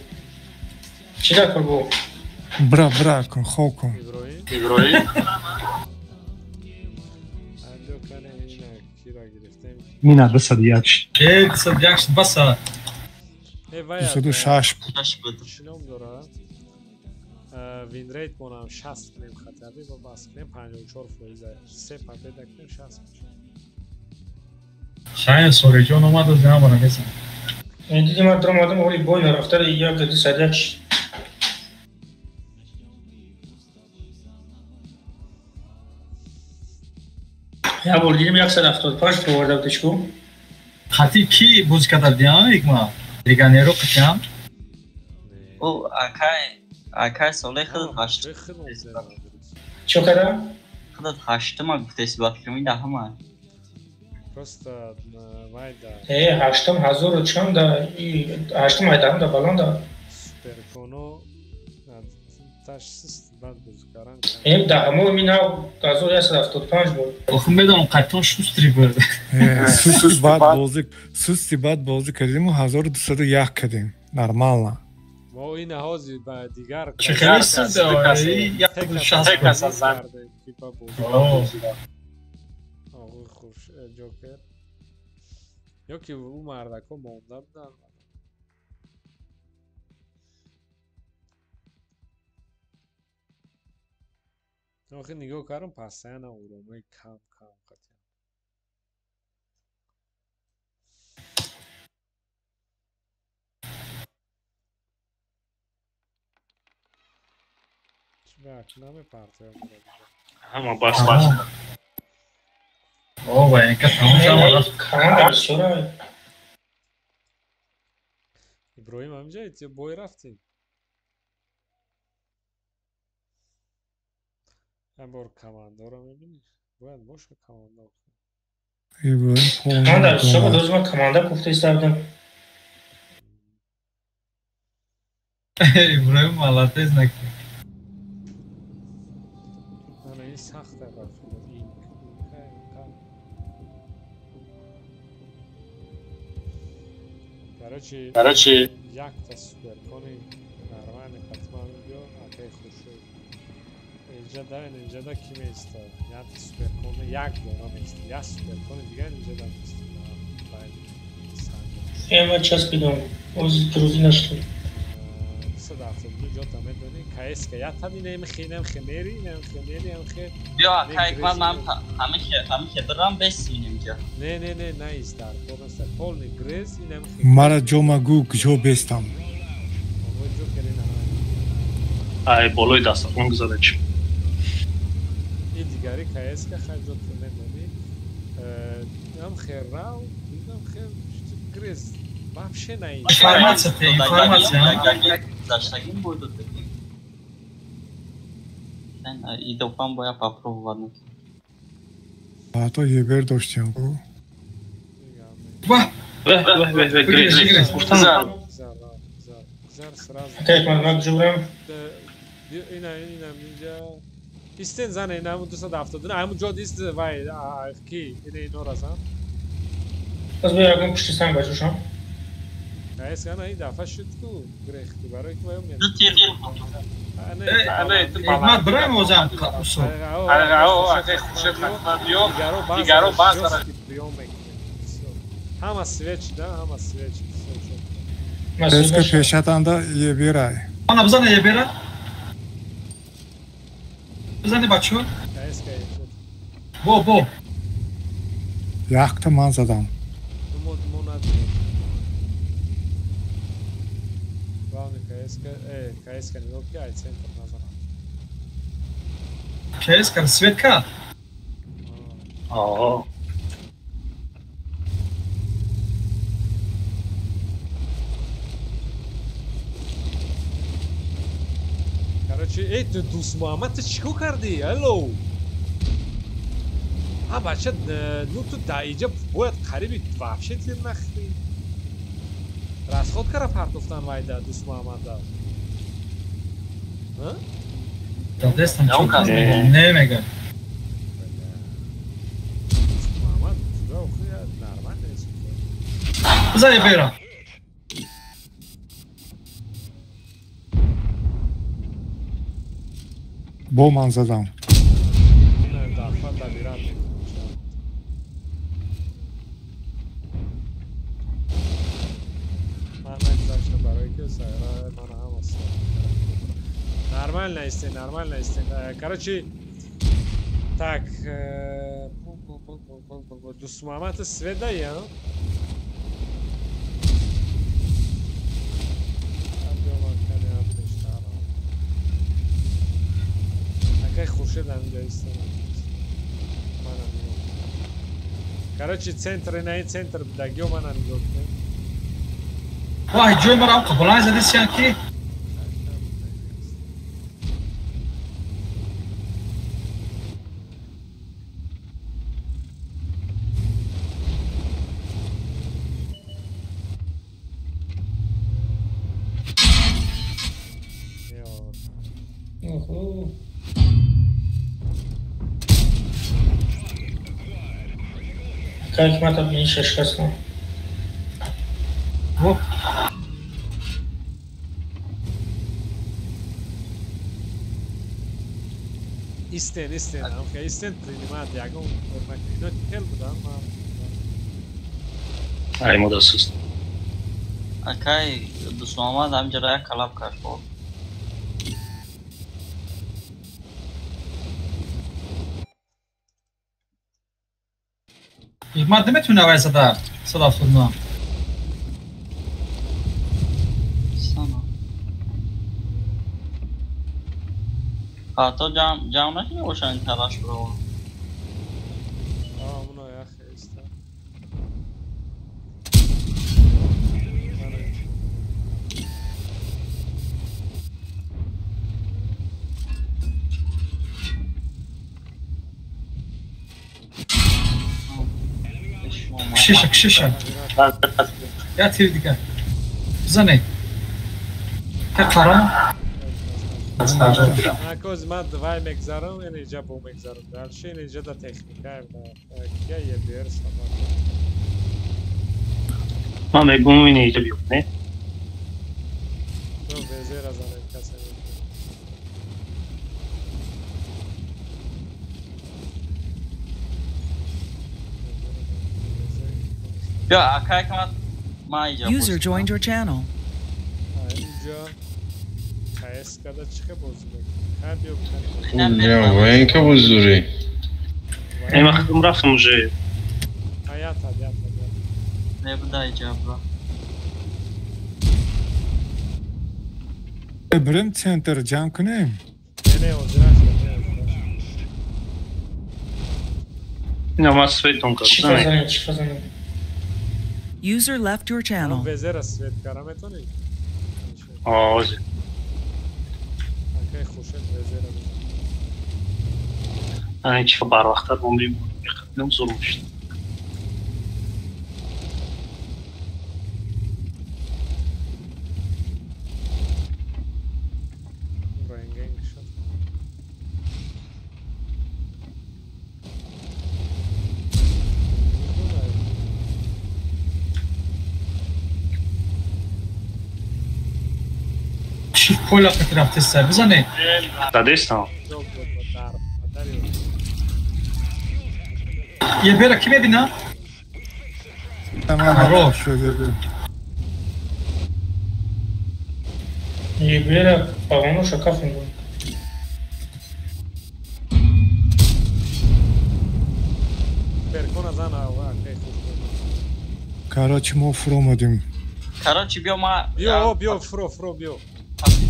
Чӣ дакор бо? Бра, бра кун, хоб кун. Иброҳим? Алё кане ина кира гирифтем. Мина 201 шид. Э, 201 шид, баса. 206 буд. Чӣ ном дорад? Винрейт монам 60 кунем хатаби ва бас кунем 54%. Се победа кунем 60 мешавад. Шайын Сориҷон омад, аз ҳамара мезанам. Диди ман даромадам, оли бой нарафта, як 201 шид. Я бор дидим 175 оварда будишку. Хати ки боз карда будиам, икма? Легионеро қитям? О, акай соле худат ҳашт. Чо када? Худат ҳаштума гуфтеси ба фикрам ин даҳума. Просто вайда. Э, ҳаштум ҳазору чанд да, и ҳаштум айдаҳум да баланда. Суперконо таш сист бад боз кардан. Э, даҳумо мин 1175 буд. Охи медонам қайтон шустри буд. Сусти бад бозӣ, сусти бад бозӣ кардиму 1201 кардем. Нормально. Мо ин ҳози ба дигар Чӣ хеле суст, як Оғои хуш Ҷокер. Ё ки ӯ мардако монда буданд. Охи нигоҳ кардам, постоянно уромои кам кам қатиям. Чӣ ба намепартоям. Ҳама бас бас. О, военка тамом шуд. Команда бисёра. Иброҳим ҳамҷа бой рафтем. Ҳам бор командоро мебинӣ? Бояд боша командо. Иброҳим Команда бисёр буд, ман команда гуфта истодам. Иброҳим молодец накард. Ана ин сахта рафт. Ин Короче, Короче, якта суперкони нормальный қатман биё, акай хуршед. Инҷа да, инҷа да ки меиста? Як суперкони як дона меиста. Як суперкони дигар инҷа да меиста. Э, ман часпидам. Оз грузи нашуд. 272 ҷота медонӣ? КСК я таби немхе, немхе мери, немхе мери, немхе. Биё, акай ман ман ҳамихе ҳамихе бирам бесинем инҷа. Не, не, не, наист дар. Полностью полный грез и немхе. Мара ҷома гӯ куҷо бестам. Оғои Ҷокер ина. Ай болои дастархон гузара чӣ. И дигари КСК хай ҷота медонӣ. Намхе рав, намхе грез. Вообще наист. Информация, информация. Заштагим бой додем. Идопам бояд попробовать накунем. То ебер доштем гӯ. Ваҳ! Ваҳ, ваҳ, ваҳ, ваҳ, грез. Гуфтам. Зар, зар, зар сразу. Акай ман ман ҷурам. Ина, ина, инҷа. Истен зане, ина ҳамун 279, ҳамун ҷо ист вай, ки, ина инора зан. Аз бо ягон пушти санг бачушам. КСК ана ин дафъа шуд ку грехти барои ки вай Ду тир. Ман бираем озам усо. Акай хуршед ҳатман биё, дигаро баъзара приём мекунем. Ҳама свеч да, ҳама свеч. КСК пешатанда еберай. Ана бизана ебера. Бизани бачо. КСК Бо, бо. Якта ман задам. Мо мо надидем. Главный КСК, КСК нигоҳ ки ай центр назарам. КСК свет кард. Аа. Короче, эй, ту Дӯст Муҳаммад, ту чӣ кор кардӣ? Алло. А бача, ну ту да инҷа бояд қариби вообще тир нахӯрӣ. Расход кара партофтан вайда Дӯст Муҳаммада. Дастам чӣ не мегӯям. Дӯст Муҳаммад, туда охи нормально нест. Бизани бера. Бо ман задам. Дафъа добират мекунем. истен, нормально истен. Короче, так, Дусмамата свет да я. Акай Хуршед ҳаминҷа истен. Манам нигоҳ. Короче, центр ина ин центр будагиё манам нигоҳ кунем. Вай, ҷои маро ам қабулан задисиян ки? Как мы там не шашкасно? Истен, истен, амка истен принимат ягон ино тел будам. Ай мода суст. Акай Дусмамад ҳамҷара як калаб кард. Ман наметавонам авай зада 179. Сана. То ҷамъ накунӣ бошанд ин талаш бро. Муно яхе иста. Кшиша, кшиша. Я тир дигар. Бизане. Та қарам. Акоз ман вай мегзарам, ин иҷа бо мегзарам. Дальше ин иҷа да техника, кия ЕБР сабаб. Ман мегӯм ин иҷа биёб, не? То везера занем касе. Биё, акай камат ман иҷа. User joined your channel. Инҷа КС када чихе бозӣ мекунӣ? Не, военка боз дорӣ. Эй, ман худам рафтам уже. Ята, ята, ята. Не буда иҷа бро. Бирем центр ҷамъ кунем? Не, не, озираш. Ина ман светон кардам. Чӣ фазанем? User left your channel. Везера свет кара метонӣ? Ози. Акай Хуршед везера. Ай чӣ барвақттар бомбим. Меқабилам зур мешд. Поля рафтеста бизане. Дадестам. Ебера ки мебина? Ебера пағоноша каф мегӯяд. Короче, мо фуромадем. Короче, биё ма. Биё, биё, фуро, фуро, биё.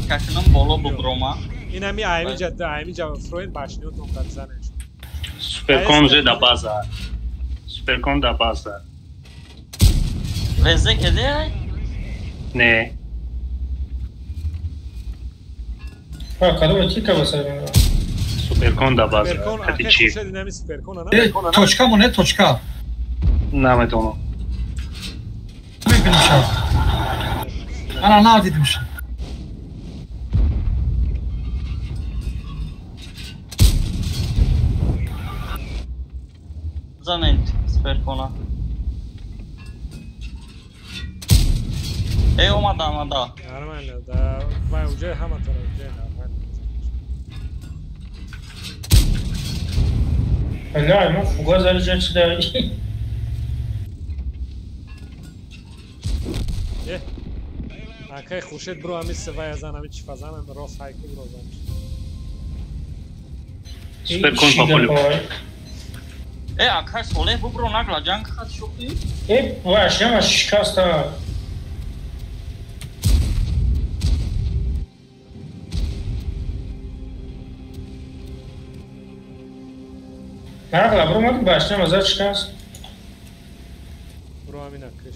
Какинам боло буброма. Ин ҳами аймиҷа, аймиҷа фуроин башниётон қадзанеш. Суперкон уже да база. Суперкон да база. Везе кеде? Не. Ха, кадом тика басар? Суперкон да база. Кади чи? Точка му не точка. Намедонам. Мебинам. Ана надидимш. Занед суперкона. Эй, омада, омада. Нормально, да. Вай, уже ҳама тараф, уже нормально. Бля, мо фуга заряжать сюда. Акай Хуршед бро ҳами севая зан, ҳами чифа зан, ҳами рост ҳайку бро зан. Суперкон по полю. Э, акай Солеҳ бубро нагла ҷанг хат шуқи? Э, вашама шикаста. Нагла бромад башнама зад шикаст. Бро амина киш.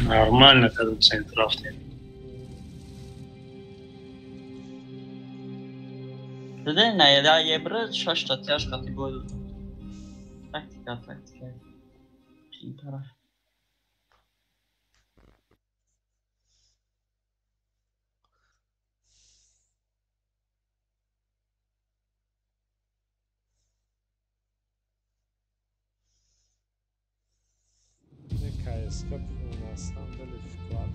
Нормально, когда центр рафтем. Диде, на я ебра шашта тяж хати бой. Тактика, тактика. Читара. КСК на самом деле вклад.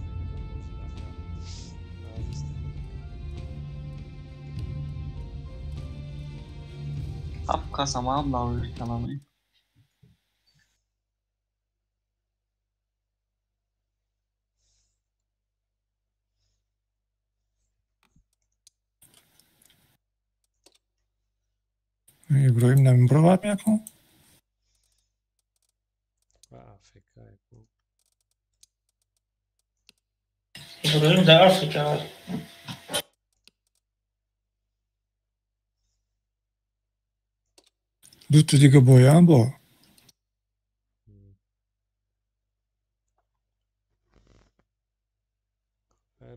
Апка сама обновишь каналы. Иброим намебровад мекун? Иброим дар Африка. Дуто дига боян бо?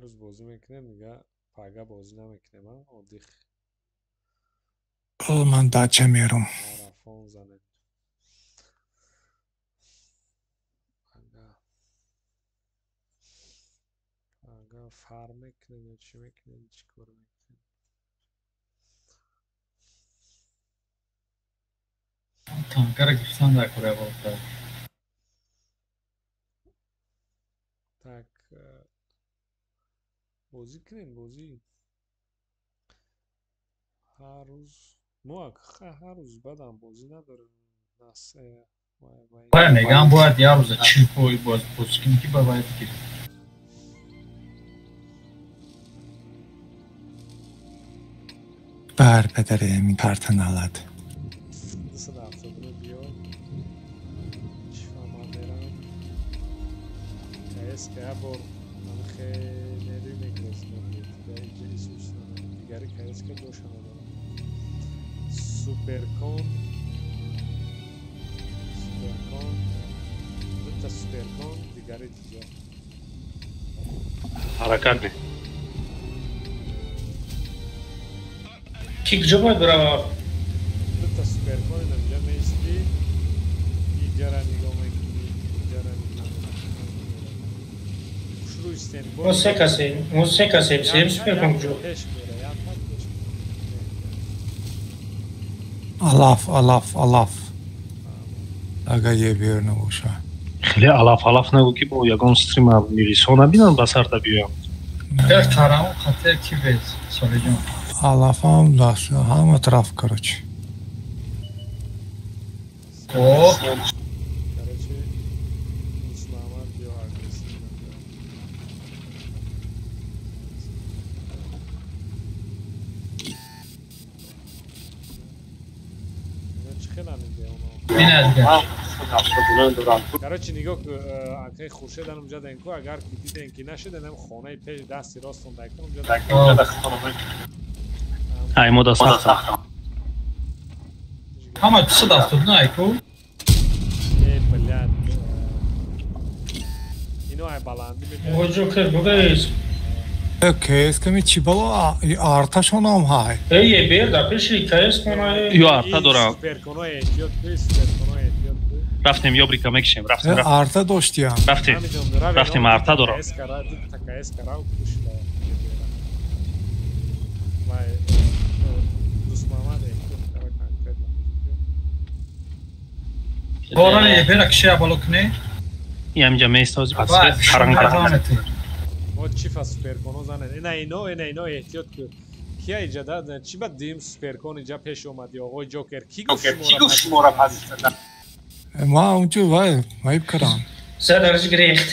Рӯз бозӣ мекунем, дига пага бозӣ намекунем, одих. Ман дача мерам. Марафон занем. Ага, фар мекунем ё чӣ мекунем, чӣ кор мекунем? Танкара гирифтан дар кора болтар. Так, бозӣ кунем, бозӣ. Ҳар рӯз мо ҳар рӯз бадам бозӣ надорем. Бая мегам бояд як рӯза чил пой боз бозӣ кунем ки ба бояд гирифт. Бар падари ҳамин карта налад. 279 биё. Чӣ фаҳмам мерам. КСК бор ман хеле мегирестам. Дигари КСК ҷоша надорам. Суперкон. Суперкон. Дута суперкон, дигари дига. Ҳаракат бе. Ки куҷо бояд биравад? Дута суперкон инҷа меистӣ, иҷара нигоҳ мекунӣ, иҷара нигоҳ мекунӣ. Хушрӯ истен. Мо се касем, мо се касем, сеюм суперкон куҷо? Пеш мера, як так пеш мера. Алаф, алаф, алаф. Агар ебер набошад. Хеле алаф алаф нагӯ ки бо ягон стрима милисҳо набинанд ба сарта биёям. Як тарамо қатъ ки без, Солиҷон. Алафам даст ҳама тараф короче. О, Короче, Мусламат биё агрессивно биё. Ино чӣ хела мегӯя оно? ин аз дигар. Короче, нигоҳ акаи Хуршед ан унҷа денку, агар ки диден ки нашиден, хонаи пеш дасти ростон дайкун унҷа. Ай мода сахта. Ҳама 279 айку. Э, блядь. Ино ай баландӣ мебиёд. О, Ҷокер, бугез. КСК ми чӣ бало арташонам ҳай. Эй, ебер дар пеши КС кона. Ё арта дорам. Суперконо эҳтиёт кӯ, суперконо эҳтиёт кӯ. Рафтем ёбрика мекишем, рафтем, рафтем. Арта доштиям. Рафтем. Рафтем арта дорам. КС кара, дута КС кара кушла. Вай, Дусмамад эҳтиёт кара конкретно. Борани ебера кишия бало кунӣ? Ям ҷа меистози пас харанг. Мо чифа суперконо занен. Ина ино, ина ино эҳтиёт ку. Кия иҷа да чи ба дим суперкон иҷа пеш омади оғои Ҷокер? Ки гуфт шуморо позитсия? Ма унҷо вай маиб кардам. Задарш гирехт.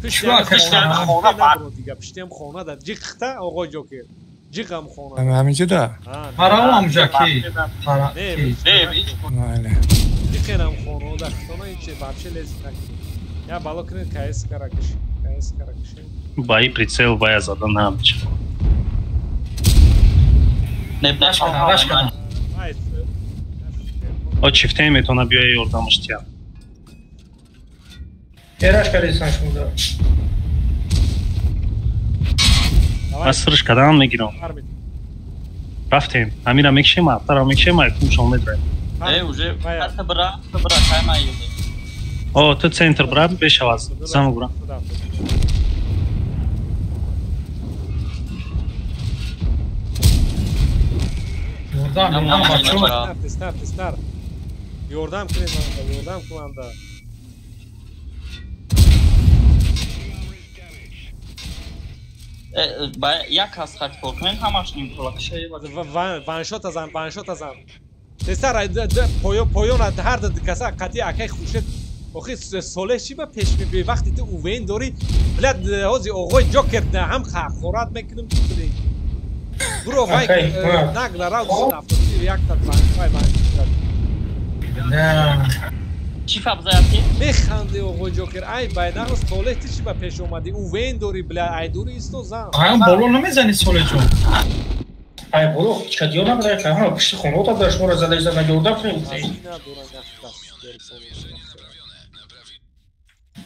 Пиштиам хона дига, пиштиам хона да ҷиқта оғои Ҷокер. Ҷиқам хона. Ҳаминҷо да. Параам ҷа ки. Пара. Не. Ҷиқенам хона да хона иче вообще лез накунед. Я бало кунед КС каракиш. КС каракиш. Баи прицел бая зада намча. Не рашкана. О чифте метона биёя ёрдамаш тия. Эраш кардисан шумода. Ман сирш кардам мегирам. Рафтем. Амира мекшем, Аттара мекшем, айкум шом медраем. Э, уже хатта бира, бира, кайма юди. О, ту центр бира, бешаваз. Заму бира. Ёрдам, ёрдам, бачо. Тестар, тестар. Ёрдам кунед манда, ёрдам кунанда. Як кас хат кор кунед, ҳамаш нимтола. Ваншот азан, ваншот азан. Тестар, поён ҳар ду каса қатъи акай Хуршед. Охи соле чӣ ба пеш мебиёй вақте ту УВН дорӣ? Блядь, ҳози оғои Ҷокер ҳам хақорат мекунем ту. Бро, вай нагла рав 271 та вай вай. Чӣ фабзаяти? Механди оғои Ҷокер. Ай байнағоз соле ту чӣ ба пеш омадӣ? УВН дорӣ, бля, ай дурӣ исто зан. Ай боло намезанӣ соле ҷон. Ай боло чадиё набуда, ҳама пишти хонаота буда, шуморо зада зада ёрдам кунед.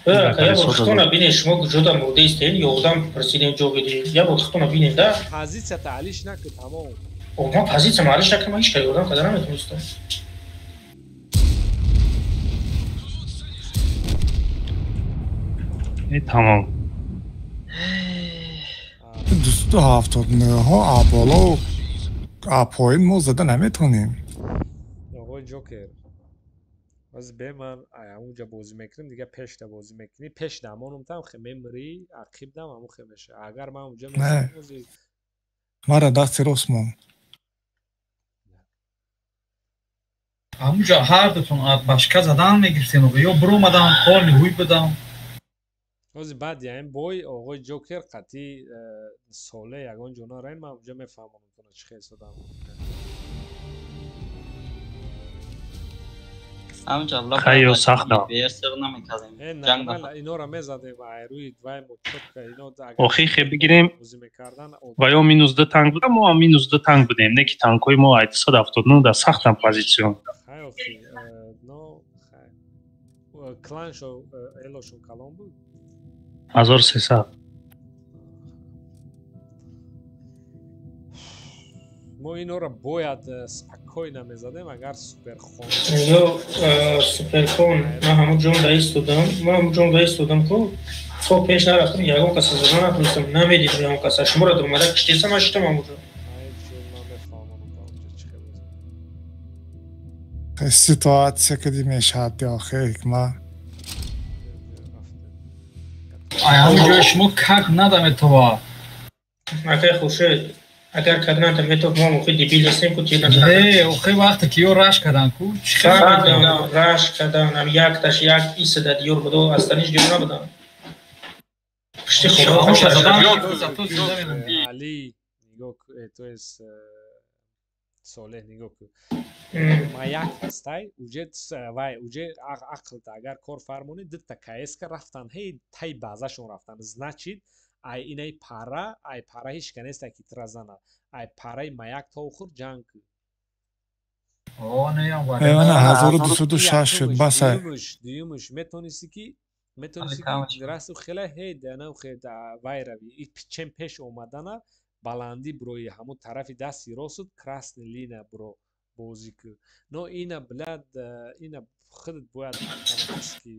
Я бор хитона бинед, шумо куҷода мурда истед, ёрдам пурсидем ҷо бидед. Я бор хитона бинед, да? Позитсия таълиш накун, тамом. Ман позитсия маълиш накунам, ман ҳеҷ кар ёрдам карда наметонистам. Тамом. 279 ҳо боло поин мо зада наметонем. Оғои Ҷокер, боз бе ман онҷа бозӣ мекунем, дига пешда бозӣ мекунӣ, пеш дамонум там хе мемрӣ, ақиб дам ҳамун хе меша. Агар ман онҷа мара дасти рост мон. Ҳамунҷа ҳар дутон башка задан мегирифтем, ё биромадам, полни ҳуй будам. Ҳози баъд яъин бой оғои Ҷокер қатъи соле ягон ҷо нараем, ман онҷа мефаҳмонам тона чӣ хел содам. Хайо сахта. Инора мезадем айрӯи вай мочотка ино охи хе бигирем ва ё минус 2 танк буда, мо ҳам минус 2 танк будем, не ки танкҳои мо ай 279 дар сахтам позитсион. Хай охи, но хай. Кланшо элошон калон буд. 1300. Мо инора бояд спокойно мезадем, агар суперхон. Ё суперхон, ман ҳамун ҷон да истодам, ман ҳамун ҷон да истодам ку то пеш нарафтам, ягон каса зада натонистам, намедидам ягон каса. Шуморо даромада киштесам, ман шитам ҳамун ҷо. Ситуатсия кади мешавад охи ҳикма. Ай ҳамун ҷои шумо как надаметова. Акай Хуршед, агар кардан метоб, мо охи дебил ҳастем ку тир назад. Не, охи вақте ки ё раш кардан ку чӣ раш кардан, ам якташ як исада диёр буду, астаниш диёр набудан. Пишти хона задан. Али нигоҳ, то есть Солеҳ нигоҳ кун. Маяк ҳастай, уҷе вай уҷе ақлта агар кор фармонӣ, дута КС-ка рафтан, ҳей тай базашон рафтан. Значит, ай инаи пара, ай пара ҳеҷ ка неста ки тира зана. Ай параи маяк то охир ҷанг кун. Мана 1206 шуд, бас ай. Дуюмуш метонисти ки расту хела ҳей дана хе вай рави. И чем пеш омадана баландӣ брои ҳамун тарафи дасти ростут красный линия бро бозӣ кун. Но ина блядь, ина худат бояд автоматически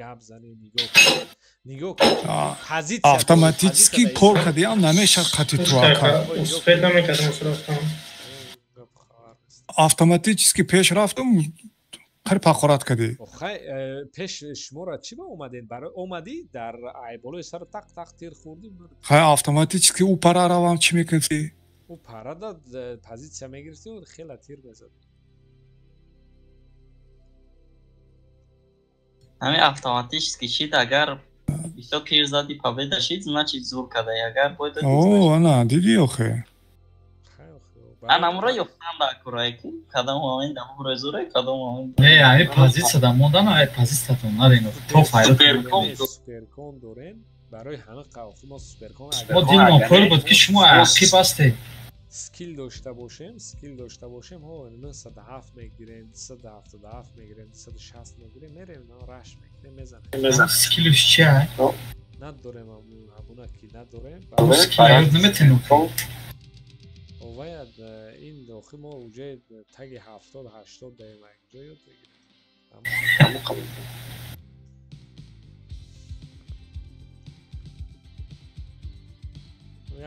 гап занӣ, нигоҳ кун. Нигоҳ кун. Позитсия автоматически кор кардиам намешавад қатъи ту ака. Успед намекардам, рафтам. Автоматически пеш рафтам, Қариб ҳақорат кардӣ. Хай, пеш шуморо чӣ ба омадем? Барои омадӣ дар айболои сар тақ тақ тир хӯрдӣ. Хай, автоматически ӯ пара равам чӣ мекардӣ? Ӯ пара да позитсия мегирифтӣ, хела тир мезад. Ҳамин автоматически шид, агар бисёр тир задӣ, победа шид, значит зур кадай, агар бой додӣ. О, ана, дидӣ охе. Ан амро ёфтан дар курае ки кадом момент амро зуре, кадом момент. Не, ай позитсия да мондан, ай позитсиятон нарен. То файда. Суперкон дорем барои ҳама қавфи мо суперкон. Мо дилмон пур буд ки шумо ақиб ҳастед. Скилл дошта бошем, скилл дошта бошем, ҳо 907 мегирем, 277 мегирем, 260 мегирем, мерем, раш мекунем, мезанем. Скиллш чи ай? Надорем ҳамуна ки надорем. Скилл наметонем. Оваяд ин дохи мо уже таги 70-80 даем, ҷо ёд мегирем.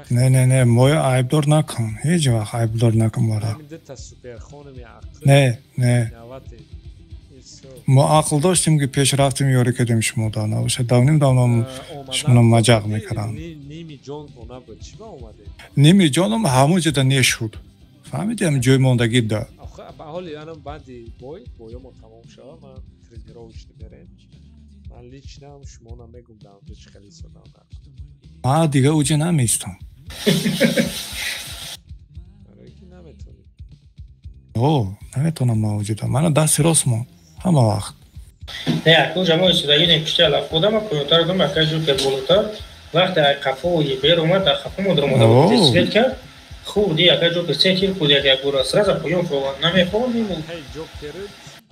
Не, не, не, моя айбдор накун, ҳеҷ вақт айбдор накун мора. Не, не. Мо ақл доштем ки пеш рафтем, ёрӣ кардем шумо да, набошад давним давно шуморо маҷақ мекардам. Ними ҷон набуд, чӣ ба омадем? Ними ҷоном ҳамон ҷода нешуд. Фаҳмидӣ, ҳамин ҷои мондагӣ да. Ба ҳоли анам баъди бой, боё мо тамом шава, ман тренировочни мерем. Ман лично шуморо мегум дар онҷо чӣ хеле истодам. Ман дига уҷа намеистам. Барои ки наметонӣ. О, наметонам ман уҷада. Мана дасти рост мон ҳама вақт. Не, акнун мо истодагӣ пушти алаф будам, поёнтар будам, акай ҷокер болотар. Вақте ай қафо ебер омад, дар қафо мо даромада буд, свет кард. Хурди акай ҷокер се тир хурд як як бора сразу поён фуровард. Намехоҳем. Ҳей ҷокер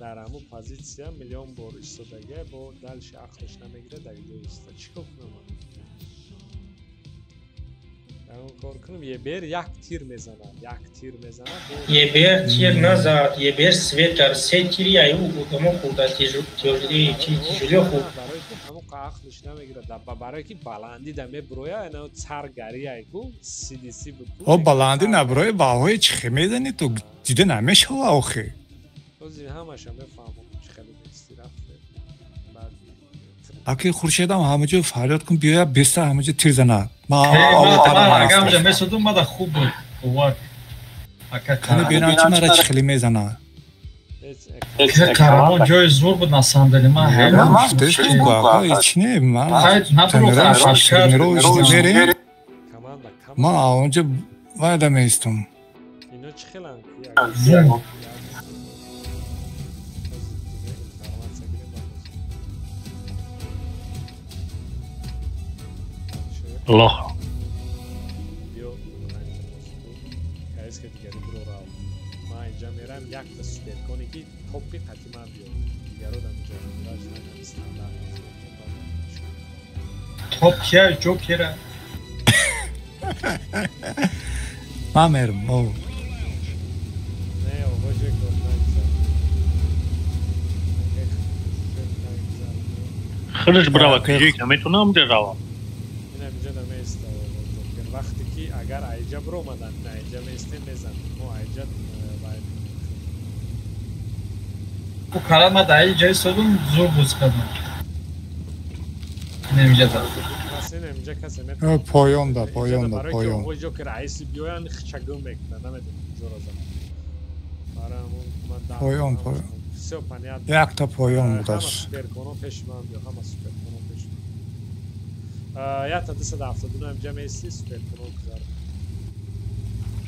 дар ҳамун позитсия миллион бор истодагӣ, бо дальше ақлш намегирад, дар ҷо истода. Чӣ кор кунам? Кор кунам, ебер як тир мезанад, як тир мезанад. Ебер тир назад, ебер свет кард, се тири аю одамо хурда, тиҷулӣ хурд. Барои ки ҳамон ақлш намегирад, барои ки баландӣ да меброя, ина царгарӣ айку, CDC буд. О, баландӣ наброя, баҳои чӣ хе мезанӣ ту, дида намешава охе. Ҳозир ҳамаша мефаҳмам чӣ хеле мести рафт. Аки Хуршедам ҳама ҷо фарёд кун, биёя беста ҳама ҷо тир занад. Агар ҷа месодум, мада хуб буд. Бовар. Кани бинам чи мара чӣ хеле мезанад. Каравон ҷои зур буд на самом деле. Ман ҳайрон. Ҳеч не, ман мерем. Ман онҷо вайда меистам. Ино чӣ хеланд? Лох. Ман инҷа мерам якта суперконе ки топи қати ман биёд. Дигаро дар инҷа стандарт. Топ кия, ҷокера. Ман мерам, о. Не, ово ҷокер нагзар. Худаш брава, ки ҷое наметонам ҷа равам. Вақте ки агар айҷа биромаданд, на айҷа меистем, мезанем. Мо айҷа вай Ку кара ма дар айҷа истодум, зур буз кардам. Инамиҷа да. Инамиҷа касе метавонад. Поён да, поён да, поён. Барои ки ҷокер айси биёянд, хчагум мекунад, намедонам куҷоро занад. Барои ҳамон ман Поён, поён. Всё понятно. Якта поён будааст. Ҳама суперконо пеши ман биё, ҳама суперконо пеши ман. Якта 279 ҳам ҷамъ меистӣ, суперконо гузар.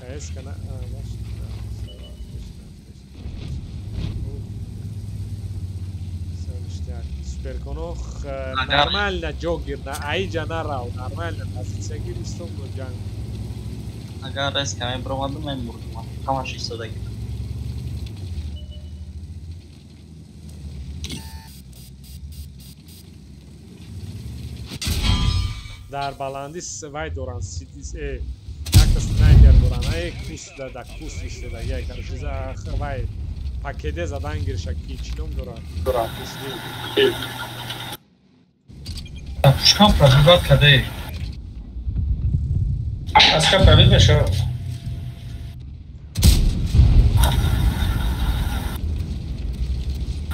Каес кана, суперконо нормально ҷо гир, на айҷа нарав, нормально позитсия гир, истом бо ҷанг. Агар резко мебаромадам, мемурдам. Ҳамаш истода гир. Дар баландӣ вай доранд, якта снайпер доранд, ай кус да кус истода, як вай пакеде задан гирша, ки чӣ ном дорад? Пушкам пробиват кардае. Аска пробив мешавад.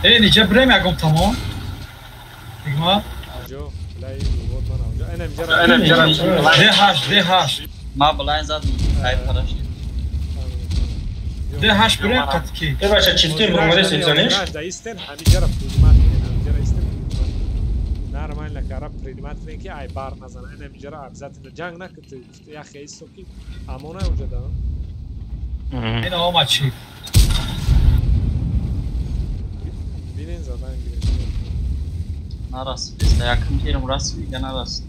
Ниҷа брем ягон тамом. Дигма? Аҷо, лай вот ман аҷо. Энам ҷара. Д8, Д8. Ма блайн задам, ай параш. Д8 брем қатки. Э бача чифти бромаде сезанеш? Да истен ҳамиҷара принимат кунед, ҳамиҷара истен принимат. Нормально кара принимат кунед ки ай бар назана. Энам ҷара обязательно ҷанг накунед. Я хейсо ки амона уҷа да. Ин омад чифт. Бинен задан гирифт. Нарасид, иста якум тирам расид, дига нарасид.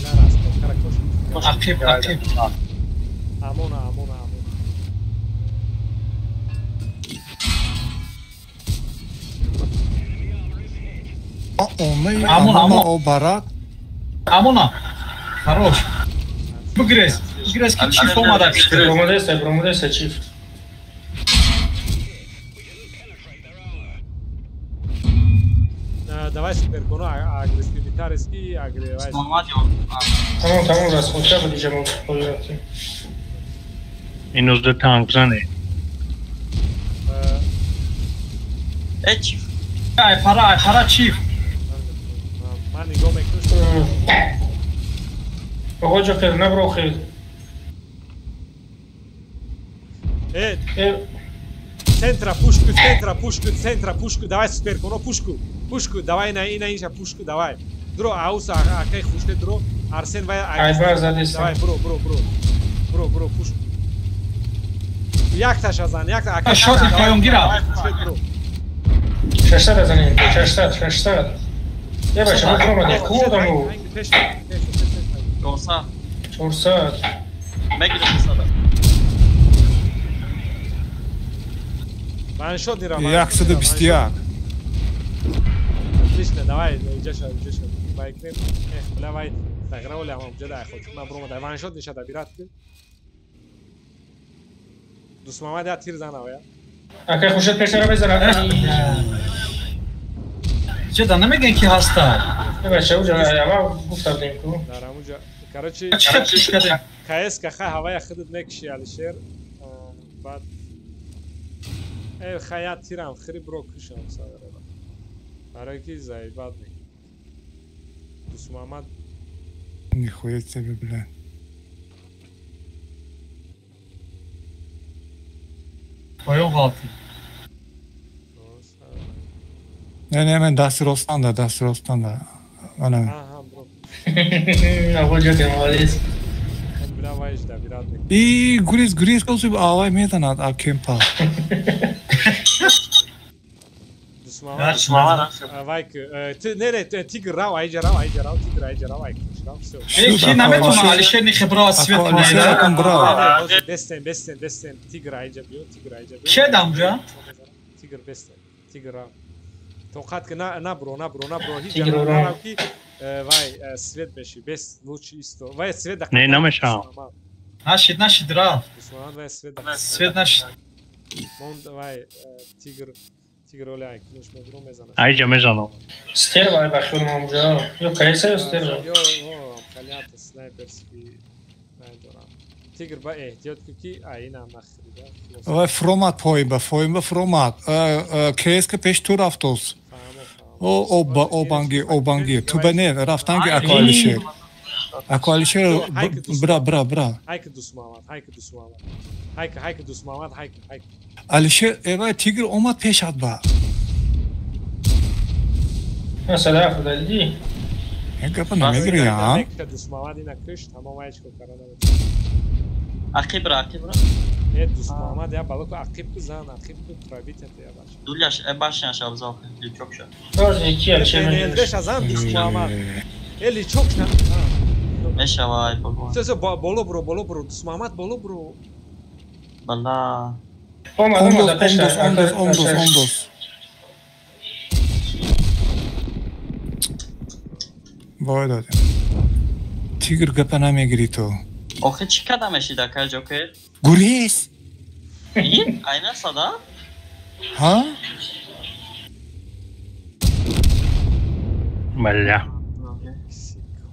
Нарасид, каракош. Ақиб, ақиб. Амона, амона, амона. Амона, амона. О барак. Амона. Хорош. Бугрез, бугрез ки чиф омада пиште. Бромадеса, бромадеса чиф. Давай суперконо агрессивитариски агревай. Тамом, тамом, расходка буди ҷамон поёти. Минус ду танк зане. Э чиф. Ай пара, ай пара чиф. Ман нигоҳ мекунам. Оғо Ҷокер набро хел. Э, центра пушку, центра пушку, центра пушку, давай суперконо пушку. Пушку, давай на ина инша пушку, давай. Дро ауса, акай хуште дро, Арсен вай. Ай бар задеса. Давай, бро, бро, бро. Бро, бро, пушку. Якташа зан, якта акай. Шоти поён гира. 600 занем, 600, 600. Е бача, мо бромаде, ку одаму? 400. 400. Мегирам 300. Ваншот нира. 121. Отлично, давай, иҷаша, иҷаша. Байкнем. Эх, бля, вай, сагра оля, ам ҷада хотир ман бромада. Ваншот ниша дабират ки. Дусмамад я тир зана я. Акай хушат пешара безана. Чеда намеган ки ҳаста. Э бача, уҷа ава гуфта будем ку. Дар амуҷа. Короче, КС ка хай ҳавая худат мекши Алишер. Баъд э хай тирам хири бро кушам сагра. Барои ки заебат мекунад. Дусмамад. Нихуя себе, бля. Поён ғалти. Не, не, мен дасти ростанда, дасти ростанда. Ана. Аҳа, бро. Ағо Ҷокер молодец. Бля, вайш дабират мекунад. И гурез, гурез калсу авай метанад а кемпа. Вайк, не, не, тигр рав, айҷа рав, айҷа рав, тигр айҷа рав, ай куш рав, всё. Ки наметона Алишер нихе брава свет кунад. Бестен, бестен, бестен, тигр айҷа биё, тигр айҷа биё. Ке дамҷа? Тигр бестен, тигр рав. Тоқат ки на бро, на бро, на бро, ҳеҷ ҷа нарав ки вай свет меши, бес лучи исто. Вай свет да. Не, намешавам. Нашид, нашид рав. Вай свет. Свет нашид. Монд вай тигр тигр оля ай кунуш мебро мезанад. Айҷа мезанам. Стерва ай бахёр мамҷа. Ё кайса ё стерва. Ё амхалият снайперски надорам. Тигр ба эҳтиёт ку ки айна нахрида. Вай фромад поимба, поимба фромад. КСК пеш ту рафтос. О оба обанги, обанги. Ту ба не рафтанги ако Алишер. Ако Алишер бра бра бра. Хайк дусмамад, хайк дусмамад. Хайк хайк дусмамад, хайк хайк. Алишер эва тигр омад пешат ба. Масала худалди. Гапа намегири, а? Дусмамад ина киш, тамом айч ко карада. Ақиб ра, ақиб ра. Э дусмамад я балоку ақиб ку зан, ақиб ку пробития я баш. Дуляш, э башня шабзал, лючок ша. Тоже ки Алишер мегиреш азан дусмамад. Э лючок ша. Мешавай бобо. Всё, всё, боло бро, боло бро, дусмамад боло бро. Бала. Омад, омад, пеша. Ондос, ондос, ондос. Бой додем. Тигр гапа намегири ту. Охи чӣ када мешид акай Ҷокер? Гурез! Айна сада? Ҳа? Баля.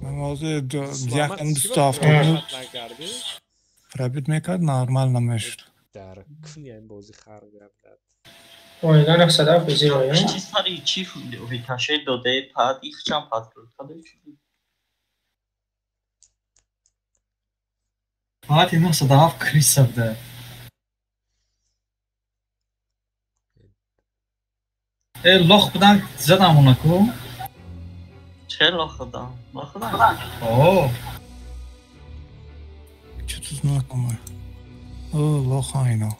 Ман ҳозир якам дусту ҳафтоду пробит мекард, нормал намешуд. Дар куни ин бозӣ хар гардад. Ой, на 907 зиро, я. Чи сари чи рикошет доде, пад ихчам пад каде чи. Пад 907 криса буда. Лох будан задам онаку. Че лох будан? Лох будан? О. Чё-то знакомое. О, лоха ино.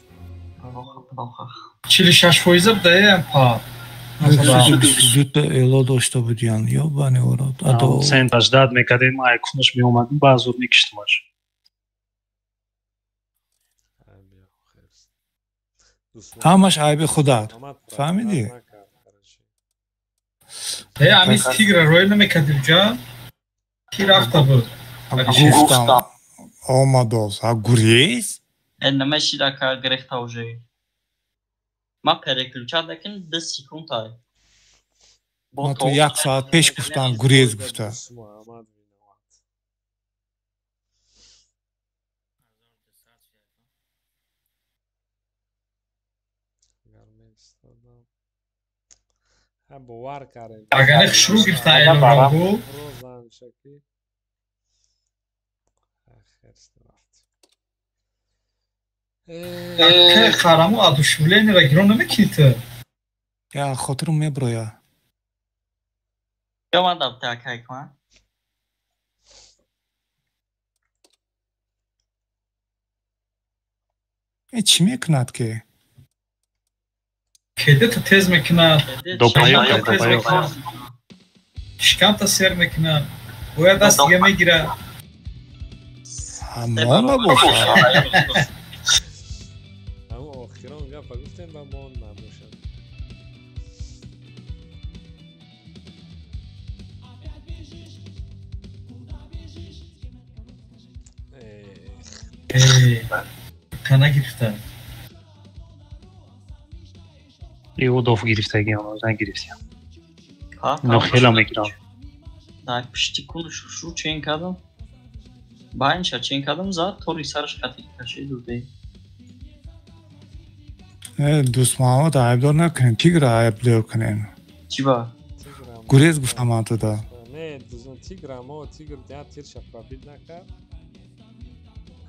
Лоха. 46% буда пад. Зуд эло дошта будиян. Ёбани урод. Адо. Центр ждать мекардем, айкунаш меомадем, ба зуд мекиштимаш. Ҳамаш айби худат. Фаҳмидӣ? Ами тигра рой намекардим ҷа? Ки рафта буд? Гуфтам омадоз. А гурез? Намешида ка гирехта уже. Ма переключат накун 10 секунд ай. Ма ту як соат пеш гуфтам гурез гуфта. Бовар кардем. Агар шурӯъ гирифта элорагу. Хараму одушевлениеро гирон намекунӣ ту? Я хотирам меброя. Ё ман дабта кай кунам? Чӣ мекунад ки? Кедета тез мекунад, тез мекунад, шикамта сер мекунад, бояд даст дига мегирад. Ҳамон набошад. Ҳамон охирон гапа гуфтем ба мон набошад. Ка нагирифта. Иудов гирифтагиам, нагирифтиам. Ино хела мегирам. Так, пишти кун шу чен кардам. Байнша чен кардам, зад тори сараш қати кашид дуде. Дӯст Муҳаммад айбдор накунем, тигра айбдор кунем. Чӣ ба? Гурез гуфтам ман туда. Не, тигра мо тигр я тирша пробид накард.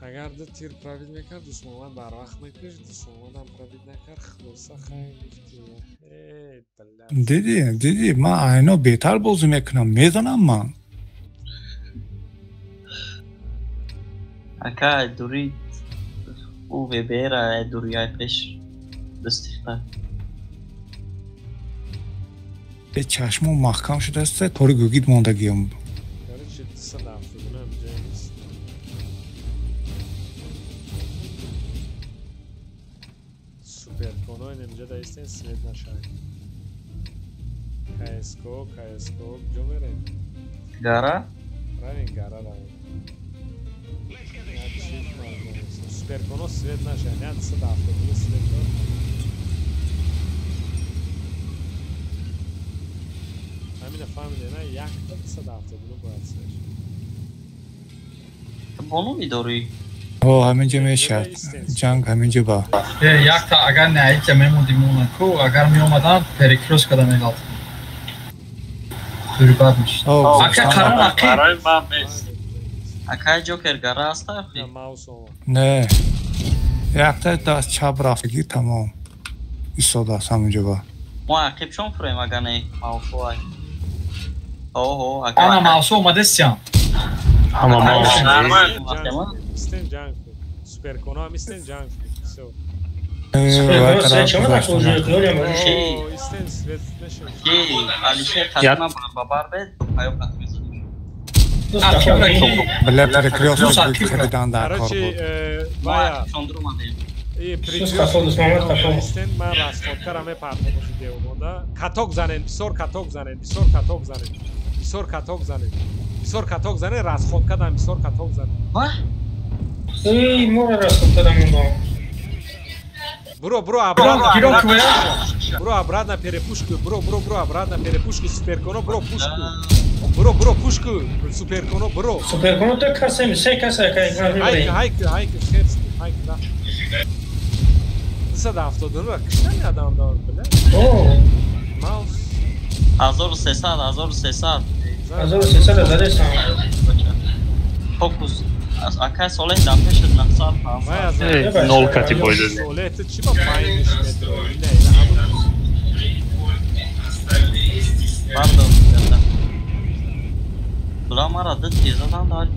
Агар ду тир пробид мекард, Дӯст Муҳаммад барвақт мекушт, Дӯст Муҳаммадам пробид накард, хулоса хайр гуфти. Э, бля. Дидӣ, дидӣ, ман айно беҳтар бозӣ мекунам, мезанам ман. Ака, дури ӯ вебера, дури ай пеш дастихта. Бе чашмом маҳкам шудааст, тори гӯгид мондагиам. Короче, 279 ҷой нест. Суперконо инҷа даистен свет нашавед. КСКО, КСКО, ҷо мерем? Гара? Равем гара равем. Суперконо свет нашавед, не 279 свет дор. Ҳамина фаҳмиде, на якта 279 бояд свет шавад. Бону медорӣ? О, ҳаминҷо мешавад. Ҷанг ҳаминҷо ба. Якта агар не айҷа мемондим монаку, агар меомадам перекрёст када меғалтидем. Дури бад мешид. Ака қарон ақиб. Барои ман нест. Акай Ҷокер гара аст ахи? Не. Якта даст чап рафтагӣ тамом. Истодааст ҳаминҷо ба. Мо ақиб чон фурем агар не маусо ай. Оҳо, ака. Ана маусо омадестиям. Ҳама маусо. Истен ҷанг кун. Суперконо ҳам истен ҷанг кун. Всё. Истен свет мешавад. Ки Алишер хатма бабар бед, паё хат мезанем. Бля, перекрёст харидан дар кор буд. Вая. Истен ман расходкара мепартам оши девомонда. Каток занен, бисёр каток занен, бисёр каток занен. Бисёр каток занен. Бисёр каток занен, расход кардам, бисёр каток занен. Эй, мора расход кардам онро. Бро, бро, обратно. Бро, обратно перепушку. Бро, бро, бро, обратно перепушку. Суперконо, бро, пушку. Бро, бро, пушку. Суперконо, бро. Суперконо то касем, се каса кай. Хайк, хайк, хайк, херс, хайк, да. 279 киштани адам дор бля. Маус 1300 1300 1300 задесам. Фокус акай солеҳ дар пешат 950. Нол кати бой додем. Солеҳ ту чӣ ба паиниш метрои? Не, Пардон, Була мара ду тир задан дар.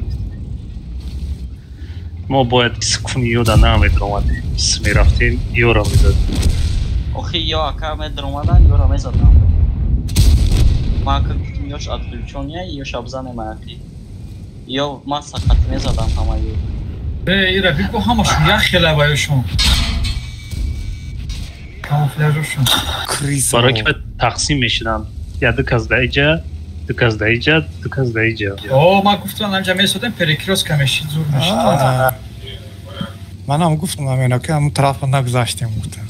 Мо бояд куни ёда намедромадем. Мерафтем, ёра медодем. Охи ё ака медромадан, ёра мезадам. Ма ака гуфтим ёш отключения, ё шабзане маақи. Ё ман сақат мезадам ҳамаё. Э, ира бику ҳамашон як хела баёшон. Камуфляжошон. Барои ки тақсим мешуданд. Я ду кас да иҷа, ду кас да иҷа, ду кас да иҷа. О, ман гуфтам ҳамҷа месодем перекрёстка мешид, зур мешид. Манам гуфтам ҳамина ки ҳамун тарафа нагузаштем гуфтам.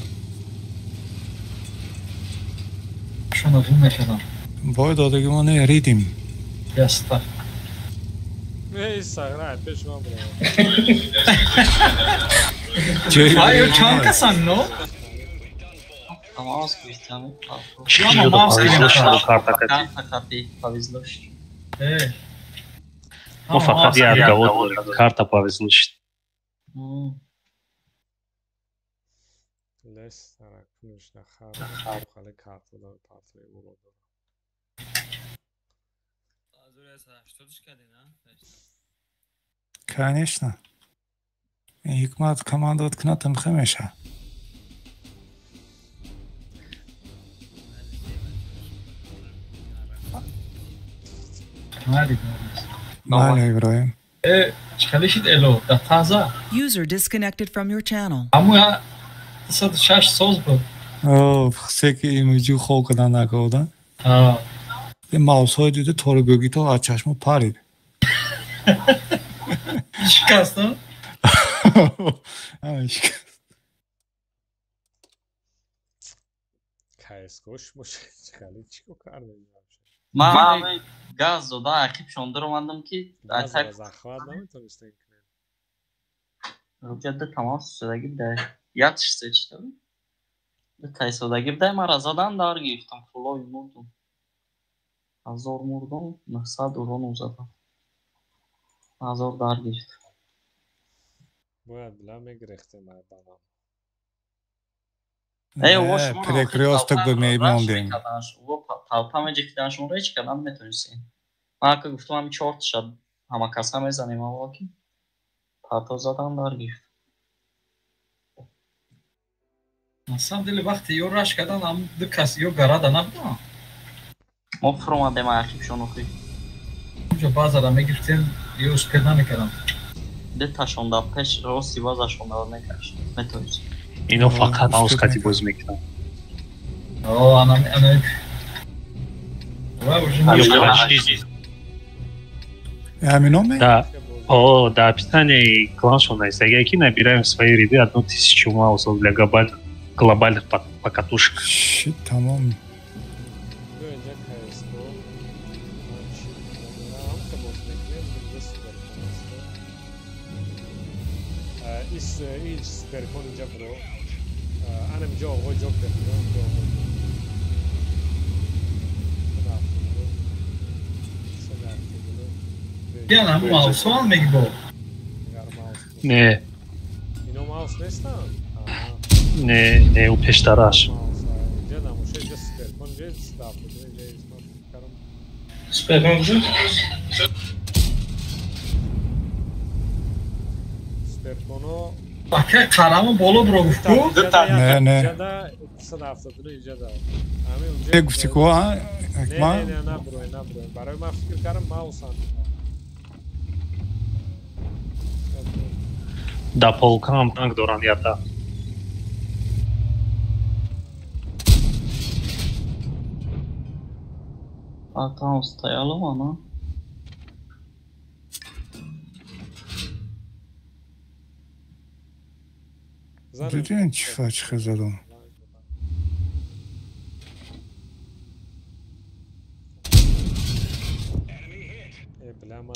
Шуно гум мекардам. Бой додагимо не ридим. Яста. Эй, сагра, пеш ман бро. Ай, чанд касан, но? Маус гирифтам. Чӣ повезло шуд карта кати. Повезло шуд. Мо фақат як отговор дорем. Карта повезло шуд. Лес саракуниш нахар, хали карта дор партои буро дор. Конечно. Ҳикмат командоват кунад тамхе меша. Бале, Иброҳим. Э, чӣ хеле шид эло, да таза. User disconnected from your channel. Ҳаму 206 соз буд. О, секи имиҷу хоб кардан накарда. А. Ин маусҳои дида тору гӯгито аз чашмо парид. Шикаст, а? Ҳама шикаст. КСГО шумо чӣ хеле чӣ кор кардем? Ман газ дода ақибшон даромадам ки захват наметонистем кунем. Рӯҷа ду тамос шудаги буда. Як се чита. Ду тайсодаги буда мара задан дар гирифтам фулои мурдум. 1000 мурдум, 900 урону задам. 1000 дар гирифт. Бояд била мегирехтем ай банам. Эй, ош перекрёсток бы мемондем. Талпа меҷихидан шуморо ҳеҷ кардан наметонистем. Ман ака гуфтам ҳами чортиша ҳама каса мезанем аввал ки парто задан дар гирифт. На самом деле вақте ё раш кардан ҳам ду кас ё гарада набудам. Мо фуромадем ақибшон охи. Онҷо базара мегирифтем ё успел намекардам. Ду ташон дар пеш рости базашон дар мекашт. Метонистем. Ино фақат маус кати бозӣ мекунанд. О, ана ана. Ҳамино? Да. О, да, описание кланшон есть. Ки набираем в свои ряды 1000 маусов для глобальных покатушек. Щит, тамом. Яна маусон мегибо. Не. Ино маус нестанд? Не, не, ӯ пештараш. Суперкон куҷо? Суперконо Ака қараму боло бро гуфт ку? Не, не. Не гуфти ку, а? Не, не, не, наброй, наброй. Барои ман фикр кардам маусан. Да полкам танк доранд ята. А там стояла она. Дидин чӣ фачхе задам? Э, бля, ман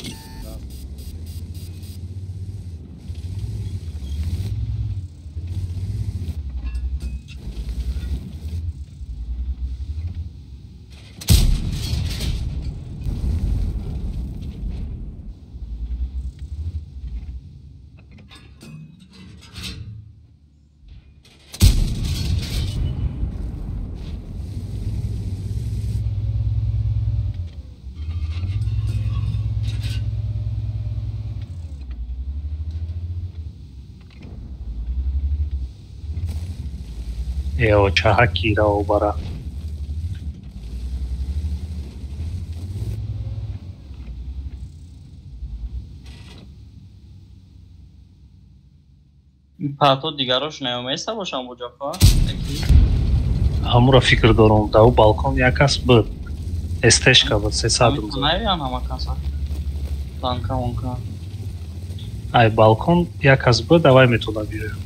Э, чаҳаки рао бара. Пато дигарош наёместа бошам боҷафа? Ҳамура фикр дорам, дар ӯ балкон як кас буд. Эстешка буд, 300 рӯза. Наёян ҳама каса. Танка онка. Ай балкон як кас буд, давай метона биёям.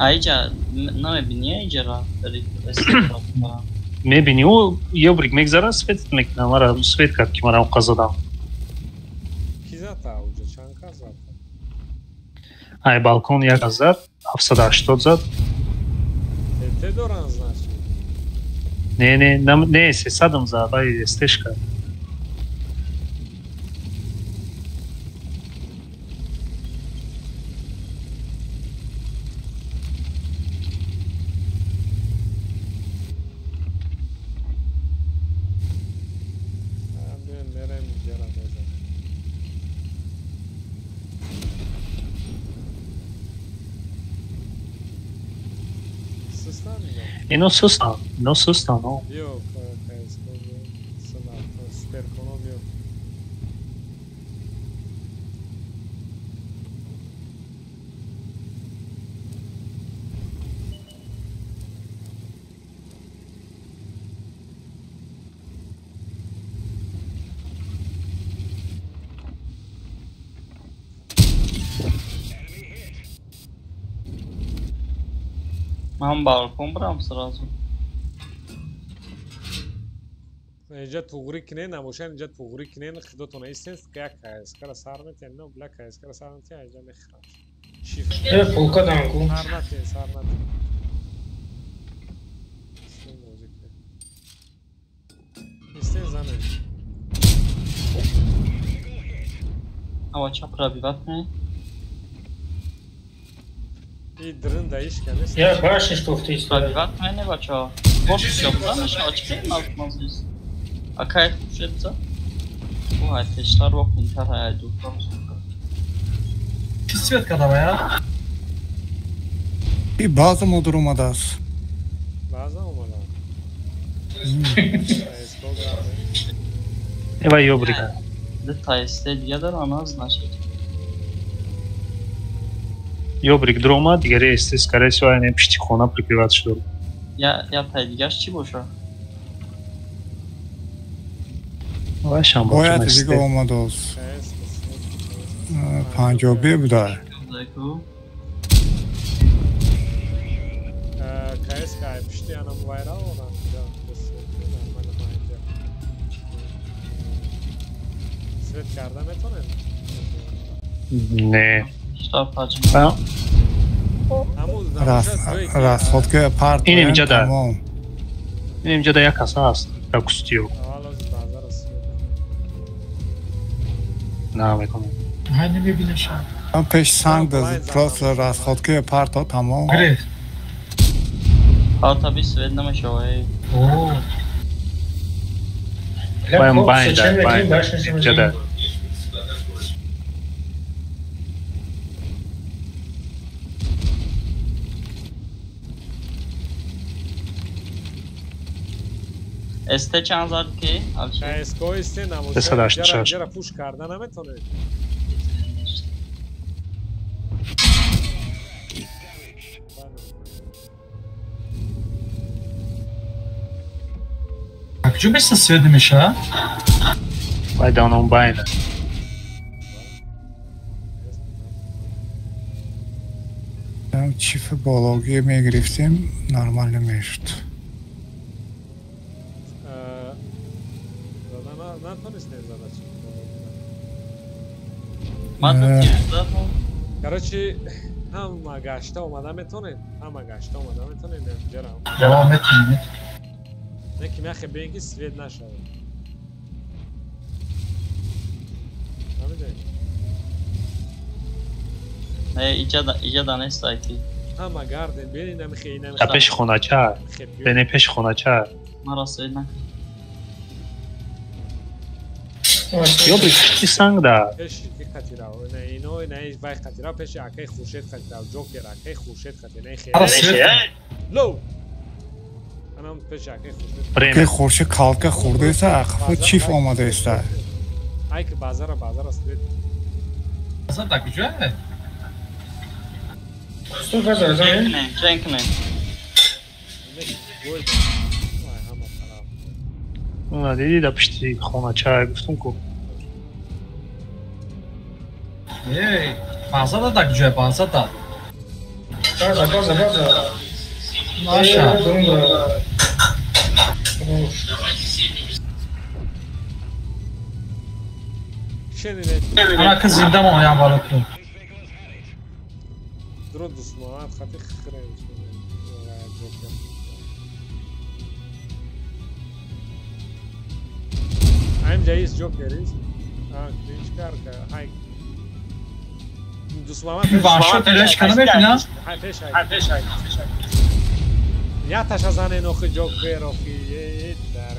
Айҷа намебини айҷара? Мебини, ӯ ёбрик мегзара, свет мекунам, мара свет кард ки мара он задам. Ки зад уҷа? Чанд кас зад? Ай балкон як кас зад, 780 зад. ТТ доран, значит? Не, не, не, 300 зад, ай стешка. Ино сустан, ино сустан, о. Биё, КСК, суперконо биё. Ман балкон брам сразу. Инҷа туғрӣ кинен, набошад инҷа туғрӣ кинен, худотон истен, як КСК-ра сар метиҳен, но бля КСК-ра сар метиҳен, инҷа мехӯранд. Э, полка данку. Сар натиҳен, сар натиҳен. Истен бозӣ кунед. Истен занед. Ава чап пробиват кунед. И дрында ишка нест. Я башни что втист. Пробиват кунед, бачаҳо. Бош ёфта мешавад, чӣ мазист? Акай хушедза? О, ай пештар во кунтар ай дуртар. Чӣ свет кардава, И баъза модур омадааст. Баъза омада. Эва ёбрика. Дта СТ дига дорам, а значит. Ёбрик дрома, дигаре СТ, скорее всего, ай пишти хона прикрывать шуд. Я тай дигаш чӣ боша? Бояд дига омадааст. Панҷобӣ буда. КСК пишти анам вайрал она. Свет карда метонем? Не. Расходка парт. Ин инҷа да. Ин инҷа да як кас ҳаст. Дар кустиё. На мекунам. Ҳай намебинашам. Пеш санг просто расходка парто тамом. Гирифт. Парта би свет намешавад. О. Баям байн да, байн. Инҷа да. СТ чанд зад ки? КСК СТ намошад. Ҷара пуш карда наметонед. А куҷо беста свет намешавад? Вай данон байна. Чифи бологӣ мегирифтем, нормально мешуд. Короче, ҳама гашта омада метонед, ҳама гашта омада метонед, ҷара. Ҷавоб метонед. Не ки мехе беги свет нашавад. Фаҳмидед? Не, иҷа нест айти. Ҳама гарден, бери намехе инам. Та пеши хонача. Бене пеши хонача. Мара свет накард. Ё пишти санг да. Пеши ки қатира, на ино, на вай қатира, пеши акай Хуршед қатира, Ҷокер акай Хуршед қатира, на хер. Лоу. Анам пеши акай Хуршед. Ки Хуршед калка хурдаеса, ақфо чиф омадаеста. Ай ки базара свет. Базар да куҷое? Сто базар зан. Ҷанг кунем. На диди да пишти хонача гуфтум ку. Эй, базар да куҷое, базар да. Базар. Маша. Ана ки зинда моям балокун. Дро дусмонат хати хрен. I'm Jais Joker is. Клинчкар хай. Дусмонат. Ваншот элеш кана мекуна? Хай пеш хай. Я таша зане нохи Ҷокер охи е дар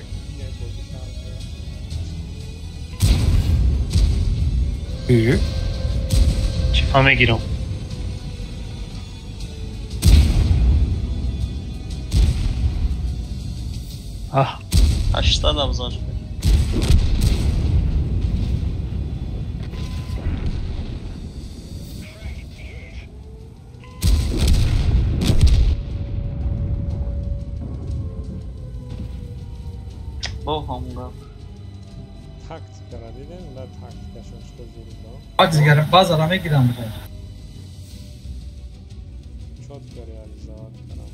Чифа мегирам. Аҳ. 800 абзор. Бо ҳамга. Тактикара дидем, на тактикашон чӣ зур буд. Тактикара базара мегирам буда. Чётко реализовать кардам.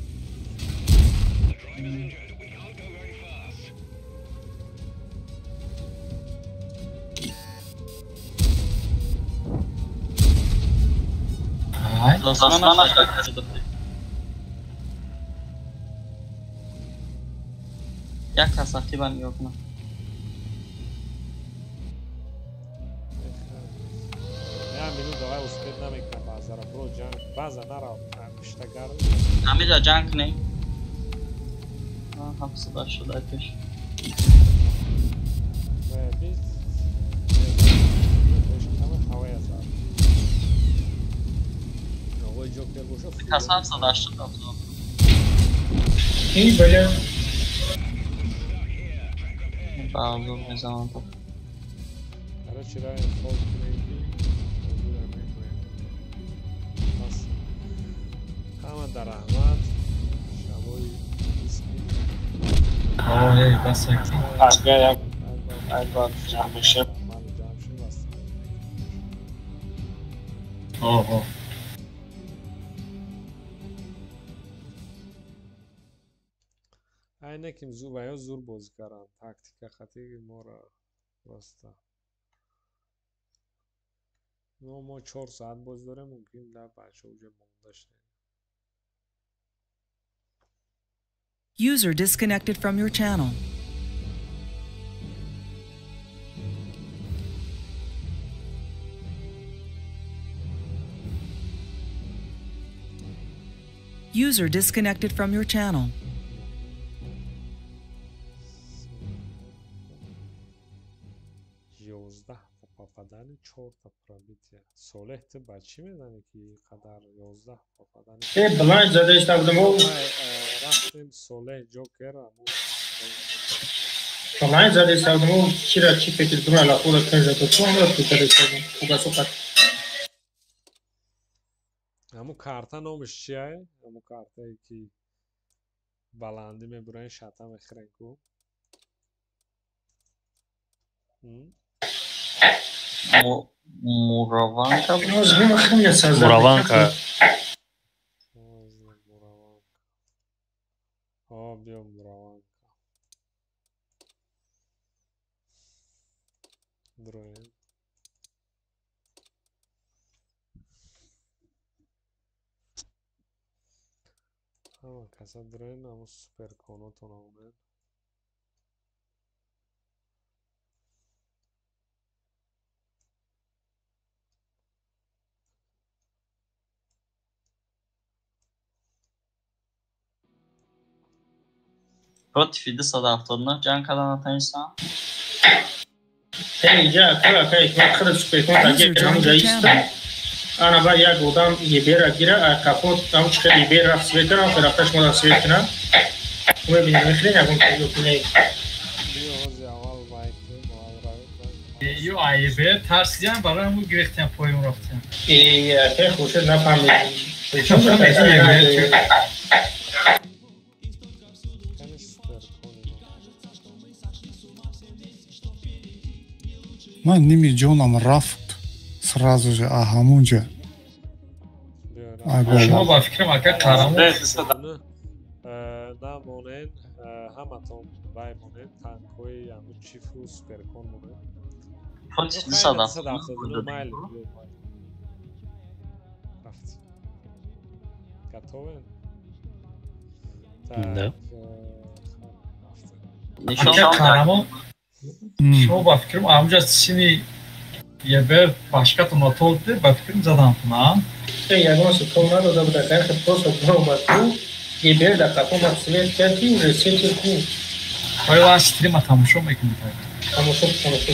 Як кас активан нигоҳ кунам. Я минут давай успеть намекунам базара. Бро ҷанг база нарав пиштагар. Ҳамиҷа ҷанг кунем. 780 пеш. Кас 780 абзор. Эй, бля. Базу мезанам. Короче, равем фолк кунем. Пас ҳама дар раҳмат. Шабои иски. Ой, бас Ага, як ҷамъ мешем. Оҳо. Айне ким ва ё зур бозӣ карданд. Тактика хати моро просто. Но мо 4 соат бозӣ дорем, мумкин да бачаҳо уже монда шудем. User disconnected from your channel. User disconnected from your channel. Попадани 4 та пробития. Солеҳ ту ба чӣ медонӣ ки қадар 11 попадани? Э, бланш зада иста будам. Рафтем Солеҳ Ҷокер аму. Бланш зада иста будам. Чира чӣ фикр дура лахура кунжа то ту амра фикр иста будам. Угасоқат. Аму карта номиш чия? Аму картае ки баландӣ мебурен шата мехӯрен ку? Мураванка. Мураванка. О, биё Мураванка. Дроем. Ҳама каса дроем, ҳамо суперконотон омед. Против 279 ҷанг кардан натавонистам. Инҷа ака ҳикмат худат суперкон таги ҳамунҷа иста. Ана ба як одам ебера гира, капот ҳамун чи хеле ебер рафт свет кунам, хеле рафта шумо свет кунам. Мебинем, мехӯрем ягон ё ки не. Ё ебер тарсидам, барои ҳамун гирифтам поён рафтам. Ака Хуршед нафаҳмид. Ман ними ҷонам рафт сразу же ҳамунҷа. Шумо ба фикрам ака Қаҳрамон намонед, ҳаматон вай монед, танкҳои ҳамун чифу суперкон монед. Майли, рафт. Готовы? Да. Ака Қаҳрамон, шумо ба фикрам ҳамунҷа сини ебер башкатон атолди, ба фикрам задамтон, а? Ягон ситол надода буда, гархи просто баромад ку, ебер дар қафо омад свет кард ки уже сетир ку. Оё аз стрима тамошо мекунед? Тамошо, тамошо.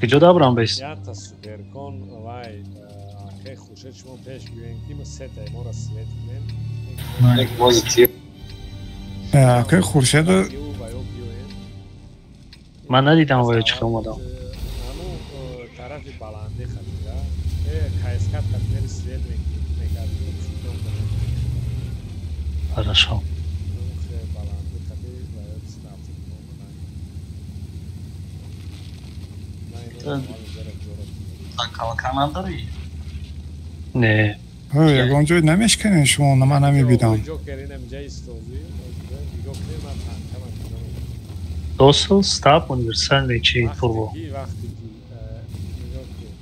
Куҷо дабрам бес? Якта суперкон вай акай Хуршед шумо пеш биёем ки мо сетаи моро свет кунем. Акай Хуршед ман надидам вай чӣ омадам. Ҳамун тарафи баландӣ хатида, кайскат хатмери свет мекард. Хорошо. Баландӣ хати вай Калкан надорӣ? Не. Ягон ҷой намешканем шумо, ман намебинам. Досл, стаб, универсальный чи турбо. Вақте ки нигоҳ кун,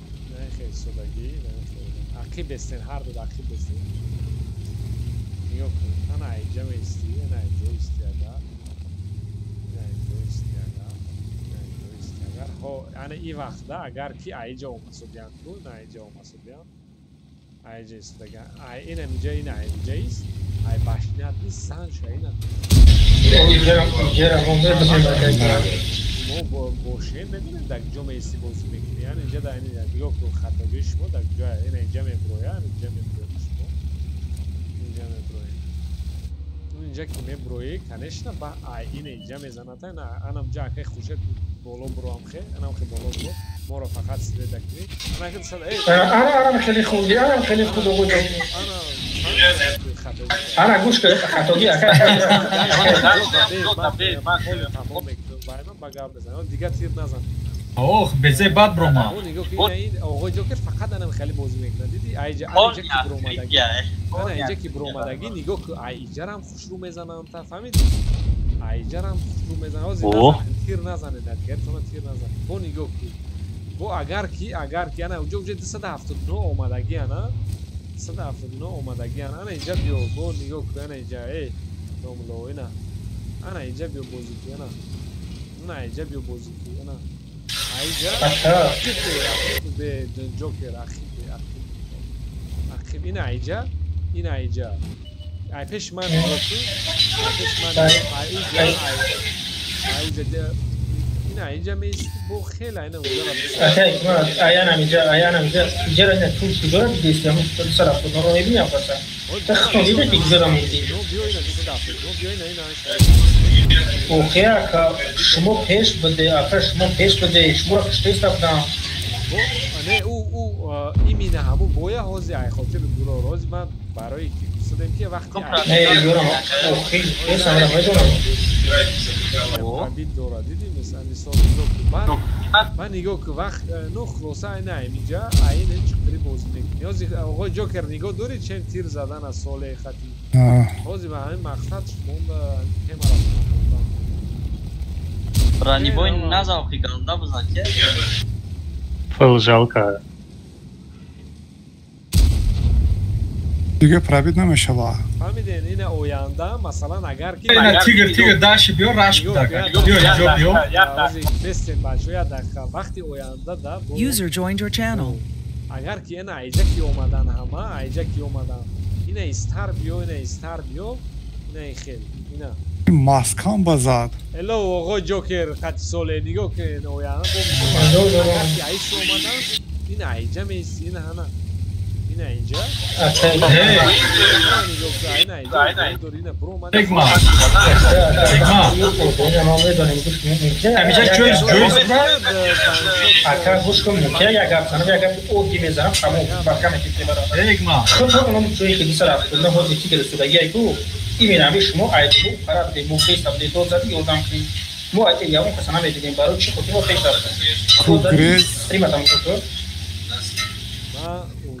хел содагӣ, ақиб бестен, ҳар ду ақиб бестен. Нигоҳ кун, ана айҷа меистӣ, ана айҷо истӣ агар, ана айҷо истӣ агар, ана айҷо истӣ агар. Ҳо, ана и вақтда агар ки айҷа омасудиян ку, на айҷа омасудиян, айҷа истодага. Ай инам иҷа, ина айҷа ист, ай башнят нист, зан ша ина. Мо бошем, медонем дар куҷо меистӣ бозӣ мекунӣ. Яъне инҷа дар нигоҳ кун, хатогии шумо дар куҷо, ина инҷа меброя, инҷа меброя шумо. Инҷа меброя. Инҷа ки меброӣ, конечно, ба ай ина инҷа мезанад, ана анам ҷа акай Хуршед боло броам хе, анам хе боло бро. Моро фақат света кунӣ. Ана ки сад ана анам хеле хуб, анам хеле хуб оғоҷо. Ана гӯш кун, хатогӣ ака. Дигар тир назан. Ох, безе бад брома. Нигоҳ кун, ин оғои Ҷокер фақат анам хеле бозӣ мекунад. Диди, айҷа айҷа ки бромадагӣ. Ана инҷа ки бромадагӣ, нигоҳ кун, ай иҷарам хушрӯ мезанам, та фаҳмидӣ? Айҷарам хушрӯ мезанам. Ҳозир назанед, тир назанед, дигар тир назанед. Бо нигоҳ кун. Бо агар ки ана уҷо 279 омадагӣ ана 279 омадагӣ ана ана инҷа биё, бо нигоҳ кун, ана инҷа, эй домло, ина ана инҷа биё бозӣ кун, ана ана инҷа биё бозӣ кун, ана айҷа бе Ҷокер ақиб, ақиб, ина айҷа, ина айҷа, ай пеш ман нигоҳ кун, пеш ман ай уҷа, ай уҷа ина инҷа меистӣ, бо хеле айна уҷа ака ҳикмат, аянам инҷа, аянам инҷа, иҷара ина ту куҷоро дидисти? Ҳамун 279-ро мебинам паса. Та худтон дида ки куҷоро мебинӣ? Биё ина 279, биё ина ина. Охе ака, шумо пеш буде, ака шумо пеш буде, шуморо кушта истафтам. Не, ӯ имина ҳамун боя ҳози ай хотир дуро рози ман барои ки гуфтадем ки вақти Не, ёрам, охи, пешам медонам. Пробит дора, диди, мисол нигоҳ кун. Ман нигоҳ кун, вақт ну хулоса ай на инҷа, ай ин чиқри бозӣ мекунӣ. Ҳози оғои Ҷокер нигоҳ дорӣ чем тир задан аз соле хати. Ҳози ба ҳамин мақсад шумонда темара мондам. Бронебой назавқи галда бизан ки. Фыл жалко. Дига пробит намешава. Фаҳмиден, ина оянда, масалан, агар ки ина тигр, тигр даши биё, раш буда. Биё, инҷо биё. Бестен бачо, як дақиқа. Вақти оянда да User joined your channel. Агар ки ина айҷа ки омадан ҳама, айҷа ки омадан. Ина истар биё, ина истар биё, ина хел, ина. Маскам базад. Эло оғои Ҷокер қати соле нигоҳ кунед ояна бо омадан ин айҷа меисти ин ҳана ин айҷа Именно ами шумо айдбу парабде мо пеш табде дод зади ёрдам кунед. Мо айде ягон каса намедидем барои чӣ хотир мо пеш рафтем. Кугрез стрима тамошо кун.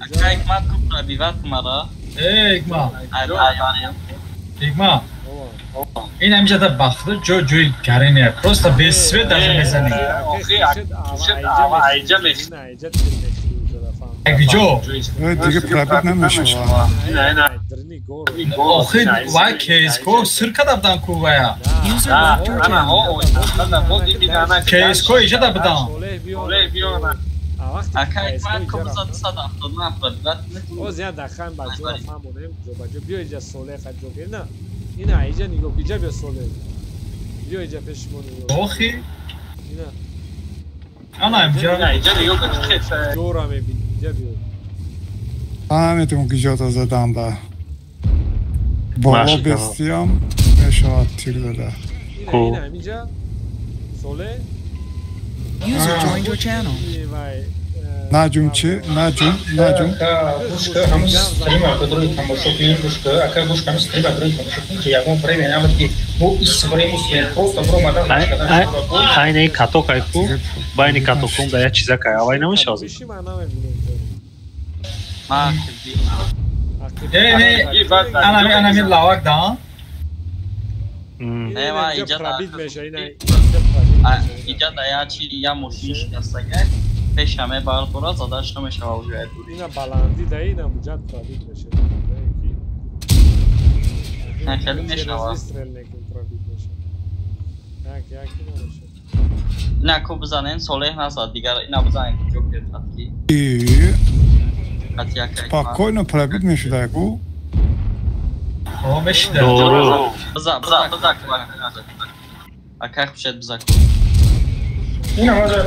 Ака Ҳикмат ку пробиват мара. Э Ҳикмат. Ҳикмат. Ин ҳамиҷа бахту ҷо ҷои гарине. Просто без свет даже мезанӣ. Ҷо. Диге пробит намешавад. Охир вай КСК сир када будан ку вая. КСК иҷада будан. Ака Ҳикмат ку бизад 279 пробиват. Оз я дахан бачаҳо фаҳмонем ҷо ба ҷо. Биё иҷа Солеҳ ха Ҷокер на. Ина иҷа нигоҳ иҷа биё Солеҳ. Биё иҷа пеши мо нигоҳ. Охи. Ина. Ана иҷа. Иҷа нигоҳ кун ҷора мебинӣ. Иҷа биё. Фаҳмидем ки ҷота задан ба. Боло бестиям мешавад тир зада. Ина ҳамиҷа Солеҳ. User joined your channel. Наҷум чи? Наҷум, наҷум. Гӯш кун, ҳамун стрима кудрӯи тамошо кунем, гӯш кун, ака гӯш кун, ҳамун стрима кудрӯи тамошо кунем, ки ягон время набуд ки мо исврему свем, просто бромадан Айне каток айку, байни катокум да як чиза кай, авай намешавад. Не, не, анами анами лавак да. Не, ма иҷа пробит меша, ина иҷа да я чи я мошин шикастага. Пеша мебардора задаш намешава уже. Ина баланди да ина муҷад пробит меша. Не, хеле мешава. На ку бизанен Солеҳ назад, дигар ина бизанен Ҷокер хатки. Спокойно пробит мешуда ку. О, мешуда. Биза, биза, биза. Ака хушед биза ку. Ина мазар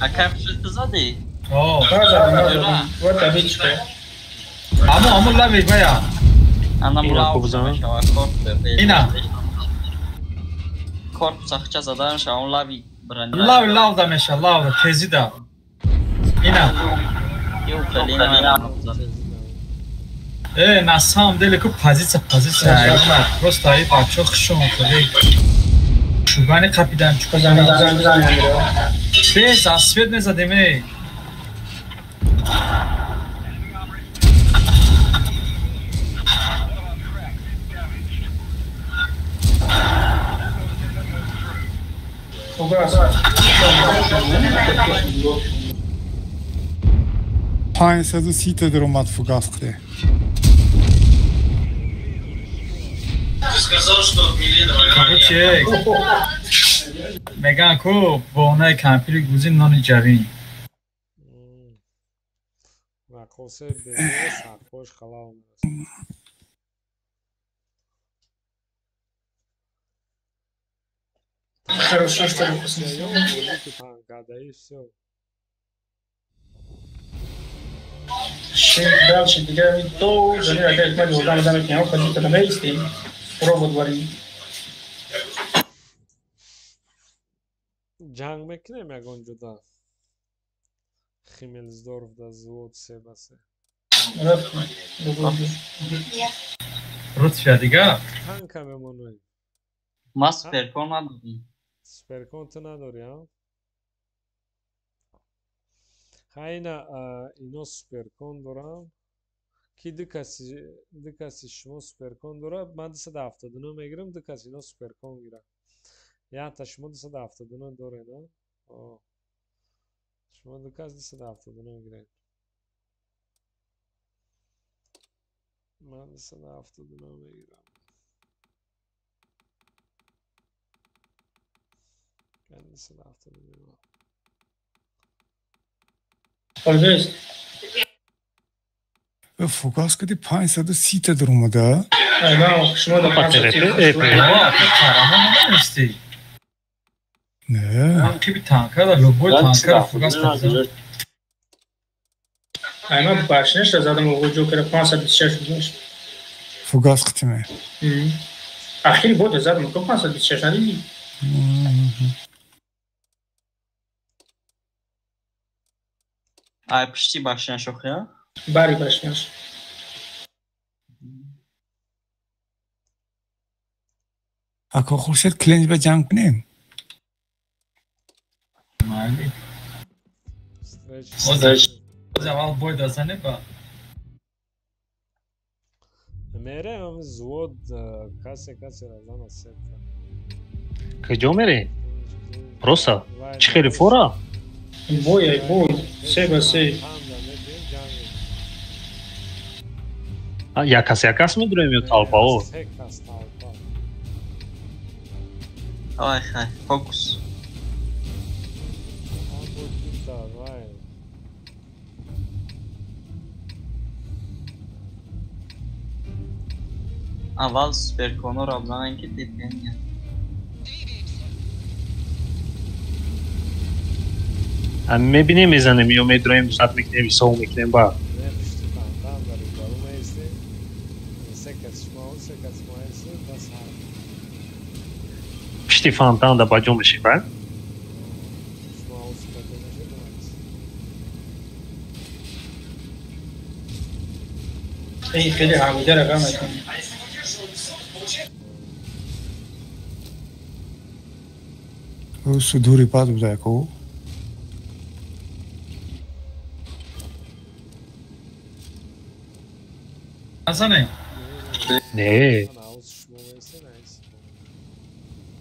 Ака хушед бизади? О. Мазар, вот табичка. Амо, амо лави бая. Ана мула мешава корпус. Ина. Корпус ахча задан шава лави брани. Лав, лав да меша, лав да, тези да. Ина. Э, на самом деле ку позиция, позиция. Просто ай бачо хушон хеле. Шугани қапидан чука. Без асвет мезадем эй. Панҷсаду сита даромад фугас қиде. Короче, меган ку бонаи кампири гузи нони ҷавин. Рақосе беҳ сарпош халав мерасад. Хорошо, что вы всё. Дальше дигар то ҷани агар ҳикмат ёрдам намекунем, позиция намеистем, робот варӣ. Ҷанг мекунем ягон ҷуда. Химелсдорф да звод се ба се. Рутфия дигар? Танка мемонем. Ма суперкон надорам. Суперкон ту надорӣ, а? Ха ина ино суперкон дорам. Ки ду каси шумо суперкон дора, ман 279 мегирам, ду каси ино суперкон гирам. Якта шумо 279 доред, а? Шумо ду кас 279 гиред. Ман 279 мегирам. Ман 279 мегирам. Пожалуйста. Фугас кади 530 та даромада. Ай, шумо да Қарамон намедонисти? Не. Қиби танка да любой танка фугас кардам. Ай, ман башняша задам оғои Ҷокера 526 гузашт. Фугас қитиме. Ахири бода задам, ко 526 надидӣ? Ай, пишти башняш охия? Бари башняш. Ако Хуршед клинч ба ҷанг кунем? Майли. Оз аввал бой дазане ба. Мерем взвод касе касе разана септа. Куҷо мерем? Просто чӣ хеле фора? Бой, ай бой, се ба се. Як кас як кас медуроем ё толпао? Се кас толпа. Давай, хай, фокус. Давай. Аввал суперконора бзанем ки дидем. Мебинем мезанем ё медуроем зад мекунем ҳисоб мекунем ба. Не пишти тантан дар рӯбарӯ меистем. Се кас шумо, се кас мо ҳастем, бас ҳар. Пишти фонтан да ба ҷо мешем, ба? Шумо ҳавз ба ҷо мешем, мо ҳастем. Эй, хеле ҳамида рақам мекунем. Ӯ судури бад буда ку. Назане? Не.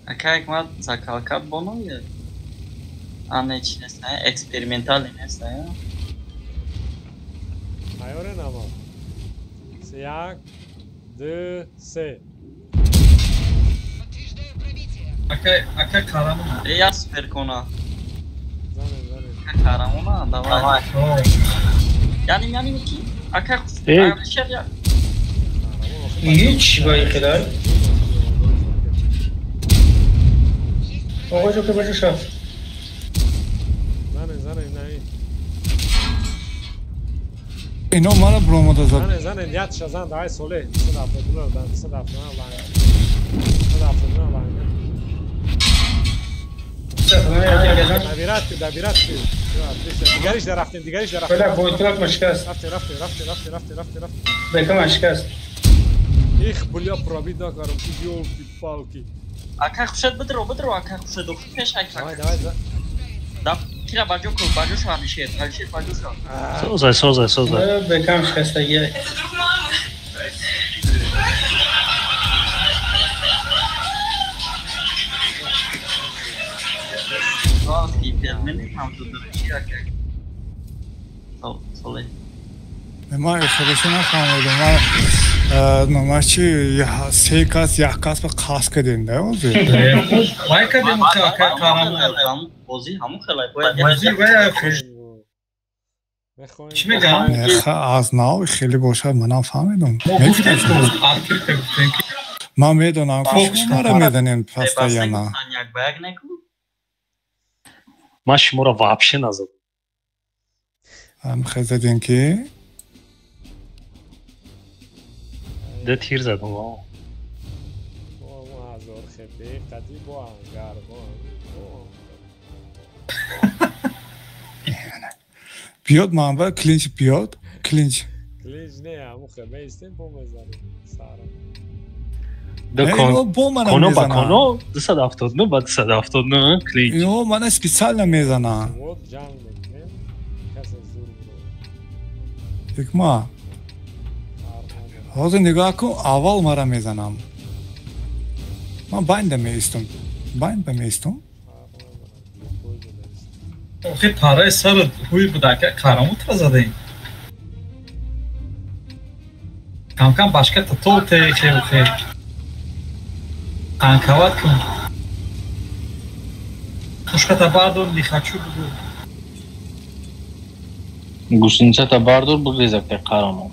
Ака як закалка боно я? А не чи нест, экспериментали нест, а? Тайёре намо. Як, ду, се. Ака, ака Қарамон. Э, я суперкона. Занем, занем. Ака Қарамона, давай. Яъне, яъне ки? Ака, Алишер я. Ҳеҷ ба ин хелай. Оғои Ҷокер ба ҷо шав. Занем, занем, наи. Ино мара бромода зад. Занем, занем, ятша зан, давай соле. 179 дан, 179 ланг. 179 ланг. Набират, набират. Дигариш да рафтем, дигариш да рафтем. Бля, бойтулак машкаст. Рафтем, рафтем, рафтем, рафтем, рафтем, рафтем, рафтем. Бека машкаст. Их, бля, пробит накарам, ёлки-палки. Ака Хуршед бидро, бидро, ака Хуршед, охи пеш ака. Давай, давай, Да, кира баҷо кун, баҷо шав Алишер, Алишер баҷо шав. Созай, созай, созай. Бекам шикастагия. Ман хелеше нафаҳмидам. Ман номаш чи се кас як кас ба қасд кардем да ҳозир. Вай кардем ака Қарамон. Бозӣ ҳамон хелай. Бозӣ вай чӣ мегӯям? Аз нав хеле бошад манам фаҳмидам. Мо гуфтем открыто гуфтем ки Ман медонам ки шуморо медонем постоянно. Як ба як неку? Ман шуморо вообще назадам. Ам хел задем ки Ду тир задам. Мо ҳазор хебе қади бо ангар бо. Биёд манба клинч биёд, клинч. Клинч не, ҳамун хебе истем бо мезанем сарам. Коно ба коно 279 ба 279 клинч. Ё мана специально мезанам. Вот ҷанг мекунем, касе зур буро. Ҳикма. Ҳозир нигоҳ кун, аввал мара мезанам. Ман байнда меистам. Байнда меистам. Охи параи сарат ҳуй буда, ака Қарамотро задаем. Камкам башката то те хе хе. Танковат кун. Пушката бардор, не хочу бугу. Гусеницата бардор, бугрез ака Қарамон.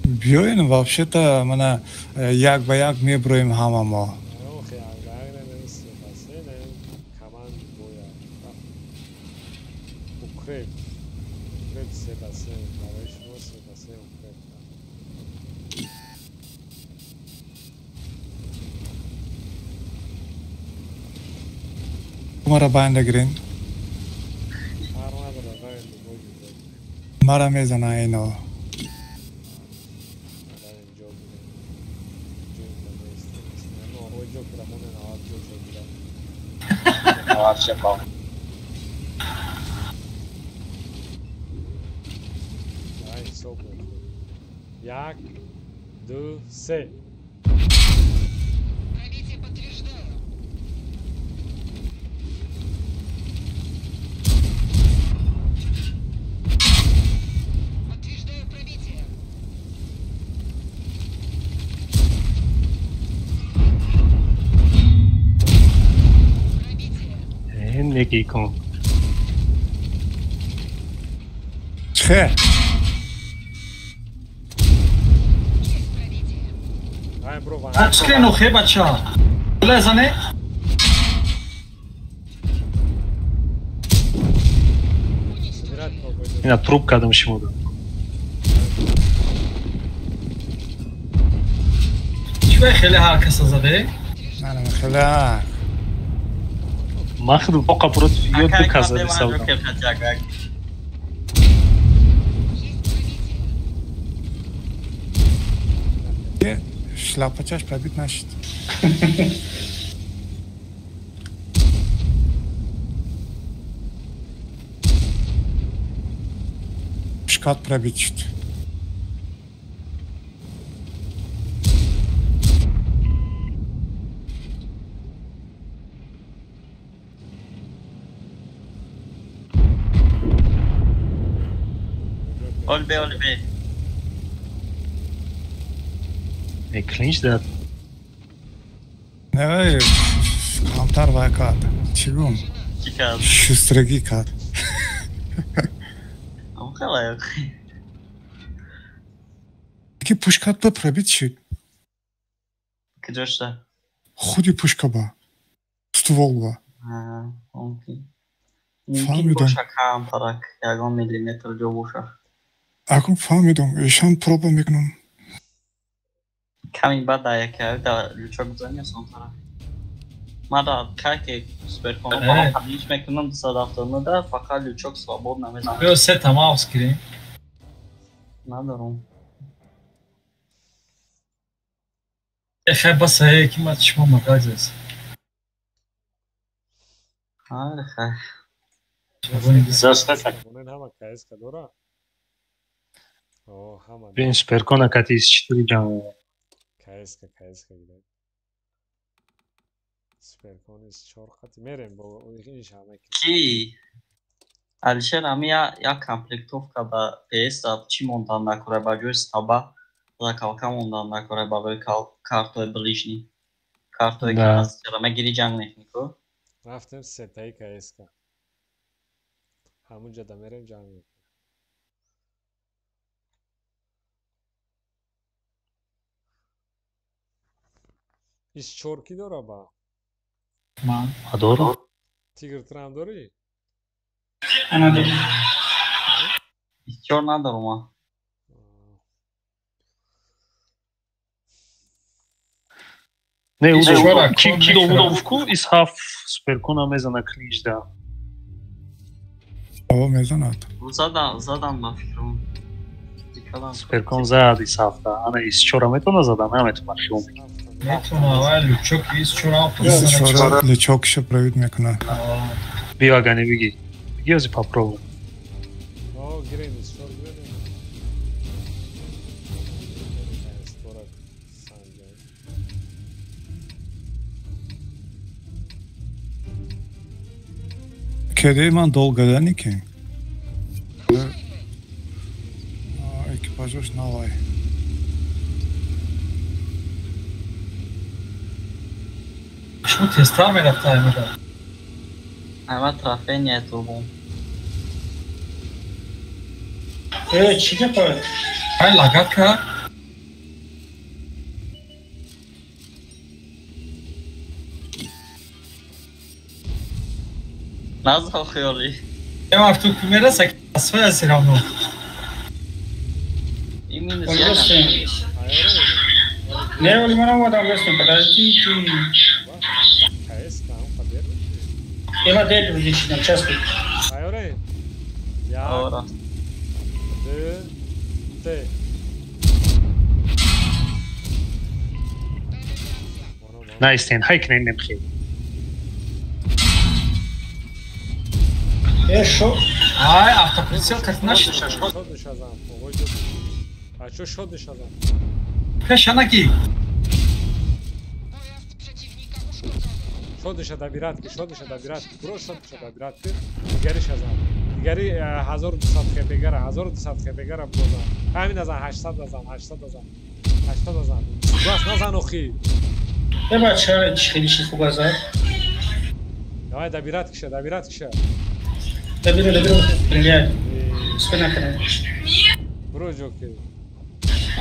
Биёен, вообще-то мана як ба як меброем ҳама мо. Мара банда гирен. Мара мезана ино. Як, ду, се. Некий кон. Чхе. Чхе но хе бача. Лезане? Ина труп кадам шимода. Чхе хеле ҳар каса заде? На, хеле. Ман худ боқа против ё ду кас зади савдам. Шлапачаш пробит нашид. Шкат пробит шуд. Олбе, олбе. Эй, клинч дад. Не, камтар вай кард. Чӣ гум? Чӣ кард? Шустрагӣ кард. Амхела. Ки пушкат ба пробит шуд. Куҷо шуда? Худи пушка ба. Ствол ба. Мумкин. Мумкин боша камтарак, ягон миллиметр ҷо боша. Акун фаҳмидам, ишам проба мекунам. Ками баъд дар яке дар лючок бизанӣ осонтара. Ман дар каке суперкон қаблиш мекунам 279 да фақат лючок свобод намезанам. Биё се та маус гирем. Надорам. Хай бас ки ман шумо магазиз. Хай хай. Бин суперкона кати из 4 ҷамъ. КСК КСК гирем. Суперкон из 4 қати мерем бо инша мекунем. Ки Алишер ами як комплектовка ба PS чӣ мондан накора ба ҷои стаба закалка мондан накора барои картои ближний. Картои ки чара мегири ҷанг мекунӣ ку? Рафтем сетаи КСК. Ҳамунҷа да мерем ҷанг мекунем. Ис чор ки дора ба? Ман. Дорам. Тигр трам дорӣ? Надорам. Ис чор надорам ман. Не, ки довуд ку ис ҳафт суперкона мезана клинч да. О, мезанад. Задан ба фикрам. Суперкон зад ис ҳафта. Ана ис чора метавона задан, наметавона хиёл мекунад. Метавона, вай лючок ис чора лючокшо провид мекунад. Биё агани биги. Биги ози попробуй. О, гирем ис чор гирем. Кеде ман долго да ники. Экипажош навай. Шумо тезтар мерафта аймада. Ама трофейния турбон. Э, чӣ гапа? Ай лагат кард? Назо хиёли. Ем авту кумера сакасфая все равно. И минус як. Не, оли ман омадам рестем, подожди ты. Ема дел рӯзи чидам, часпи. Айоре. Як. Ду. Се. Наистен, хайкнем немхи. Э, шо? Ай, автоприцел как наш. Шод нишазам. А чо шод нишазам? Пешанаки. Шод ниша добиратки, шод ниша добиратки. Бро шод ниша добиратки. Дигари шазам. Дигари 1200 хпгара, 1200 хпгара бозам. Ҳамин назан 800 назан, 800 назан. 800 назан. Бас назан охи. Э бача, хеле чиз хуб азад. Давай добиратки ша, добиратки ша. Добиру, добиру. Блядь. Спина кардам. Бро ҷокер.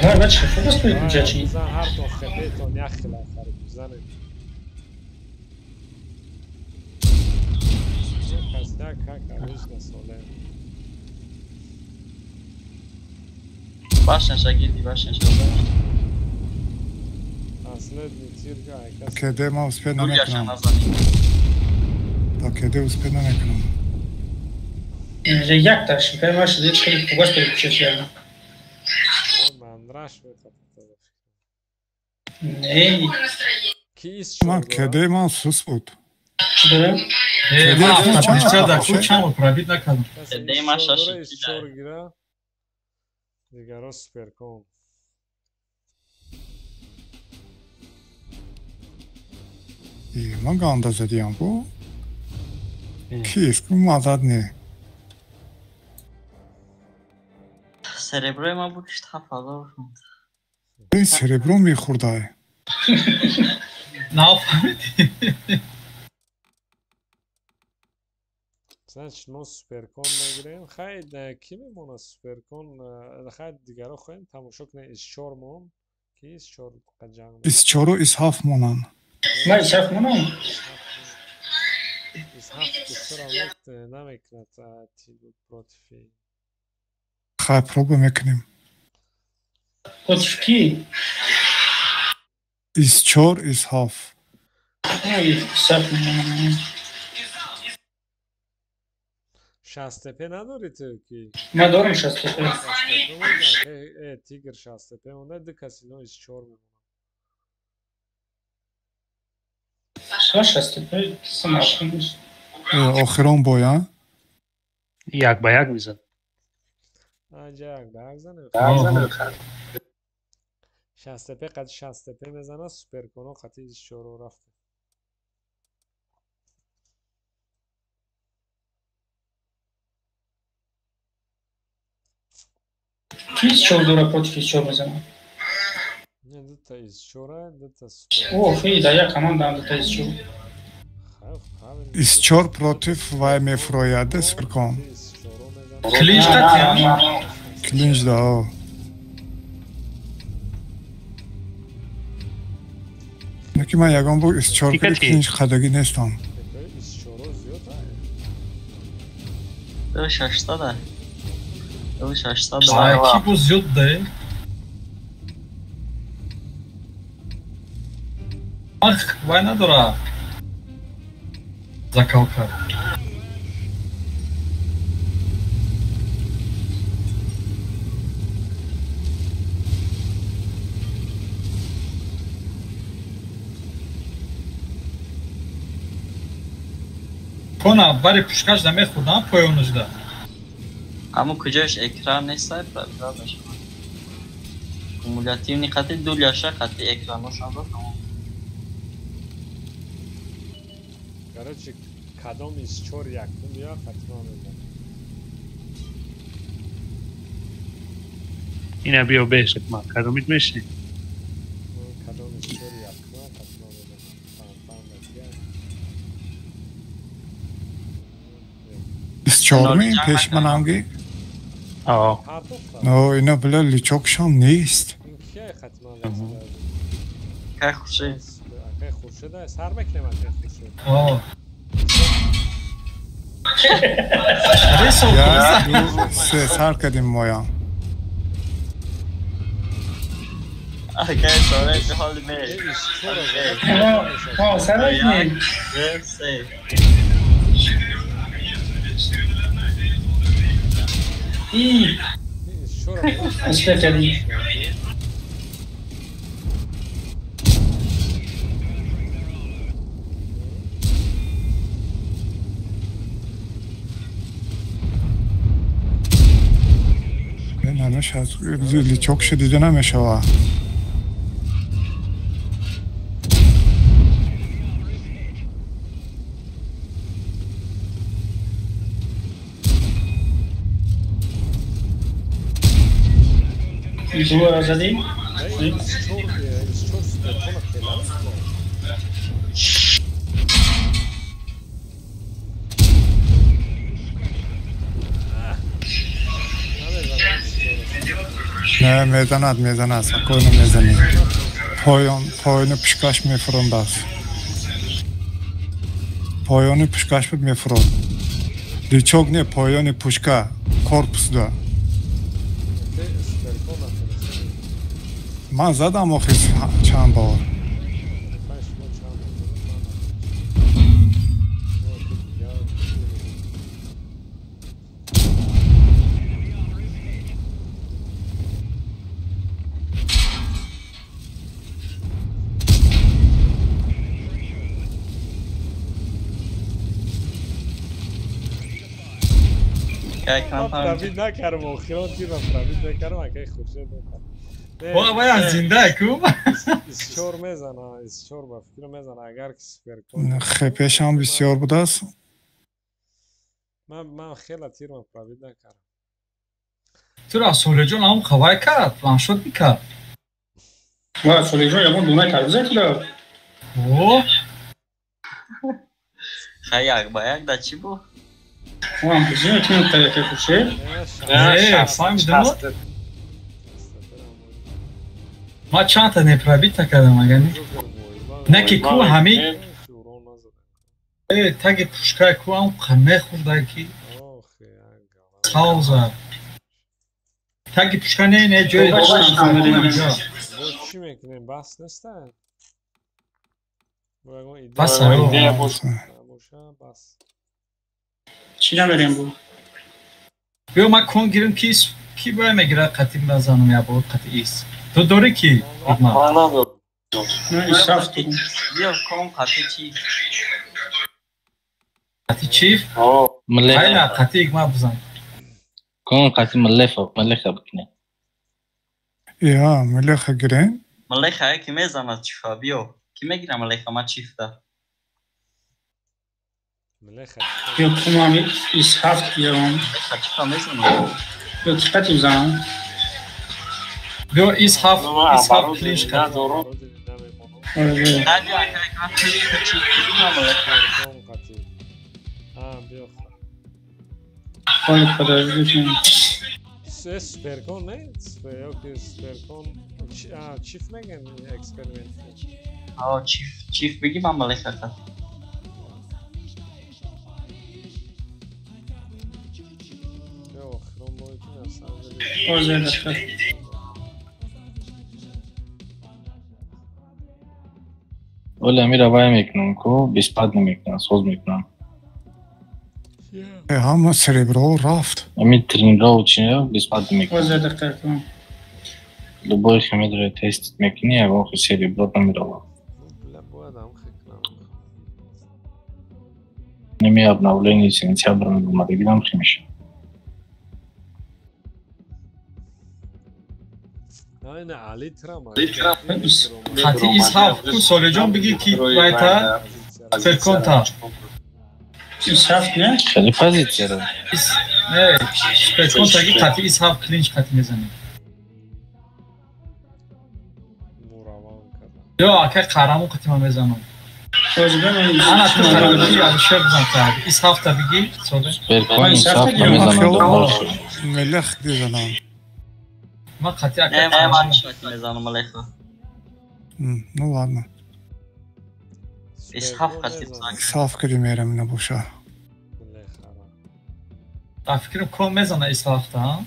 Ҳа, бача, хуб аст туи куҷачи. Зан ҳар то хпетон як хела харид занед. Касда как обычно солем. Башня шагирди, башня шагирди. Последний тирга, айкас. Кеде ма успе намекунам. Да кеде успе намекунам. Як та шипе маш дид хеле хуб аст туи куҷачи. Мандраш мехоҳад. Не. Ман кеде ман сус буд. Чӣ дорам? Э, ман автоприцел да ку чанд пробит накардам. Кеде ма шаши. Гира. Дигаро суперком. И ман ганда задиам бу. Кист мазад не. Сереброи ма буд 7000 фунт. Ин серебро мехӯрдай. Нафаҳмидӣ. Значит, мо суперкон мегирем. Хай, ки мемонад суперкон? Хай, дигаро хоҳем тамошо кунем. Ис4 мон. Ки Ис4 ҷанг? Ис4 Ис7 монанд. Ман Ис7 монам. Ис7 бисёр намекунад против. Хай, проба мекунем. Против ки? Ис4 Ис7. Ис7 монам. 60 тепе надори ту ки? Ман дорам 60 тепе. Э, тигр 60 тепе монда, ду каси но Ис4 мемонад. 60 тепе самарқанд. Охирон бой, а? Як ба як мезад. Анҷа як ба як занем. 60 тепе қад 60 тепе мезанад, суперконо қати Ис4 рафта. Ки Ис4 дора против Ис4 мезанад? Не, дута Ис4, дута супер. О, хей, да як команда дута Ис4. Ис4 против вай мефрояде суперкон. Клинч да? Клинч да. Неки ман ягон бор Ис4 клинч қадагӣ нестам. Ду 600. Ду 600. Ай, ки бо зиёд да? Ах, вай надора. Закалка. Кона бари пушкаш да мехӯрдам поёнушда. Ҳамун куҷош экран нестай пробира мешавад. Кумулятивни қати ду ляша қати экраношон дод. Короче, кадом Ис4 якум ё хатма мезанад. Ина биё бешет ма, кадомит меши? Кадом Ис4 якум хатма мезанад. Пам пам мекунад. Ис4 ми пеш манамги? Аа. Но ина бля личокшам нест. Ин кия хатма мезанад? Кай хуршед. Акай хуршед сар мекунем акай хуршед. Аа. Як, ду, се, сар кардем моям. Акай соре ҳол ме. Ҳа, сар мекунем. Як, се. И. Ошка кардӣ. Намешавад, личокша дида намешавад. Дура задӣ? Не, мезанад, мезанад, спокойно мезанед. Поён, поёни пушкаш мефурондааст. Поёни пушкаш буд мефурод. Личок не, поёни пушка, корпус да. Ман задам охи чанд бор. Пробит накардам, охирон тирам пробит накардам, акай Хуршед накард. Ва зинда ку? Исчор мезана, исчор ба фикр мезана, агар ки суперкон. Хепешам бисёр будааст. Ман хела тирам пробит накардам. Тура Солеҷон ҳам хабар кард, ваншот мекард. Ва Солеҷон ягон дуна кард зад? О! Хай як ба як да чӣ буд? Вам бизем ким тарафи Хуршед? Не, фаҳмидам. Ма чандта непробита кардам, агар не. Не ки ку ҳамин таги пушкаи ку ҳам мехӯрда ки савза. Таги пушка не, не ҷои чӣ мекунем? Бас неста? Бас боша, бас. Чӣ намерем бу? Биё ман кон гирим ки ки бояд мегирад қатъи мазанам я бор қатъи ис. Ту дорӣ ки? Биё кон қатъи чӣ? Қатъи чиф? Айна қатъи игма бизан. Кон қатъи милефа, милеха бикунем. Я, милеха гирем? Милеха ки мезанад чифа, биё. Ки мегира милеха ма чифта? Биё кумам ис ҳафт гирам. Милеха чифа мезанад. Биё ки қатъи бизанам? Биё ис ҳафт, ис ҳафт клинч қатъи. Ой, подождите. Суперкон, не? Суперкон. Чиф меган эксперимент. А, чиф, чиф беги ман милеха қатъи. Оли амира вай мекунам ку, беспад намекунам, соз мекунам. Ҳама серебро рафт. Ами тренировочниро беспад намекунам. Любой химедро тест мекунӣ, ягон хел серебро намеравад. Неми обновление сентябрь омадагидам химеша. Қатъи ис ҳафт ку Солеҷон биги ки вайта суперконта. Ис ҳафт не? Хеле позитсияро. Не, суперконта ги қатъи ис ҳафт клинч қатъи мезанем. Ё акай қаҳрамон қатъи ман мезанам. Ана ту қаҳрамони Алишер бизан та. Ис ҳафта биги Соле. Суперкон ис ҳафта мезанам. Мелех мезанам. Ман қатъи акай Не, ман чӣ мезанам милеха. Ну ладно. Ис ҳафт қатъи бизан. Ис ҳафт кади мерам набоша. Фикрам кон мезана ис ҳафта, а?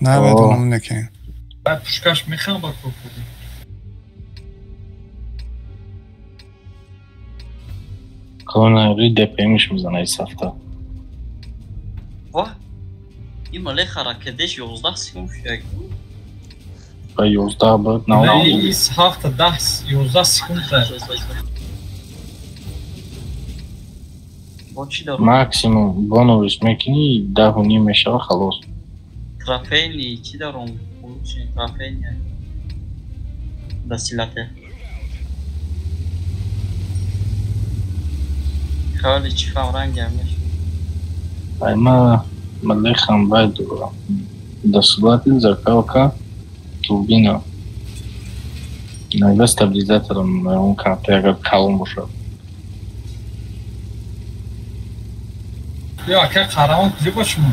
Намедонам неки. Баъд пушкаш мехам ба кокуди. Кона ри ДПМш мезана ис ҳафта. Ва? Ин мале харакатеш 11 секунд шуд. Ба 11 буд, на. Ис ҳафта 10 11 секунд. Максимум бонус мекунӣ 10.5 мешава халос. Трофейни чӣ даром? Улучшен трофейни. Да силате. Хали чӣ фам ранги ҳам мешуд. Ай ма малехам вай дора. Да силати закалка турбина. Иногда стабилизатором он карта агар калон бошад. Ё ака қаҳрамон куҷо бо шумо?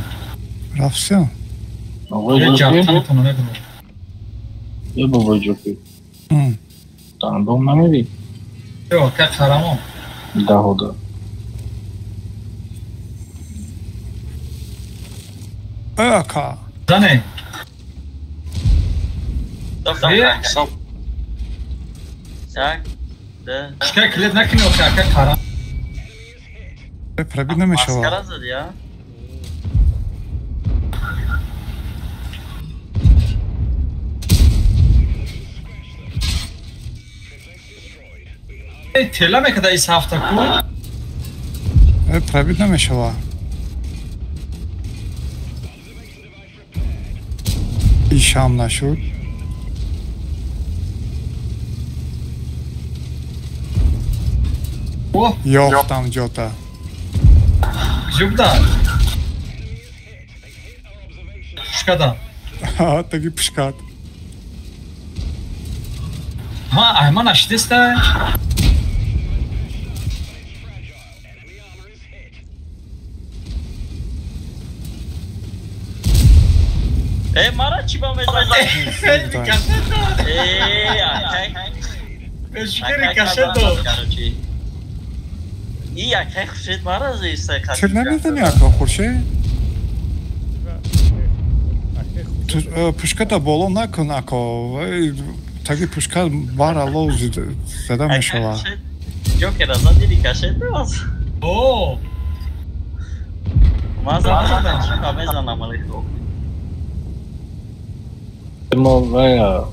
Рафтем. Ҷартанатонро мебинам. Ё бобои ҷоки. Дандон намерӣ? Ё ака қаҳрамон. Даҳода. Э ака. Зане. Як, ду. Шикай клет накунӣ ака қаҳрамон. Пробит намешавад. Маскара зади, а? Тела мекарда ис ҳафта ку? Пробит намешавад. Ишам нашуд. Ёфтам ҷота. Куҷо буда? Пушкада. Таги пушкат. Ма айман нашидеста? Э, мара чӣ ба мезанӣ? Э, акай. Шукри кашедо. И акай Хуршед мара зиста. Тир намезанӣ ака Хуршед? Пушката боло накун ако. Таги пушка барало зада мешавад. Ҷокера задири кашед боз. О! Ман задам, чӣ ба мезанам алейко. Мо вая.